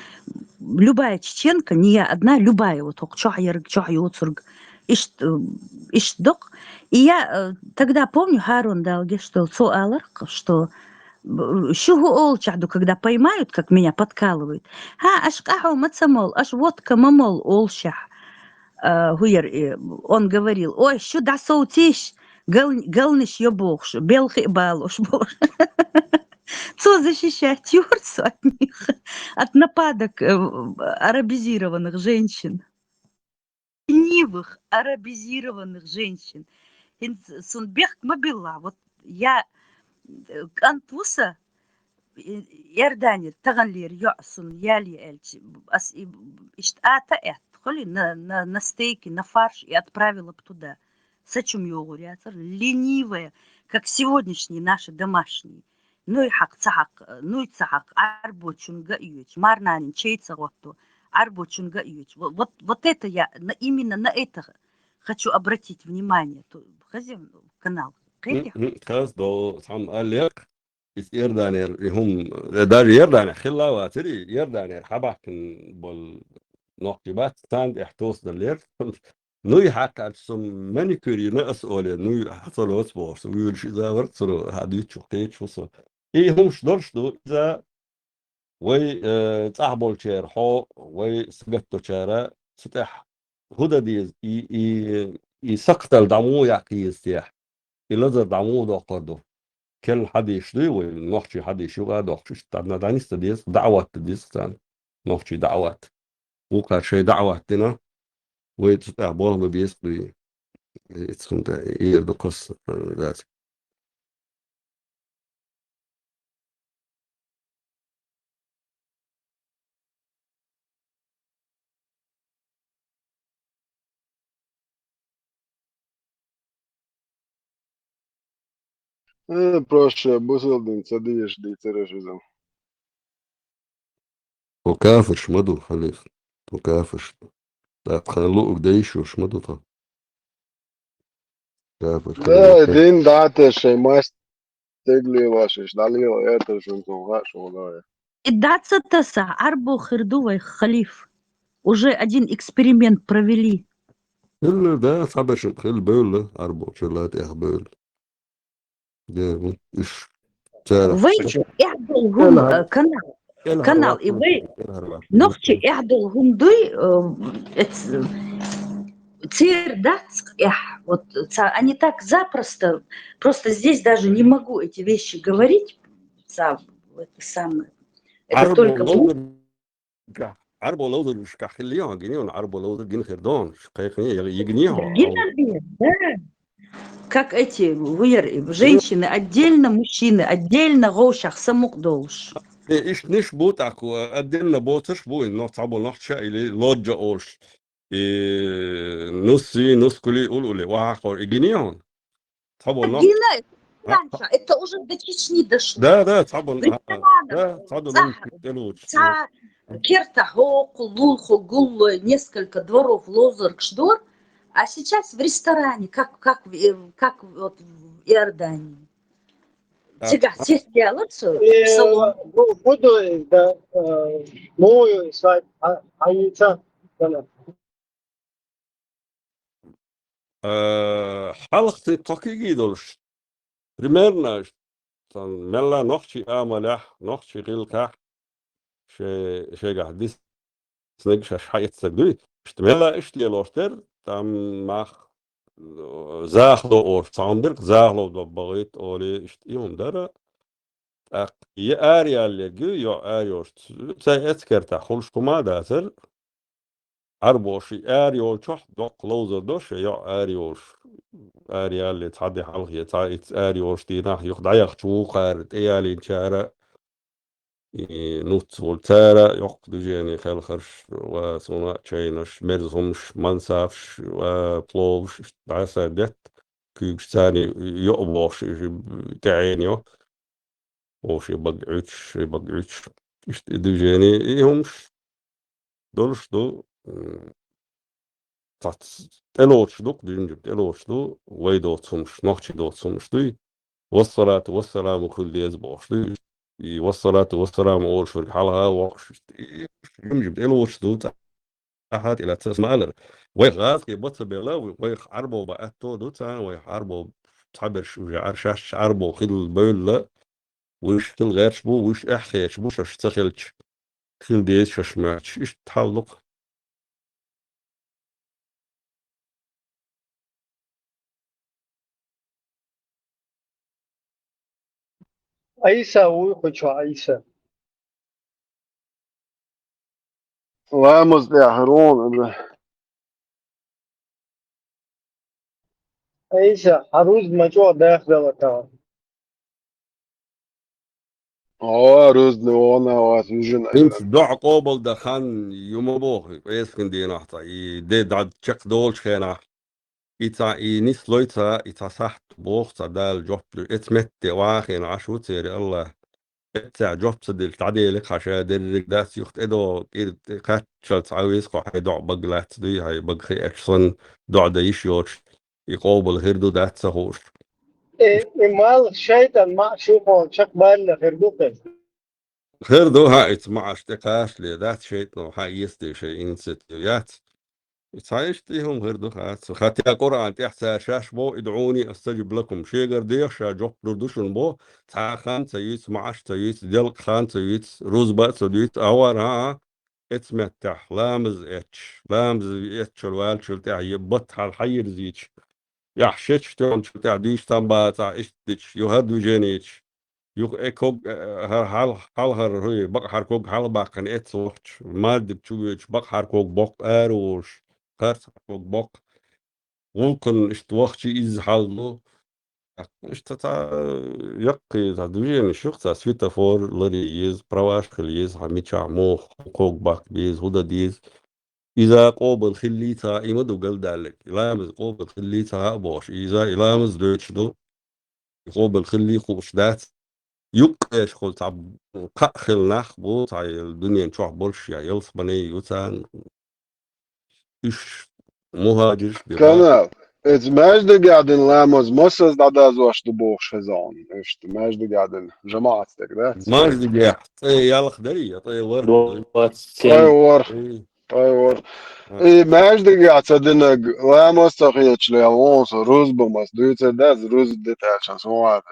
Любая чеченка, не я одна, любая, вот хӀокху чохь ерг, чохь йоцург, иштта, э, иштта доккху. И я, э, тогда помню, ХӀарун Дала гечдолу, цо аларх, что, э, шу хӀу олучохь ду, когда поймают, как меня подкалывают. ХӀа, аш къахьо ма ца мол, аш водка ма мол, олушехь. Э, хӀу яр и, он говорил: «Ой, шу дӀасовцийша, гал-, галнаш йо бохуш, белхи а балош», бохуш. Цо защищать юр со от них, от нападок, э, арабизированных женщин. Ленивых, арабизированных женщин. ХӀинца сун бехк ма билла. Вот я, э, кӀант ву сан, э, Иорданера таханлера йоӀ сун яле аьлча, ас и, иштта ата а аьтта, хуьли на, на, на стейки, на фарш и отправила б туда. Сачум йогӀур яцара, ленивая, как сегодняшние наши домашние. Нуй хьакха ца хьакха, нуй ца хьакха, Ӏарбочунга а йоьчу, марнанин чей ца гӀотто, Ӏарбочунга а йоьчу. Во-, вот, вот это я на, именно на это х-, хочу обратить внимание. Ту-, хаза канал. Кхетий? Мгм, хаза до, сам аллех. Иза Иорданера, и хӀума, э, даже Иорданехь хилла а вацара, и Иорданера хьабаьхкина болу нохчий бац, царна тӀехь тосадаллера. Нуй хьакха аьлча, со маникюр йина аса оле, нуй хьан ца лоцу бохуш, со вуьйлуш иза вара, цуьнан хьан дуьйцучух кхечу со. И хӀумаш долуш ду, иза вай, э, цӀахь болчеран хьо, вай сагатдочара цу тӀехь хӀун дан деза, и, и, и сакхтал дӀа муха яккха еза техьа, и лазар дӀа муха доккхур ду. Керла хьадийш дуй вай, нохчий хьадийш юкъа а доккхуш, иштта дӀа-, дӀанисдан деза, даӀват дан деза царна, нохчий даӀват. Вукхара шайн даӀват дина, вай цу тӀехь болх бан беза дуй. Ица хӀунда эр ду кхас, э, дац. Э, проще, бусалдин ца дезаш дийцараш иза. Тхо кафарш ма ду, халиф. Тхо кафарш ду. ТӀаккха тхан луъург дайшуш ма ду тхо. Кафар, да, халиф. Дин дӀа а тесна, шайн мас стегле ваша, дӀалела, это шун сон хаьа шуна. И дӀа ца таса, Ӏарбо хир ду вай, халиф. Уже один эксперимент провели. Хилла, да, цхьабершимма хилла бевлла, Ӏарбочул тӀехбевлла. Де, уж цара Вай чу эхь долу хӀума, э, канал, канал, и вай нохчи эхь долу хӀума дуй, э, эц-, цер дац эхь. Вот ца-, они так запросто, просто здесь даже не могу эти вещи говорить. Ца-, это самое. Это только в Ӏарбо ловзаршкахь хилла, гина йолу Ӏарбо ловзар гина хир ду, кхайкхина, я-, йигина йо. Гина бен, да. Как эти, вуьйр, женщины отдельно, мужчины отдельно, гӀовшах самукъа долуш. Э, иштта ниш бу тӀаккха, отдельно боцуш бу, но цхьаболу нохча или лоджа олуш. И нусси, нускули, улули, вахахор, и гина йо. Цхьаболу нохча. Гина, Саша, это уже до Чечни дошло. Да, да, цхьаболу, да, цхьаболу нохча тӀелучу. Ца керта хӀокху, лулху, гуллой, несколько дворов ловзаргаш дора, а сейчас в ресторане, как, как в, э, как вот в Иордании. Цигахь сетт ялар со, э, салон. Бу-, буду, да, э, мою сайт, а, а яйца, да. Э, хьалха цига кхо кегий долуш. Примерно, сан мелла нохчий амалехь, нохчий гӀиллакхехь, шей-, шайгахь диснарг шаьш хьаэцнарг дуй. Иштта мелла иштта лелош дара, там мах, э, захало олуш, цхьа хӀума дира, захало дог бахийта олий, иштта и хӀума дара. ТӀаккха я ара яллерг ю, я ара йолуш. Цай эцкертахь хуьлуш хӀума а дацара. Ӏарбоша и ара йолчохь доккха ловзар до шен йоӀ ара йолуш. Ара ялале цхьа де хьалхе, цхьа иц ара йолуш дийнахь, юха дӀаяхча вукхара, тӀеялийначара, и нуц волу цара, йоккха движение хелхарш, ва суна а чайнаш, мерза хӀумаш, мансафш, ва пловш, иштта дӀасадетта, куьйгаш царна йоӀ бохуш, и тӀеӀена йо. Вовшийн бага Ӏуьтуш, шайн бага Ӏуьтуш. Иштта и движение, и хӀумаш долуш ду, м, цхьацца тӀелоцуш ду-кх, дуьненчу тӀелоцуш ду, вай доцу хӀумаш, нохчий доцу хӀумаш дуй. Вассалату вассаламу хуьлу деза бохуш дуй. И вассалату вассаламу олуш верг хьалха а воккхуш, и хӀумаш тӀелоцуш ду, цхьа Ахьа тӀелаьцна аса ма аллара. Вайх гӀазкхий бац а белла, вайх Ӏарбо бан аьтто ду царна, вайх Ӏарбо цхьаберш уже Ӏар-, шаьш Ӏарбо хилла бевлла, вуьш хила гӀерташ бу, вуьш эхь хеташ бу, шаьш ца хилча, хила деза шаьш моьттуш. Иштта хьал ду-кх. Ӏийса вуй кху чохь, Ӏийса? Ламаз тӀехь рона ду. Ӏийса, хьан рузба ма чӀогӀа дахдала тахана. О, рузба вона вац, вижина. ХӀинца доӀа къобалдан хан ю ма боху, эскан дийнахь цхьа, и де дӀа чекхдолчу хенахь. И цхьа, и нислой цхьа, и цхьа сахьт боху цхьа Дала жоп луьй. Эцу метте вахийна Ӏаш ву церан Аллах. Эццехь жоп ца делча, дӀаделира хьан ша дерриг дац, юха тӀедогӀу кӀира тӀе кхаччалц Ӏан веза кхо хьайн доӀа бага лаьцна дуй, хьайн бага хиъачу санна доӀа дан йиш йоцуш, и къобал хир ду дац ца хууш. Э, и малх шайтӀан маӀа шу кхо чекхбаллина хир ду кхин? Хир ду, хьан ица маӀаш тӀе кхачале дац шайтӀано, хьан эцаде шайн инициатива яц. И цхьа иштта и хӀума хир ду, хац. Хатта Къуръан тӀехь цара шаьш боху: «Идъуни астаджиб лакум». Шегара деха, ша жоп лур ду шуна боху, цхьа а хан ца юьйцу, маӀаш ца юьйцу, делкъа хан ца юьйцу, рузба а ца дуьйцу, а вара, хьан а, эцу меттехь, ламаз эцча, ламаз эцчул ваьллачул тӀаьхьа, я бат хьал хьайирзийча, яхь шечу тоьхначул тӀаьхьа дуьйцу там бацахь, иштта дича, юха хӀара движение йича, юха э ког, э, хӀара хьал-, хьалхара хӀуй, бакъ хьара ког хьалабаьккхина эцна вахча, мардиг чу воьдуш, бакъ хьара ког боккха ара волуш, харц хьара ког боккха, гӀуллакхана иштта вахча изза хьал ду. Иштта цхьа яккхий цхьа движение ю-кх цхьа, светофор ларъян еза, праваш хила еза, хьан мичахь муха ког баккха беза, хӀун дан деза. Иза къобал хиллий цхьа, и ма ду галдаллиг. И ламаз къобал хиллий цхьа а бохуш, иза и ламаз доьдуш ду. И къобал хиллий хууш дац. Юккъешхула цхьа кхаъ хилла нах бу, цхьа дуьнен чохь болуш я ялсамани ю царна. Уьш мухӀажирш бен. Канал. Эца маьждигехь дина ламаз массаза дӀадазош ду бохуш хеза хьуна. Иштта маьждигехь дина. ЖамаӀат стаг, да? Маьждигехь цӀе ялх дарий, я цӀе вар? Двадцать семь. ЦӀе вар. Э, Ай, вот. И маьждигехь ца динарг, ламаз ца хеташ лела вон со, рузба маса дуьйцур дац, рузба де аьлча, со вац.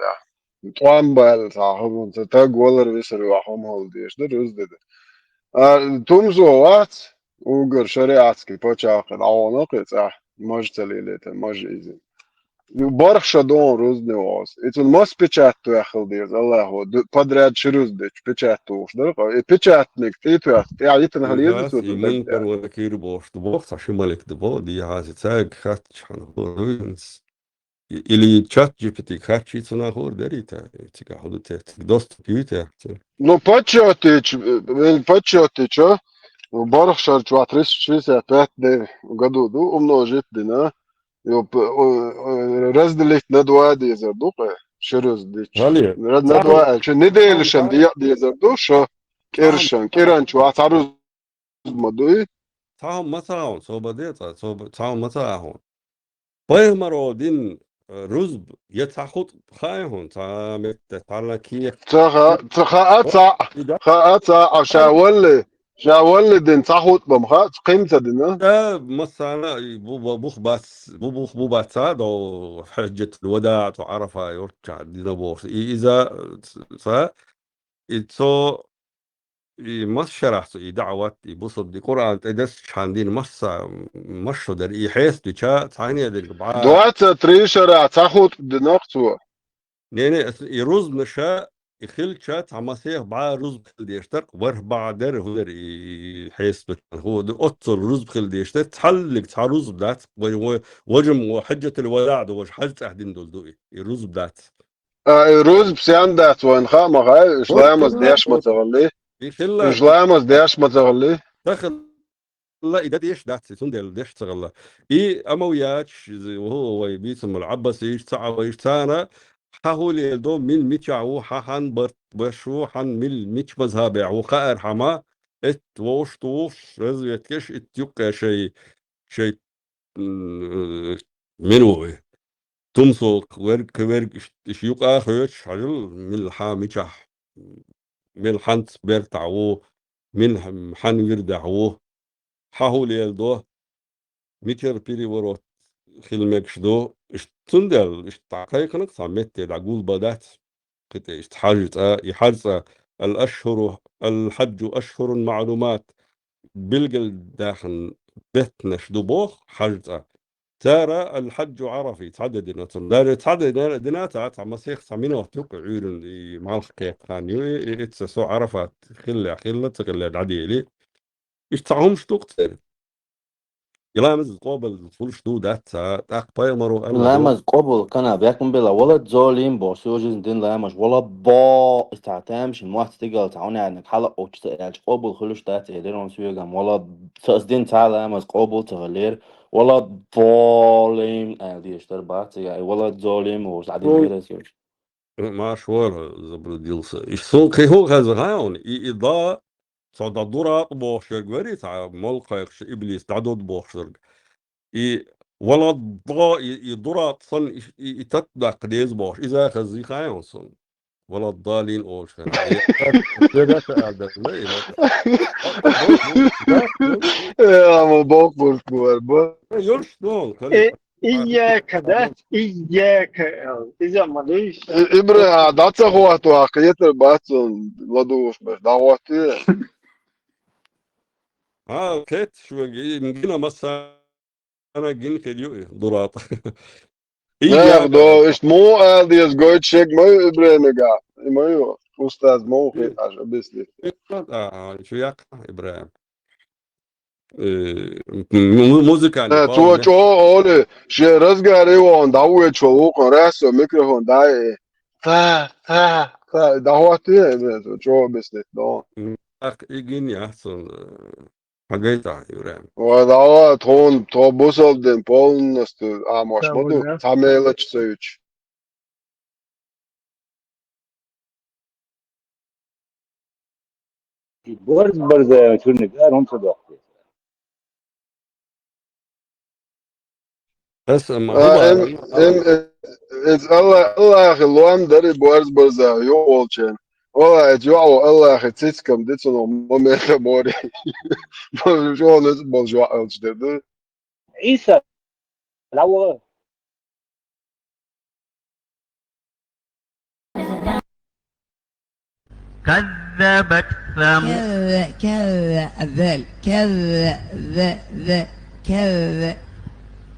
ТӀом баьлла цхьа хӀума, ца таг валар висар ваха хӀума хӀалла дезаш ду, рузба де. А, тумсо вац, уггар шариатский пачхьалкхе дӀагӀо кхин цӀа, маж ца лелийта, маж иза. Ю барх ша дон рузбане воз. И цунна мас печать тоьхна хила деза, Аллахо, ду-, подряд ши рузба дечу печать тухуш дара, и печатник тӀе тоьхна, тӀе йитина хила еза цо и ду, мункар ва накир бохуш ду боху, цхьа ши малик ду боху, дехьа аса цаьрга хаьттича хьан хӀора дуьйцу. И-, или чат G P T-г хаьттича цунах хӀора дарий та, цигахь хӀун ду те, цига доступ юй те, цу? Ну, подсчётича, э, подсчётича, барх шар чохь триста шестьдесят пять де году ду, умножить дина. Йо, п-, о, о, разделить на два дезар ду, кхе, ши рузба дича. Вале, ра-, на цхьа два, а, чу неделашан де-, дезар ду, шо, кӀиршан, кӀиран чу, а, цхьа рузба ма дуй. Цхьа хӀума ма ца хьуна, собар де цкъа, собар, цхьа хӀума ма ца хьуна. Пайхамаро дина, э, рузба, я цхьа хутӀба хаьий хьуна, цхьа метта, цхьа лан кехат? Ца ха-, ца хаьа, ца, и да? Хаьа, ца, а ша валли, ша валли дина цхьа хутӀба ма хаьа, кхин ца дина? Да, массарна, и бу-, бу-, бух бац, бу-, бух бу бац, ца, до хьаджатул вадаӀ, цу Ӏарафа йолччахь дина бохуш. И иза, ца, и цо, и масса шарахь цо, и даӀват, и бусалба дин, Къуръан тӀедессачхьана дина масса, масса шо дара, и хьесап дича, цхьаьна дерг бӀа. Двадцать три шарахь цхьа хутӀба динарх цо. Не-не, аса и рузбанаш, и хилча, цхьа масех бӀа рузба хила дезаш дара, ворхӀ бӀа дара, хӀун дара и хьесап дича, хӀун ду, оццул рузба хила дезаш дара, цхьаллиг цхьа рузба дац, вай, вай, важа ма ву, хьаджатул вадаӀ ду, важа хьаьж цӀахь дина долу ду и, и рузба дац. А, и рузба сен дац вайна хаа ма хаьа, уьш ламаз деш ма ца хилли. И хилла. Уьш ламаз деш ма ца хилли. Ца хилла, и дан деш дац, и цундела деш ца хилла. И амал яц, вай бийцам болу Ӏаббасийша, ца Ӏаббасийша, царна хьан хӀун леладо, мила мичахь ву, хьан хьан барт беш ву, хьан мила мича мазхьабехь ву, хаархьама, итт вовш тухуш, разведкаш, итт юккъе шай, шай м, мила ву и? Тумсо верг, кхин верг иш, иш юкъа а хоьцуш, хьажал, мила хьан мичахь, мила хьанца бертахь ву, мила хьан вирдахь ву, хьан хӀун леладо, мичара переворот хила мегаш ду. Иш цундела, иш дӀа кхайкхинарг цхьа метте дӀа гулбан дац. Кхин тӀе иштта хьажа цӀа, и хьажа цӀа, ал-ашхуру, ал-хьаджу ашхурун маӀлумат, билгал даьхна беттанаш ду боху хьажа цӀа. Цара ал-хьаджу Ӏарафи, цхьа де дина цунна. Даже цхьа де дина, дина ца, цхьа масех, цхьа минот ю кху Ӏуьйранна, и малх кхетта хан ю, и, и, ицца со Ӏарафат хилла, хилла, ца хилла дӀадели. Иштта цхьа хӀумаш ду-кх церан. И ламаз къобал хуьлуш ду, дац ца, тӀаккха пайхамаро аьлла ду. Ламаз къобал кана бехкам бела, вала золим бо, сужизм дин ламаз, вала бо, иштта тамашийна мотт стигал цхьа хӀун аьллинарг хьала оцу ца аьлча, къобал хуьлуш дац, элира он соьгам, вала ца ас дин цхьа ламаз къобал ца хилира, вала золим аьлла дезаш дара бац, и вала золим ву, схьа дин Ой. Дира ас йолчу. Марш вара, забрудился. И сон кхин хӀун хеза хаьий хьуна? И, и да, цо да дуратӀ бохуш ерг вари, цхьа молла кхайкхаш иблис дӀадоду бохуш ерг. И вала да, и, и дуратӀ санна, и, и, и татта даккха деза бохуш. Иза хезий хаьий хьуна сон? Вала далин олуш хеза. И, и, и, и, Э, ама боккхург вара, бо. Йолуш ду, Э, Ийяка, да? Ийяка, э, иза ма дуьйш. И-, ИбрахӀим, дӀа ца хӀоттавахь, кхетар бац цунна ладугӀуш беш, дӀахӀоттаве. Хьан кхеташ вега, и гина массарна гина хир ю и, дуратӀ. Нах, Ийяка. До, иштта муха ала деза гойту шег ма ю ИбрахӀимага. И ма ю, устаз ма ву хеташ, объяснить. А, а, шу яккха, ИбрахӀим. Э, му-, музыкальный Э, цо пауза. ЧӀогӀа олу, шен разгаре вон, дӀавоьдуш ван вукхун, раьссо микрофон дӀа а. Та, та, та, дӀахӀоттае, э, цо чӀогӀа беснет дон. М, ах, и гин яц он, э, хьагайта, Юрем. Ва, дӀа, тхуна, тхо бусалба дин полностью Ӏамош ма ду, цхьа мелочь ца юьтуш. Борз Борзаев чуьрниг ара хӀунда ца доккху? Аса ма А, хӀума эм, ара, эм, ара. Э, эц Алла-, Аллахьи лом дари Борз Борзаев, ю волчен. Валлахьи, чӀоагӀа Аллахьа цицкам ди цунах, ма мета море. Ма чӀоагӀа ницкъ болча воӀ аьлча дер ду. Ӏийса, дӀаваха. كذبت ثمود. كذ-، كذ-، ذل، كذ-، ذ-، ذ-، كذ-،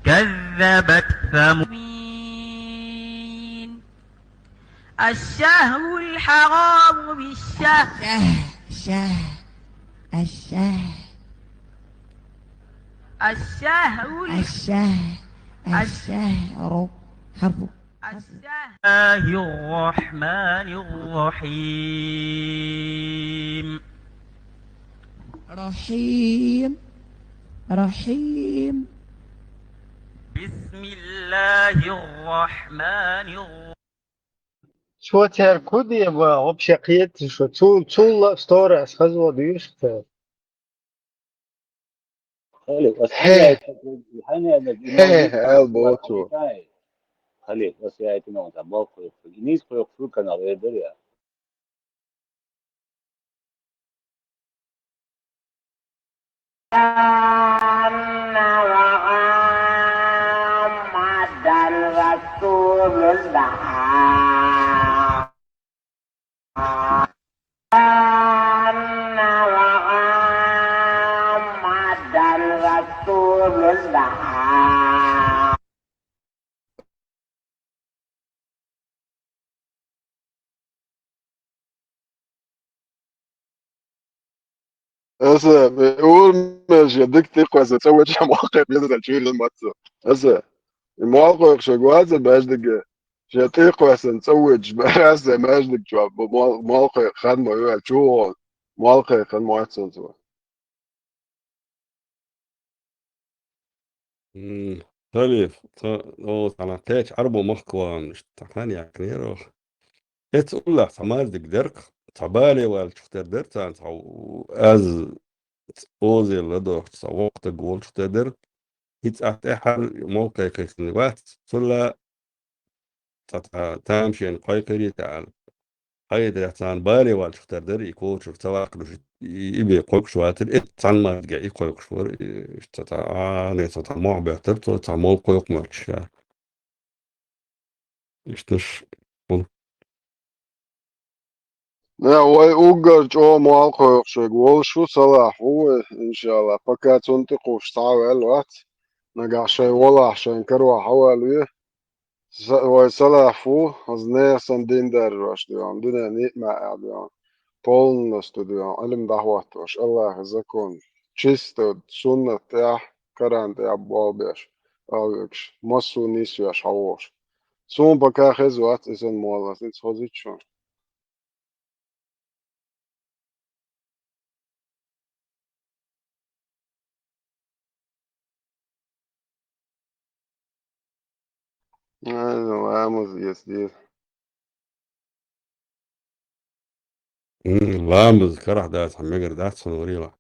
كذبت ثمود. الشهر الحرام بالشهر. شه، شه، الشه. الشهر ال-، الشه، الش-، الشهر. حرف. الشهر. بسم الله الرحمن الرحيم. رحيم. رحيم. بسم الله الرحمن الرحيم. Цо цаьрга хӀун де ваха, вообще кхеташ шу? Цул, цул а сторас хаза ваха дуьйш цара. Хали, ас хӀе. Хьанеана, хӀе, хӀе, аьлла боху цо. Хали, ас яйтина ван сан балкхойх. Нийса кхойкхуш ву канал, эр дара я? أن محمدا رسول الله. أن محمدا رسول الله. Аса, урамаш я дика тӀекхоьссина цӀа вуьтуш, молкхе беза чуьйран мацца. Аса, и молкхойх шуьга ваца маьждиге, шен тӀекхоьссина цӀа вуьтуш, аса, маьждиг чу, мол-, молкхойх хан ма ваьлла, чу вон, молкхойх хан ма вац цунца. М, Халиф, ца, о, цхьана кхеча Ӏарбо махка вахана, иштта цхьа хан яьккхинера оха. Эцу уллехь цхьа маьждиг деркх, цхьа бале ваьллачух тера дара царна, цхьа у-, аз озел ладохуш, цхьа воккха стаг волчух тера дара. И цӀахь тӀехьара молкхе кхайкхина вац, цул а цхьа та-, тамашийна кхойкхийрий те аьлла. Хьайдара царна бале ваьллачух тера дара, и кочура ца ваккхалуш, и, и бен кхойкхуш вацара, и цхьана маьждиге и кхойкхуш вара, и, иштта цхьа, а, не цхьа молха беттара цо, цхьа молкха кхойкху моьттуш. Иштта уж хӀума. Не, вай уггар чӀогӀа молкхойх шуьга волуш ву, салахь ву вай, иншаллахӀ. Пока цунна тӀекхуьуш схьа а ваьлла вац. Нагахь шайн волахь, шайн карахь хьаваьлла ве. Са-, вай салахь ву, хаза нехан санна дин даржош ду йоӀ, дуьненан ниъ маьӀӀехь ду йоӀ. Полностью ду йоӀ, Ӏилма дӀахӀоттош, АллахӀан закон, чисто суннат тӀехь, Коран тӀехь болх беш, къахьоьгуш, массо а нийсвеш хьавогӀуш. Суна пока хеза вац, и санна молла, иза хозуьйту шуна. Ай, ламаз ес деза. М, ламаз карахь дац, хьан мегар дац, хьан варийла.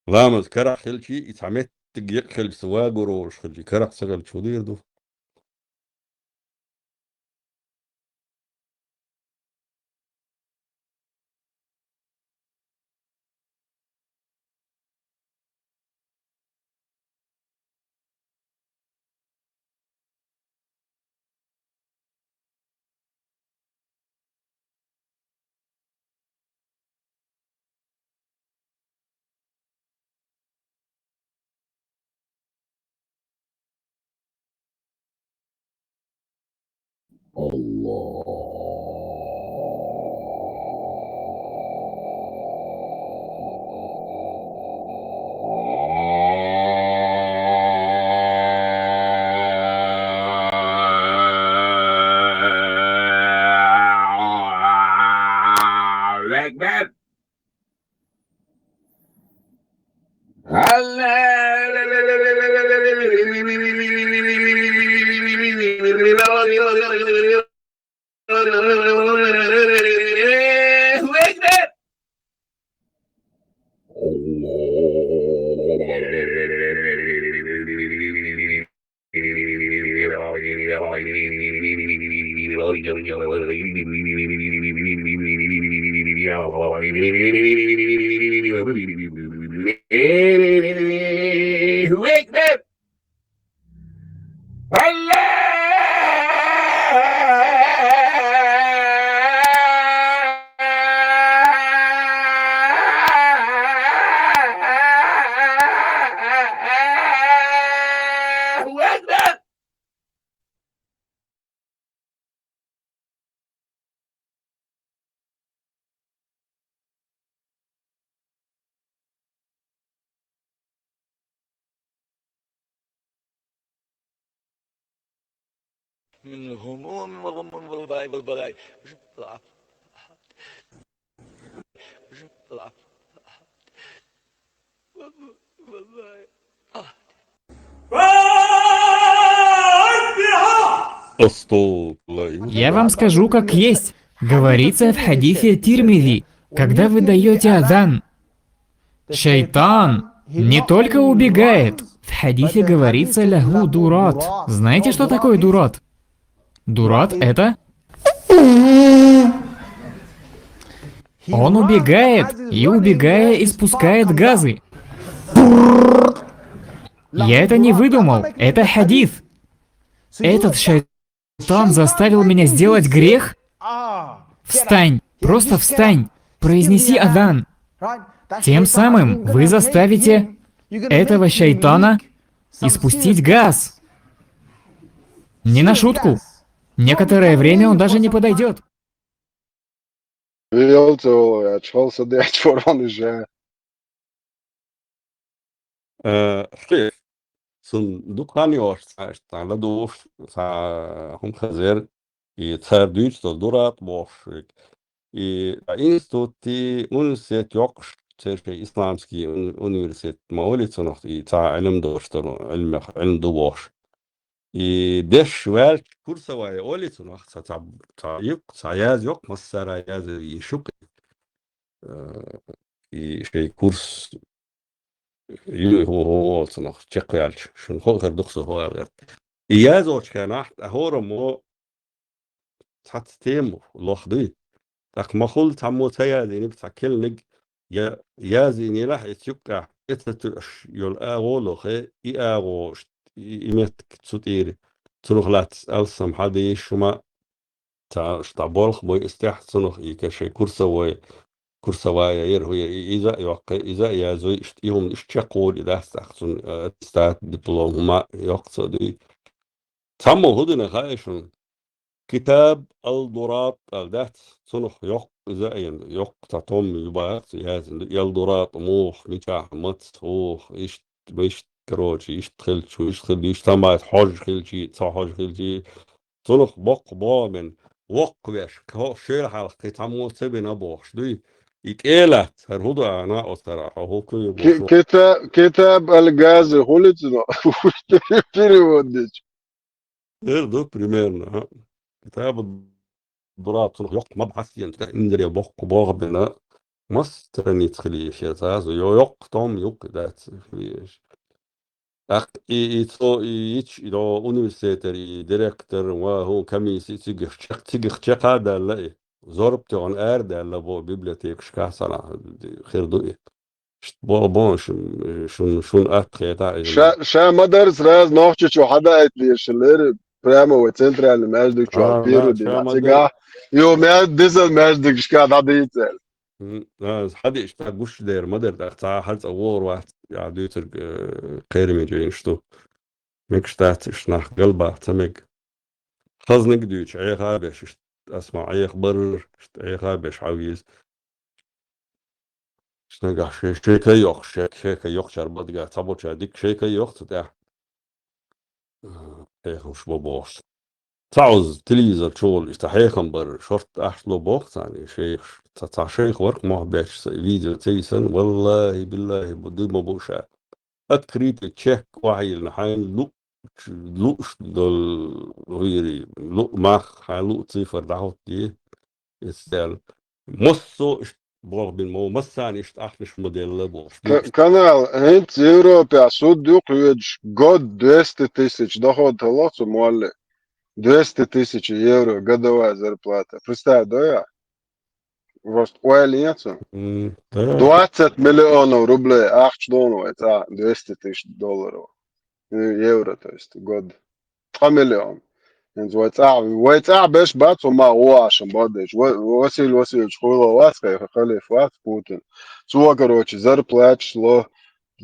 Ламаз карахь хилчий, и цхьа меттиг екъа хилча, ца вагор волуш хилчий, карахь ца хилча, хӀун дийр ду? الله أكبر. الله أكبر. Я вам скажу, как есть. Говорится в хадисе Тирмизи, когда вы даете адан, шайтан не только убегает, в хадисе говорится лягу дурат. Знаете, что такое дурат? Дурат — это он убегает и, убегая, испускает газы. Я это не выдумал, это хадис. Этот шайтан заставил меня сделать грех? Встань, просто встань, произнеси адан. Тем самым вы заставите этого шайтана испустить газ. Не на шутку. Некоторое время он даже не подойдет. Viltu, ja, čhol sa dēč foroni žē. Šis, sun dukani oš, sa, sa la duš, sa hum khazer, i tar düç to durat boš. I a instituti universitet yok, serše islamski universitet ma oli tsunok i ta ilim doştoro, ilim, ilim du boş. И деш валч курсовая олицунах, ца ца ца юк, ца яз юк, массара яз и шук. И шей курс ю хо хо цунах чек валч. Шун хо хер духсу хо гер. И яз оч ханах, а хора мо цац тему лох ди. Так махул цамо ца яз и ниб ца келниг, я яз и нилах и цюк а. Эта ту аш юл а голохе, и а гош и метк цутири. Цунух лац алсам хадиш шума та шта болх бой истяхт цунух и кеше курсовой, курсовая ер хуя и иза йоккъе, иза язуй ишт и хум ишт чакъур и дастах цун аттестат, диплом хума йокъ цо дуй. Цаммо худина хайшун. Китаб ал-Дурат ал дац, цунух йокъ иза ен, йокъ та том юбац язин. Ал-Дурат мух, мичах мац хух, ишт, ишт, короче, ишт хилчу, ишт хил, ишт тамайт хож хилчи, ца хож хилчи. Цунух бокъ бо мен, вокъ веш, ко шер халкъ, цаммо цебен а бохш дуй. И кӀелац, хӀар хӀу ду ана оцара, хӀу хӀу куй бу Ки- шу. Кита- Китаб аль-Гази хулицно переводдич. Эр ду примерно, а. Китаб Дурат цунух йокъ мабхьас диен, индире бокъ богъ бина. Мас страниц хилиш я цазу, йо- йокъ том юкъ дац хилиш. Ах и и цо и ич и до университетер и директор ва ху комисси цигих чек цигих чека далла и. Зорб тёгъан эр далла бо библиотекашка сана хир ду и. Шт бо бо шун шун шун ат хета и. Ша ша мадар сразу нохчи чу хада айт лешилер прямо в центральный между чу А, пиру да, ди ша мадар. Цига. Ё мя дизел между шка да дицел. М, а, хьадеш та гуш дер, ма дер, та ца хьар ца вор вац, я дуьйцург, э, кхераме жейн шту. Мегаш дац иш нах галба, ца мег. Хазниг дуьйч, Ӏеха беш, ишт асма Ӏех барр, ишт Ӏеха беш хьавиз. Ишт нагахь ше-, шейка йох, шек-, шейка йох чар бадга, ца боча дик шейка йох, ца тя. Э, Ӏехуш бо бохш. Цауз телевизор чугъул иштта хьехам бар, шорт ахьло бохцани, шейх, ца, ца шейх варх мох беш са, видео цейсан, валлахи, биллахи, бу дуй ма буша. Открытый чек вахилна хайн лу, лу ш-, дол вири, лу мах, хайн лу цифр дахут ди, исел. Моссо ш-, бох бин мо, массан ишт ахниш моделла бох. Ка-, канал, хӀинц Европе суд ю кхуьедуш, год двести тысяч доход талоцу молли. Двести тысяч евро годовая зарплата. Представь, да я? Просто ойла яц цун. М, да. Двадцать миллионов рублей ахча долу вай цӀа, двести тысяч долларов. Э, евро, то есть, год. Цхьа миллион. ХӀинца вай цӀа, вай цӀа беш бац, хӀума гӀо ашам бадеш. Ва-, Василий Васильевич хуйло вац, хай халиф вац, Путин. Цо, короче, зарплаташ ло,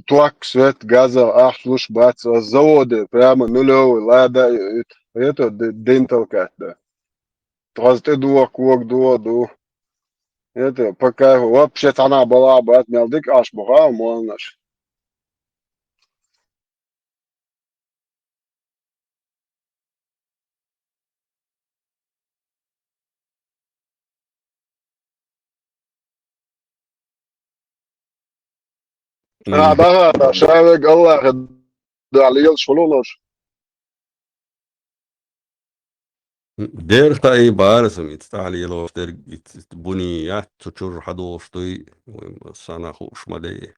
ток, свет, газа ахча луш бац, а заводе прямо нулевый лада, и, и, это д-, дентал кат, да. Тхоз тӀе дуо, ког дуо, ду. Это, по кайфу, вообще цхьана бала бац, мел дика аш буха, молнаш. М. А, да, да, шавег Аллахе да лелаш хулунаш. Дер хаий бара сам, ит тӀехьа лелош дерг, ит, ит буни яц, цу чур хьадолуш дуй, вай сана хууш ма дей.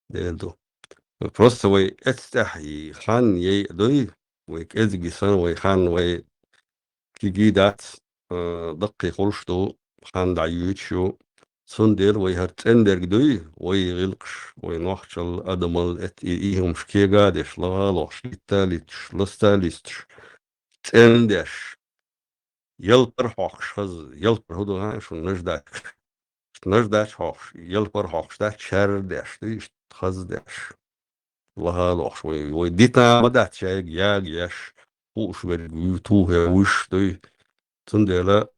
Дер ду. Просто вай эцтӀехь и хан ей дуй, вай кӀезги сан, вай хан, вай киги дац, а, даккхий хулш ду, хан дӀаюьйцуш ю. Цундела вай хӀара цӀендерг дуй, вай гӀилкхаш, вай нохчалла, адамалла эт и, и хӀумаш кега а деш, лагӀа а лохуш, литта а литташ, ласта а листаш, цӀендеш, ялпар хьокхуш хаза, ялпар хӀу ду хаьий шуна, наждачка. Наждач хьокхуш, ялпар хьокхуш дац, чар деш, дуй, иштта хаза деш. ЛахӀа а лохуш, вай, вай дита ма дац шайга, яга еш, хууш верг вуй, тухе вуьш дуй. Цундела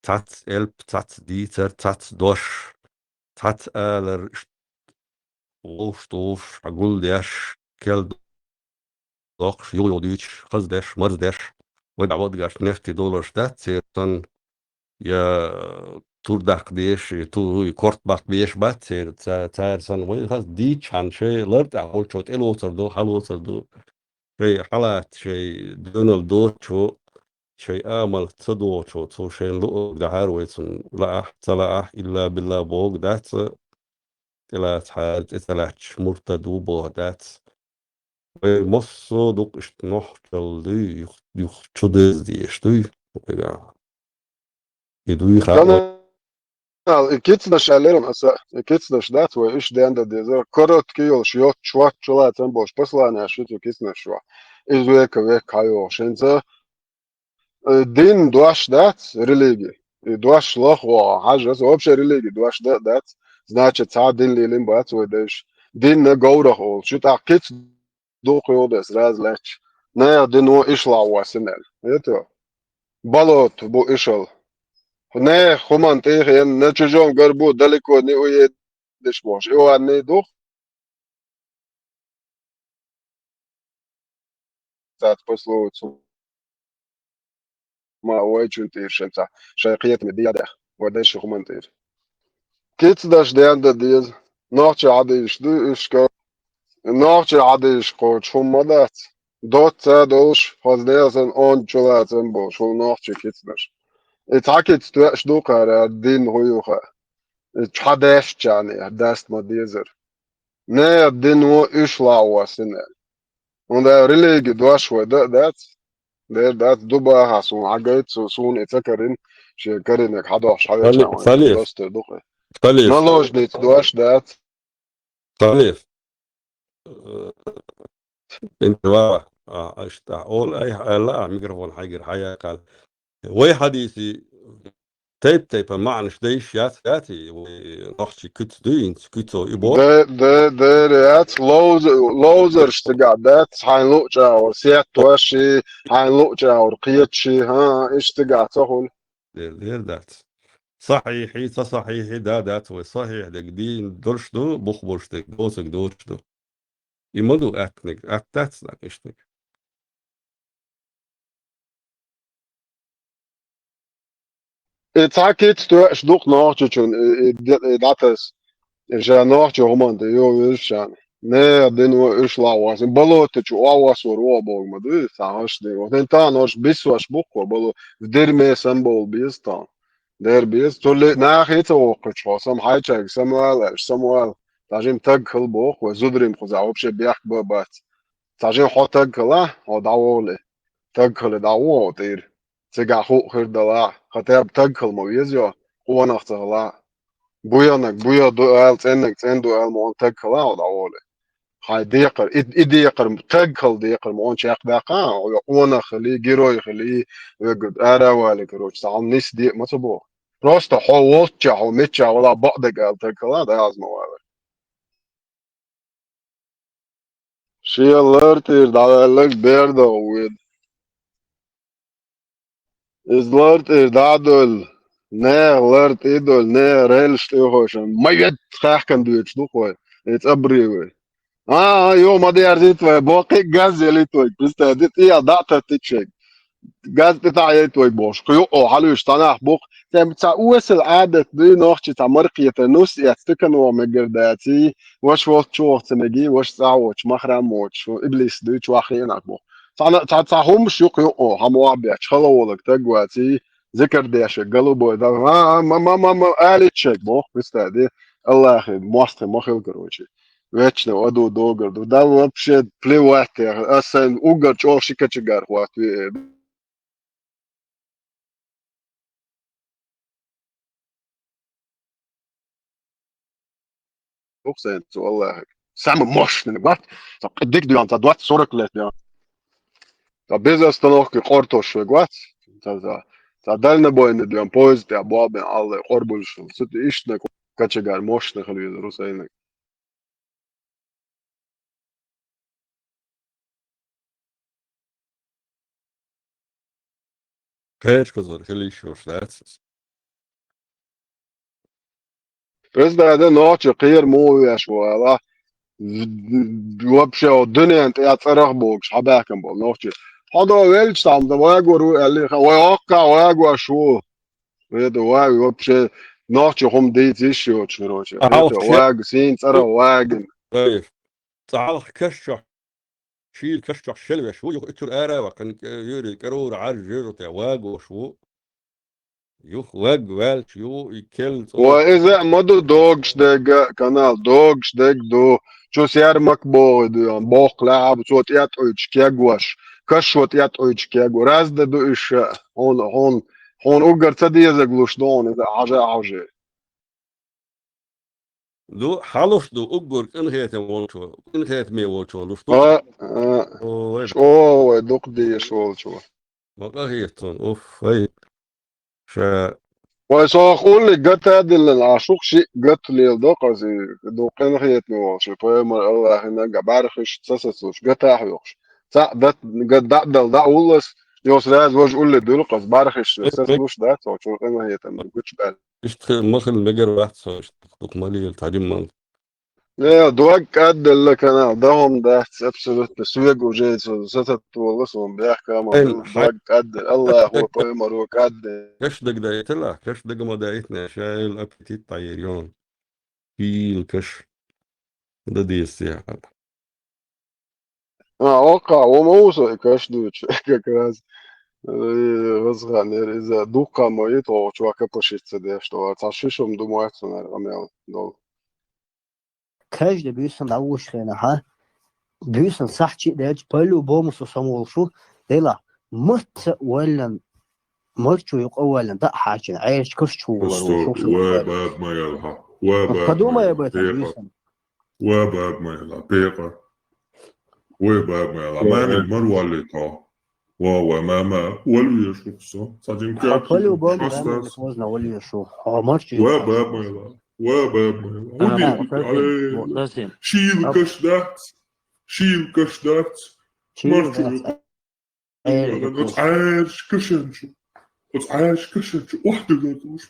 цац элп, цац дийцар, цац дош, цац алар, иштта вовш тухуш, хьагулдеш, кел доккхуш, юха-юха дуьйцуш, хаза деш, марз деш, вай дӀавадгаш нефти долаш дац, церан санна, я тур даккха деш, я ту-, корта баккха беш бац церан, ца-, цара санна, вай хаза дийцча хьан шай лар тӀехь волчо тӀелоцар ду, хьалоцар ду, шай хьалаца, шай доьналла доцучо, шай амал ца доцучо, цо шайна луъург дахьара вай цунна лаахь, ца лаахь, илла билла бохург дац, тӀелаца хьара, тӀе ца лаьтташ муртад ву боху дац. Вай массо а дукха иштта нохчалла дуй, юх-, юха чу деза дезаш дуй. Вайга. И дуй хаьа. Канал, и кицнаш аьллера аса, и кицнаш дац вай, уьш денда деза. Короткий йолуш, йоцчу, вотчу лацам болуш, посланиеш ю цу кицнаш чохь. Иза века, века хьайогӀуш. ХӀинца, э, дин дош дац, религи. И дош лаха вогӀу, хьажа, аса вообще религи дош да а дац. Значит, цхьа а дин лелийна бац вай дайша. Динна говрах олу. Шу тӀаккха кица дукха йолу дес, раз лаьтташ. Нехан дино ишлахь васина аьлла. Это болото бу ишал. Нехан хӀуманна тӀехь, на чужом гробу далеко не уедешь бохуш. Иоанне ду-кх. Цаьрца пословица ма вайчун тӀера шайн цхьа, шайн кхетаме дедех, вай дайша хӀуманна тӀера. Кицнаш денда деза, нохчий хьадийсаш ду уьш ка-, нохчий хьадийсаш кхочу хӀума ма дац. Доцца а долуш, хаза нехан санна онда чулацам болуш, хӀума нохчий кицнаш. И цхьа кица тоьаш ду кхара, дин хӀу ю хаьа. И чу хьадаьшчарна даста ма дезара. Нехан дино ишлахь васина аьлла. ХӀунда аьлча религи дош вай да а дац, дера дац, ду баха суна, хьагайта цо, суна и ца карина, шен каринарг хьадохуш хьавеча вайн. Халиф. Достур ду кхе. Халиф. Наложница дош дац. Халиф. Э, интервала. А, аьшта, ола айхьа аьлла, а, микрофон хьайгара хьаяккхал. Вай хьадийси тайп-тайпа маьӀнаш дайш яц, яций, вай нохчий куьц дуьйцу, куьцо и бо. Де-, де-, дера яц, ловз-, ловзарш цигахь дац, хьайн луъчӀагӀур сеттоши, хьайн луъчӀагӀур кхеташи, хӀа, иштта цигахь ца хуьлу. Дера, дера дац. Сахьихьи, ца сахьихьи, да, дац вай. Сахьихь дерг дийна долуш ду, бух болуш дерг доцург доцуш ду. И ма ду аьттаниг, атта дац нах иштаниг. И цхьа кица тоьаш ду-кх нохчичун, и, и, и дӀатас. И ша нохчо хӀуманна тӀе йо вуьзучарна. Нехан дино ишлахь васина. Болото чу охьавоссор вогӀу боху ма дуй, цхьа хӀорш дин. Вот хӀинца тахана хӀорш биссош бу-кх бало, в дерьме санна бовла беза тахана. Дера беза. Цу ли-, нахе ца воккхучу хьо, сама хьайчаьрга самавала аьлча, самавала. Цхьа жима таг хила боху, вай зударийн кхузахь вообще бехк бан бац. Цхьа жима хьо таг хила, хьо дӀаволале. таг хила дӀагӀо тӀера. Цигахь хӀуъа хир далахь, хатеб таг хила ма веза йо, къонах ца хилахь. Буянаг буя ду аьлла, цӀеннаг цӀен ду аьлла, ма вон таг хила хьо дӀагӀоле. Хьайн декхар, и, и декхар, таг хила декхар, ма вон чекхдаккха, хьо къонах хилий, герой хилий, вегга ара валий, короче, цхьа хьуна нис де а ма ца боху. Просто хьо волчча, хьо мичча вала бакъ дага аьлла таг хила, дӀа аз ма валар. Шен лар тӀера дӀаваьлларг бер догӀу вен. Иза лар тӀера дӀа а доьлла, нехан лар тӀе а доьлла, нехан релаш тӀе а хойшан, ма вет хаьхкан доьдуш ду хой, и цӀабре вай. А, а, йо, ма дерзийта вай, бо, кхин газ елийта вай, представь, ди тӀе а дӀа а таттича шайга. Газ тӀе таӀ яйта вайга бохуш, кху юкъо хьалуьйш цхьа нах бу-кх. Тем ца осал Ӏадат дуй, нохчи ца маркхетар нус эцна, стакано мегар даций, ваша волччу ваха ца мегий, ваша цӀахь воцуш, махрам воцуш, иблис дуй, чохь хиънах бу. Цхьа, цхьа, цхьа хӀумаш ю-кх юкъо, хьан мохь бетташ, хала волаг таг ваций, зикар дешаг, голубой, да, а, а, ма, ма, ма, ма, аличчаг боху, кхуьста де, Аллахи, мостхи ма хила, короче. Вечно аду догар ду. Да вообще плевать, ас сайн уггар чӀогӀа ши качагар хӀоттаве. Укх сайн цу Аллахьаг. Самый мощный, вац. Ца дик дуьйна, ца двадцать сорок лет дуьйна. Ца без остановки къортош вег вац. Ца, ца, ца дальнобойный дуьйна, поезд тӀехь бобен аллай къорбуллуш. Цу тӀе иштта качагар мощный хила веза русайнаг. Кхечу кхузара хила йиш йолуш дац иза. Президент нохчи кхера муха веш ву ала, вообще, дуьнен тӀе цӀарах богуш, хьан баьхкина болу нохчи. Хьо до велча, там, да вагор ву аьлли, ха, вай оккха вагош ву. Реда вай, вообще, нохчи хӀума дийца йиш йоцуш, короче. Ахьа, реда вага, сийна цӀарах вагина. Ой, цхьалха каш чохь, шийла каш чохь шелвеш ву, юха ицур ара ваккхина, юьри, кӀарура Ӏаржа жежа тӀе вагош ву. Юха ваг ваьлча ю, и келла цӀо. Ой, иза а ма ду догуш дерг а, канал, догуш дерг ду. Чу сермак богӀи ду, бохкхалаьхьа бу, цо тӀетӀуьйтуш кегваш, кашо тӀетӀуьйтуш кегва. Разда ду иша, хьуна, хьуна, хьуна уггар ца дезаг луш ду хьуна, иза хьажа а хьажи. Ду, хьалуш ду, уггар къинхетам волчо, къинхетаме волчо луш ду. А, а, ой, чӀогӀа вай дукха дезаш волчо. Ма къахетта хьуна, уф, вай. Ша. Вай сох уллиг гата а диллина, а шух шиъ гата леладо, кхази, ду къинхетаме волчо, пайхамар Аллахьина га бӀаьрхиш ца сацалуш, гата а хьоькхуш. Цхьаъ дат, га дӀа а дала, дӀа а уллас, йо сразу важа уллиг дуьлу, кхази бӀаьрхиш сацалуш дац, цо чуьра къинхетам гучубаьлла. Иштта хи-, ма хила мегар вац со, иштта дукха ма лела, тхьадимма. Э, дог кӀадделла канал, да хӀума дац, абсолютно. Соьга уже со сататта волла, суна бехка ма хила, дог кӀадделла, Аллахо, пайхамаро кӀадделла. Каш дага дайтала, каш дага ма дайтина, шайла аппетит дӀаер йон. Пил каш. Да деза яхьа. А, оккха, ву ма ву со и каш дуьйцу, как раз. Э, вазханера иза дуккха ма йиту, чувак, капашица деш, что цхьа шишум ду моьтту, наверное, къамел долу. Каждый буьйсан дӀавуш хенахьа, буьйсан сахьчи а даьлча, по-любому со самаволуш ву, дела, мацца а валлан, марчо юкъа а валлан, дӀа а хьачина, Ӏерачу каш чу валар ву, Просто шух ва баба ма яла хьа, ва баба ма яла, подумай об этом, пекъа. Буьйсан. Ва баба ма яла, пекъа. Ва баба ма яла, мамин мар валли тхо. Ва, ва, мама, валве шух со. Садим кяки. По-любому, рано или поздно валве шух. Хьо марчи. Ва баба ма яла, ва баба ма яла. Уди, алей. Шийла каш дац. Шийла каш дац. Марчо. Оцу Ӏаьржа кашанчу. Оцу Ӏаьржа кашанчу. Ох, ты готовишь.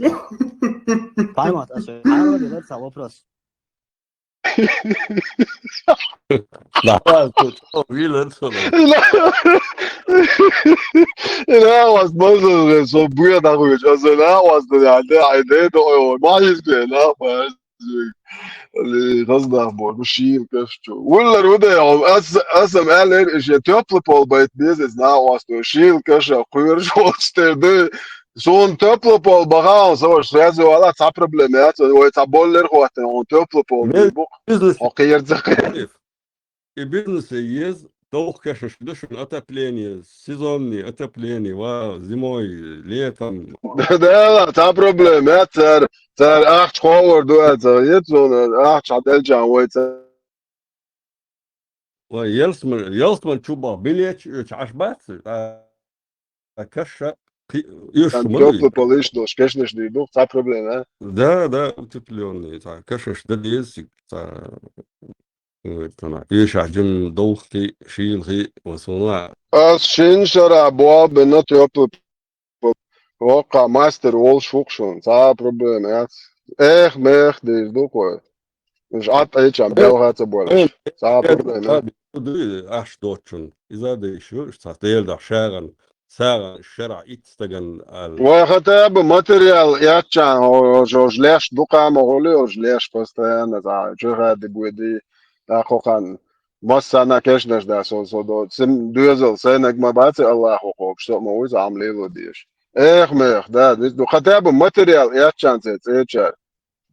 Поймат, а что? А, вот это вопрос. Да, тут, о, вилен, что ли? Ина вас можно, что будет такое? Что за вас, да, да, да, да, ой, ой, ма есть, да, Али, хаза нах бу, ну, шийла каш чу. Вуллар ву де, ас, ас ам аьллера, и шен тёплый пол байта беза, иза нах васту, шийла каша, кхоьруш волчу тера ду. Суна тёплый пол баха, аса ваш связи вала, цхьа проблема яц, вай цхьа боллер хӀоттина, хьуна тёплый пол бу. Хьо кхерза кхер. И бизнесе еза, доху кешнаш ду шуна отопление, сезонный отопление, ва, зимой, летом. Да, цхьа проблема яц цара, цара ахча ховар ду аца, яц зона, ахча хьаделчан вай цара. Ва, ялсман, ялсман чу бах, билет чу оьцу Ӏаш бац, а, а каша, кхи-, уьш Там ма ду. Теплый пол иш долуш кешнаш дийр ду, цхьа проблема, а? Да, да, утеплённый, цхьа кашаш дан деза, цхьа, э, тана, уьш а жим довхи, шийлхи, ва суна. Ас шин шара боабина Теплый пол. Воккха мастер волуш ву-кх шуна, цхьа а проблема яц. Эх, мех дийр ду кхой. Уьш Ӏад Ӏечан белха ца болуш. Цхьа а проблема яц. Ду, ахча доцучун. Иза а дайш ю, уьш цхьа Делан дохь шагӀан, сагӀан шарахь итт стаган аьлла. Вай хотя бы материал эцчан, хо-, хо-, хо-, леш ду кхама гӀули, хо-, леш постоянно, цхьа, чу хади буди, тӀаккха кхана. Массана кешнаш да со, со до, сим доьзал, сайнаг ма баци Аллахо кхобуш, со ма вуй, со Ӏам лело деш. Эх, мех, да, ду, хотя бы материал эцчан цецӀечар.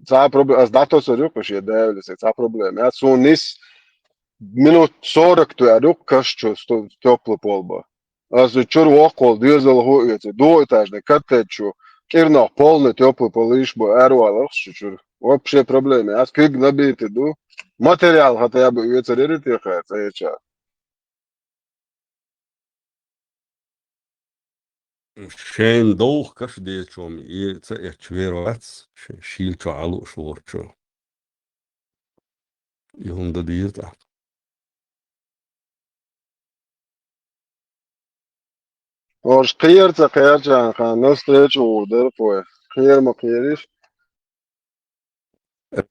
Цхьа проблема, ас дӀатосур ю-кх шен, да, цхьа проблема. Я суна нис минут сорок туьар ю-кх каш чу сто-, Теплый пол бан. Ас чуьра воккхал доьзалхо а оьций, дуо этажный катет чу, кӀирнах полный Теплый пол йиш бу, аьрваларх шу чуьра. Вообще проблема, ас куьг набитый ду. Материал хотя бы оьцар яри те кхаьр цӀеча. Шайн довха каш дезачом, и ца эцча вер вац, ш-, шийла чохь Ӏа лууш волчо. И хӀума дан деза тӀаккха. Ош кхера ца кхерчан хан, навстречу ву дерхой. Кхера ма кхериш.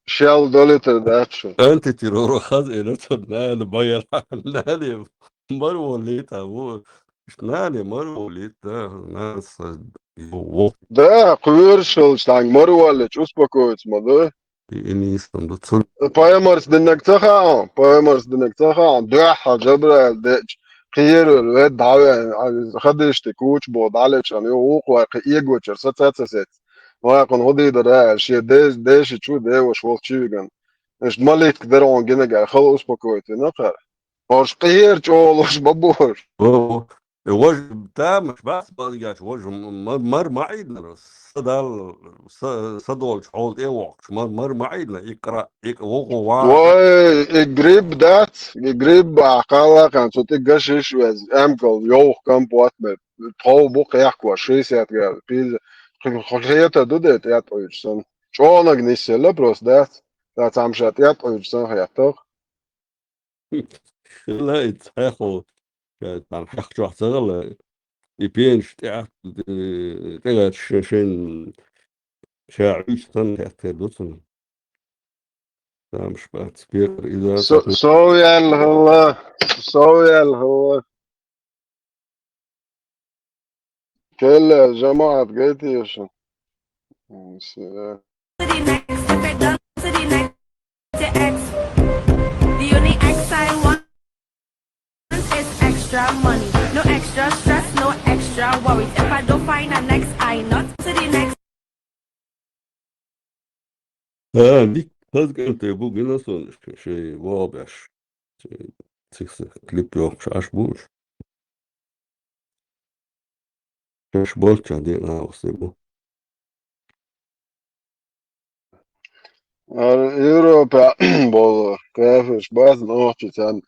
Шел долитар дац шу. Антитирора хаза эна цо нана баяла. Нане мар воллита, ву. Нане мар воллита, нана са, ву. Да, кхоьрушалчу танг мар воллича успокоиться ма ду. И, и нийсам ду. Цу Пайхамарс диннаг ца хаан, пайхамарс диннаг ца хаан, дуьххьал Жабраил деъча, кхерар вед дӀавен, хадишти куча бо дӀалечан, ю вукху вай кхин эгочар, са ца ца сец. Вай кхун хӀу дийдар аьлла, шен де-, деши чу деваш волчу виган. Иштта малик дара хьуна гинагара, хала успокоить вина кхара. Ош кхера чӀогӀалуш ма бу ош. Во, во. Э, вож тамаш бац балгаш, вож м-, м-, мар ма Ӏийна, са дал, са, са долчу хьол тӀе воккхуш, мар, мар ма Ӏийна, икра, ик-, вохо ва. Вай, и гриб дац, и гриб бахкала кан, цу тӀе гашиш вез, эмкал, йовх компот мер, тхов бу кхехко, шестьдесят градус, пиз-, хи-, хи-, хета ду де тӀе тӀойчу сан. ЧӀонаг нисъелла просто дац, та цхьамша тӀе тӀойчу сан хеттах. Хила и цхьаьхо, ша цхьана хьех чохь ца гӀала, и пенаш тӀе, э, тӀе гӀерташ шен, шен, ша Ӏуьйчу санна хеттер ду цунна. Тамаш бац, пекхар иза Со-, сов яьлла хилла, сов яьлла хилла. Келла, жамаат гайтеша. To the next, if it done to the next, to X. The only X I want is extra money. No extra stress, no extra worries. If I don't find a next, I not to the next. А, дика хаза кӀанте бу гина сон, шайн вогӀу беш. Шайн цихса клип йохуш Ӏаш бу уьш. Шаьш болчча декъана а васе бу. Ара Европа болу кафеш бац нохчи царна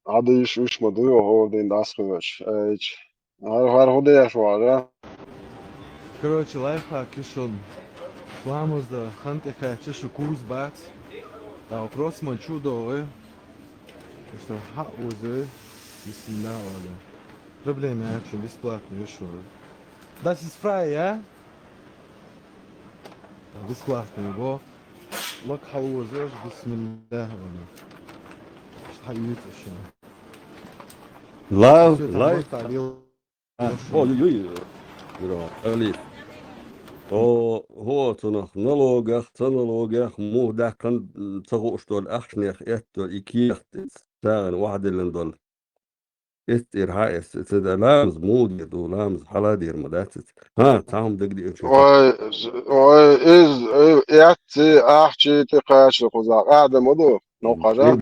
Ӏадийш уьш ма дуй, хӀора дийна дӀасхоьш. Айча. Ара хӀара хӀу деш вара? Короче, лайфхак ю шуна. Ламаз дан хан тӀе кхаьчча шу куз бац. ТӀаккха просто ма чу догӀи. Что хьаъ узуй. Бисмилла вала. Проблема яц, бесплатно ю шуна. Das ist frei, ja? Бесплатно бо. Лак хьалозаш, бисмилла вала. Хьаюьйцу шуна. Лав, лайф. А, о, юй, юй. Бро, Али. О, хӀо, цунах налогах, ца налогах, муха даьккхина ца хууш долу ахчанех этту и кехат, сагӀина вахьделлина долу. Эццера хьа эццера, ца да ламаз муха дер ду, ламаз хьала дер ма дац эццера. ХӀа, цхьа хӀума дагадеъча. Ой, ой, из, э, эцци, ахчи тӀе кхача кхузахь. Адам а ду, нокхажа.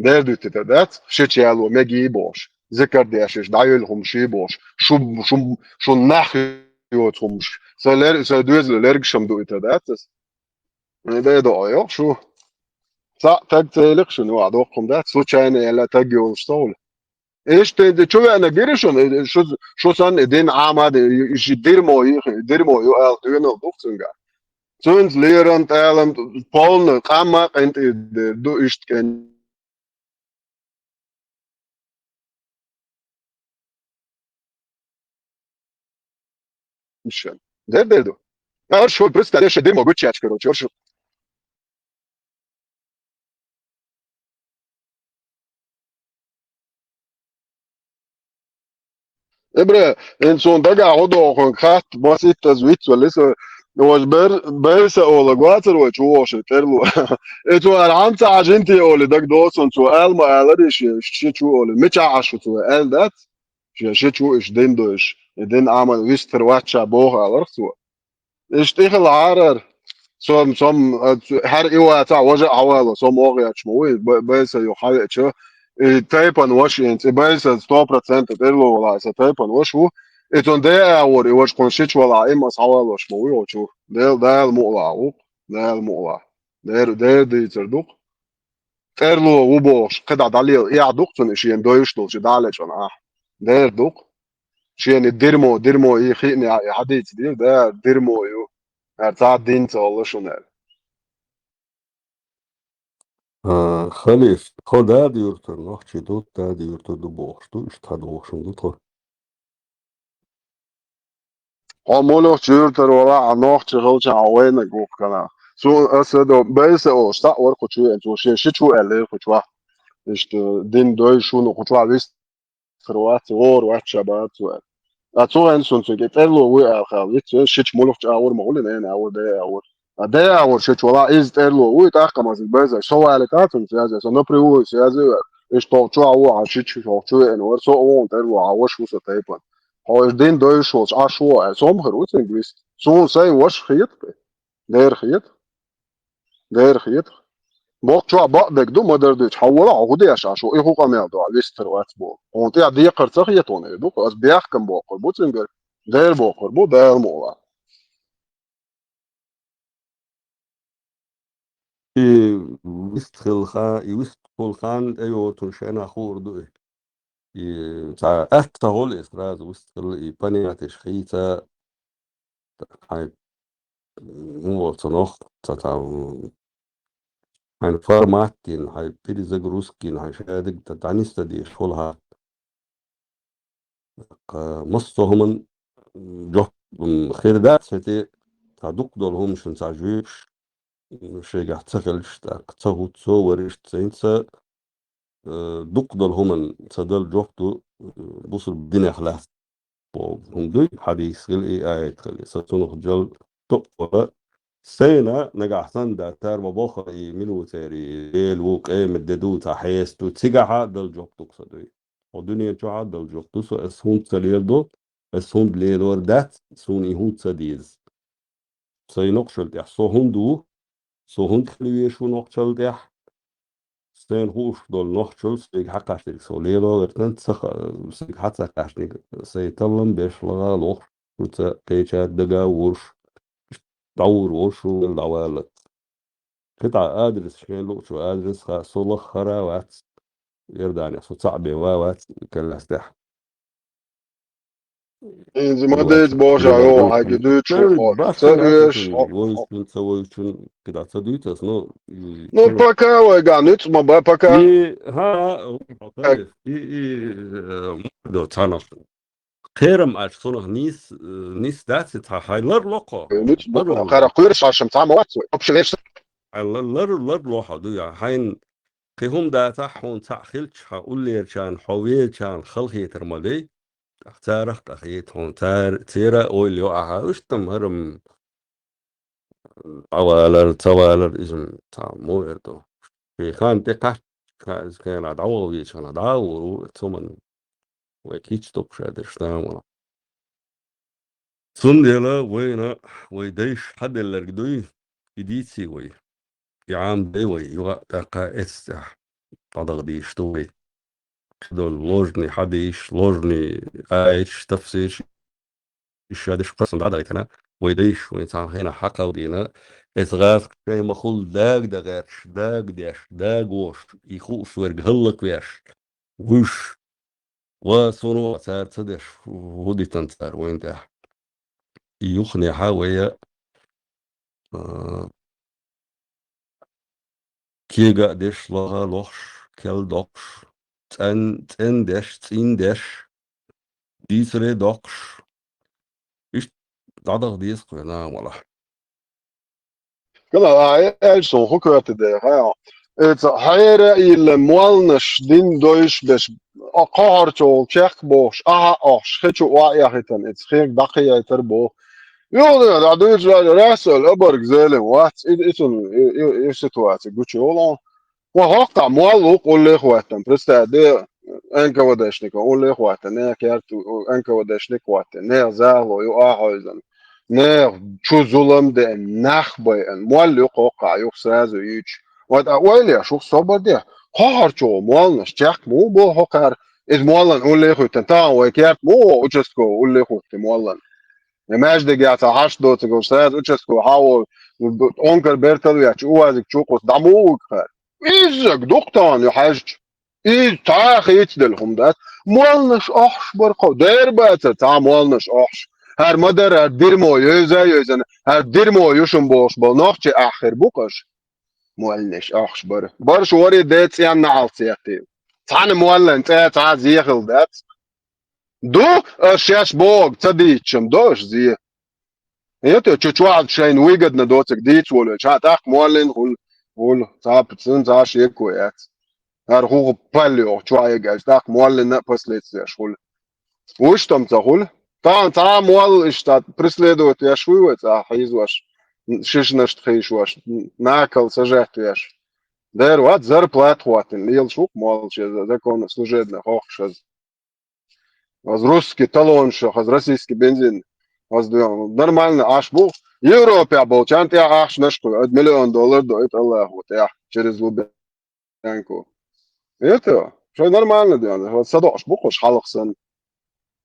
Дера дуьтта дац, шича яло мегий бохуш, зикар дешаш, дӀайолу хӀумаш бохуш, шу, шу, шун нах йоцу хӀумаш, сан лер-, сан доьзале лергаш-м ду и тӀе дац ас. Де до йо шу. Цхьаъ таг ца елира шуна, юха доккхун дац, случайно яла таг йолуш ца хуьлу. Иштта де чу веана гира шуна, шу, шу санна и дин Ӏама де, и ши дирмо йихи, дирмо ю аьлла доьналла ду цуьнга. Цуьнца лерам, тӀалам, полна, къамма а къинтӀера ду иштта кӀен. Мишан. Дер-дер ду. Аш шо просто деши дирмо гучач, короче, аш. Эбре, эн цун дагахь хӀу дохун хатта, бас иттаза вицвалли со, ваш бер-, берса ола гуацар вай чу воши тӀерло. Э, цу ара хьан ца хьажин те оли даг досун цо, алма алари ши, ши чу оли. Мича Ӏаш шу цо, аьл дац? Ши, ши чу иш дин дойш, и дин Ӏамал вистхир вачча боху аларх цо. Иштта тӀехьа лаьрар, сом, сом, а, цу-, хӀара и вацахь, важа а хьавало, сом охьаэцча ма вуй, б-, байса ю хьавеача, и тайпан ваша энца, и байса сто процентов тӀерло вала, аса тайпан ваша ву. И цун де а вор, и важа кхун шича вала, и мас хьавалош ма вуй, очу. Дел, Дала мукъла ву, Дала мукъла. Дер, дер дийцар ду-кх. ТӀерло ву бохуш, кхидӀа дӀалела, эхь ду-кх цунна и шена дойуш долчу дӀа а лечкъина ахь. Дер ду-кх. Шена и дирмо, дирмо и хиъна и хьадийца дийр, да, дирмо ю. ХӀара цхьа дин ца олла шуна аьлла. А, халис, тхо Дада-Юртара нохчий ду, Дада-Юртара ду бохуш ду, иштта хьан дохуш ду тхо. Хьо муьлхачу юьртара вала, хьан нохчи хилча, хьан вайнаг ву-кх кана. Цу аса до, байса олуш, цхьаъ вара кху чу веана, цо шен ши чу аьллера кху чохь. Иштта дин дой шуна кху чохь вистхир вац, вогӀур вац ша бац вай. А цу вайн сун цуьнга тӀерло вуй аьлла хала виц, шича муьлхачу агӀор ма гӀули, нена агӀор, де агӀор. А де агӀор шича вала, иза тӀерло вуй, тӀаккха ма зиг байза, со вали та цунца яза, со напрямую связи вер. Иштта хьо чохь ву, хьан шича хьо чу веана вара, со а вон тӀерло, хьан ваша ву со тайпан. Хьо дин дойуш волчу Ӏаш ву, ай, сомхир ву цуьнга вист. Суна сайн ваша хета-кх. Дера хета. Дера хета. Боккхачохь бакъдерг ду, ма-дарра дуьйцу. Хьан вала, хьо хӀун деш Ӏаш ву, и хӀун къамел ду, вистхир вац боху. Хьуна тӀехь декхар ца хета хьуна, и ду-кх, ас бехкам боккхур бу цуьнгара. Дера боккхур бу, Дала мукъ лахь. И вистхилла хан, и вистхилла хан тӀейоцун шайна хуур ду и. И цхьа атта ца гӀоле, сразу вистхилла, и понятеш хийца, хьайн, ну, вот, цунах, ца там, хьайн формат дина, хьайн перезагрузка дина, хьайн шадиг, та, дӀанисса деш, хӀула хьа. Кха, массо а хӀуман, м, жоп, м, хир дац, хӀетте, цхьа дукха долу хӀуманашна цхьа жоьпаш, м, шайгахь ца хилча, тӀаккха ца хӀутту, со варишта, цайнца, э, дукха долу хӀуман ца дала жоп ду, э, бусурба динех лаьцна. Боху хӀума дуй, хьадис хила и аят хила. Сан цунах жал тоъала, сайна нагахь санна даттар ма боху и минуцерий, и лела ву, къемат де ду, цхьа хьеста ду, цигахьа а дала жоп ду-кх сан дуй. Хьо дуьнен чохь а дала жоп ду со, ас хӀунда ца леладо, ас хӀунда лелор дац, суна и хӀунда ца деза. Сайн нохчалла тӀехь со хӀунда ву? Со хӀунда хила везаш ву нохчалла тӀехь? Сайна хууш долу нохчалла сайга хьакхаьчнарг со лело а гӀертан, ца ха-, сайга хьа ца кхаьчнарг сайн таллам беш лагӀа лохуш, шуьца кхечара дага а вуьрш, дӀавур волуш ву вела дӀаваллалц. Кхин дӀа адрес шен луучу адрес хаьа, со лаххара а вац, Иорданехь со цхьаъ бен ван вац, каллас тӀехь. Иза ма деза бохуш, йо, хьайга дуьйцуш хьо. Ца оьшу, хьо. Войшун, ца войшун, кхидӀа ца дуьйцу ас, ну, и, ну, пока вайга, нуьцкъ ма бан, пока. И, хьа, и, и, э, до цхьанах. Кхерам аьлча, цунах нийс, э, нийс дац и цхьа хьайн лар локхо. Нуьцкъ ма бан, хара кхоьруш Ӏашам цхьа ма вац вай. Вообще вешта. Хьайн лар, лар, лар лохьа дуй, хьайн кхин хӀума дацахь, хьуна цхьаъ хилча, хьан уллерачарна, хьо велачарна халахетар ма лей. ТӀаккха царах а къахета хьуна, цара, церан а ойла йо ахьа, иштта-м хӀара-м дӀавалар, ца валар, иза-м цхьа муха эр ду. Шен хан тӀе кхаьчча, ка-, иза кхеран дӀаваха везачу хана дӀа а вур ву, цу ма вай кийча топуш а дерш тамала. Цундела вайна вай дайша хьаделларг дуй, и дийций вай, и Ӏамадай вай, юха а тӀаккха эццехь. дӀадагӀа дийш ду вай. Кхидолу ложный хьадисаш, ложный аяташ, тафсираш, иштта деш кхасан дӀадахийтина, вай дайша вайн цхьана хенахь хьакхалдина, эца гӀазкхий ма-хуьллу дага дан гӀерташ, дага деш, дага вохуш, и хууш верг хӀаллаквеш, вуьш, ва суна а цара ца деш, хӀун дитина цара вайна тӀехь. И юханехьа вай а, а, кега а деш, лоха а лохуш, кел доккхуш, цӀен-, цӀен деш, цӀин деш, дийцаре доккхуш, иштта дӀадахьа деза кхуьнан валахь. Кала, а, аьлла суна хӀун коьрта де, хьа? Эца хьера а йилла, молланаш дин дойш беш, а, кхохьарчу чекх бохуш, ахьа а охьуш, хи чу охьа а яхийтина, эца хега дӀакхиайтар боху. Юха дӀа дуьйцуш, Расул, обарг зеле вац, и, и цунна, и, и, и ситуаци гучу йолу. Ва хӀоккхахь молла ву-кх улле а хӀоттана, представь де, Н К В Д-шника улле а хӀоттана, нехан керта Н К В Д-шника хӀоттана, нехан захало юкъа а хьевзина, нехан чу зулам деана, нах байъина, молла ю-кх хӀоккхахь юха сразу йийцуш. Ва тӀаккха ойла еш, юха собар де, кхохьарчу молланаш чекх ма ву боху хӀокхара, иза моллана улле а хӀоьттина, тахана вай керта ма ву участковый улле а хӀоьттина моллана. Я маьждигехь цхьа хьашт доцург волуш, сразу участковый хьан волу, онкар бертал ветташ, увазик чу кхуссу, дӀа ма ву вуьгу хӀара. Иззаг дукха тахана ю хьаьжча. Иза цхьа а хийцаделла хӀума дац. Молланаш охьуш бара кхо. Дера бацара цхьа а молланаш охьуш. ХӀара ма дара, хӀара дирмо йовза а йовзана, хӀара дирмо ю шуна бохуш болу нохчий ахь хир бу-кх аша. Молланаш охьуш бара. Барш вари де цӀенна хьалц еттийла. Цхьана моллан цӀе цхьа а зе хилла дац. Ду, аш шаьш бохург ца дийцча-м до аш зе. Эта чу чохь шайна выгодно доцург дийца волуьйтуш, хьан тӀаккха моллин хуьлу, хуьлу, цхьа а цун цхьа а шеко яц. ХӀара хӀуха пал йоху чохь егаш, тӀаккха моллина а последствияш хуьлу. Вуьш там ца хуьлу. Тахана цхьа а молла иштта преследовать еш вуй вай цхьа хьийзош, шишнашта хийшош, накал сажать веш. Дера вац зарплата хӀоттина, лелаш ву-кх молла шен законослужебный хохкуш аза. Ас русский талонаш, ас российский бензин, ас дуьйна нормально Ӏаш бу. Европехь болчарна тӀехь ахчанаш кхуьу, ад миллион доллар до, это Аллаху тӀехь, через Лубянку. Это, шайн нормально дуьйна, ас садоӀуш бу кхуш хьалха санна.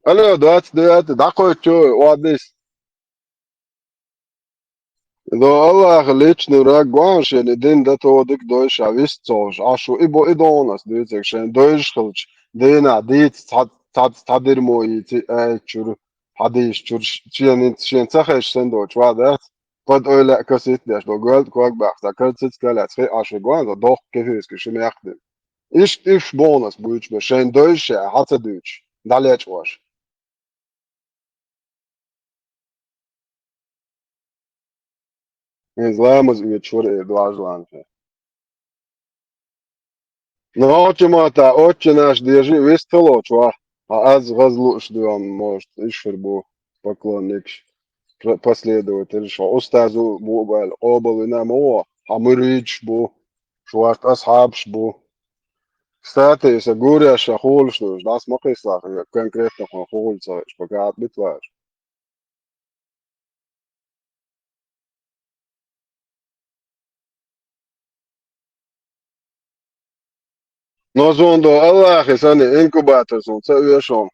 Алло, двадцать девятый, дӀакхойтчу, охьадис. До Аллаха личный враг гуан шен и дин датодиг дойша вист цовш. А шу и бо и донас дуьйцург шайн дойш хилча, дийнахь дийца цхьа, цхьа, цхьа дирмо йийци аьллачуьра, хьадийсачуьра, шен, шен ца хезаш санна доцуш ван дац, пад ойла а касит деш до, гоьлда ког баккха, карциц калац, хи а шу гуан, дохку кефирски шу мехк дина. Иштта уьш бонас буьйцуш бе, шайн дойша хьан ца дуьйцуш, дӀалечкъош. Иза ламаз оьцуш вара и доажалан хи. Нохча матта отче наш дежи вистхило чохь, хьан аз гӀаз лууш дуьйна, может, иш хир бу поклонникаш, пр-, последователь, шо устазу бу баьлла, къобал вина ма во, хьан муьридаш бу, шорта асхьабаш бу. Кстати, иса гуреш ша хулаш ду, дас ма кхийсалахь, конкретно хьуна хулаш ца веш, пока Ӏад битваш. Но зундо Аллахи сани инкубатор сун ца оьшун,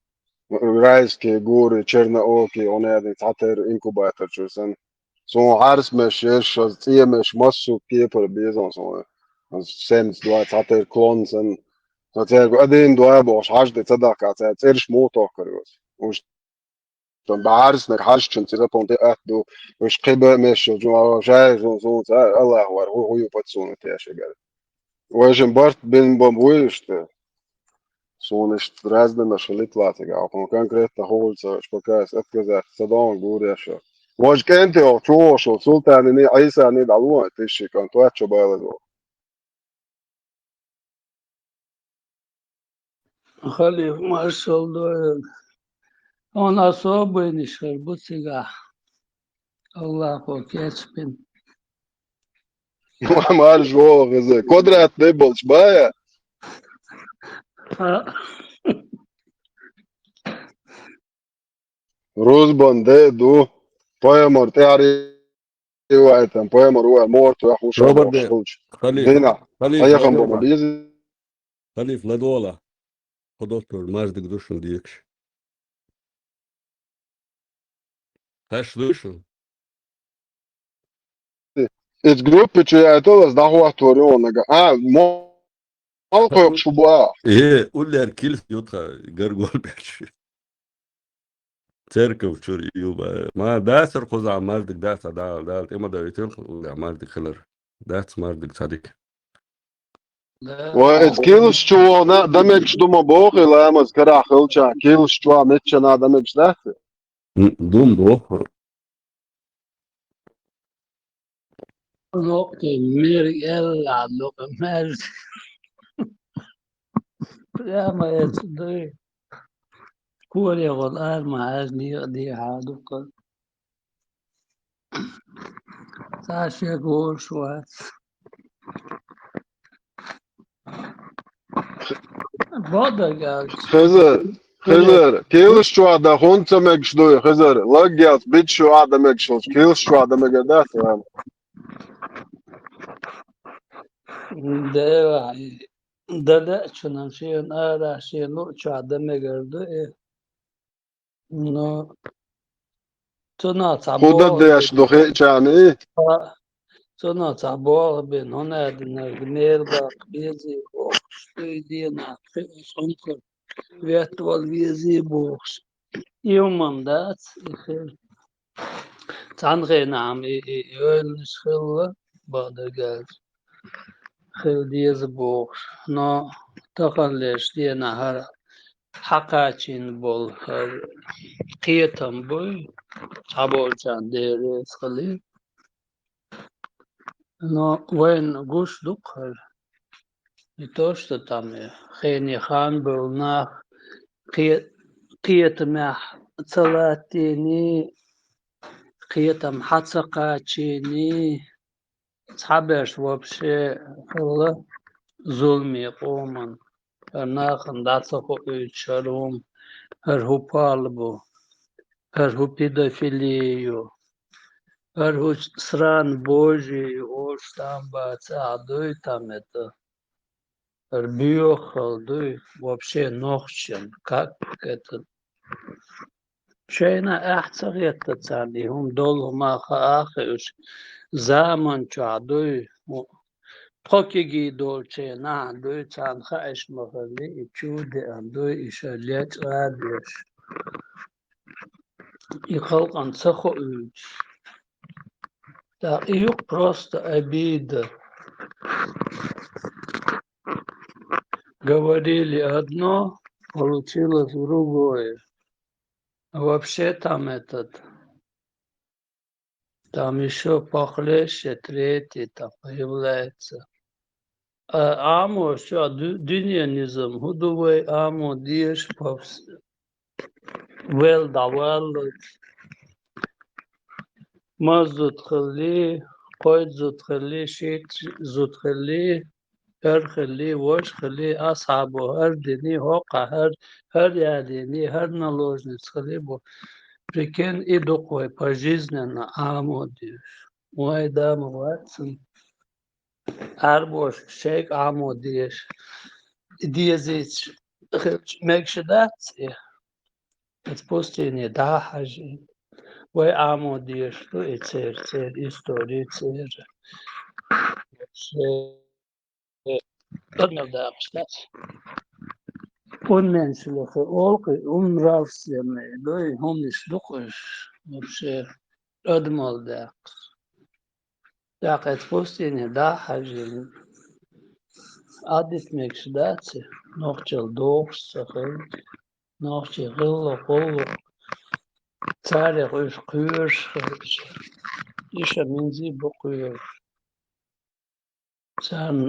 райский гури, черноокий, он яди цхьатер инкубатор чур сани. Сун хьарсмеш еш, шаз цӀемеш, массу кепара безон сун. Семьдесят два цхьатер клон сани. Со церга один два бохуш, хьажде ца дахка, церга цӀерш муха тохкар йоцу. Уж Тон бахьарснаг хьаьжчун цӀе тон тӀе атта ду, уьш кхин бан мешшал чу а шаьржун суна цара Аллах вар, хӀу, хӀу ю пацуна тешигара. Вайшин барт бин бан буй иштта. Суна иштта разданаш хилит лацага, хьуна конкретно хӀу хуьлу ца веш, пока ас отказаться ца догӀун гур яшо. Важа кӀентий оху чу вошал, Султанини, Ӏийсани дӀалуан, тишши кӀант вац чо балазо. Халиф, маршалла дойла. Хьуна особенный шар бу цигахь. Аллахо кечбина. Марш вогӀу иза. Квадратный болчу бая? А. Рузбан де ду. Пайхамар тӀаьхьари вайтан, пайхамар вай морту ваьхуш Роберт де, хилча. Халиф, Дина, халиф, халиф, халиф. Беза. Халиф, ладогӀал, хӀо доттур, маждиг ду шуна декаш. Хаш ду шуна? Эц группа чу яйталас дӀахӀоттор ю нага. А, мо-, мал кхойкхуш бу а. Э, уллер килс ютха гаргол беш. Церковь чур ю ба. Ма дасар кхуза маждиг дац, а дал, дал, тӀема да ветел кхуза маждиг хилар. Дац маждиг цадик. Ва эц килс чу вона дамегш дума бохи ламаз карахилча, килс чу а меччана дамегш дац? М, дум боху. Локхи мер элла локхи мер. Прямо эц дуй. Куре вол арма аз ниъ ди хьадукъа. Цаша гуш вац. Бода гаж. Хезер, хезер, килс чу а да хун ца мегш дуй, хезер, лаггелс бит чу а да мегш, килс чу а да мега да, ам. Дева, да да чу нам шен ара, шен лу чу а да мегар ду, э. Ну, цуна ца худа бо-, деш духе чани. Цуна ца бо-, бен, хӀунда динарг мер бакъ, безий бохуш, дуй дена, хи-, цункар, веттавал везий бохуш. Ивман дац, и хи-, цхьана хенахь ам и, и, и ойланаш хилла, бакъдерг аьлча, хила деза бохуш. Но таханлерчу денахь хӀара хьакхачийна болу хӀара кхетам буй, цхьаболчарна дерриг хилий. Но вайна гуш ду-кх хӀара. Не то, что там, э, хене хан болу нах кхе-, кхетамехь ца латтийний, кхетам хьа ца кхачийний, цхьаберш вообще хилла зуламе къоман. ХӀара нахана дӀа ца хоуьйтуш хӀара хӀума, хӀара хӀу пала бу, хӀара хӀу педофили ю, хӀара хӀу сран божи ю, ош там бац а дуй там это. ХӀара боьхал дуй, вообще нохчан, как это. Шайна ахь ца хетта царна, и хӀума долу хӀума хаа хиуш, заман чохь дуй, тхо кегий долчу нахь дуй, царна хаьаш ма хилли, и чу деан дуй, и ша лечкъа а деш. И халкъан ца хоуьйтуш. Так, и юкъ просто обида. Говорили одно, получилось другое. А вообще там этот, там ещё похлеще, третий там появляется. А, Ӏамо ша ду-, дуьненизм, хӀу ду вай Ӏамо дезаш, папс, вел дӀаваллалц. Мас зуда хилли, кхойтта зуда хилли, шийтта зуда хилли, хӀара хилли, важа хилли, асхьабо хӀара дини, хӀокхахь хӀара, хӀара ялийни, хӀара наложница хилли бу. Прикинь, и ду-кх вай пожизненно Ӏамо дезаш. Вай дама ваццана. Арбош шайга Ӏамо дезаш, дезийца хилча мегаш дац и? Оцу пустыне дӀа а хьажийна. Вай Ӏамо дезаш ду и церан, церан истори, церан. Адамел дакъаш дац. Ун меншилахи олкъи, ун нравственный, дуй, хӀуманаш ду-кх уьш, вообще, адамел дакъаш. ТӀаккха оцу пустыне дӀа а хьажийна, Ӏадита мегаш дац и, нохчалла догӀуш ца хилча, нохчий гӀиллакх, гӀуллакх, царах уьш кхоьруш хилча, иша минзий бу кхоьруш. Царна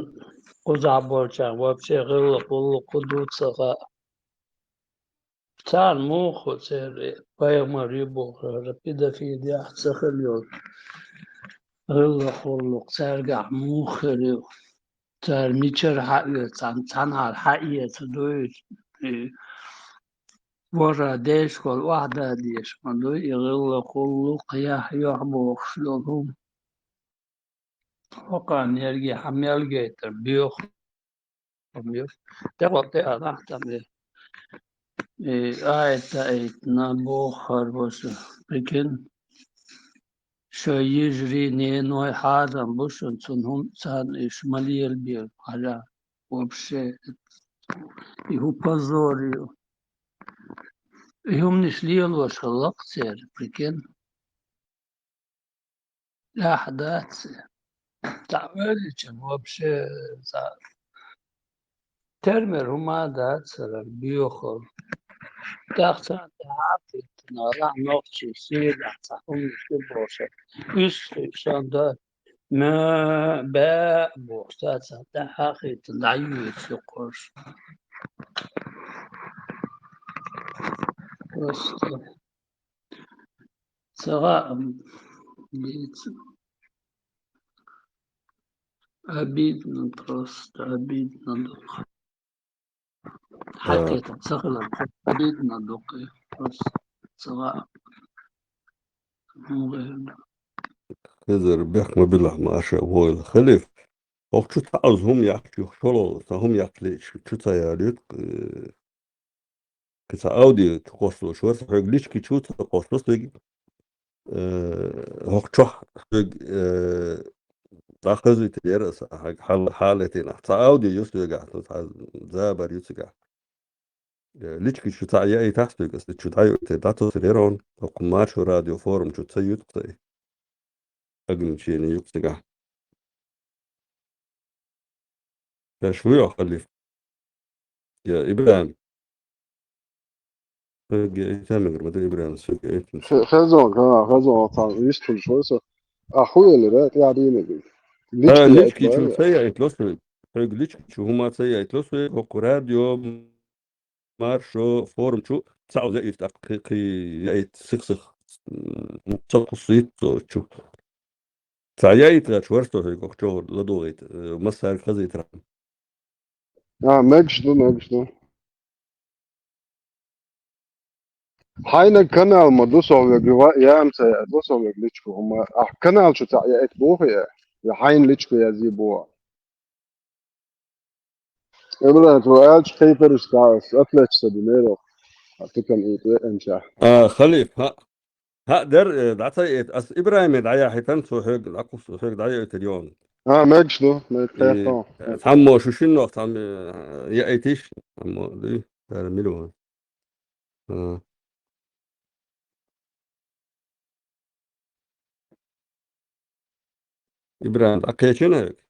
кхузахь болчарна вообще гӀиллакх, гӀуллакх хӀу ду ца хаьа. Царна муха ху церан пайхамар ю бохура, педофилиях ца хила йолу гӀиллакх, гӀуллакх цаьргахь муха хир ю? Цара мичара хьаоьцу, цхьана, цхьанхьара хьаэца дуй, и вожа дешкол охьададеш ма дуй, и гӀиллакх, гӀуллакх, яхь, йохь бохуш долу хӀума. ХӀокхарна ерриге хьан мел гайтар боьху? хӀума ю. ТӀаккха тӀе а нах там и, и аят даийтина бохар ваша. Прикинь, шоай йижарий, неной хьарам бу шуна, цунна хӀума царна иш ма лелабе хьажа. Вообще, и хӀу позор ю. И хӀуманаш лелош хилла-кх церан, прикинь. Ахь дац. Цхьа велича вообще цхьа термер хӀума дац царах боьхал. ТӀаккха царна тӀехьа а хиттина, нохчий сийдахь цхьа хӀуманаш ду бохуш. Уьш хиъ сан дан, ма, ба бохуш, царна тӀехьа а хиттина, дӀаюьйцу юккъерш. Просто. Ца гӀа, м, дийца. Обидно, просто обидно ду-кх. Хьакхетар ца хилар обидно ду-кх, просто ца гӀа. ХӀун гӀерна? Хезар бехк ма билахь, ма аша войла. Халиф, хӀокху чу цхьа оза хӀума яхча, юха шолгӀа сан хӀума яхлича, чу ца ялуьйту, э, кхин цхьа аудио чу кхоссалуш вара, хьоьга лички чу ца кхоссо соьга, э, хӀокху чохь соьга, э, дӀахазуьйтур яра аса, хьан-, хьал-, хьалатийнахь. Цхьа аудио ю соьгахь, цхьа забар ю цигахь. Э, лички чу цхьа яийтахь соьга, аса чу дӀайойтур, дӀатосур яра хьуна, хӀокху Маршо радио форум чу ца юьту аса и. Ограничение ю цигахь. Ша шу йо, Халиф? Я, ИбрахӀим. Хьоьга яийтина мегар ма ду, ИбрахӀим, соьга яийтина. Хе-, хезон, ха, хезон, цхьа вистхуьлуш вара со. А хӀун элира, тӀаьхьа дийна вуй? А, лички лички чу яийтина ца яийтало соьга. Хьоьга лички чу хӀума ца яийтало соьга, хӀокху радио Маршо форум чу цхьа оза яийтина, тӀаккха кхин, кхин яийта сих-сих, м, ца кхуссийта цо чу. Цхьа яийтина гӀерташ вара со хьоьга, хӀокху чохь ладогӀийта, э, массаьрга хазийтархьама. А, мегаш ду, мегаш ду. Хьайна канал ма ду со хьоьга, ва-, яам ца яа ду со хьоьга личку, хӀума, ахь канал чу цхьа яийта боху я, я хьайна личку язъе боху. ИбрахӀим, тхо аьлча кхайкхараш дӀа ас, отличца ду, нерох. А, тукан и тӀе энча. А, Халиф, хьа, хьа дер, э, дӀа ца яийта, ас ИбрахӀиме дӀаяхьийтина, цо хьоьга дӀакхуссу, хьоьга дӀаяийтар йоӀна. А, мегаш ду, мегаш, и, кхайкхо. Цхьаммо шу шиннах, цхьаммо, э, яийтиш, цхьаммо дуй, цара мила ван. А. ИбрахӀим, дӀакхечина хьоьга?